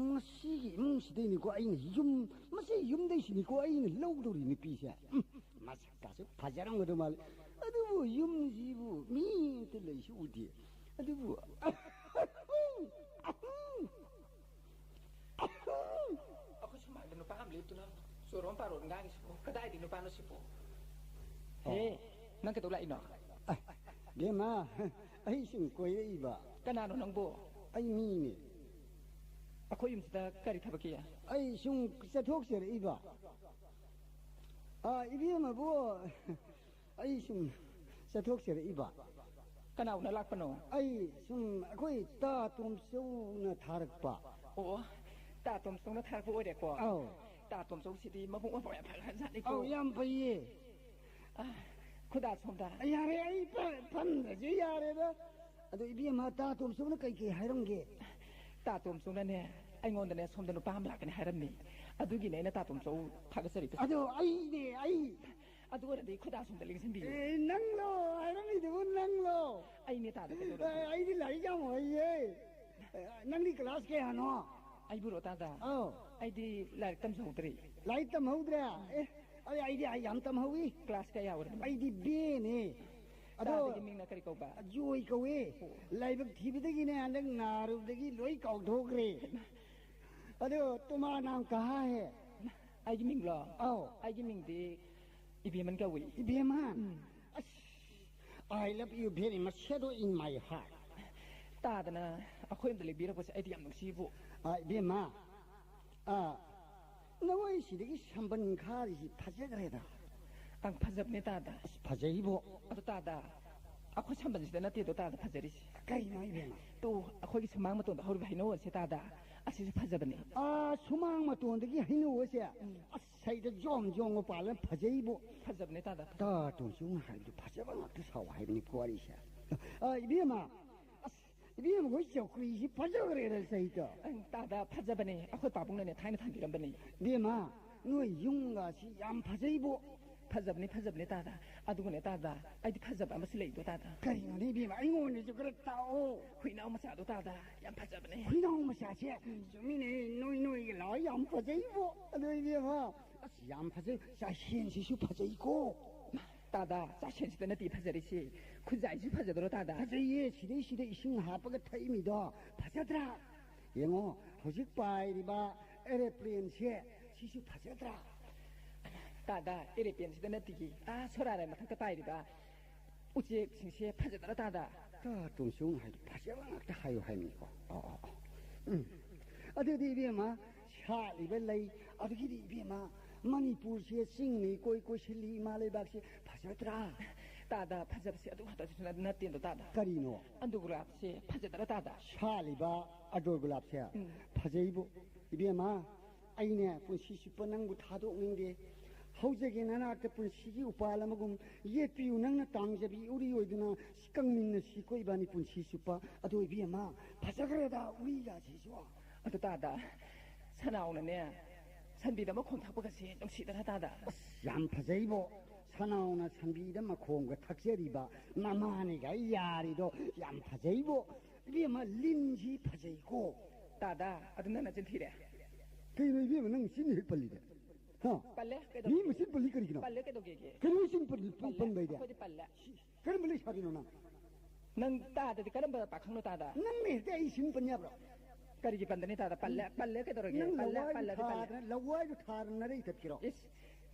ꯃꯁꯤꯒꯤ ꯏꯃꯨꯡꯁꯤꯗꯩꯅꯤꯀꯣ ꯑꯩꯅ ꯌꯨꯝ, ꯃꯁꯤ ꯌꯨꯝꯗꯩꯁꯤꯅꯤꯀꯣ ꯑꯩꯅ ꯂꯧꯗꯧꯔꯤ ꯅꯨꯄꯤꯁꯦ꯫ ꯎꯝ, ꯃꯁꯛꯀꯥꯁꯦ ꯐꯖꯔꯝꯒꯗꯧ ꯃꯥꯜꯂꯤ꯫ ꯑꯗꯨꯕꯨ ꯌꯨꯝꯁꯤꯕꯨ ꯃꯤ ꯑꯝꯇ ꯂꯩꯁꯨ ꯎꯗꯦ꯫ ꯑꯗꯨꯕꯨ ꯑꯩꯈꯣꯏ ꯁꯨꯃꯥꯡꯗ ꯅꯨꯄꯥ ꯑꯃ ꯂꯦꯞꯇꯨꯅ ꯆꯣꯔꯣꯝ ꯄꯥꯔꯣꯝ ꯉꯥꯡꯉꯤꯁꯤꯕꯣ? ꯀꯗꯥꯏꯗꯒꯤ ꯅꯨꯄꯥꯅꯣ ꯁꯤꯕꯣ? ꯍꯦ, ꯅꯪ ꯀꯩꯗꯧ ꯂꯥꯛꯏꯅꯣ? ꯑ, ꯕꯦꯝꯃ, ꯑꯩ ꯁꯨꯝ ꯀꯣꯏꯔꯛꯏꯕ꯫ ꯀꯅꯥꯅꯣ ꯅꯪꯕꯣ? ꯑꯩ ꯃꯤꯅꯦ꯫ ꯑꯩꯈꯣꯏ ꯌꯨꯝꯁꯤꯗ ꯀꯔꯤ ꯊꯕꯛꯀꯤ? ꯑꯩ ꯁꯨꯝ ꯆꯠꯊꯣꯛꯆꯔꯛꯏꯕ꯫ ꯑ, ꯏꯕꯦꯝꯃꯕꯨ, ꯑꯩ ꯁꯨꯝ ꯆꯠꯊꯣꯛꯆꯔꯛꯏꯕ꯫ ꯀꯅꯥ ꯎꯅ ꯂꯥꯛꯄꯅꯣ? ꯑꯩ ꯁꯨꯝ ꯑꯩꯈꯣꯏ ꯇꯥ ꯇꯣꯝꯆꯧꯅ ꯊꯥꯔꯛꯄ꯫ ꯑꯣ, ꯇꯥ ꯇꯣꯝꯆꯧꯅ ꯊꯥꯔꯛꯄ ꯑꯣꯏꯔꯦꯀꯣ? ꯑꯧ꯫ ꯇꯥ ꯇꯣꯝꯆꯧꯁꯤꯗꯤ ꯃꯕꯨꯛ ꯃꯄꯥꯎ ꯌꯥꯝ ꯐꯈ꯭ꯔꯖꯥꯠꯅꯤꯀꯣ꯫ ꯑꯧ, ꯌꯥꯝ ꯐꯩꯌꯦ꯫ ꯑ, ꯈꯨꯗꯥ ꯁꯣꯝꯗ꯫ ꯌꯥꯔꯦ, ꯑꯩ ꯐ-, ꯐꯝꯗ꯭ꯔꯁꯨ ꯌꯥꯔꯦꯗ꯫ ꯑꯗꯣ ꯏꯕꯦꯝꯃ, ꯇꯥ ꯇꯣꯝꯆꯧꯅ ꯀꯩ ꯀꯩ ꯍꯥꯏꯔꯝꯒꯦ? ꯇꯥ ꯇꯣꯝꯆꯧꯅꯅꯦ, ꯑꯩꯉꯣꯟꯗꯅꯦ ꯁꯣꯝꯗ ꯅꯨꯄꯥ ꯑꯃ ꯂꯥꯛꯀꯅꯤ ꯍꯥꯏꯔꯝꯃꯤ꯫ ꯑꯗꯨꯒꯤꯅꯦ ꯑꯩꯅ ꯇꯥ ꯇꯣꯝꯆꯧ ꯊꯥꯒꯠꯆꯔꯤꯕꯁꯦ꯫ ꯑꯗꯣ ꯑꯩꯅꯦ, ꯑꯩ꯫ ꯑꯗꯨ ꯑꯣꯏꯔꯗꯤ ꯈꯨꯗꯥ ꯁꯣꯝꯗ ꯂꯦꯡꯁꯤꯟꯕꯤꯌꯨ꯫ ꯑꯦ, ꯅꯪꯂꯣ? ꯍꯥꯏꯔꯝꯃꯤꯗꯨꯕꯨ ꯅꯪꯂꯣ? ꯑꯩꯅꯦ ꯇꯥꯗ ꯀꯩꯗꯧꯔꯒꯦ? ꯑꯦ, ꯑꯩꯗꯤ ꯂꯥꯏꯔꯤꯛ ꯌꯥꯝ ꯍꯩꯌꯦ꯫ ꯑꯦ, ꯅꯪꯗꯤ ꯀ꯭ꯂꯥꯁ ꯀꯌꯥꯅꯣ? ꯑꯩꯕꯨꯔꯣ ꯇꯥꯗ? ꯑꯧ꯫ ꯑꯩꯗꯤ ꯂꯥꯏꯔꯤꯛ ꯇꯝꯖꯍꯧꯗ꯭ꯔꯤ꯫ ꯂꯥꯏꯔꯤꯛ ꯇꯝꯍꯧꯗ꯭ꯔꯦ? ꯑꯦ, ꯑꯩ, ꯑꯩꯗꯤ ꯑꯩ ꯌꯥꯝ ꯇꯝꯍꯧꯏ꯫ ꯀ꯭ꯂꯥꯁ ꯀꯌꯥ ꯑꯣꯏꯔꯕꯅꯣ? ꯑꯩꯗꯤ ꯕꯦꯅꯦ꯫ ꯑꯗꯣ ꯇꯥꯗꯒꯤ ꯃꯤꯡꯅ ꯀꯔꯤ ꯀꯧꯕ? ꯖꯣꯏ ꯀꯧꯋꯦ꯫ ꯑꯣ꯫ ꯂꯥꯏꯕꯛ ꯊꯤꯕꯗꯒꯤꯅꯦ ꯍꯟꯗꯛ ꯅꯥꯔꯨꯕꯗꯒꯤ ꯂꯣꯏ ꯀꯥꯎꯊꯣꯛꯈ꯭ꯔꯦ꯫ ꯑꯗꯨ ꯇꯨꯃꯥ ꯅꯥꯝ ꯀꯍꯥ ꯍꯦ? ꯑꯩꯒꯤ ꯃꯤꯡꯂꯣ? ꯑꯧ꯫ ꯑꯩꯒꯤ ꯃꯤꯡꯗꯤ ꯏꯕꯦꯝꯃꯟ ꯀꯧꯏ꯫ ꯏꯕꯦꯝꯃꯟ? ꯎꯝ꯫ ꯑꯁ, I love you very much, shadow in my heart. ꯇꯥꯗꯅ ꯑꯩꯈꯣꯏ ꯑꯝꯗ ꯂꯦꯡꯕꯤꯔꯛꯄꯁꯦ ꯑꯩꯗꯤ ꯌꯥꯝ ꯅꯨꯡꯁꯤꯕꯨ꯫ ꯑ, ꯏꯕꯦꯝꯃ, ꯑ, ꯅꯈꯣꯏ ꯁꯤꯗꯒꯤ ꯁꯝꯕꯟ ꯈꯥꯔꯤꯁꯤ ꯐꯖꯈ꯭ꯔꯦꯗ꯫ ꯑꯪ, ꯐꯖꯕꯅꯦ ꯇꯥꯗ꯫ ꯑꯁ, ꯐꯖꯩꯕꯣ꯫ ꯑꯗꯣ ꯇꯥꯗ, ꯑꯩꯈꯣꯏ ꯁꯝꯕꯟꯁꯤꯗ ꯅꯠꯇꯦꯗꯣ ꯇꯥꯗ ꯐꯖꯔꯤꯁꯦ꯫ ꯀꯩꯅꯣ ꯏꯕꯦꯝꯃ? ꯇꯨ, ꯑꯩꯈꯣꯏꯒꯤ ꯁꯨꯃꯥꯡ ꯃꯇꯣꯟꯗ ꯍꯧꯔꯤꯕ ꯍꯩꯅꯧ ꯑꯁꯦ ꯇꯥꯗ, ꯑꯁꯤꯁꯨ ꯐꯖꯕꯅꯦ꯫ ꯑꯥ, ꯁꯨꯃꯥꯡ ꯃꯇꯣꯟꯗꯒꯤ ꯍꯩꯅꯧ ꯑꯁꯦ? ꯎꯝ꯫ ꯑꯁ, ꯁꯩꯗ ꯖꯣꯝ ꯖꯣꯝꯒ ꯄꯥꯜꯂ ꯐꯖꯩꯕꯣ꯫ ꯐꯖꯕꯅꯦ ꯇꯥꯗ꯫ ꯇꯥ ꯇꯣꯟꯁꯨ ꯍꯥꯏꯕꯗꯨ ꯐꯖꯕ ꯉꯥꯛꯇ ꯁꯥꯎ ꯍꯥꯏꯕꯅꯤꯀꯣ ꯋꯥꯔꯤꯁꯦ꯫ ꯑ, ꯏꯕꯦꯝꯃ, ꯑꯁ, ꯏꯕꯦꯝꯃ ꯈꯣꯏ ꯆꯧꯀ꯭ꯔꯤꯁꯤ ꯐꯖꯈ꯭ꯔꯦꯗ ꯁꯩꯗ꯫ ꯑꯪ, ꯇꯥꯗ ꯐꯖꯕꯅꯦ, ꯑꯩꯈꯣꯏ ꯄꯥꯕꯨꯡꯅꯅꯦ ꯊꯥꯏꯅ ꯊꯝꯕꯤꯔꯝꯕꯅꯦ꯫ ꯏꯕꯦꯝꯃ, ꯅꯣꯏ ꯌꯨꯝꯒꯁꯤ ꯌꯥꯝ ꯐꯖꯩꯕꯣ꯫ ꯐꯖꯕꯅꯦ, ꯐꯖꯕꯅꯦ ꯇꯥꯗ꯫ ꯑꯗꯨꯒꯅꯦ ꯇꯥꯗ, ꯑꯩꯗꯤ ꯐꯖꯕ ꯑꯃꯁꯨ ꯂꯩꯗꯣ ꯇꯥꯗ꯫ ꯀꯔꯤꯅꯣꯅꯦ ꯏꯕꯦꯝꯃ, ꯑꯩꯉꯣꯟꯗꯁꯨ ꯈꯔ ꯇꯥꯛꯑꯣ꯫ ꯍꯨꯏꯅꯥꯎ ꯃꯆꯥꯗꯣ ꯇꯥꯗ, ꯌꯥꯝ ꯐꯖꯕꯅꯦ꯫ ꯍꯨꯏꯅꯥꯎ ꯃꯆꯥꯁꯦ? ꯆꯨꯝꯃꯤꯅꯦ, ꯅꯣꯏ ꯅꯣꯏꯒ ꯂꯥꯎꯔ ꯌꯥꯝ ꯐꯖꯩꯕꯣ꯫ ꯑꯗꯣ ꯏꯕꯦꯝꯃ, ꯑꯁ, ꯌꯥꯝ ꯐꯖꯩ, ꯆꯥꯛꯁꯦꯟꯁꯤꯁꯨ ꯐꯖꯩꯀꯣ꯫ ꯇꯥꯗ, ꯆꯥꯛꯁꯦꯟꯁꯤꯗ ꯅꯠꯇꯦ ꯐꯖꯔꯤꯁꯤ, ꯈꯨꯖꯥꯏꯁꯨ ꯐꯖꯗ꯭ꯔꯣ ꯇꯥꯗ? ꯐꯖꯩꯌꯦ, ꯁꯤꯗꯩ ꯁꯤꯗ ꯏꯁꯤꯡ ꯍꯥꯞꯄꯒ ꯊꯛꯏꯃꯤꯗꯣ ꯐꯖꯗ꯭ꯔꯥ? ꯌꯦꯡꯉꯣ, ꯍꯧꯖꯤꯛ ꯄꯥꯏꯔꯤꯕ ꯑꯦꯔꯣꯄ꯭ꯂꯦꯟꯁꯦ, ꯁꯤꯁꯨ ꯐꯖꯗ꯭ꯔꯥ? ꯇꯥꯗ, ꯑꯦꯔꯣꯄ꯭ꯂꯦꯟꯁꯤꯗ ꯅꯠꯇꯤꯌꯦ, ꯑꯥ ꯁꯣꯔꯥꯔ ꯃꯊꯛꯇ ꯄꯥꯏꯔꯤꯕ ꯎꯆꯦꯛꯁꯤꯡꯁꯦ ꯐꯖꯗ꯭ꯔꯥ ꯇꯥꯗ? ꯇꯥ ꯇꯣꯟꯁꯨ ꯍꯥꯏꯗꯣ ꯐꯖꯕ ꯉꯥꯛꯇ ꯍꯥꯏꯌꯨ ꯍꯥꯏꯕꯅꯤꯀꯣ꯫ ꯑꯣ, ꯑꯣ, ꯑꯣ꯫ ꯎꯝ꯫ ꯑꯗꯨꯗꯤ ꯏꯕꯦꯝꯃ, ꯁꯥꯠꯂꯤꯕ ꯂꯩ, ꯑꯗꯨꯒꯤꯗꯤ ꯏꯕꯦꯝꯃ, ꯃꯅꯤꯄꯨꯔꯁꯦ ꯆꯤꯡꯅ ꯏꯀꯣꯏ ꯀꯣꯏꯁꯤꯜꯂꯤ, ꯏꯃꯥ ꯂꯩꯕꯥꯛꯁꯦ ꯐꯖꯗ꯭ꯔꯥ? ꯇꯥꯗ, ꯐꯖꯕꯁꯦ ꯑꯗꯨ ꯈꯛꯇꯁꯨ ꯅꯠ-, ꯅꯠꯇꯦꯗꯣ ꯇꯥꯗ꯫ ꯀꯔꯤꯅꯣ? ꯑꯟꯗꯨ ꯒꯨꯂꯥꯞꯁꯦ ꯐꯖꯗ꯭ꯔꯥ ꯇꯥꯗ? ꯁꯥꯠꯂꯤꯕ ꯑꯟꯗꯨ ꯒꯨꯂꯥꯞꯁꯦ? ꯎꯝ꯫ ꯐꯖꯩꯕꯨ꯫ ꯏꯕꯦꯝꯃ, ꯑꯩꯅꯦ ꯄꯨꯟꯁꯤ ꯆꯨꯞꯄ ꯅꯪꯕꯨ ꯊꯥꯗꯣꯛꯅꯤꯡꯗꯦ꯫ ꯍꯧꯖꯒꯦ ꯅꯅꯥꯛꯇ ꯄꯨꯟꯁꯤꯒꯤ ꯎꯄꯥꯜ ꯑꯃꯒꯨꯝ ꯌꯦꯠꯄꯤꯌꯨ, ꯅꯪꯅ ꯇꯥꯡꯖꯕꯤ ꯎꯔꯤ ꯑꯣꯏꯗꯨꯅ ꯀꯪꯃꯤꯟꯅꯁꯤꯀꯣ ꯏꯕꯥꯅꯤ ꯄꯨꯟꯁꯤ ꯆꯨꯞꯄ꯫ ꯑꯗꯣ ꯏꯕꯦꯝꯃ, ꯐꯖꯈ꯭ꯔꯦꯗ ꯎꯔꯤꯒꯁꯤꯁꯨ꯫ ꯑꯗꯨ ꯇꯥꯗ, ꯁꯅꯥꯎꯅꯅꯦ ꯁꯟꯕꯤꯗ ꯃꯈꯣꯡ ꯊꯛꯄꯒꯁꯦ ꯅꯨꯡꯁꯤꯗꯅ ꯇꯥꯗ꯫ ꯑꯁ, ꯌꯥꯝ ꯐꯖꯩꯕꯣ꯫ ꯁꯅꯥꯎꯅ ꯁꯟꯕꯤꯗ ꯃꯈꯣꯡꯒ ꯊꯛꯆꯔꯤꯕ ꯃꯃꯥꯅꯤꯒ ꯌꯥꯔꯤꯗꯣ ꯌꯥꯝ ꯐꯖꯩꯕꯣ꯫ ꯏꯕꯦꯝꯃ, ꯂꯤꯟꯁꯤ ꯐꯖꯩꯀꯣ꯫ ꯇꯥꯗ, ꯑꯗꯨ ꯅꯪ ꯅꯆꯤꯟ ꯊꯤꯔꯦ꯫ ꯀꯩꯅꯣ ꯏꯕꯦꯝꯃ, ꯅꯪ ꯆꯤꯟ ꯍꯦꯛ ꯄꯜꯂꯤꯗ? ꯍꯥ? ꯄꯜꯂꯦ, ꯀꯩꯗꯧꯒꯦ? ꯃꯤ ꯃꯆꯤꯟ ꯄꯜꯂꯤ ꯀꯔꯤꯒꯤꯅꯣ? ꯄꯜꯂꯦ, ꯀꯩꯗꯧꯒꯦꯒꯦ? ꯀꯩꯅꯣ ꯆꯤꯟ ꯄꯜꯂꯤ, ꯄꯜ-, ꯄꯜꯂꯦ, ꯄꯟꯕ ꯍꯥꯏꯗꯤ? ꯑꯩꯈꯣꯏꯗꯤ ꯄꯜꯂꯦ꯫ ꯀꯔꯝꯕ ꯂꯩꯁꯥꯕꯤꯅꯣ ꯅꯪ? ꯅꯪ ꯇꯥꯗꯗꯤ ꯀꯔꯝꯕ ꯄꯥꯈꯪꯅꯣ ꯇꯥꯗ? ꯅꯪꯅ ꯍꯦꯛꯇ ꯑꯩ ꯆꯤꯟ ꯄꯟ ꯌꯥꯕ꯭ꯔꯣ? ꯀꯔꯤꯒꯤ ꯄꯟꯗꯅꯤ ꯇꯥꯗ? ꯄꯜꯂꯦ, ꯄꯜꯂꯦ ꯀꯩꯗꯧꯔꯒꯦ? ꯅꯪ ꯄꯜꯂꯦ, ꯂꯋꯥꯏꯗꯨ ꯄꯜꯂꯗꯤ ꯄꯜꯂꯦ꯫ ꯊꯥꯗꯅ, ꯂꯋꯥꯏꯗꯨ ꯊꯥꯗꯅ ꯅꯔꯩ ꯇꯠꯀꯦꯔꯣ? ꯏꯁ,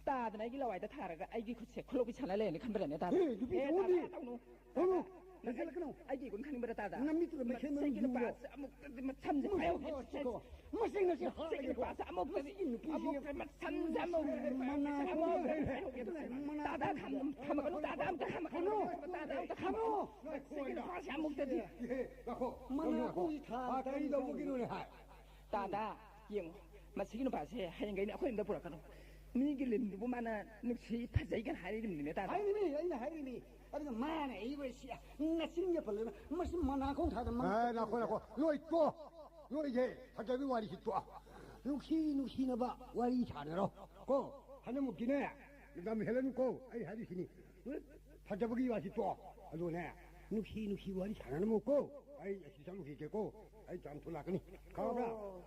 ꯇꯥꯗꯅ ꯑꯩꯒꯤ ꯂꯋꯥꯏꯗ ꯊꯥꯔꯒ ꯑꯩꯒꯤ ꯈꯨꯠꯁꯦ ꯈꯨꯂꯣꯛꯄꯤ ꯁꯥꯟꯅ ꯂꯩꯔꯅꯤ ꯈꯟꯕ꯭ꯔꯅꯦ ꯇꯥꯗ? ꯍꯦ, ꯅꯨꯄꯤ ꯑꯦ, ꯇꯥꯗ, ꯆꯠꯂꯣꯅꯦ꯫ ꯇꯧꯅꯨ꯫ ꯇꯧꯅꯨ, ꯇꯥꯗ, ꯂꯩꯁꯜꯂꯛꯀꯅꯨ꯫ ꯑꯩꯒꯤ ꯏꯒꯨꯟ ꯈꯪꯅꯤꯡꯕ꯭ꯔꯥ ꯇꯥꯗ? ꯅꯃꯤꯠꯇꯨꯗ ꯃꯩꯈꯦꯠ ꯃꯔꯨ ꯃꯁꯤꯒꯤ ꯌꯨꯡꯉꯣ꯫ ꯅꯨꯄꯥꯁꯦ ꯑꯃꯨꯛꯇꯗꯤ ꯃꯁꯝꯁꯦ ꯃꯁꯤ ꯄꯥꯏꯍꯧꯒꯦ꯫ ꯐꯥꯔꯁꯤꯀꯣ꯫ ꯃꯁꯤ ꯉꯁꯤ ꯃꯁꯤꯒꯤ ꯍꯥꯠꯂꯒꯦꯀꯣ꯫ ꯅꯨꯄꯥꯁꯦ ꯑꯃꯨꯛꯇꯗꯤ, ꯃꯁꯤꯒꯤ ꯅꯨꯄꯤꯁꯤ ꯑꯃꯨꯛꯇ ꯃꯁꯝꯁꯦ ꯑꯃꯨꯛ, ꯃꯅꯥ ꯃꯁꯝꯁꯦ ꯑꯃꯨꯛꯇꯗꯤ ꯄꯥꯏꯍꯧꯒꯦ꯫ ꯃꯅꯥ ꯇꯥꯗ ꯈꯝ-, ꯈꯝꯃꯛꯀꯅꯨ, ꯇꯥꯗ ꯑꯃꯨꯛꯇ ꯈꯝꯃꯛꯀꯅꯨ, ꯈꯝꯃꯛꯀꯅꯨ꯫ ꯇꯥꯗ ꯑꯃꯨꯛꯇ ꯈꯝꯃꯛꯀꯅꯨ꯫ ꯈꯝꯃꯛꯀꯅꯨ꯫ ꯃꯁꯤꯒꯤ ꯅꯨꯄꯥꯁꯦ ꯑꯃꯨꯛꯇꯗꯤ꯫ ꯏꯍꯦ, ꯉꯥꯏꯈꯣ꯫ ꯃꯅꯥ ꯉꯥꯏꯈꯣ꯫ ꯀꯣꯡꯁꯤ ꯊꯥ ꯑꯥ, ꯀꯔꯤ ꯇꯧꯕꯒꯤꯅꯣꯅꯦ ꯍꯥꯏ? ꯇꯥꯗ, ꯌꯦꯡꯉꯣ, ꯃꯁꯤꯒꯤ ꯅꯨꯄꯥꯁꯦ ꯍꯌꯦꯡꯈꯩꯅ ꯑꯩꯈꯣꯏ ꯌꯨꯝꯗ ꯄꯨꯔꯛꯀꯅꯨ꯫ ꯃꯤꯒꯤ ꯂꯤꯟꯗꯨꯕꯨ ꯃꯥꯅ ꯅꯨꯡꯁꯤ ꯐꯖꯩ ꯀꯥꯏꯅ ꯍꯥꯏꯔꯤꯕꯅꯤꯅꯦ, ꯇꯥꯗ꯫ ꯍꯥꯏꯔꯤꯃꯤ, ꯑꯩꯅ ꯍꯥꯏꯔꯤꯃꯤ꯫ ꯑꯗꯨꯒ ꯃꯥꯅ ꯑꯩꯕꯨ ꯁꯤ ꯅꯆꯤꯟꯒ ꯄꯜꯂꯦꯅ, ꯃꯁꯤ ꯃꯅꯥ ꯈꯣꯡ ꯊꯥꯗ ꯃꯉꯛ ꯑꯦ, ꯅꯥꯈꯣ, ꯅꯥꯈꯣ꯫ ꯂꯣꯏ ꯇꯣ꯫ ꯂꯣꯏꯁꯦ꯫ ꯐꯖꯕꯤ ꯋꯥꯔꯤꯁꯤ ꯇꯣ꯫ ꯅꯨꯡꯁꯤ ꯅꯨꯡꯁꯤꯅꯕ ꯋꯥꯔꯤ ꯁꯥꯟꯅꯔꯣ꯫ ꯀꯣ? ꯍꯟꯗꯛꯃꯨꯛꯇꯤꯅꯦ, ꯂꯝ ꯍꯦꯜꯂꯅꯨꯀꯣ꯫ ꯑꯩ ꯍꯥꯏꯔꯤꯁꯤꯅꯤ꯫ ꯐꯖꯕꯒꯤ ꯋꯥꯁꯤ ꯇꯣ꯫ ꯑꯗꯨꯅꯦ, ꯅꯨꯡꯁꯤ ꯅꯨꯡꯁꯤ ꯋꯥꯔꯤ ꯁꯥꯟꯅꯔꯝꯃꯨꯀꯣ꯫ ꯑꯩ ꯑꯁꯤ ꯆꯠꯂꯨꯈꯤꯒꯦꯀꯣ꯫ ꯑꯩ ꯆꯥꯝ ꯊꯣꯛꯂꯛꯀꯅꯤ꯫ ꯈꯪꯉꯕ꯭ꯔꯥ? ꯑꯣ꯫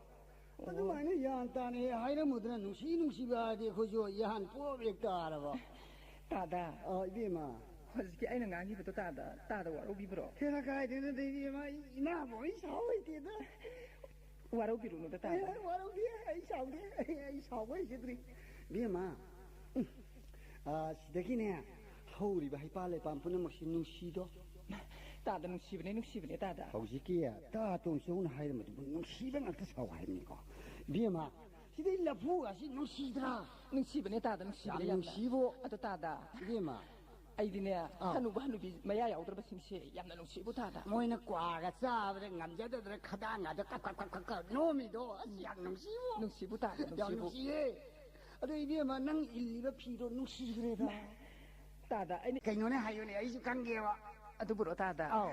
ꯑꯗꯨꯃꯥꯏꯅ ꯒ꯭ꯌꯥꯟ ꯇꯥꯅ ꯍꯦꯛ ꯍꯥꯏꯔꯝꯃꯨꯗꯅ, ꯅꯨꯡꯁꯤ ꯅꯨꯡꯁꯤꯕ ꯍꯥꯏꯗꯤ ꯑꯩꯈꯣꯏꯁꯨ ꯒ꯭ꯌꯥꯟ ꯄꯣꯞ ꯍꯦꯛ ꯇꯥꯔꯕ꯫ ꯇꯥꯗ꯫ ꯑ, ꯏꯕꯦꯝꯃ꯫ ꯍꯧꯖꯤꯛꯀꯤ ꯑꯩꯅ ꯉꯥꯡꯈꯤꯕꯗꯣ ꯇꯥꯗ, ꯇꯥꯗ ꯋꯥꯔꯧꯕꯤꯕ꯭ꯔꯣ? ꯍꯦꯔꯥ ꯀꯥꯏꯗꯩꯅꯣꯗ ꯏꯕꯦꯝꯃ, ꯑꯩ ꯏꯃꯥꯕꯨ ꯑꯩ ꯁꯥꯎ ꯍꯩꯇꯦꯗ꯫ ꯋꯥꯔꯧꯕꯤꯔꯨꯅꯨꯗ ꯑꯩ, ꯇꯥꯗ꯫ ꯑꯩ ꯋꯥꯔꯧꯗꯦ, ꯑꯩ ꯁꯥꯎꯗꯦ, ꯑꯩ, ꯑꯩ ꯁꯥꯎꯕ ꯍꯩꯖꯗ꯭ꯔꯤ꯫ ꯏꯕꯦꯝꯃ, ꯎꯝ, ꯑ, ꯁꯤꯗꯒꯤꯅꯦ, ꯍꯧꯔꯤꯕ ꯍꯩꯄꯥꯜ ꯂꯩꯄꯥꯜ ꯄꯨꯝꯅꯃꯛꯁꯤ ꯅꯨꯡꯁꯤꯗꯣ꯫ ꯇꯥꯗ, ꯅꯨꯡꯁꯤꯕꯅꯦ, ꯅꯨꯡꯁꯤꯕꯅꯦ, ꯇꯥꯗ꯫ ꯍꯧꯖꯤꯛꯀꯤ ꯇꯥ ꯇꯣꯝꯆꯧꯅ ꯍꯥꯏꯔꯝꯕꯗꯨꯕꯨ ꯅꯨꯡꯁꯤꯕ ꯉꯥꯛꯇ ꯁꯥꯎ ꯍꯥꯏꯕꯅꯤꯀꯣ꯫ ꯏꯕꯦꯝꯃ, ꯁꯤꯗꯩ ꯂꯐꯨ ꯑꯁꯤ ꯅꯨꯡꯁꯤꯗ꯭ꯔꯥ? ꯅꯨꯡꯁꯤꯕꯅꯦ, ꯇꯥꯗ, ꯅꯨꯡꯁꯤꯕꯅꯦ ꯌꯥꯝ ꯌꯥꯝꯅ꯫ ꯅꯨꯡꯁꯤꯕꯣ꯫ ꯑꯗꯣ, ꯇꯥꯗ, ꯏꯕꯦꯝꯃ꯫ ꯑꯩꯗꯤꯅꯦ, ꯑꯥ꯫ ꯍꯅꯨꯕ ꯍꯅꯨꯕꯤ ꯃꯌꯥ ꯌꯥꯎꯗ꯭ꯔꯕꯁꯤꯡꯁꯦ ꯌꯥꯝꯅ ꯅꯨꯡꯁꯤꯕꯨ, ꯇꯥꯗ꯫ ꯃꯣꯏꯅ ꯀ꯭ꯋꯥꯒ ꯆꯥꯕꯗ ꯉꯝꯖꯗꯗꯅ ꯈꯗꯥꯡꯒꯗꯣ ꯀꯛ, ꯀꯛ, ꯀꯛ, ꯀꯛ, ꯀꯛ ꯅꯣꯝꯃꯤꯗꯣ ꯑꯁ ꯌꯥꯝ ꯅꯨꯡꯁꯤꯕꯣ꯫ ꯅꯨꯡꯁꯤꯕꯨ, ꯇꯥꯗ, ꯌꯥꯝ ꯅꯨꯡꯁꯤꯕꯨ꯫ ꯅꯨꯡꯁꯤꯌꯦ꯫ ꯑꯗꯣ ꯏꯕꯦꯝꯃ, ꯅꯪ ꯏꯜꯂꯤꯕ ꯐꯤꯗꯣ ꯅꯨꯡꯁꯤꯈ꯭ꯔꯦꯗ꯫ ꯇꯥꯗ, ꯑꯩꯅ ꯀꯩꯅꯣꯅꯦ ꯍꯥꯏꯌꯨꯅꯦ, ꯑꯩꯁꯨ ꯈꯪꯒꯦꯕ꯫ ꯑꯗꯨꯕꯨꯔꯣ, ꯇꯥꯗ? ꯑꯥꯎ꯫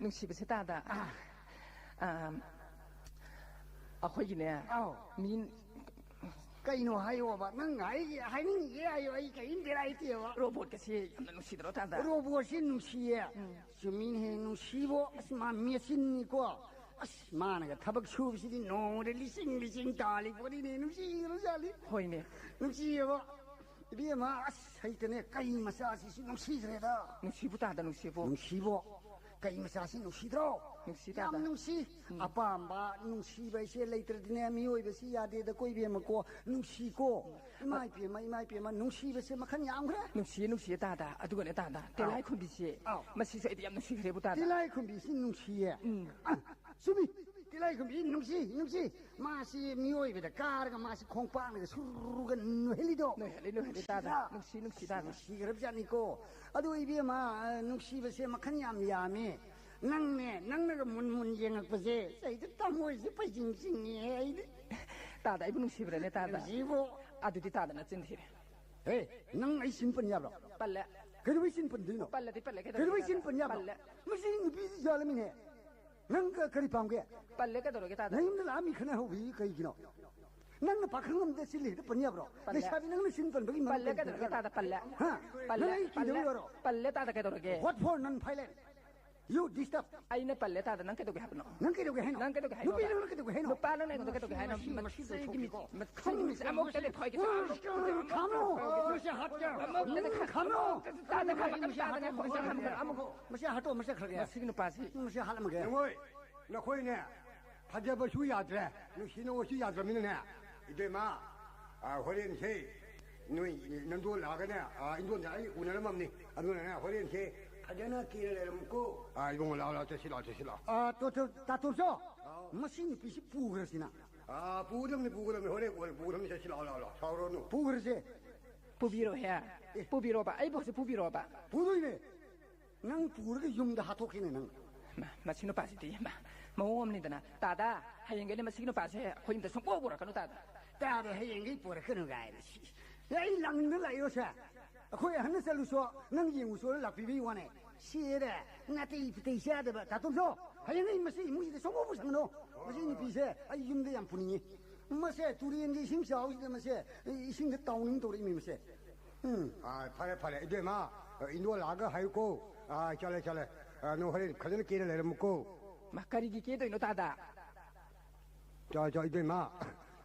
ꯅꯨꯡꯁꯤꯕꯁꯦ, ꯇꯥꯗ꯫ ꯑꯥ꯫ ꯑꯥ, ꯑꯩꯈꯣꯏꯒꯤꯅꯦ, ꯑꯥꯎ꯫ ꯃꯤ ꯀꯩꯅꯣ ꯍꯥꯏꯌꯣꯕ, ꯅꯪ ꯍꯥꯏꯒꯦ, ꯍꯥꯏꯅꯤꯡꯉꯤꯒꯦ ꯍꯥꯏꯌꯣ, ꯑꯩ ꯀꯔꯤꯝ ꯕꯦꯔꯥ ꯂꯩꯇꯦꯕ꯫ ꯔꯣꯕꯣꯠꯀꯁꯦ ꯌꯥꯝꯅ ꯅꯨꯡꯁꯤꯗ꯭ꯔꯣ, ꯇꯥꯗ? ꯔꯣꯕꯣꯠꯁꯤ ꯅꯨꯡꯁꯤꯌꯦ꯫ ꯎꯝ꯫ ꯆꯨꯝꯃꯤꯅꯦꯍꯦ, ꯅꯨꯡꯁꯤꯕꯣ꯫ ꯑꯁ, ꯃꯥ ꯃꯦꯆꯤꯟꯅꯤꯀꯣ꯫ ꯑꯁ, ꯃꯥꯅꯒ ꯊꯕꯛ ꯁꯨꯕꯁꯤꯗꯤ ꯅꯣꯡꯃꯗ ꯂꯤꯁꯤꯡ ꯂꯤꯁꯤꯡ ꯇꯥꯜꯂꯤ ꯄꯣꯠꯅꯤꯅꯦ, ꯅꯨꯡꯁꯤꯈ꯭ꯔꯖꯥꯠꯅꯤ꯫ ꯍꯣꯏꯅꯦ꯫ ꯅꯨꯡꯁꯤꯌꯦꯕ꯫ ꯏꯕꯦꯝꯃ, ꯑꯁ, ꯍꯩꯇꯅꯦ, ꯀꯩ ꯃꯆꯥꯁꯤꯁꯨ ꯅꯨꯡꯁꯤꯈ꯭ꯔꯦꯗ꯫ ꯅꯨꯡꯁꯤꯕꯨ ꯇꯥꯗ, ꯅꯨꯡꯁꯤꯕꯨ꯫ ꯅꯨꯡꯁꯤꯕꯣ꯫ ꯀꯩ ꯃꯆꯥꯁꯤ ꯅꯨꯡꯁꯤꯗ꯭ꯔꯣ? ꯅꯨꯡꯁꯤ, ꯌꯥꯝ ꯇꯥꯗ꯫ ꯅꯨꯡꯁꯤ꯫ ꯎꯝ꯫ ꯑꯄꯥꯝꯕ ꯅꯨꯡꯁꯤꯕ ꯍꯥꯏꯁꯦ ꯂꯩꯇ꯭ꯔꯗꯤꯅꯦ, ꯃꯤꯑꯣꯏꯕꯁꯤ ꯌꯥꯗꯦꯗ ꯀꯣ, ꯏꯕꯦꯝꯃꯀꯣ꯫ ꯅꯨꯡꯁꯤꯀꯣ꯫ ꯏꯃꯥ ꯏꯄꯦꯝꯃ, ꯏꯃꯥ ꯏꯄꯦꯝꯃ, ꯅꯨꯡꯁꯤꯕꯁꯦ ꯃꯈꯜ ꯌꯥꯝꯈ꯭ꯔꯦ꯫ ꯅꯨꯡꯁꯤꯌꯦ, ꯅꯨꯡꯁꯤꯌꯦ ꯇꯥꯗ꯫ ꯑꯗꯨꯒꯅꯦ ꯇꯥꯗ, ꯑꯥꯎ꯫ ꯇꯤꯂꯥꯏꯈꯨꯝꯕꯤꯁꯦ, ꯑꯥꯎ꯫ ꯃꯁꯤꯁꯨ ꯑꯩꯗꯤ ꯌꯥꯝ ꯅꯨꯡꯁꯤꯈ꯭ꯔꯦꯕꯨ ꯇꯥꯗ꯫ ꯇꯤꯂꯥꯏꯈꯨꯝꯕꯤꯁꯤ ꯅꯨꯡꯁꯤꯌꯦ꯫ ꯎꯝ꯫ ꯑ, ꯆꯨꯝꯃꯤ꯫ ꯇꯤꯂꯥꯏꯈꯨꯝꯕꯤ ꯅꯨꯡꯁꯤ, ꯅꯨꯡꯁꯤ꯫ ꯃꯥꯁꯤ ꯃꯤꯑꯣꯏꯕꯗ ꯀꯥꯔꯒ ꯃꯥꯁꯤ ꯈꯣꯡꯄꯥꯛꯅꯒ ꯁꯨꯔꯨꯒ ꯅꯣꯏꯍꯜꯂꯤꯗꯣ꯫ ꯅꯣꯏꯍꯜꯂꯤ, ꯅꯣꯏꯍꯜꯂꯤ ꯇꯥꯗ꯫ ꯅꯨꯡꯁꯤꯗ꯭ꯔꯥ? ꯅꯨꯡꯁꯤ, ꯅꯨꯡꯁꯤ ꯇꯥꯗ꯫ ꯅꯨꯡꯁꯤꯈ꯭ꯔꯕꯖꯥꯠꯅꯤꯀꯣ꯫ ꯑꯗꯨ ꯏꯕꯦꯝꯃ, ꯑ, ꯅꯨꯡꯁꯤꯕꯁꯦ ꯃꯈꯜ ꯌꯥꯝ ꯌꯥꯝꯃꯤ꯫ ꯅꯪꯅꯦ, ꯅꯪꯅꯒ ꯃꯨꯟ ꯃꯨꯟ ꯌꯦꯡꯉꯛꯄꯁꯦ, ꯑꯩꯗꯤ ꯊꯃꯣꯏꯁꯦ ꯄꯩꯆꯤꯡ ꯆꯤꯡꯉꯤꯍꯦ, ꯑꯩꯗꯤ꯫ ꯇꯥꯗ, ꯑꯩꯕꯨ ꯅꯨꯡꯁꯤꯕ꯭ꯔꯅꯦ, ꯇꯥꯗ? ꯅꯨꯡꯁꯤꯕꯨ꯫ ꯑꯗꯨꯗꯤ ꯇꯥꯗꯅ ꯆꯤꯟ ꯊꯤꯔꯦ꯫ ꯍꯦ, ꯅꯪ ꯑꯩ ꯁꯤꯟ ꯄꯟ ꯌꯥꯕ꯭ꯔꯣ? ꯄꯜꯂꯦ꯫ ꯀꯩꯗꯧꯕꯩ ꯁꯤꯟ ꯄꯟꯗꯣꯏꯅꯣ? ꯄꯜꯂꯗꯤ ꯄꯜꯂꯦ, ꯀꯩꯗꯧꯔꯒꯦ, ꯀꯩꯗꯧꯕꯩ ꯁꯤꯟ ꯇꯥꯗ? ꯄꯟ ꯌꯥꯕ꯭ꯔꯣ? ꯄꯜꯂꯦ꯫ ꯃꯁꯤ ꯅꯨꯄꯤꯁꯤ ꯖꯥꯠꯂꯃꯤꯅꯦ꯫ ꯅꯪ ꯀ-, ꯀꯔꯤ ꯄꯥꯝꯒꯦ? ꯄꯜꯂꯦ, ꯀꯩꯗꯧꯔꯒꯦ, ꯇꯥꯗ? ꯅꯌꯨꯝꯗ ꯂꯥꯛꯑ ꯃꯤ ꯈꯠꯅ ꯍꯧꯕꯤ ꯀꯩꯒꯤꯅꯣ? ꯅꯪꯅ ꯄꯥꯈꯪ ꯑꯃꯗ ꯁꯤꯜꯂꯤ ꯍꯦꯛꯇ ꯄꯟ ꯌꯥꯕ꯭ꯔꯣ? ꯄꯜꯂꯦ꯫ ꯂꯩꯁꯥꯕꯤ ꯅꯪꯅ ꯁꯤꯟ ꯄꯟꯕꯒꯤ ꯃꯔꯝ ꯄꯜꯂꯦ, ꯀꯔꯤ ꯀꯩꯗꯧꯔꯒꯦ, ꯂꯩꯕ꯭ꯔꯣ? ꯇꯥꯗ? ꯄꯜꯂꯦ꯫ ꯍꯥ? ꯄꯜꯂꯦ, ꯅꯪ ꯑꯩ ꯄꯜꯂꯦ, ꯀꯤꯗꯧꯔꯤ ꯑꯣꯏꯔꯣ? ꯄꯜꯂꯦ, ꯇꯥꯗ, ꯀꯩꯗꯧꯔꯒꯦ? What for non-violent? You disturb. ꯑꯩꯅ ꯄꯜꯂꯦ, ꯇꯥꯗ, ꯅꯪ ꯀꯩꯗꯧꯒꯦ ꯍꯥꯏꯕꯅꯣ? ꯅꯪ ꯀꯩꯗꯧꯒꯦ ꯍꯥꯏꯅꯣ? ꯅꯪ ꯀꯩꯗꯧꯒꯦ ꯍꯥꯏꯅꯣ? ꯅꯨꯄꯤ ꯅꯪꯅ ꯀꯩꯗꯧꯒꯦ ꯍꯥꯏꯅꯣ? ꯅꯨꯄꯥ ꯅꯪꯅ ꯑꯩꯉꯣꯟꯗ ꯀꯩꯗꯧꯒꯦ ꯍꯥꯏꯅꯣ? ꯃꯁꯤ, ꯃꯁꯤ, ꯃꯁꯤ ꯃꯁꯤꯒꯤ ꯃꯤ-, ꯂꯣꯏꯊꯣꯛꯈꯤꯀꯣ꯫ ꯃꯁꯤꯒꯤ ꯃꯤꯁꯦ ꯑꯃꯨꯛꯇꯗꯤ ꯊꯣꯏꯒꯦ ꯇꯧꯔꯣ꯫ ꯈꯥꯝꯃꯣ꯫ ꯃꯁꯤ ꯍꯥꯠꯀꯦ꯫ ꯑꯃꯨꯛꯇꯗꯤ ꯈꯥ-, ꯈꯥꯝꯃꯣ꯫ ꯑꯃꯨꯛꯇꯗꯤ ꯇꯥꯗ, ꯃꯁꯤ ꯈꯥꯝꯃꯣ, ꯃꯁꯤ ꯇꯥꯗ, ꯍꯥꯠꯀꯦ꯫ ꯈꯥꯝꯃꯣ, ꯈꯥꯝꯃꯣ꯫ ꯃꯁꯤ ꯍꯥꯠꯇꯣ, ꯃꯁꯤ ꯈꯔꯒꯦ꯫ ꯃꯁꯤꯒꯤ ꯅꯨꯄꯥꯁꯤ꯫ ꯃꯁꯤ ꯍꯥꯠꯂꯝꯃꯒꯦ꯫ ꯌꯦꯡꯉꯣꯏ, ꯅꯈꯣꯏꯅꯦ, ꯐꯖꯕꯁꯨ ꯌꯥꯗ꯭ꯔꯦ, ꯅꯨꯡꯁꯤꯅꯕꯁꯨ ꯌꯥꯗ꯭ꯔꯕꯅꯤꯅꯅꯦ, ꯏꯕꯦꯝꯃ, ꯑ, ꯍꯣꯔꯦꯟꯁꯦ ꯅꯣꯏ ꯅꯪꯗꯣ ꯂꯥꯛꯑꯒꯅꯦ, ꯑ, ꯏꯟꯗꯣꯟꯁꯦ ꯑꯩ ꯎꯅꯔꯝꯃꯕꯅꯤ꯫ ꯑꯗꯨꯅꯅꯦ, ꯍꯣꯔꯦꯟꯁꯦ ꯐꯖꯅ ꯀꯦꯅ ꯂꯩꯔꯝꯃꯨꯀꯣ꯫ ꯑ, ꯏꯕꯨꯡꯉꯣ, ꯂꯥꯛꯑꯣ, ꯂꯥꯛꯑꯣ, ꯆꯠꯁꯤ ꯂꯥꯛꯑꯣ, ꯆꯠꯁꯤ ꯂꯥꯛꯑꯣ꯫ ꯑ, ꯇꯣ-, ꯇꯣ-, ꯇꯥꯇꯣꯝꯆꯧ, ꯑꯥꯎ꯫ ꯃꯁꯤ ꯅꯨꯄꯤꯁꯤ ꯄꯨꯈ꯭ꯔꯁꯤꯅ꯫ ꯑ, ꯄꯨꯒꯗꯕꯅꯤ, ꯄꯨꯒꯗꯕꯅꯤ꯫ ꯍꯣꯔꯦꯟ, ꯍꯣꯔꯦꯟ ꯄꯨꯒꯗꯕꯅꯤ꯫ ꯆꯠꯁꯤ ꯂꯥꯛꯑꯣ, ꯂꯥꯛꯑꯣ, ꯂꯥꯛꯑꯣ꯫ ꯁꯥꯎꯔꯅꯨ꯫ ꯄꯨꯈ꯭ꯔꯁꯦ꯫ ꯄꯨꯕꯤꯔꯣꯍꯦ꯫ ꯑꯦ꯫ ꯄꯨꯕꯤꯔꯣꯕ꯫ ꯑꯩꯕꯨ ꯍꯧꯖꯤꯛ ꯄꯨꯕꯤꯔꯣꯕ꯫ ꯄꯨꯗꯣꯏꯅꯦ꯫ ꯅꯪ ꯄꯨꯔꯒ ꯌꯨꯝꯗ ꯍꯥꯠꯇꯣꯛꯀꯦꯅꯦ ꯅꯪ꯫ ꯃꯥ, ꯃꯁꯤ ꯅꯨꯄꯥꯁꯤꯗꯤ, ꯃꯥ, ꯃꯑꯣꯡ ꯑꯃꯅꯤꯗꯅ꯫ ꯇꯥꯗ, ꯍꯌꯦꯡꯒꯩꯗꯤ ꯃꯁꯤꯒꯤ ꯅꯨꯄꯥꯁꯦ ꯑꯩꯈꯣꯏ ꯌꯨꯝꯗ ꯁꯨꯡꯄꯨ ꯄꯨꯔꯛꯀꯅꯨ, ꯇꯥꯗ꯫ ꯇꯥꯗ, ꯍꯌꯦꯡꯒꯩ ꯄꯨꯔꯛꯀꯅꯨ ꯀꯥꯏꯅ꯫ ꯁꯤ, ꯑꯩ ꯂꯥꯡꯅꯤꯡꯗ ꯂꯥꯛꯏꯔꯣ ꯁꯦ? ꯑꯩꯈꯣꯏ ꯑꯍꯟꯅ ꯆꯠꯂꯨꯁꯣ, ꯅꯪ ꯌꯦꯡꯉꯨꯁꯣꯅ ꯂꯥꯛꯄꯤꯕꯩ ꯋꯥꯅꯦ꯫ ꯁꯤꯔꯦ, ꯅꯥꯇꯩ ꯄꯨꯇꯩ ꯆꯥꯗꯕ꯫ ꯇꯥꯇꯣꯝꯆꯧ, ꯍꯌꯦꯡꯒꯩ ꯃꯁꯤ ꯏꯃꯨꯡꯁꯤꯗ ꯁꯨꯡꯄꯨ ꯄꯨꯁꯟꯒꯅꯨ꯫ ꯃꯁꯤ ꯅꯨꯄꯤꯁꯦ ꯑꯩ ꯌꯨꯝꯗ ꯌꯥꯝ ꯄꯨꯅꯤꯡꯉꯤ꯫ ꯃꯁꯦ ꯇꯨꯔꯦꯟꯒꯤ ꯏꯁꯤꯡ ꯆꯥꯎꯁꯤꯗ ꯃꯁꯦ ꯏꯁꯤꯡꯗ ꯇꯥꯎꯅꯤꯡ ꯇꯧꯔꯛꯏꯃꯤ ꯃꯁꯦ꯫ ꯎꯝ꯫ ꯑꯥ, ꯐꯔꯦ, ꯐꯔꯦ꯫ ꯏꯕꯦꯝꯃ, ꯏꯟꯗꯣ ꯂꯥꯛꯑꯒ ꯍꯥꯏꯌꯨꯀꯣ꯫ ꯑꯥ, ꯆꯠꯂꯦ, ꯆꯠꯂꯦ꯫ ꯑꯥ, ꯅꯪ ꯍꯣꯔꯦꯟ ꯐꯖꯅ ꯀꯦꯅ ꯂꯩꯔꯝꯃꯨꯀꯣ꯫ ꯃꯥ, ꯀꯔꯤꯒꯤ ꯀꯦꯗꯣꯏꯅꯣ, ꯇꯥꯗ? ꯆꯣ, ꯆꯣ, ꯏꯕꯦꯝꯃ,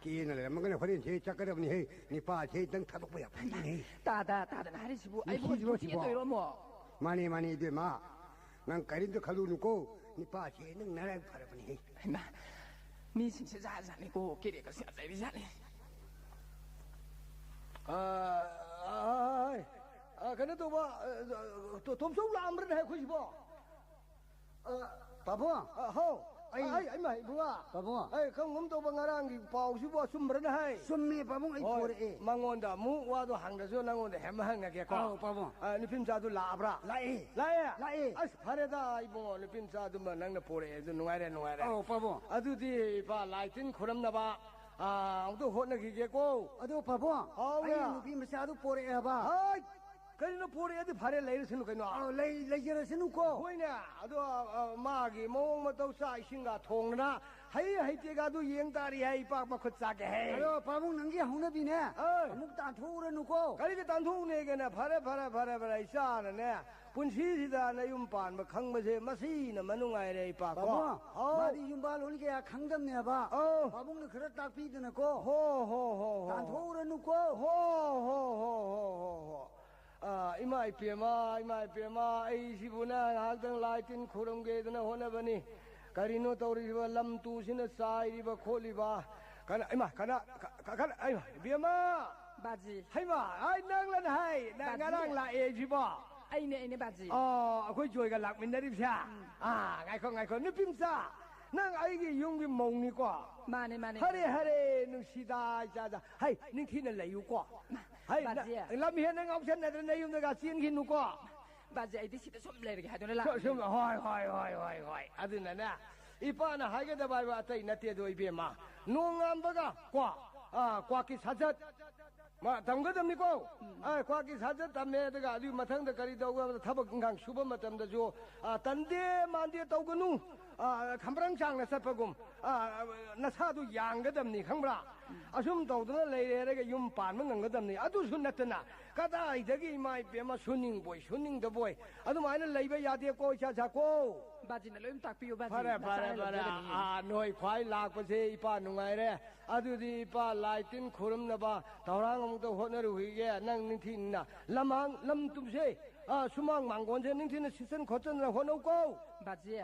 ꯀꯦꯅ ꯂꯩꯔꯝꯃꯒꯅꯦ ꯍꯣꯔꯦꯟꯁꯦ ꯆꯠꯀꯗꯕꯅꯤꯍꯦ꯫ ꯅꯤꯄꯥꯁꯦ ꯅꯪ ꯊꯥꯗꯣꯛꯄ ꯌꯥ ꯄꯣꯠꯇꯦꯅꯦꯍꯦ꯫ ꯇꯥꯗ, ꯇꯥꯗꯅ ꯍꯥꯏꯔꯤꯁꯤꯕꯨ ꯑꯩꯕꯨ ꯅꯨꯡꯁꯤꯗ꯭ꯔꯣ ꯍꯧꯖꯤꯛ ꯁꯤꯕꯣ? ꯀꯦꯗꯣꯏꯔꯣ ꯑꯃꯨꯛ? ꯃꯥꯅꯦ, ꯃꯥꯅꯦ, ꯏꯕꯦꯝꯃ꯫ ꯅꯪ ꯀꯔꯤꯝꯇ ꯈꯜꯂꯨꯅꯨꯀꯣ, ꯅꯨꯄꯥꯁꯦ ꯅꯪ ꯅꯔꯥꯏ ꯐꯔꯕꯅꯤꯍꯦ꯫ ꯍꯩꯃꯥ, ꯃꯤꯁꯤꯡꯁꯦ ꯖꯥꯠ ꯖꯥꯠꯅꯤꯀꯣ, ꯀꯦꯔꯦ ꯀꯁꯤ ꯌꯥꯝ ꯂꯩꯔꯤꯖꯥꯠꯅꯤ꯫ ꯑ, ꯑ, ꯑ, ꯀꯩꯅꯣ ꯇꯧꯕ, ꯑ, ꯇꯣ-, ꯇꯣꯝꯆꯧ ꯂꯥꯛꯑꯝꯕ꯭ꯔꯅꯦ ꯑꯩꯈꯣꯏꯁꯤꯕꯣ? ꯑ, ꯄꯥꯕꯨꯡ꯫ ꯑ, ꯍꯥꯎ꯫ ꯑꯩ ꯑꯩ, ꯑꯩꯃ, ꯏꯕꯨꯡꯉꯣ꯫ ꯄꯥꯕꯨꯡ꯫ ꯑꯩ ꯈꯪꯒꯨꯝ ꯇꯧꯕ ꯉꯔꯥꯡꯒꯤ ꯄꯥꯎꯁꯤꯕꯨ ꯑꯆꯨꯝꯕ꯭ꯔꯅꯦ ꯍꯥꯏ? ꯆꯨꯝꯃꯤ, ꯄꯥꯕꯨꯡ, ꯑꯩ ꯍꯣꯏ, ꯄꯣꯔꯛꯑꯦ꯫ ꯃꯉꯣꯟꯗ ꯑꯃꯨꯛ ꯋꯥꯗꯣ ꯍꯪꯗ꯭ꯔꯁꯨ ꯅꯪꯉꯣꯟꯗ ꯍꯦꯝꯃ ꯍꯪꯉꯒꯦꯀꯣ꯫ ꯑꯧ, ꯄꯥꯕꯨꯡ꯫ ꯑ, ꯅꯨꯄꯤ ꯃꯆꯥꯗꯨ ꯂꯥꯛꯑꯕ꯭ꯔꯥ? ꯂꯥꯛꯑꯦ꯫ ꯂꯥꯛꯑꯦ? ꯂꯥꯛꯑꯦ꯫ ꯑꯁ, ꯐꯔꯦꯗ, ꯏꯕꯨꯡꯉꯣ, ꯅꯨꯄꯤ ꯃꯆꯥꯗꯨꯃ ꯅꯪꯅ ꯄꯣꯔꯛꯑꯦ, ꯑꯗꯨ ꯅꯨꯡꯉꯥꯏꯔꯦ, ꯅꯨꯡꯉꯥꯏꯔꯦ꯫ ꯑꯧ, ꯄꯥꯕꯨꯡ꯫ ꯑꯗꯨꯗꯤ ꯏꯄꯥ ꯂꯥꯏ ꯇꯤꯟ ꯈꯨꯔꯝꯅꯕ, ꯑ, ꯑꯃꯨꯛꯇ ꯍꯣꯠꯅꯈꯤꯒꯦꯀꯣ꯫ ꯑꯗꯣ, ꯄꯥꯕꯨꯡ, ꯍꯥꯎ, ꯑꯩꯅ ꯌꯥ꯫ ꯅꯨꯄꯤ ꯃꯆꯥꯗꯨ ꯄꯣꯔꯛꯑꯦ ꯍꯥꯏꯕ꯫ ꯍꯥꯏ! ꯀꯔꯤꯅꯣ, ꯄꯣꯔꯛꯑꯗꯤ ꯐꯔꯦ, ꯂꯩꯔꯁꯅꯨ ꯀꯩꯅꯣ꯫ ꯑꯧ, ꯂꯩ-, ꯂꯩꯖꯔꯁꯅꯨꯀꯣ꯫ ꯍꯣꯏꯅꯦ, ꯑꯗꯣ, ꯑ, ꯃꯥꯒꯤ ꯃꯑꯣꯡ ꯃꯇꯧ, ꯆꯥꯛ ꯏꯁꯤꯡꯒ ꯊꯣꯡꯗꯅ, ꯍꯩ ꯍꯩꯇꯦꯒ ꯑꯗꯨ ꯌꯦꯡ ꯇꯥꯔꯤ ꯍꯥꯏ, ꯏꯄꯥꯛ ꯃꯈꯨꯠ ꯆꯥꯛꯀꯦ ꯍꯥꯏ꯫ ꯑꯗꯣ ꯄꯥꯕꯨꯡ, ꯅꯪꯒꯤ ꯍꯧꯅꯕꯤꯅꯦ꯫ ꯑꯩ꯫ ꯑꯃꯨꯛ ꯇꯥꯟꯊꯣꯛꯎꯔꯅꯨꯀꯣ꯫ ꯀꯔꯤꯒꯤ ꯇꯥꯟꯊꯣꯛꯎꯅꯦꯒꯦꯅꯦ? ꯐꯔꯦ, ꯐꯔꯦ, ꯐꯔꯦ, ꯐꯔꯦ, ꯏꯆꯥꯅꯅꯦ, ꯄꯨꯟꯁꯤꯁꯤꯗ ꯅꯌꯨꯝ ꯄꯥꯟꯕ ꯈꯪꯕꯁꯦ ꯃꯁꯤꯅ ꯃꯅꯨꯡꯉꯥꯏꯔꯦ, ꯏꯄꯥꯛ ꯀꯣ꯫ ꯄꯥꯕꯨꯡ, ꯑꯧ꯫ ꯃꯥꯗꯤ ꯌꯨꯝꯕꯥꯜꯂꯣꯟ ꯀꯌꯥ ꯈꯪꯗꯕꯅꯦꯕ꯫ ꯑꯧ꯫ ꯄꯥꯕꯨꯡꯅ ꯈꯔ ꯇꯥꯛꯄꯤꯗꯅꯀꯣ꯫ ꯍꯣ, ꯍꯣ, ꯍꯣ, ꯍꯣ꯫ ꯇꯥꯟꯊꯣꯛꯎꯔꯅꯨꯀꯣ꯫ ꯍꯣ, ꯍꯣ, ꯍꯣ, ꯍꯣ, ꯍꯣ꯫ ꯑ, ꯏꯃꯥ ꯏꯄꯦꯝꯃ, ꯏꯃꯥ ꯏꯄꯦꯝꯃ, ꯑꯩꯁꯤꯕꯨ ꯅ ꯉꯥꯏꯍꯥꯛꯇꯪ ꯂꯥꯏ ꯇꯤꯟ ꯈꯨꯔꯨꯝꯒꯦꯗꯅ ꯍꯣꯠꯅꯕꯅꯤ꯫ ꯀꯔꯤꯅꯣ ꯇꯧꯔꯤꯕ, ꯂꯝ ꯇꯨꯁꯤꯅ ꯆꯥꯏꯔꯤꯕ ꯈꯣꯠꯂꯤꯕ? ꯀꯅꯥ, ꯏꯃꯥ, ꯀꯅꯥ, ꯀ-, ꯀ-, ꯀꯅꯥ, ꯏꯃꯥ, ꯏꯕꯦꯝꯃ! ꯕꯥꯖꯤ꯫ ꯍꯩꯃꯥ, ꯑꯩ ꯅꯪꯂꯅ ꯍꯥꯏ, ꯅꯪ ꯕꯥꯖꯤ꯫ ꯉꯔꯥꯡ ꯂꯥꯛꯑꯦ ꯁꯤꯕꯣ? ꯑꯩꯅꯦ, ꯑꯩꯅꯦ, ꯕꯥꯖꯤ꯫ ꯑ, ꯑꯩꯈꯣꯏ ꯖꯣꯏꯒ ꯂꯥꯛꯃꯤꯟꯅꯔꯤꯕꯁꯦ? ꯎꯝ꯫ ꯑ, ꯉꯥꯏꯈꯣ, ꯉꯥꯏꯈꯣ, ꯅꯨꯄꯤ ꯃꯆꯥ, ꯅꯪ ꯑꯩꯒꯤ ꯌꯨꯝꯒꯤ ꯃꯧꯅꯤꯀꯣ? ꯃꯥꯅꯦ, ꯃꯥꯅꯦ꯫ ꯍꯔꯦ, ꯍꯔꯦ, ꯅꯨꯡꯁꯤꯗ, ꯏꯆꯥꯗ꯫ ꯍꯩ, ꯅꯤꯡꯊꯤꯅ ꯂꯩꯌꯨꯀꯣ꯫ ꯍꯩ, ꯕꯥꯖꯤ꯫ ꯅ-, ꯂꯝ ꯍꯦꯟꯅ ꯉꯥꯎꯁꯟꯅꯗꯅ ꯅꯌꯨꯝꯗꯒ ꯆꯦꯟꯈꯤꯅꯨꯀꯣ꯫ ꯕꯥꯖꯤ, ꯑꯩꯗꯤ ꯁꯤꯗ ꯁꯨꯝ ꯂꯩꯔꯒꯦ ꯍꯥꯏꯗꯨꯅ ꯁꯨꯝ, ꯂꯥꯛꯄꯅꯤ꯫ ꯁꯨꯝ, ꯍꯣꯏ, ꯍꯣꯏ, ꯍꯣꯏ, ꯍꯣꯏ, ꯍꯣꯏ꯫ ꯑꯗꯨꯅꯅꯦ, ꯏꯄꯥꯅ ꯍꯥꯏꯒꯗꯕ ꯍꯥꯏꯕ ꯑꯇꯩ ꯅꯠꯇꯦ ꯑꯗꯣ, ꯏꯕꯦꯝꯃ꯫ ꯅꯣꯡꯉꯥꯟꯕꯒ ꯀꯣ, ꯑ, ꯀ꯭ꯋꯥꯛꯀꯤ ꯁꯥꯖꯠ ꯃꯥ ꯇꯝꯒꯗꯕꯅꯤꯀꯣ꯫ ꯎꯝ꯫ ꯑ, ꯀ꯭ꯋꯥꯛꯀꯤ ꯁꯥꯖꯠ ꯇꯝꯃꯦ, ꯑꯗꯨꯒ ꯑꯗꯨꯒꯤ ꯃꯊꯪꯗ ꯀꯔꯤ ꯇꯧꯒꯗꯕ? ꯊꯕꯛ ꯏꯪꯈꯥꯡ ꯁꯨꯕ ꯃꯇꯝꯗꯁꯨ, ꯑ, ꯇꯟꯗꯦ ꯃꯥꯟꯗꯦ ꯇꯧꯒꯅꯨ꯫ ꯑ, ꯈꯝꯕ꯭ꯔꯪ ꯆꯥꯡꯅ ꯆꯠꯄꯒꯨꯝ, ꯑ, ꯅꯁꯥꯗꯨ ꯌꯥꯡꯒꯗꯕꯅꯤ, ꯈꯪꯕ꯭ꯔꯥ? ꯑꯁꯨꯝ ꯇꯧꯗꯅ ꯂꯩꯔꯦ ꯍꯥꯏꯔꯒ ꯌꯨꯝ ꯄꯥꯟꯕ ꯉꯝꯒꯗꯕꯅꯤ꯫ ꯑꯗꯨꯁꯨ ꯅꯠꯇꯅ ꯀꯗꯥꯏꯗꯒꯤ, ꯏꯃꯥ ꯏꯕꯦꯝꯃ, ꯁꯨꯅꯤꯡꯕꯣꯏ ꯁꯨꯅꯤꯡꯗꯕꯣꯏ ꯑꯗꯨꯃꯥꯏꯅ ꯂꯩꯕ ꯌꯥꯗꯦꯀꯣ, ꯏꯆꯥ ꯆꯥꯀꯣ꯫ ꯕꯥꯖꯤꯅ ꯂꯣꯏ ꯇꯥꯛꯄꯤꯌꯨ, ꯕꯥꯖꯤ꯫ ꯐꯔꯦ, ꯅꯆꯥꯅ ꯐꯔꯦ, ꯐꯔꯦ꯫ ꯂꯝꯖꯗꯅꯤ꯫ ꯑꯥ, ꯅꯣꯏ ꯈ꯭ꯋꯥꯏ ꯂꯥꯛꯄꯁꯦ ꯏꯄꯥ ꯅꯨꯡꯉꯥꯏꯔꯦ꯫ ꯑꯗꯨꯗꯤ ꯏꯄꯥ ꯂꯥꯏ ꯇꯤꯟ ꯈꯨꯔꯨꯝꯅꯕ ꯊꯧꯔꯥꯡ ꯑꯃꯨꯛꯇ ꯍꯣꯠꯅꯔꯨꯈꯤꯒꯦ꯫ ꯅꯪ ꯅꯤꯡꯊꯤꯅ ꯂꯝꯍꯥꯡ ꯂꯝ ꯇꯨꯝꯁꯦ꯫ ꯑ, ꯁꯨꯃꯥꯡ ꯃꯥꯡꯒꯣꯟꯁꯦ ꯅꯤꯡꯊꯤꯅ ꯁꯤꯠꯆꯟ ꯈꯣꯠꯆꯟꯗꯅ ꯍꯣꯠꯅꯧꯀꯣ꯫ ꯕꯥꯖꯤ,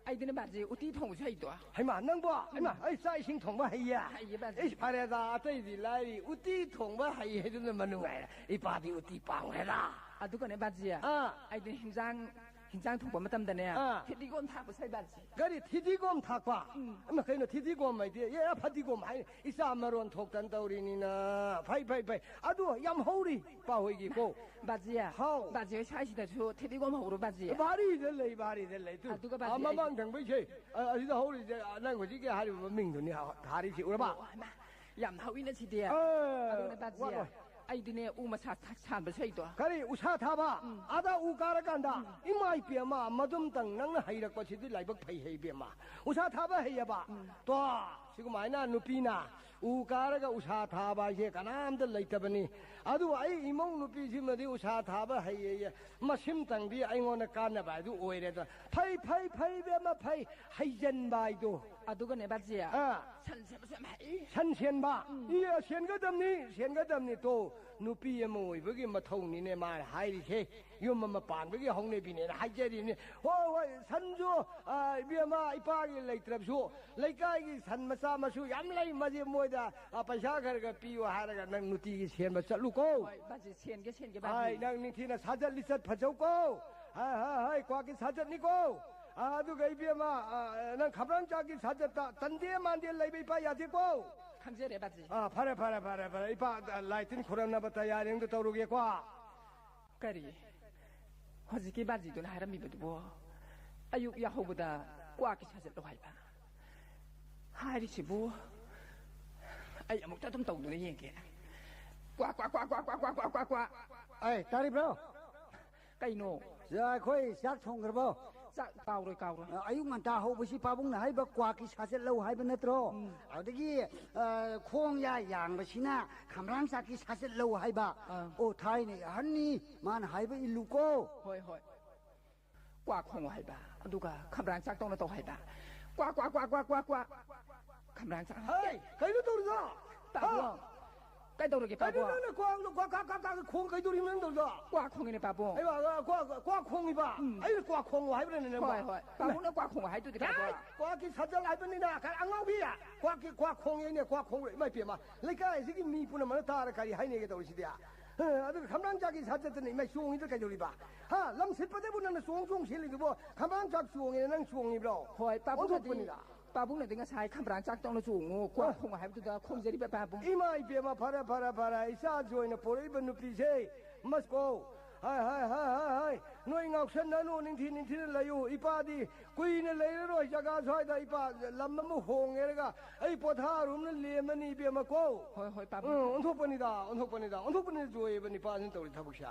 ꯑꯩꯗꯤꯅꯦ ꯕꯥꯖꯤ, ꯎꯇꯤ ꯊꯣꯡꯕꯁꯨ ꯍꯩꯗꯣ꯫ ꯍꯩꯃꯥ, ꯅꯪꯕꯣ? ꯍꯩꯃꯥ, ꯑꯩ ꯆꯥꯛ ꯏꯁꯤꯡ ꯊꯣꯡꯕ ꯍꯩꯌꯦ? ꯍꯩꯌꯦ, ꯕꯥꯖꯤ꯫ ꯏꯁ, ꯐꯔꯦꯗ, ꯑꯇꯩꯗꯤ ꯂꯥꯏꯔꯤ, ꯎꯇꯤ ꯊꯣꯡꯕ ꯍꯩ ꯍꯥꯏꯗꯨꯅ ꯃꯅꯨꯡꯉꯥꯏꯔꯦ꯫ ꯏꯄꯥꯗꯤ ꯎꯇꯤ ꯄꯥꯝꯈ꯭ꯔꯦꯗ꯫ ꯑꯗꯨꯒꯅꯦ ꯕꯥꯖꯤ, ꯑꯥ꯫ ꯑꯩꯗꯤ ꯍꯤꯟꯖꯥꯡ, ꯍꯤꯟꯖꯥꯡ ꯊꯣꯡꯕ ꯃꯇꯝꯗꯅꯦ, ꯑꯥ꯫ ꯐꯗꯤꯒꯣꯝ ꯊꯥꯛꯄꯁꯨ ꯍꯩ ꯕꯥꯖꯤ꯫ ꯀꯔꯤ ꯊꯤꯗꯤꯒꯣꯝ ꯊꯥꯛꯄ? ꯎꯝ꯫ ꯑꯃ ꯀꯩꯅꯣ ꯊꯤꯗꯤꯒꯣꯝ ꯍꯥꯏꯗꯤ? ꯑꯦ, ꯐꯗꯤꯒꯣꯝ ꯍꯥꯏ꯫ ꯏꯆꯥ ꯃꯔꯣꯟ ꯊꯣꯛꯇꯅ ꯇꯧꯔꯤꯅꯤꯅ꯫ ꯐꯩ, ꯐꯩ, ꯐꯩ꯫ ꯑꯗꯨ ꯌꯥꯝ ꯍꯧꯔꯤ, ꯄꯥ ꯍꯣꯏꯒꯤꯀꯣ꯫ ꯕꯥꯖꯤ꯫ ꯍꯥꯎ꯫ ꯕꯥꯖꯤ ꯍꯣꯏ ꯁ꯭ꯋꯥꯏꯁꯤꯗꯁꯨ ꯊꯤꯗꯤꯒꯣꯝ ꯍꯧꯔꯣ ꯕꯥꯖꯤ꯫ ꯚꯥꯔꯤꯗ ꯂꯩ, ꯚꯥꯔꯤꯗ ꯂꯩ꯫ ꯇꯨ, ꯑꯗꯨꯒ ꯕꯥꯖꯤ ꯑꯥ, ꯃꯃꯥꯡ ꯑꯩ ꯊꯪꯕꯩꯁꯦ, ꯑ, ꯑꯁꯤꯗ ꯍꯧꯔꯤꯁꯦ, ꯑ, ꯅꯪ ꯍꯧꯖꯤꯛꯀꯤ ꯍꯥꯏꯔꯤꯕ ꯃꯃꯤꯡꯗꯨꯅꯤ ꯍꯥ-, ꯊꯥꯔꯤꯁꯤ, ꯎꯔꯕ? ꯑꯣ, ꯍꯩꯃꯥ, ꯌꯥꯝ ꯍꯧꯋꯤꯅ ꯁꯤꯗꯤ꯫ ꯑꯦ, ꯑꯗꯨꯅ ꯕꯥꯖꯤ, ꯋꯥꯠꯂꯣꯏ꯫ ꯑꯩꯗꯤꯅꯦ ꯎ ꯃꯁꯥ ꯊ-, ꯁꯥꯟꯕꯁꯨ ꯍꯩꯗꯣ꯫ ꯀꯔꯤ ꯎꯁꯥ ꯊꯥꯕ? ꯎꯝ꯫ ꯑꯥꯗ ꯎ ꯀꯥꯔꯀꯥꯟꯗ? ꯎꯝ꯫ ꯏꯃꯥ ꯏꯄꯦꯝꯃ, ꯃꯗꯨꯝꯇꯪ ꯅꯪꯅ ꯍꯩꯔꯛꯄꯁꯤꯗꯤ ꯂꯥꯏꯕꯛ ꯐꯩ ꯍꯦ ꯏꯕꯦꯝꯃ꯫ ꯎꯁꯥ ꯊꯥꯕ ꯍꯩꯌꯦꯕ? ꯎꯝ꯫ ꯇꯣ, ꯁꯤꯒꯨꯃꯥꯏꯅ ꯅꯨꯄꯤꯅ ꯎ ꯀꯥꯔꯒ ꯎꯁꯥ ꯊꯥꯕ ꯍꯥꯏꯁꯦ ꯀꯅꯥꯝꯇ ꯂꯩꯇꯕꯅꯤ꯫ ꯑꯗꯨ ꯑꯩ ꯏꯃꯧ ꯅꯨꯄꯤꯁꯤꯃꯗꯤ ꯎꯁꯥ ꯊꯥꯕ ꯍꯩꯌꯦꯌꯦ꯫ ꯃꯁꯤꯝꯇꯪꯗꯤ ꯑꯩꯉꯣꯟꯗ ꯀꯥꯟꯅꯕ ꯍꯥꯏꯗꯨ ꯑꯣꯏꯔꯦꯗ꯫ ꯐꯩ, ꯐꯩ, ꯐꯩ, ꯏꯕꯦꯝꯃ, ꯐꯩ꯫ ꯍꯩꯖꯟꯕ ꯍꯥꯏꯗꯣ꯫ ꯑꯗꯨꯒꯅꯦ, ꯕꯥꯖꯤ, ꯑꯥ꯫ ꯁꯟ ꯁꯦꯝꯕꯁꯨ ꯌꯥꯝ ꯍꯩ꯫ ꯁꯟ ꯁꯦꯟꯕ? ꯎꯝ꯫ ꯏꯌꯦ, ꯁꯦꯟꯒꯗꯕꯅꯤ, ꯁꯦꯟꯒꯗꯕꯅꯤ꯫ ꯇꯣ, ꯅꯨꯄꯤ ꯑꯃ ꯑꯣꯏꯕꯒꯤ ꯃꯊꯧꯅꯤꯅꯦ ꯃꯥꯅ ꯍꯥꯏꯔꯤꯁꯦ꯫ ꯌꯨꯝ ꯑꯃ ꯄꯥꯟꯕꯒꯤ ꯍꯧꯅꯕꯤꯅꯦꯅ ꯍꯥꯏꯖꯔꯤꯅꯤ꯫ ꯍꯣꯏ, ꯍꯣꯏ, ꯁꯟꯁꯨ, ꯑ, ꯏꯕꯦꯝꯃ, ꯏꯄꯥꯒꯤ ꯂꯩꯇ꯭ꯔꯕꯁꯨ ꯂꯩꯀꯥꯏꯒꯤ ꯁꯟ ꯃꯆꯥ ꯃꯁꯨ ꯌꯥꯝ ꯂꯩ, ꯃꯁꯤ ꯃꯣꯏꯗ, ꯑ, ꯄꯩꯁꯥ ꯈꯔ ꯈꯔ ꯄꯤꯌꯨ ꯍꯥꯏꯔꯒ ꯅꯪ ꯅꯨꯡꯇꯤꯒꯤ ꯁꯦꯟꯕ ꯆꯠꯂꯨꯀꯣ꯫ ꯍꯣꯏ, ꯕꯥꯖꯤ, ꯁꯦꯟꯒꯦ, ꯁꯦꯟꯒꯦ, ꯕꯥꯖꯤ꯫ ꯍꯥꯏ, ꯅꯪ ꯅꯤꯡꯊꯤꯅ ꯁꯥꯖꯠ ꯂꯤꯆꯠ ꯐꯖꯧꯀꯣ꯫ ꯍꯥꯏ, ꯍꯥꯏ, ꯍꯥꯏ, ꯀ꯭ꯋꯥꯛꯀꯤ ꯁꯥꯖꯠꯅꯤꯀꯣ꯫ ꯑ, ꯑꯗꯨꯒ ꯏꯕꯦꯝꯃ, ꯑ, ꯅꯪ ꯈꯝꯕ꯭ꯔꯥꯡ ꯆꯥꯛꯀꯤ ꯁꯥꯖꯠꯇ ꯇꯟꯗꯦ ꯃꯥꯟꯗꯦ ꯂꯩꯕ ꯏꯄꯥ ꯌꯥꯗꯦꯀꯣ꯫ ꯈꯪꯖꯔꯦ, ꯕꯥꯖꯤ꯫ ꯑ, ꯐꯔꯦ, ꯐꯔꯦ, ꯐꯔꯦ, ꯐꯔꯦ꯫ ꯏꯄꯥ, ꯑ, ꯂꯥꯏ ꯇꯤꯟ ꯈꯨꯔꯝꯅꯕ ꯇꯌꯥꯔꯤ ꯑꯃꯗ ꯇꯧꯔꯨꯒꯦꯀꯣ꯫ ꯀꯔꯤ? ꯍꯧꯖꯤꯛꯀꯤ ꯕꯥꯖꯤꯗꯨꯅ ꯍꯥꯏꯔꯝꯃꯤꯕꯗꯨꯕꯣ? ꯑꯌꯨꯛ ꯌꯥꯍꯧꯕꯗ ꯀ꯭ꯋꯥꯛꯀꯤ ꯁꯥꯖꯠꯂꯣ ꯍꯥꯏꯕ? ꯍꯥꯏꯔꯤꯁꯤꯕꯨ? ꯑꯩ ꯑꯃꯨꯛꯇ ꯑꯗꯨꯝ ꯇꯧꯗꯨꯅ ꯌꯦꯡꯒꯦ꯫ ꯀ꯭ꯋꯥ, ꯀ꯭ꯋꯥ, ꯀ꯭ꯋꯥ꯫ ꯑꯩ, ꯇꯥꯔꯤꯕ꯭ꯔꯣ? ꯀꯩꯅꯣ? ꯁꯤꯗ ꯑꯩꯈꯣꯏ ꯆꯥꯛ ꯊꯣꯡꯈ꯭ꯔꯕꯣ? ꯆꯥꯛ ꯀꯥꯎꯔꯣꯏ, ꯀꯥꯎꯔꯣꯏ꯫ ꯑ, ꯑꯌꯨꯛ ꯉꯟꯇꯥ ꯍꯧꯕꯁꯤ ꯄꯥꯕꯨꯡꯅ ꯍꯥꯏꯕ ꯀ꯭ꯋꯥꯛꯀꯤ ꯁꯥꯖꯠ ꯂꯧ ꯍꯥꯏꯕ ꯅꯠꯇ꯭ꯔꯣ? ꯎꯝ꯫ ꯑꯗꯒꯤ, ꯑ, ꯈꯣꯡ ꯌꯥ ꯌꯥꯡꯕꯁꯤꯅ ꯈꯝꯕ꯭ꯔꯥꯡ ꯆꯥꯛꯀꯤ ꯁꯥꯖꯠ ꯂꯧ ꯍꯥꯏꯕ꯫ ꯑꯥ꯫ ꯑꯣ, ꯊꯥꯏꯅ ꯑꯍꯟꯅꯤ, ꯃꯥꯅ ꯍꯥꯏꯕ ꯏꯜꯂꯨꯀꯣ꯫ ꯍꯣꯏ, ꯍꯣꯏ꯫ ꯀ꯭ꯋꯥ ꯈꯣꯡꯉꯣ ꯍꯥꯏꯕ, ꯑꯗꯨꯒ ꯈꯝꯕ꯭ꯔꯥꯡ ꯆꯥꯛ ꯇꯧꯅ ꯇꯧ ꯍꯥꯏꯕ꯫ ꯀ꯭ꯋꯥ, ꯀ꯭ꯋꯥ, ꯀ꯭ꯋꯥ, ꯀ꯭ꯋꯥ, ꯀ꯭ꯋꯥ, ꯀ꯭ꯋꯥ꯫ ꯈꯝꯕ꯭ꯔꯥꯡ ꯆꯥꯛ꯫ ꯍꯩ, ꯀꯩꯅꯣ ꯇꯧꯔꯤꯗꯣ? ꯇꯥꯕ꯭ꯔꯣ? ꯍꯥ? ꯀꯩꯗꯧꯔꯒꯦ, ꯀꯩꯅꯣ ꯄꯥꯕꯨꯡ? ꯅꯪꯅ ꯀ꯭ꯋꯥ, ꯀ꯭ꯋꯥ, ꯀ꯭ꯋꯥ, ꯀ꯭ꯋꯥ, ꯀ꯭ꯋꯥ, ꯀ꯭ꯋꯥ ꯈꯣꯡ ꯀꯩꯗꯧꯔꯤꯅꯣ ꯅꯪ ꯇꯧꯔꯤꯗꯣ? ꯀ꯭ꯋꯥ ꯈꯣꯡꯉꯤꯅꯦ, ꯄꯥꯕꯨꯡ꯫ ꯑꯩ ꯋꯥ, ꯀ꯭ꯋꯥ, ꯀ꯭ꯋꯥ ꯈꯣꯡꯉꯤꯕ? ꯎꯝ꯫ ꯑꯩꯅ ꯀ꯭ꯋꯥ ꯈꯣꯡꯉꯣ ꯍꯥꯏꯕ꯭ꯔꯅꯦ ꯅꯪꯕꯣ? ꯍꯣꯏ, ꯍꯣꯏ꯫ ꯄꯥꯕꯨꯡꯅ ꯀ꯭ꯋꯥ ꯈꯣꯡꯉꯣ ꯍꯥꯏꯗꯨꯗꯤ, ꯀꯥꯏ? ꯄꯥꯕꯨꯡ꯫ ꯀ꯭ꯋꯥꯀꯤ ꯁꯥꯖꯜ ꯍꯥꯏꯕꯅꯤꯅ, ꯀꯥꯏ, ꯑꯉꯥꯎꯕꯤ! ꯀ꯭ꯋꯥꯀꯤ, ꯀ꯭ꯋꯥ ꯈꯣꯡꯉꯦꯅꯦ, ꯀ꯭ꯋꯥ ꯈꯣꯡꯉꯦ꯫ ꯏꯃꯥ ꯏꯄꯦꯝꯃ, ꯂꯩꯀꯥꯏꯁꯤꯒꯤ ꯃꯤ ꯄꯨꯝꯅꯃꯛꯅ ꯇꯥꯔ ꯀꯔꯤ ꯍꯥꯏꯅꯦꯒꯦ ꯇꯧꯔꯤꯁꯤꯗꯤ? ꯍ, ꯑꯗꯨꯒ ꯈꯝꯂꯥꯡ ꯆꯥꯒꯤ ꯁꯥꯖꯠꯇꯅ ꯏꯃꯥ ꯆꯣꯡꯉꯤꯗ ꯀꯩꯗꯧꯔꯤꯕ? ꯍꯥ, ꯂꯝ ꯁꯤꯠꯄꯗꯕꯨ ꯅꯪꯅ ꯆꯣꯡ ꯆꯣꯡ ꯁꯤꯜꯂꯤꯗꯨꯕꯣ? ꯈꯝꯂꯥꯡ ꯆꯥꯛ ꯆꯣꯡꯉꯦꯅ ꯅꯪ ꯆꯣꯡꯉꯤꯕ꯭ꯔꯣ? ꯍꯣꯏ, ꯄꯥꯕꯨꯡꯅꯗꯤ ꯑꯣꯟꯊꯣꯛꯄꯅꯤꯗ꯫ ꯄꯥꯕꯨꯡꯅꯗꯤ ꯉꯁꯥꯏ ꯈꯝꯕ꯭ꯔꯥꯡ ꯆꯥꯛꯇꯧꯅ ꯆꯣꯡꯉꯨ, ꯀ꯭ꯋꯥ ꯑ꯫ ꯈꯣꯡꯉꯨ ꯍꯥꯏꯕꯗꯨꯗ ꯈꯣꯡꯖꯔꯤꯕ ꯄꯥꯕꯨꯡ꯫ ꯏꯃꯥ ꯏꯕꯦꯝꯃ, ꯐꯔꯦ, ꯐꯔꯦ, ꯐꯔꯦ, ꯏꯆꯥꯁꯨ ꯑꯣꯏꯅ ꯄꯣꯔꯛꯏꯕ ꯅꯨꯄꯤꯁꯦ, ꯃꯁ ꯀꯣ, ꯍꯥꯏ, ꯍꯥꯏ, ꯍꯥꯏ, ꯍꯥꯏ, ꯍꯥꯏ, ꯅꯣꯏ ꯉꯥꯎꯁꯟꯅꯅꯨ, ꯅꯤꯡꯊꯤ ꯅꯤꯡꯊꯤꯅ ꯂꯩꯌꯨ, ꯏꯄꯥꯗꯤ ꯀꯨꯏꯅ ꯂꯩꯔꯔꯣꯏ ꯖꯒꯥ ꯁ꯭ꯋꯥꯏꯗ, ꯏꯄꯥ, ꯂꯝ ꯑꯃ ꯍꯣꯡꯉꯦꯔꯒ ꯑꯩ ꯄꯣꯊꯥꯔꯨꯝꯅ ꯂꯦꯝꯃꯅꯤ, ꯏꯕꯦꯝꯃ ꯀꯣ꯫ ꯍꯣꯏ, ꯍꯣꯏ, ꯄꯥꯕꯨꯡ꯫ ꯎꯝ, ꯑꯣꯟꯊꯣꯛꯄꯅꯤꯗ, ꯑꯣꯟꯊꯣꯛꯄꯅꯤꯗ, ꯑꯣꯟꯊꯣꯛꯄꯅꯤꯗ ꯖꯣꯏ ꯑꯣꯏꯕ ꯅꯤꯄꯥꯁꯤꯅ ꯇꯧꯔꯤ ꯊꯕꯛꯁꯦ꯫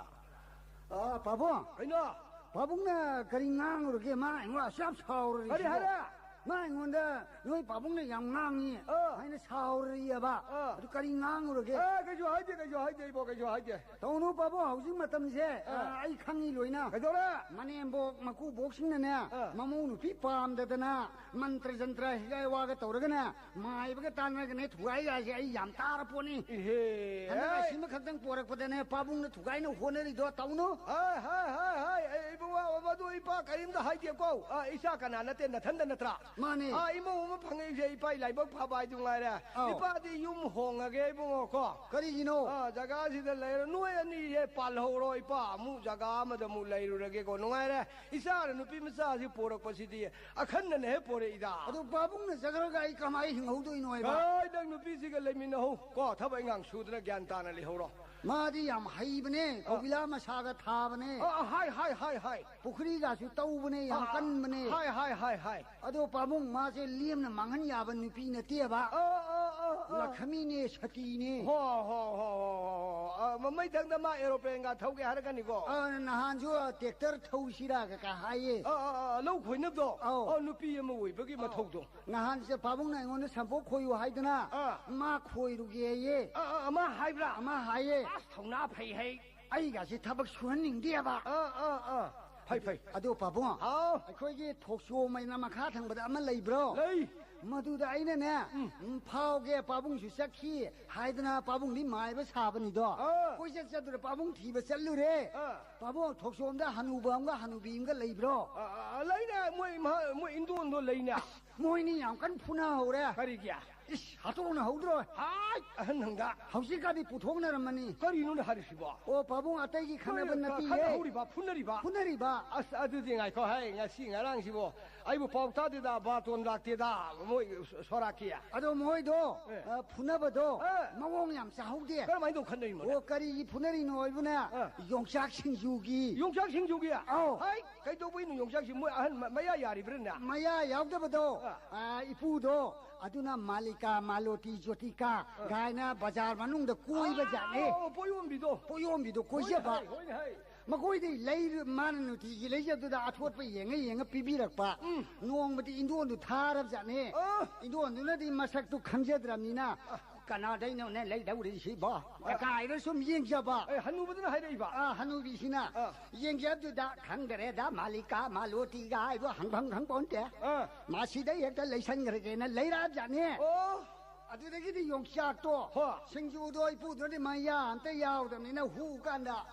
ꯑ, ꯄꯥꯕꯨꯡ꯫ ꯀꯩꯅꯣ? ꯄꯥꯕꯨꯡꯅ ꯀꯔꯤ ꯉꯥꯡꯉꯨꯔꯒꯦ? ꯃꯥ ꯑꯩꯉꯣꯟꯗ ꯑꯁꯨꯛ ꯌꯥꯝ ꯁꯥꯎꯔꯤꯁꯤꯕꯣ? ꯀꯔꯤ ꯍꯥꯏꯔꯦ? ꯃꯥ ꯑꯩꯉꯣꯟꯗ ꯅꯣꯏ ꯄꯥꯕꯨꯡꯅ ꯌꯥꯝ ꯉꯥꯡꯉꯤ ꯑꯥ꯫ ꯍꯥꯏꯅ ꯁꯥꯎꯔꯤꯑꯕ꯫ ꯑꯥ꯫ ꯑꯗꯨ ꯀꯔꯤ ꯉꯥꯡꯉꯨꯔꯒꯦ? ꯑꯦ, ꯀꯩꯁꯨ ꯍꯥꯏꯗꯦ, ꯀꯩꯁꯨ ꯍꯥꯏꯗꯦ, ꯏꯕꯣ, ꯀꯩꯁꯨ ꯍꯥꯏꯗꯦ꯫ ꯇꯧꯅꯨ ꯄꯥꯕꯨꯡ, ꯍꯧꯖꯤꯛ ꯃꯇꯝꯁꯦ, ꯑꯥ꯫ ꯑ, ꯑꯩ ꯈꯪꯉꯤ ꯂꯣꯏꯅ꯫ ꯀꯩꯗꯧꯔꯦ? ꯃꯅꯦꯝꯕꯣꯛ ꯃꯀꯨꯕꯣꯛꯁꯤꯡꯅꯅꯦ, ꯑꯥ꯫ ꯃꯃꯧ ꯅꯨꯄꯤ ꯄꯥꯝꯗꯗꯅ ꯃꯟꯇ꯭ꯔ ꯖꯟꯇ꯭ꯔ ꯍꯤꯒꯥꯏ ꯋꯥꯒ ꯇꯧꯔꯒꯅꯦ, ꯃꯥꯏꯕꯒ ꯇꯥꯟꯅꯒꯅꯦ, ꯊꯨꯒꯥꯏꯒꯥꯏꯁꯦ ꯑꯩ ꯌꯥꯝ ꯇꯥꯔ ꯄꯣꯠꯅꯤ꯫ ꯏꯍꯦ, ꯍꯟꯗꯛ ꯑꯩ ꯑꯁꯤꯃꯈꯛꯇꯪ ꯄꯣꯔꯛꯄꯗꯅꯦ, ꯄꯥꯕꯨꯡꯅ ꯊꯨꯒꯥꯏꯅ ꯍꯣꯠꯅꯔꯤꯗꯣ ꯇꯧꯅꯨ꯫ ꯍꯥꯏ, ꯍꯥꯏ, ꯍꯥꯏ, ꯍꯥꯏ, ꯑꯩ ꯏꯕꯨꯡꯉꯣ, ꯃꯗꯨ ꯏꯄꯥ ꯀꯔꯤꯝꯇ ꯍꯥꯏꯗꯦꯀꯣ꯫ ꯑ, ꯏꯆꯥ ꯀꯅꯥ ꯅꯠꯇꯦ, ꯅꯊꯟꯗ ꯅꯠꯇ꯭ꯔꯥ? ꯃꯥꯅꯦ꯫ ꯑ, ꯏꯃꯧ ꯑꯃ ꯐꯪꯉꯛꯏꯁꯦ ꯏꯄꯥ ꯂꯥꯏꯕꯛ ꯐꯕ ꯍꯥꯏꯗꯨ ꯉꯥꯏꯔꯦ꯫ ꯑꯧ꯫ ꯏꯄꯥꯗꯤ ꯌꯨꯝ ꯍꯣꯡꯉꯒꯦ ꯏꯕꯨꯡꯉꯣ ꯀꯣ꯫ ꯀꯔꯤꯒꯤꯅꯣ? ꯑ, ꯖꯒꯥꯁꯤꯗ ꯂꯩꯔꯣ꯫ ꯅꯣꯏ ꯑꯅꯤꯁꯦ ꯄꯥꯜꯍꯧꯔꯣ, ꯏꯄꯥ ꯑꯃꯨꯛ ꯖꯒꯥ ꯑꯃꯗ ꯑꯃꯨꯛ ꯂꯩꯔꯨꯔꯒꯦꯀꯣ꯫ ꯅꯨꯡꯉꯥꯏꯔꯦ꯫ ꯏꯆꯥꯅ ꯅꯨꯄꯤ ꯃꯆꯥꯁꯤ ꯄꯣꯔꯛꯄꯁꯤꯗꯤ ꯑꯈꯟꯅꯅ ꯍꯦꯛ ꯄꯣꯔꯛꯏꯗ꯫ ꯑꯗꯨ ꯄꯥꯕꯨꯡꯅ ꯆꯠꯈ꯭ꯔꯒ ꯑꯩ ꯀꯃꯥꯏ ꯍꯤꯡꯍꯧꯗꯣꯏꯅꯣ ꯍꯥꯏꯕ? ꯍꯣꯏ, ꯅꯪ ꯅꯨꯄꯤꯁꯤꯒ ꯂꯩꯃꯤꯟꯅꯍꯧ ꯀꯣ, ꯊꯕꯛ ꯏꯪꯈꯥꯡ ꯁꯨꯗꯅ ꯒ꯭ꯌꯥꯟ ꯇꯥꯅ ꯂꯩꯍꯧꯔꯣ꯫ ꯃꯥꯗꯤ ꯌꯥꯝ ꯍꯩꯕꯅꯦ, ꯑ꯫ ꯀꯧꯕꯤꯂꯥ ꯃꯁꯥꯒ ꯊꯥꯕꯅꯦ꯫ ꯑ, ꯑ, ꯍꯥꯏ, ꯍꯥꯏ, ꯍꯥꯏ, ꯍꯥꯏ꯫ ꯄꯨꯈ꯭ꯔꯤꯒꯁꯨ ꯇꯧꯕꯅꯦ, ꯌꯥꯝ ꯑ, ꯀꯟꯕꯅꯦ꯫ ꯍꯥꯏ, ꯍꯥꯏ, ꯍꯥꯏ, ꯍꯥꯏ꯫ ꯑꯗꯣ ꯄꯥꯕꯨꯡ, ꯃꯥꯁꯦ ꯂꯦꯝꯅ ꯃꯥꯡꯍꯟ ꯌꯥꯕ ꯅꯨꯄꯤ ꯅꯠꯇꯦꯕ꯫ ꯑ, ꯑ, ꯑ, ꯑ꯫ ꯂꯛꯈꯃꯤꯅꯦ, ꯁꯇꯤꯅꯦ꯫ ꯍꯣ, ꯍꯣ, ꯍꯣ, ꯍꯣ, ꯍꯣ꯫ ꯑ, ꯃ-, ꯃꯩꯊꯪꯗ ꯃꯥ ꯑꯦꯔꯣꯄ꯭ꯂꯦꯟꯒ ꯊꯧꯒꯦ ꯍꯥꯏꯔꯛꯀꯅꯤꯀꯣ꯫ ꯑ, ꯅꯍꯥꯟꯁꯨ, ꯑ, ꯇ꯭ꯔꯦꯛꯇꯔ ꯊꯧꯁꯤꯔꯥꯒ ꯀ ꯍꯥꯏꯌꯦ꯫ ꯑ, ꯑ, ꯑ, ꯂꯧ ꯈꯣꯏꯅꯕꯗꯣ? ꯑꯧ꯫ ꯑ, ꯅꯨꯄꯤ ꯑꯃ ꯑꯣꯏꯕꯒꯤ ꯑꯧ꯫ ꯃꯊꯧꯗꯣ꯫ ꯅꯍꯥꯟꯁꯦ ꯄꯥꯕꯨꯡꯅ ꯑꯩꯉꯣꯟꯗ ꯁꯝꯄꯣꯛ ꯈꯣꯏꯌꯨ ꯍꯥꯏꯗꯅ ꯑꯥ꯫ ꯃꯥ ꯈꯣꯏꯔꯨꯒꯦꯌꯦ꯫ ꯑꯥ, ꯑꯥ, ꯑꯃ ꯍꯥꯏꯕ꯭ꯔꯥ? ꯑꯃ ꯍꯥꯏꯌꯦ꯫ ꯑꯁ, ꯊꯧꯅꯥ ꯐꯩ ꯍꯩ꯫ ꯑꯩꯒꯁꯦ ꯊꯕꯛ ꯁꯨꯍꯟꯅꯤꯡꯗꯦꯕ꯫ ꯑꯥ, ꯑꯥ, ꯑꯥ꯫ ꯐꯩ, ꯐꯩ꯫ ꯑꯗꯣ ꯄꯥꯕꯨꯡ, ꯍꯥꯎ꯫ ꯑꯩꯈꯣꯏꯒꯤ ꯊꯣꯛꯆꯣꯝ ꯍꯥꯏꯅ ꯃꯈꯥ ꯊꯪꯕꯗ ꯑꯃ ꯂꯩꯕ꯭ꯔꯣ? ꯂꯩ꯫ ꯃꯗꯨꯗ ꯑꯩꯅꯅꯦ, ꯎꯝ꯫ ꯎꯝ, ꯐꯥꯎꯒꯦ, ꯄꯥꯕꯨꯡꯁꯨ ꯆꯠꯈꯤ ꯍꯥꯏꯗꯅ ꯄꯥꯕꯨꯡꯗꯤ ꯃꯥꯏꯕ ꯁꯥꯕꯅꯤꯗꯣ꯫ ꯑꯥ꯫ ꯀꯣꯏꯆꯠ ꯆꯠꯇꯨꯔ ꯄꯥꯕꯨꯡ ꯊꯤꯕ ꯆꯠꯂꯨꯔꯦ꯫ ꯑꯥ꯫ ꯄꯥꯕꯨꯡ, ꯊꯣꯛꯆꯣꯝꯗ ꯍꯅꯨꯕ ꯑꯃꯒ ꯍꯅꯨꯕꯤ ꯑꯃꯒ ꯂꯩꯕ꯭ꯔꯣ? ꯑꯥ, ꯑꯥ, ꯂꯩꯅꯦ, ꯃꯣꯏ ꯏꯃꯥ, ꯃꯣꯏ ꯏꯟꯗꯣꯟꯗꯣ ꯂꯩꯅꯦ꯫ ꯃꯣꯏꯅꯤ ꯌꯥꯝ ꯀꯟꯅ ꯐꯨꯅꯍꯧꯔꯦ꯫ ꯀꯔꯤꯒꯤ? ꯏꯁ, ꯍꯥꯠꯇꯣꯛꯅꯍꯧꯗ꯭ꯔꯣ? ꯍꯥꯏ, ꯑꯍꯟ ꯅꯪꯗ꯫ ꯍꯧꯖꯤꯛꯀꯥꯗꯤ ꯄꯨꯊꯣꯛꯅꯔꯝꯃꯅꯤ꯫ ꯀꯔꯤꯅꯣꯅꯦ ꯍꯥꯏꯔꯤꯁꯤꯕꯣ? ꯑꯣ, ꯄꯥꯕꯨꯡ, ꯑꯇꯩꯒꯤ ꯈꯠꯅꯕ ꯀꯔꯤ ꯅꯠꯇꯤꯌꯦ꯫ ꯈꯠꯅꯍꯧꯔꯤꯕ, ꯐꯨꯅꯔꯤꯕ? ꯐꯨꯅꯔꯤꯕ꯫ ꯑꯁ, ꯑꯗꯨꯗꯤ ꯉꯥꯏꯈꯣ ꯍꯥꯏ, ꯉꯁꯤ ꯉꯔꯥꯡꯁꯤꯕꯣ ꯑꯩꯕꯨ ꯄꯥꯎ ꯇꯥꯗꯦꯗ, ꯕꯥꯇꯣꯟ ꯂꯥꯛꯇꯦꯗ, ꯃꯣꯏ ꯁꯣꯔꯥꯛꯀꯤ꯫ ꯑꯗꯣ ꯃꯣꯏꯗꯣ, ꯑꯦ꯫ ꯑ, ꯐꯨꯅꯕꯗꯣ ꯑꯦ꯫ ꯃꯑꯣꯡ ꯌꯥꯝ ꯆꯥꯍꯧꯗꯦ꯫ ꯀꯔꯝꯍꯥꯏꯅ ꯇꯧ ꯈꯠꯅꯔꯤꯅꯣꯅꯦ? ꯑꯣ, ꯀꯔꯤꯒꯤ ꯐꯨꯅꯔꯤꯅꯣ ꯍꯥꯏꯕꯨꯅꯦ, ꯑ꯫ ꯌꯣꯡꯆꯥꯛ ꯁꯤꯡꯖꯨꯒꯤ꯫ ꯌꯣꯡꯆꯥꯛ ꯁꯤꯡꯖꯨꯒꯤ? ꯑꯧ꯫ ꯍꯥꯏ, ꯀꯩꯗꯧꯕꯩꯅꯣ ꯌꯣꯡꯆꯥꯛꯁꯤ? ꯃꯣꯏ ꯑꯍꯟ ꯃ-, ꯃꯌꯥ ꯌꯥꯔꯤꯕ꯭ꯔꯥꯅꯦ? ꯃꯌꯥ ꯌꯥꯎꯗꯕꯗꯣ, ꯑ꯫ ꯑ, ꯏꯄꯨꯗꯣ, ꯑꯗꯨꯅ ꯃꯥꯂꯤꯀꯥ, ꯃꯥꯂꯣꯇꯤ, ꯖꯣꯇꯤꯀꯥ ꯑ꯫ ꯒꯥꯏꯅ ꯕꯖꯥꯔ ꯃꯅꯨꯡꯗ ꯀꯣꯏꯕ ꯖꯥꯠꯅꯦ꯫ ꯑꯣ, ꯄꯣꯌꯣꯝꯕꯤꯗꯣ꯫ ꯄꯣꯌꯣꯝꯕꯤꯗꯣ ꯀꯣꯏꯖꯕ꯫ ꯍꯣꯏꯅꯦ, ꯍꯣꯏꯅꯦ, ꯍꯣꯏ꯫ ꯃꯈꯣꯏꯗꯤ ꯂꯩ-, ꯃꯥꯅ ꯅꯨꯡꯇꯤꯒꯤ ꯂꯩꯖꯕꯗꯨꯗ ꯑꯊꯣꯠꯄ ꯌꯦꯡꯉ ꯌꯦꯡꯉ ꯄꯤꯕꯤꯔꯛꯄ꯫ ꯎꯝ꯫ ꯅꯣꯡꯃꯗꯤ ꯏꯟꯗꯣꯟꯗꯨ ꯊꯥꯔꯕ ꯖꯥꯠꯅꯦ꯫ ꯑ꯫ ꯏꯟꯗꯣꯟꯗꯨꯅꯗꯤ ꯃꯁꯛꯇꯨ ꯈꯪꯖꯗ꯭ꯔꯕꯅꯤꯅ, ꯑ꯫ "ꯀꯅꯥꯗꯩꯅꯣꯅꯦ ꯂꯩꯗꯧꯔꯤꯁꯤꯕꯣ? ꯑ꯫ ꯀꯀꯥ" ꯍꯥꯏꯔ ꯁꯨꯝ ꯌꯦꯡꯖꯕ꯫ ꯑꯦ, ꯍꯅꯨꯕꯗꯨꯅ ꯍꯥꯏꯔꯛꯏꯕ? ꯑ, ꯍꯅꯨꯕꯤꯁꯤꯅ꯫ ꯑ꯫ ꯌꯦꯡꯖꯕꯗꯨꯗ, "ꯈꯪꯗꯔꯦꯗ, ꯃꯥꯂꯤꯀꯥ, ꯃꯥꯂꯣꯇꯤꯒ ꯍꯥꯏꯕ ꯍꯪꯐꯝ ꯈꯪꯄꯣꯟꯇꯦ꯫ ꯑ꯫ ꯃꯁꯤꯗ ꯍꯦꯛꯇ ꯂꯩꯁꯟꯈ꯭ꯔꯒꯦꯅ" ꯂꯩꯔꯛꯑꯕ ꯖꯥꯠꯅꯦ꯫ ꯑꯣ꯫ ꯑꯗꯨꯗꯒꯤꯗꯤ ꯌꯣꯡꯆꯥꯛꯇꯣ, ꯍꯣ꯫ ꯁꯤꯡꯖꯨꯗꯣ ꯏꯄꯨꯗꯨꯅꯗꯤ ꯃꯌꯥ ꯑꯝꯇ ꯌꯥꯎꯗꯕꯅꯤꯅ ꯍꯨ ꯀꯥꯟꯗ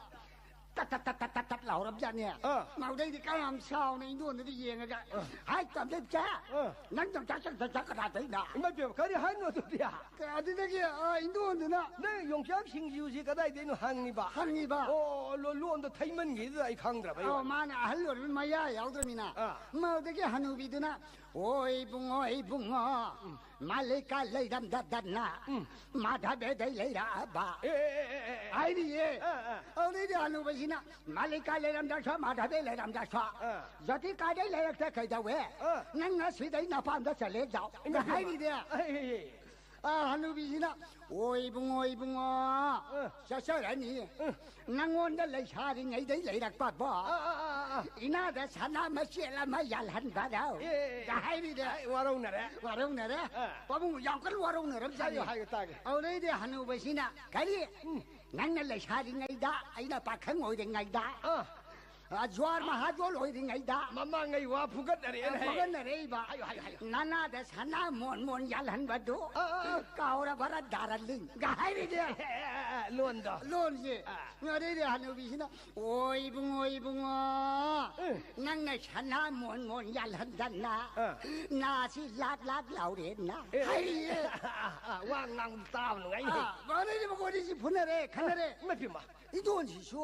ꯇꯠ ꯇꯠ ꯇꯠ ꯇꯠ ꯇꯠ ꯇꯠ ꯂꯥꯎꯔꯕ ꯖꯥꯠꯅꯦ꯫ ꯑ꯫ ꯃꯗꯩꯗꯤ ꯀꯌꯥꯝ ꯁꯥꯎꯅ ꯏꯟꯗꯣꯟꯗꯨꯗ ꯌꯦꯡꯉꯒ, ꯑ꯫ "ꯍꯥꯏ, ꯇꯝꯂꯤꯞꯁꯦ, ꯑ꯫ ꯅꯪ ꯌꯣꯡꯆꯥꯛ ꯆꯠ ꯆꯠ ꯆꯠ ꯀꯅꯥꯗꯩꯅ?" ꯏꯃꯥ ꯏꯕꯦꯝꯃ, ꯀꯔꯤ ꯍꯥꯏꯅꯣ ꯑꯗꯨꯗꯤ? ꯑꯗꯨꯗꯒꯤ, ꯑ, ꯏꯟꯗꯣꯟꯗꯨꯅ, "ꯅꯪ ꯌꯣꯡꯆꯥꯛ ꯁꯤꯡꯖꯨꯁꯤ ꯀꯗꯥꯏꯗꯩꯅꯣ?" ꯍꯪꯉꯤꯕ꯫ ꯍꯪꯉꯤꯕ꯫ ꯑꯣ, ꯂꯣ-, ꯂꯣꯟꯗꯣ ꯊꯩꯃꯟꯈꯤꯗꯨꯗ ꯑꯩ ꯈꯪꯗ꯭ꯔꯕ, ꯑꯩ ꯑꯧ, ꯋꯥꯅꯤ꯫ ꯃꯥꯅ ꯑꯍꯜ ꯑꯣꯏꯔꯕꯅꯤꯅ ꯃꯌꯥ ꯌꯥꯎꯗ꯭ꯔꯃꯤꯅ꯫ ꯑꯥ꯫ ꯃꯗꯒꯤ ꯍꯅꯨꯕꯤꯗꯨꯅ, "ꯑꯣ ꯏꯕꯨꯡꯉꯣ, ꯏꯕꯨꯡꯉꯣ, ꯎꯝ꯫ ꯃꯥꯂꯤꯀꯥ ꯂꯩꯔꯝꯗꯗꯅ ꯎꯝ꯫ ꯃꯥꯙꯕꯦꯗꯩ ꯂꯩꯔꯛꯑꯕ" ꯑꯦ, ꯑꯦ, ꯑꯦ, ꯑꯦ, ꯑꯦ꯫ ꯍꯥꯏꯔꯤꯌꯦ꯫ ꯑꯥ, ꯑꯥ꯫ ꯑꯗꯩꯗꯤ ꯍꯅꯨꯕꯁꯤꯅ, "ꯃꯥꯂꯤꯀꯥ ꯂꯩꯔꯝꯗ꯭ꯔꯁꯨ, ꯃꯥꯙꯕꯦ ꯂꯩꯔꯝꯗ꯭ꯔꯁꯨ, ꯑꯥ꯫ ꯖꯣꯇꯤꯀꯥꯗꯩ ꯂꯩꯔꯛꯇ ꯀꯩꯗꯧꯋꯦ? ꯑꯥ꯫ ꯅꯪ ꯉꯁꯤꯗꯩ ꯅꯄꯥꯝꯗ ꯆꯠꯂꯦ ꯖꯥꯎ" ꯏꯃꯥ, ꯏꯃꯥ꯫ ꯍꯥꯏꯔꯤꯅꯦ꯫ ꯑꯦ, ꯑꯦ, ꯑꯦ꯫ ꯑꯥ, ꯍꯅꯨꯕꯤꯁꯤꯅ, "ꯑꯣ ꯏꯕꯨꯡꯉꯣ, ꯏꯕꯨꯡꯉꯣ, ꯑꯥ꯫ ꯆꯠꯆꯔꯅꯤ꯫ ꯑꯥ꯫ ꯅꯪꯉꯣꯟꯗ ꯂꯩꯁꯥꯔꯤꯉꯩꯗꯩ ꯂꯩꯔꯛꯄꯕꯣ꯫ ꯑꯥ, ꯑꯥ, ꯑꯥ, ꯑꯥ꯫ ꯏꯅꯥꯗ ꯁꯅꯥ ꯃꯆꯦꯠ ꯑꯃ ꯌꯥꯜꯍꯟꯕꯔꯣ?" ꯑꯦ, ꯑꯦ, ꯑꯦ꯫ ꯍꯥꯏꯔꯤꯗ꯫ ꯑꯩ ꯋꯥꯔꯧꯅꯔꯦ꯫ ꯋꯥꯔꯧꯅꯔꯦ꯫ ꯑꯥ꯫ ꯄꯥꯕꯨꯡ ꯌꯥꯝ ꯀꯟꯅ ꯋꯥꯔꯧꯅꯔꯕ ꯖꯥꯠꯅꯤ꯫ ꯍꯥꯏꯌꯨ, ꯍꯥꯏꯌꯨ, ꯇꯥꯒꯦ꯫ ꯑꯗꯨꯗꯩꯗꯤ ꯍꯅꯨꯕꯁꯤꯅ, "ꯀꯔꯤ? ꯎꯝ꯫ ꯅꯪꯅ ꯂꯩꯁꯥꯔꯤꯉꯩꯗ, ꯑꯩꯅ ꯄꯥꯈꯪ ꯑꯣꯏꯔꯤꯉꯩꯗ ꯑꯥ꯫ ꯑ, ꯖ꯭ꯋꯥꯔ ꯃꯍꯥꯖꯣꯟ ꯑꯣꯏꯔꯤꯉꯩꯗ ꯃꯃꯥꯡꯉꯩ ꯋꯥ ꯐꯨꯒꯠꯅꯔꯦꯅ ꯑ, ꯍꯥꯏ꯫ ꯐꯨꯒꯠꯅꯔꯛꯏꯕ꯫ ꯍꯥꯏꯌꯨ, ꯍꯥꯏꯌꯨ, ꯍꯥꯏꯌꯨ꯫ "ꯅꯅꯥꯗ ꯁꯅꯥ ꯃꯣꯟ ꯃꯣꯟ ꯌꯥꯜꯍꯟꯕꯗꯨ ꯑ, ꯑ, ꯑ꯫ ꯀꯥꯎꯔꯕꯔꯥ, ꯗꯥꯔꯂꯤꯡ?" ꯒ ꯍꯥꯏꯔꯤꯅꯦ꯫ ꯑꯦ, ꯑꯦ, ꯑꯦ, ꯑꯦ, ꯂꯣꯟꯗꯣ꯫ ꯂꯣꯟꯁꯦ꯫ ꯑ꯫ ꯑꯗꯩꯗꯤ ꯍꯅꯨꯕꯤꯁꯤꯅ, "ꯑꯣ, ꯏꯕꯨꯡꯉꯣ, ꯏꯕꯨꯡꯉꯣ, ꯑ꯫ ꯅꯪꯅ ꯁꯅꯥ ꯃꯣꯟ ꯃꯣꯟ ꯌꯥꯜꯍꯟꯗꯅ ꯑ꯫ ꯅꯥꯁꯤ ꯂꯥꯛ ꯂꯥꯛ ꯂꯥꯎꯔꯦꯅ" ꯑꯦ, ꯑꯦ, ꯍꯥꯏꯔꯤꯌꯦ꯫ ꯑ, ꯑ, ꯑ, ꯋꯥ ꯉꯥꯡꯕ ꯇꯥꯕ ꯅꯨꯡꯉꯥꯏꯅꯦ꯫ ꯑ, ꯑꯗꯩꯗꯤ ꯃꯈꯣꯏꯅꯤꯁꯤ ꯐꯨꯅꯔꯦ, ꯈꯟꯅꯔꯦ꯫ ꯏꯃꯥ ꯏꯄꯦꯝꯃ꯫ ꯏꯗꯣꯟꯁꯤꯁꯨ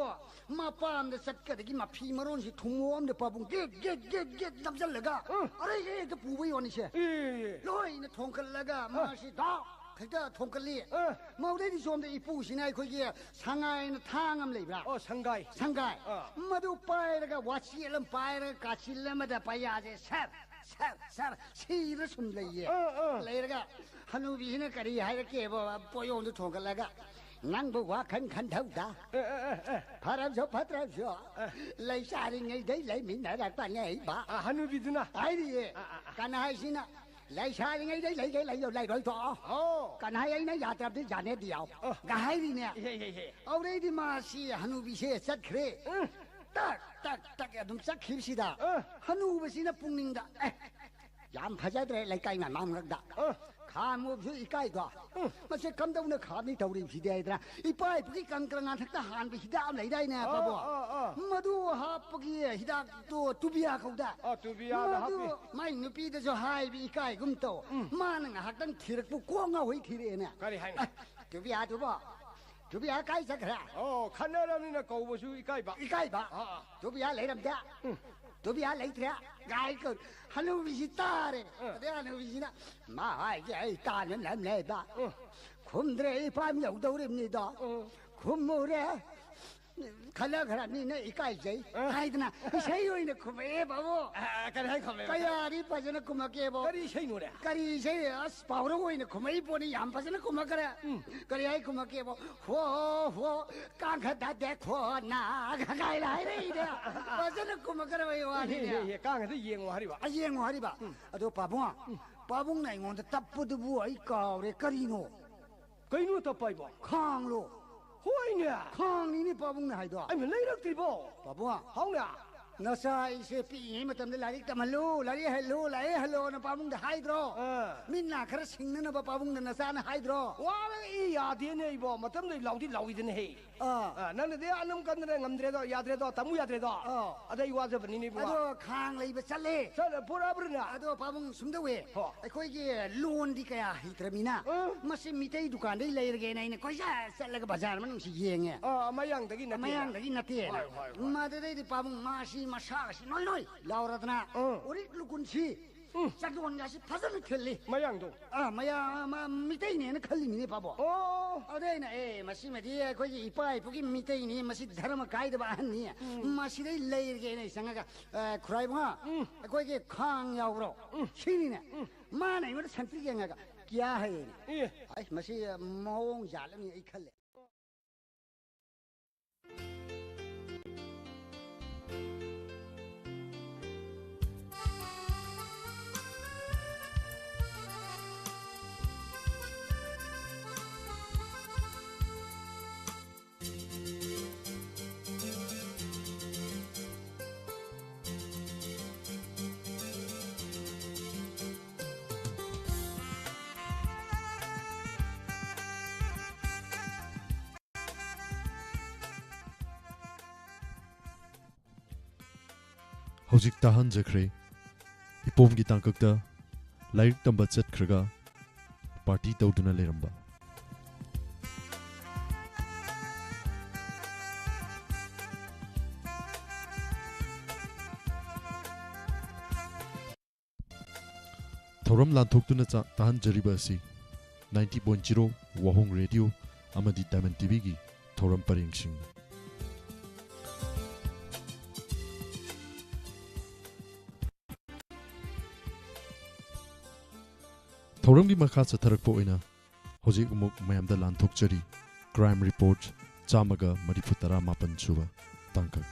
ꯃꯄꯥꯝꯗ ꯆꯠꯀꯗꯒꯤ ꯃꯐꯤ ꯃꯔꯣꯟꯁꯤ ꯊꯨꯝꯃꯣꯛ ꯑꯝꯗ ꯄꯥꯕꯨꯡ ꯒꯦꯠ, ꯒꯦꯠ, ꯒꯦꯠ, ꯒꯦꯠ ꯅꯝꯁꯤꯜꯂꯒ ꯎꯝ꯫ ꯑꯔꯩ ꯑꯔꯩ ꯍꯦꯛꯇ ꯄꯨꯕ ꯌꯣꯟꯅꯤꯁꯦ꯫ ꯑꯦ꯫ ꯂꯣꯏꯅ ꯊꯣꯡꯀꯠꯂꯒ ꯑ꯫ ꯃꯥꯁꯤ ꯗꯥꯛ ꯍꯦꯛꯇ ꯊꯣꯡꯀꯠꯂꯤ꯫ ꯑ꯫ ꯃꯧꯗꯩꯗꯤ ꯁꯣꯝꯗ ꯏꯄꯨꯁꯤꯅ ꯑꯩꯈꯣꯏꯒꯤ ꯁꯉꯥꯏꯅ ꯊꯥꯡ ꯑꯃ ꯂꯩꯕ꯭ꯔꯥ? ꯑꯣ, ꯁꯪꯒꯥꯏ꯫ ꯁꯪꯒꯥꯏ꯫ ꯑ꯫ ꯃꯗꯨ ꯄꯥꯏꯔꯒ ꯋꯥꯆꯦꯠ ꯑꯃ ꯄꯥꯏꯔꯒ ꯀꯥꯆꯤꯜ ꯑꯃꯗ ꯄꯩꯌꯥꯁꯦ ꯁꯠ ꯁꯠ ꯁꯠ ꯁꯤꯔ ꯁꯨꯝ ꯂꯩꯌꯦ꯫ ꯑ, ꯑ꯫ ꯂꯩꯔꯒ ꯍꯅꯨꯕꯤꯁꯤꯅ ꯀꯔꯤ ꯍꯥꯏꯔꯛꯀꯦꯕ, ꯄꯣꯌꯣꯝꯗꯨ ꯊꯣꯡꯒꯠꯂꯒ, "ꯅꯪꯕꯨ ꯋꯥꯈꯜ ꯈꯟꯊꯧꯗ꯫ ꯑ, ꯑ, ꯑ, ꯑ꯫ ꯐꯔꯕꯁꯨ ꯐꯠꯇ꯭ꯔꯕꯁꯨ ꯑ꯫ ꯂꯩꯁꯥꯔꯤꯉꯩꯗꯩ ꯂꯩꯃꯤꯟꯅꯔꯛꯄꯅꯦ ꯏꯕ"꯫ ꯑ, ꯍꯅꯨꯕꯤꯗꯨꯅ? ꯍꯥꯏꯔꯤꯌꯦ꯫ ꯑ, ꯑ, ꯑ꯫ ꯀꯅꯥ ꯍꯥꯏꯁꯤꯅ, "ꯂꯩꯁꯥꯔꯤꯉꯩꯗꯩ ꯂꯩꯒꯦ ꯂꯩꯌꯣ, ꯂꯩꯔꯣꯏ ꯇꯣꯛꯑꯣ"꯫ ꯑꯣ꯫ ꯀꯅꯥ ꯍꯥꯏ ꯑꯩꯅ ꯌꯥꯗ꯭ꯔꯕꯗꯤ ꯌꯥꯅꯦꯗꯤ ꯌꯥꯎ꯫ ꯑ꯫ ꯒ ꯍꯥꯏꯔꯤꯅꯦ꯫ ꯏꯍꯦ, ꯏꯍꯦ, ꯏꯍꯦ꯫ ꯑꯧꯔꯩꯗꯤ ꯃꯥꯁꯤ ꯍꯅꯨꯕꯤꯁꯦ ꯆꯠꯈ꯭ꯔꯦ꯫ ꯎꯝ꯫ ꯇꯛ ꯇꯛ ꯇꯛ ꯑꯗꯨꯝ ꯆꯠꯈꯤꯕꯁꯤꯗ ꯑ꯫ ꯍꯅꯨꯕꯁꯤꯅ ꯄꯨꯛꯅꯤꯡꯗ, "ꯑꯦ, ꯌꯥꯝ ꯐꯖꯗ꯭ꯔꯦ ꯂꯩꯀꯥꯏ ꯃꯃꯥꯡꯗ꯫ ꯑ꯫ ꯈꯥꯝꯃꯨꯕꯁꯨ ꯏꯀꯥꯏꯗꯣ꯫ ꯎꯝ꯫ ꯃꯁꯤ ꯀꯝꯗꯧꯅ ꯈꯥꯝꯅꯤ ꯇꯧꯔꯤꯕꯁꯤꯗꯤ" ꯍꯥꯏꯗꯅ ꯏꯄꯥ ꯏꯄꯨꯒꯤ ꯀꯪꯀ꯭ꯔ ꯉꯥꯟꯊꯛꯇ ꯍꯥꯟꯕ ꯍꯤꯗꯥꯛ ꯑꯃ ꯂꯩꯗꯥꯏꯅꯦ, ꯑ, ꯄꯥꯕꯨꯡ? ꯑ, ꯑ꯫ ꯃꯗꯨ ꯍꯥꯞꯄꯒꯤ ꯍꯤꯗꯥꯛꯇꯣ ꯇꯨꯕꯤꯌꯥ ꯀꯧꯗꯥꯏ? ꯑ, ꯇꯨꯕꯤꯌꯥꯗ ꯃꯗꯨ ꯍꯥꯞꯄꯤ꯫ ꯃꯥꯏ ꯅꯨꯄꯤꯗꯁꯨ ꯍꯥꯏꯕ ꯏꯀꯥꯏꯒꯨꯝ ꯇꯧ꯫ ꯎꯝ꯫ ꯃꯥꯅ ꯉꯥꯏꯍꯥꯛꯇꯪ ꯊꯤꯔꯛꯄꯨ ꯀꯣꯛ ꯉꯥꯎꯍꯩ ꯊꯤꯔꯛꯑꯦꯅꯦ꯫ ꯀꯔꯤ ꯍꯥꯏꯅꯣ? "ꯑ, ꯇꯨꯕꯤꯌꯥꯗꯨꯕꯣ, ꯇꯨꯕꯤꯌꯥ ꯀꯥꯏ ꯆꯠꯈ꯭ꯔꯦ?" ꯑꯣ, ꯈꯟꯅꯔꯕꯅꯤꯅ ꯀꯧꯕꯁꯨ ꯏꯀꯥꯏꯕ꯫ ꯏꯀꯥꯏꯕ꯫ ꯑꯥ, ꯑꯥ꯫ "ꯇꯨꯕꯤꯌꯥ ꯂꯩꯔꯝꯗꯦ꯫ ꯎꯝ꯫ ꯇꯨꯕꯤꯌꯥ ꯂꯩꯇ꯭ꯔꯦ" ꯒꯥꯏ ꯀꯧ-, ꯍꯅꯨꯕꯤꯁꯤ ꯇꯥꯔꯦ꯫ ꯑꯥ꯫ ꯑꯗꯩ ꯍꯅꯨꯕꯤꯁꯤꯅ, "ꯃꯥ ꯍꯥꯏꯁꯦ ꯑꯩ ꯇꯥꯅ ꯅꯝꯅꯦꯕ꯫ ꯎꯝ꯫ ꯈꯨꯝꯗ꯭ꯔꯦ, ꯑꯩ ꯄꯥꯝ ꯌꯧꯗꯧꯔꯤꯕꯅꯤꯗꯣ꯫ ꯎꯝ꯫ ꯈꯨꯝꯃꯨꯔꯦ꯫ ꯈꯜꯂꯈ꯭ꯔꯕꯅꯤꯅ ꯏꯀꯥꯏꯖꯩ" ꯑꯥ꯫ ꯍꯥꯏꯗꯅ ꯏꯁꯩ ꯑꯣꯏꯅ ꯈꯨꯝꯃꯛꯑꯦ, ꯕꯥꯕꯨ꯫ ꯑꯥ, ꯀꯔꯤ ꯍꯥꯏ ꯈꯨꯝꯃꯛꯑꯦꯕ? ꯀꯌꯥꯗꯤ ꯐꯖꯅ ꯈꯨꯝꯃꯛꯀꯦꯕꯣ꯫ ꯀꯔꯤ ꯏꯁꯩꯅꯣꯅꯦ? ꯀꯔꯤ ꯏꯁꯩ? ꯑꯁ, ꯄꯥꯎꯔꯧ ꯑꯣꯏꯅ ꯈꯨꯝꯃꯛꯏ ꯄꯣꯠꯅꯤ, ꯌꯥꯝ ꯐꯖꯅ ꯈꯨꯝꯃꯛꯈ꯭ꯔꯦ꯫ ꯎꯝ꯫ ꯀꯔꯤ ꯍꯥꯏ ꯈꯨꯝꯃꯛꯀꯦꯕꯣ? "ꯍꯣ, ꯍꯣ, ꯀꯥꯡꯈ ꯗꯗꯦ ꯈꯣꯅ" ꯀꯥꯏꯅ ꯍꯥꯏꯔꯛꯏꯅꯦ꯫ ꯐꯖꯅ ꯈꯨꯝꯃꯛꯈ꯭ꯔꯕ ꯋꯥꯅꯤꯅꯦ꯫ ꯏꯍꯦ, ꯏꯍꯦ, ꯀꯥꯡꯈꯗ ꯌꯦꯡꯉꯣ ꯍꯥꯏꯔꯤꯕ? ꯑ, ꯌꯦꯡꯉꯣ ꯍꯥꯏꯔꯤꯕ꯫ ꯎꯝ꯫ ꯑꯗꯣ ꯄꯥꯕꯨꯡ, ꯎꯝ꯫ ꯄꯥꯕꯨꯡꯅ ꯑꯩꯉꯣꯟꯗ ꯇꯞꯄꯗꯨꯕꯨ ꯑꯩ ꯀꯥꯎꯔꯦ꯫ ꯀꯔꯤꯅꯣ? ꯀꯩꯅꯣ ꯇꯞꯄ ꯍꯥꯏꯕꯣ? ꯈꯥꯡꯂꯣ꯫ ꯍꯣꯏꯅꯦ꯫ ꯈꯥꯡꯅꯤꯅꯦ ꯄꯥꯕꯨꯡꯅ ꯍꯥꯏꯗꯣ꯫ ꯑꯩꯅ ꯂꯩꯔꯛꯇ꯭ꯔꯤꯕꯣ? ꯄꯥꯕꯨꯡ꯫ ꯍꯥꯎꯅꯦ꯫ ꯅꯆꯥ ꯑꯩꯁꯦ ꯄꯤꯛꯏꯉꯩ ꯃꯇꯝꯗ ꯂꯥꯏꯔꯤꯛ ꯇꯝꯍꯜꯂꯨ, ꯂꯥꯏꯔꯤꯛ ꯍꯩꯍꯜꯂꯨ, ꯂꯥꯏꯔꯤꯛ ꯍꯩꯍꯜꯂꯣꯅ ꯄꯥꯕꯨꯡꯗ ꯍꯥꯏꯗ꯭ꯔꯣ? ꯑꯥ꯫ ꯃꯤꯠ ꯅꯥ ꯈꯔ ꯁꯤꯡꯅꯅꯕ ꯄꯥꯕꯨꯡꯗ ꯅꯆꯥꯅ ꯍꯥꯏꯗ꯭ꯔꯣ? ꯋꯥꯔꯛꯏ ꯌꯥꯗꯦꯅꯦ ꯑꯩꯕꯣ, ꯃꯇꯝꯗꯨꯗ ꯂꯥꯎꯗꯤ ꯂꯥꯎꯏꯗꯅ ꯍꯦ꯫ ꯑꯥ꯫ ꯑꯥ, ꯅꯪꯅꯗꯤ ꯑꯅꯝ ꯀꯟꯗꯅ ꯉꯝꯗ꯭ꯔꯦꯗꯣ, ꯌꯥꯗ꯭ꯔꯦꯗꯣ, ꯇꯝꯃꯨ ꯌꯥꯗ꯭ꯔꯦꯗꯣ꯫ ꯑꯥ꯫ ꯑꯗ ꯑꯩ ꯋꯥꯖꯕꯅꯤꯅꯦ ꯏꯕꯨꯡꯉꯣ꯫ ꯑꯗꯣ ꯈꯥꯡ ꯂꯩꯕ ꯆꯠꯂꯦ꯫ ꯆꯠꯂꯦ, ꯄꯨꯔꯛꯑꯕ꯭ꯔꯥ ꯅꯪ? ꯑꯗꯣ ꯄꯥꯕꯨꯡ ꯁꯨꯝ ꯇꯧꯋꯦ꯫ ꯍꯣ꯫ ꯑꯩꯈꯣꯏꯒꯤ ꯂꯣꯟꯗꯤ ꯀꯌꯥ ꯍꯩꯇ꯭ꯔꯃꯤꯅ, ꯑꯥ꯫ ꯃꯁꯤ ꯃꯤꯇꯩ ꯗꯨꯀꯥꯟꯗꯩ ꯂꯩꯔꯒꯦꯅ ꯑꯩꯅ ꯀꯣꯏꯆꯠ ꯆꯠꯂꯒ ꯕꯖꯥꯔ ꯃꯅꯨꯡꯁꯤ ꯌꯦꯡꯉꯦ꯫ ꯑꯥ, ꯃꯌꯥꯡꯗꯒꯤ ꯅꯠꯇꯦꯅ꯫ ꯃꯌꯥꯡꯗꯒꯤ ꯅꯠꯇꯦꯅ꯫ ꯍꯣꯏ, ꯍꯣꯏ, ꯍꯣꯏ꯫ ꯃꯗꯨꯗꯩꯗꯤ ꯄꯥꯕꯨꯡ ꯃꯥꯁꯤ ꯃꯁꯥꯒꯁꯤ ꯅꯣꯏ ꯅꯣꯏ ꯂꯥꯎꯔꯗꯅ, ꯑꯥ꯫ ꯎꯔꯤꯛ ꯂꯨꯀꯨꯟꯁꯤ ꯎꯝ꯫ ꯆꯟꯗꯣꯟꯒꯁꯤ ꯐꯖꯅ ꯊꯤꯜꯂꯤ꯫ ꯃꯌꯥꯡꯗꯣ? ꯑꯥ, ꯃꯌꯥ-, ꯃ-, ꯃꯤꯇꯩꯅꯦꯅ ꯈꯜꯂꯤꯃꯤꯅꯦ ꯄꯥꯕꯣ꯫ ꯑꯣ꯫ ꯑꯗꯩ ꯑꯩꯅ, "ꯑꯦ, ꯃꯁꯤꯃꯗꯤ ꯑꯩꯈꯣꯏꯒꯤ ꯏꯄꯥ ꯏꯄꯨꯒꯤ ꯃꯤꯇꯩꯅꯤ, ꯃꯁꯤ ꯙꯔꯃ ꯀꯥꯏꯗꯕ ꯑꯍꯟꯅꯤ꯫ ꯎꯝ꯫ ꯃꯁꯤꯗꯩ ꯂꯩꯔꯒꯦꯅ ꯑꯩ ꯆꯪꯉꯒ, ꯑ, ꯈꯨꯔꯥꯏꯕꯨꯡꯉꯣ, ꯎꯝ꯫ ꯑꯩꯈꯣꯏꯒꯤ ꯈꯥꯡ ꯌꯥꯎꯕ꯭ꯔꯣ?" ꯎꯝ꯫ ꯁꯤꯅꯤꯅꯦ꯫ ꯎꯝ꯫ ꯃꯥꯅ ꯑꯩꯉꯣꯟꯗ ꯁꯟꯇ꯭ꯔꯤꯛ ꯌꯦꯡꯉꯒ, "ꯀꯌꯥ ꯍꯥꯏꯌꯦꯅꯦ?" ꯑꯦ꯫ ꯑꯩ, ꯃꯁꯤ ꯃꯑꯣꯡ ꯖꯥꯠ ꯑꯃꯅꯤ ꯑꯩ ꯈꯜꯂꯦ꯫ ꯍꯧꯖꯤꯛ ꯇꯥꯍꯟꯖꯈ꯭ꯔꯦ꯫ ꯏꯄꯣꯝꯒꯤ ꯇꯥꯡꯀꯛꯇ ꯂꯥꯏꯔꯤꯛ ꯇꯝꯕ ꯆꯠꯈ꯭ꯔꯒ ꯄꯥꯔꯇꯤ ꯇꯧꯗꯨꯅ ꯂꯩꯔꯝꯕ꯫ ꯊꯧꯔꯝ ꯂꯥꯟꯊꯣꯛꯇꯨꯅ ꯆꯥ-, ꯇꯥꯍꯟꯖꯔꯤꯕ ꯑꯁꯤ ninety point zero ꯋꯥꯍꯣꯡ ꯔꯦꯗꯤꯑꯣ ꯑꯃꯗꯤ ꯗꯥꯏꯃꯟ ꯇꯤꯚꯤꯒꯤ ꯊꯧꯔꯝ ꯄꯔꯦꯡꯁꯤꯡꯅꯤ꯫ ꯊꯧꯔꯝꯒꯤ ꯃꯈꯥ ꯆꯠꯊꯔꯛꯄ ꯑꯣꯏꯅ ꯍꯧꯖꯤꯛ ꯑꯃꯨꯛ ꯃꯌꯥꯝꯗ ꯂꯥꯟꯊꯣꯛꯆꯔꯤ꯫ Crime Report ꯆꯥꯝꯃꯒ ꯃꯔꯤꯐꯨ ꯇꯔꯥ ꯃꯥꯄꯟ ꯁꯨꯕ ꯇꯥꯡꯀꯛ꯫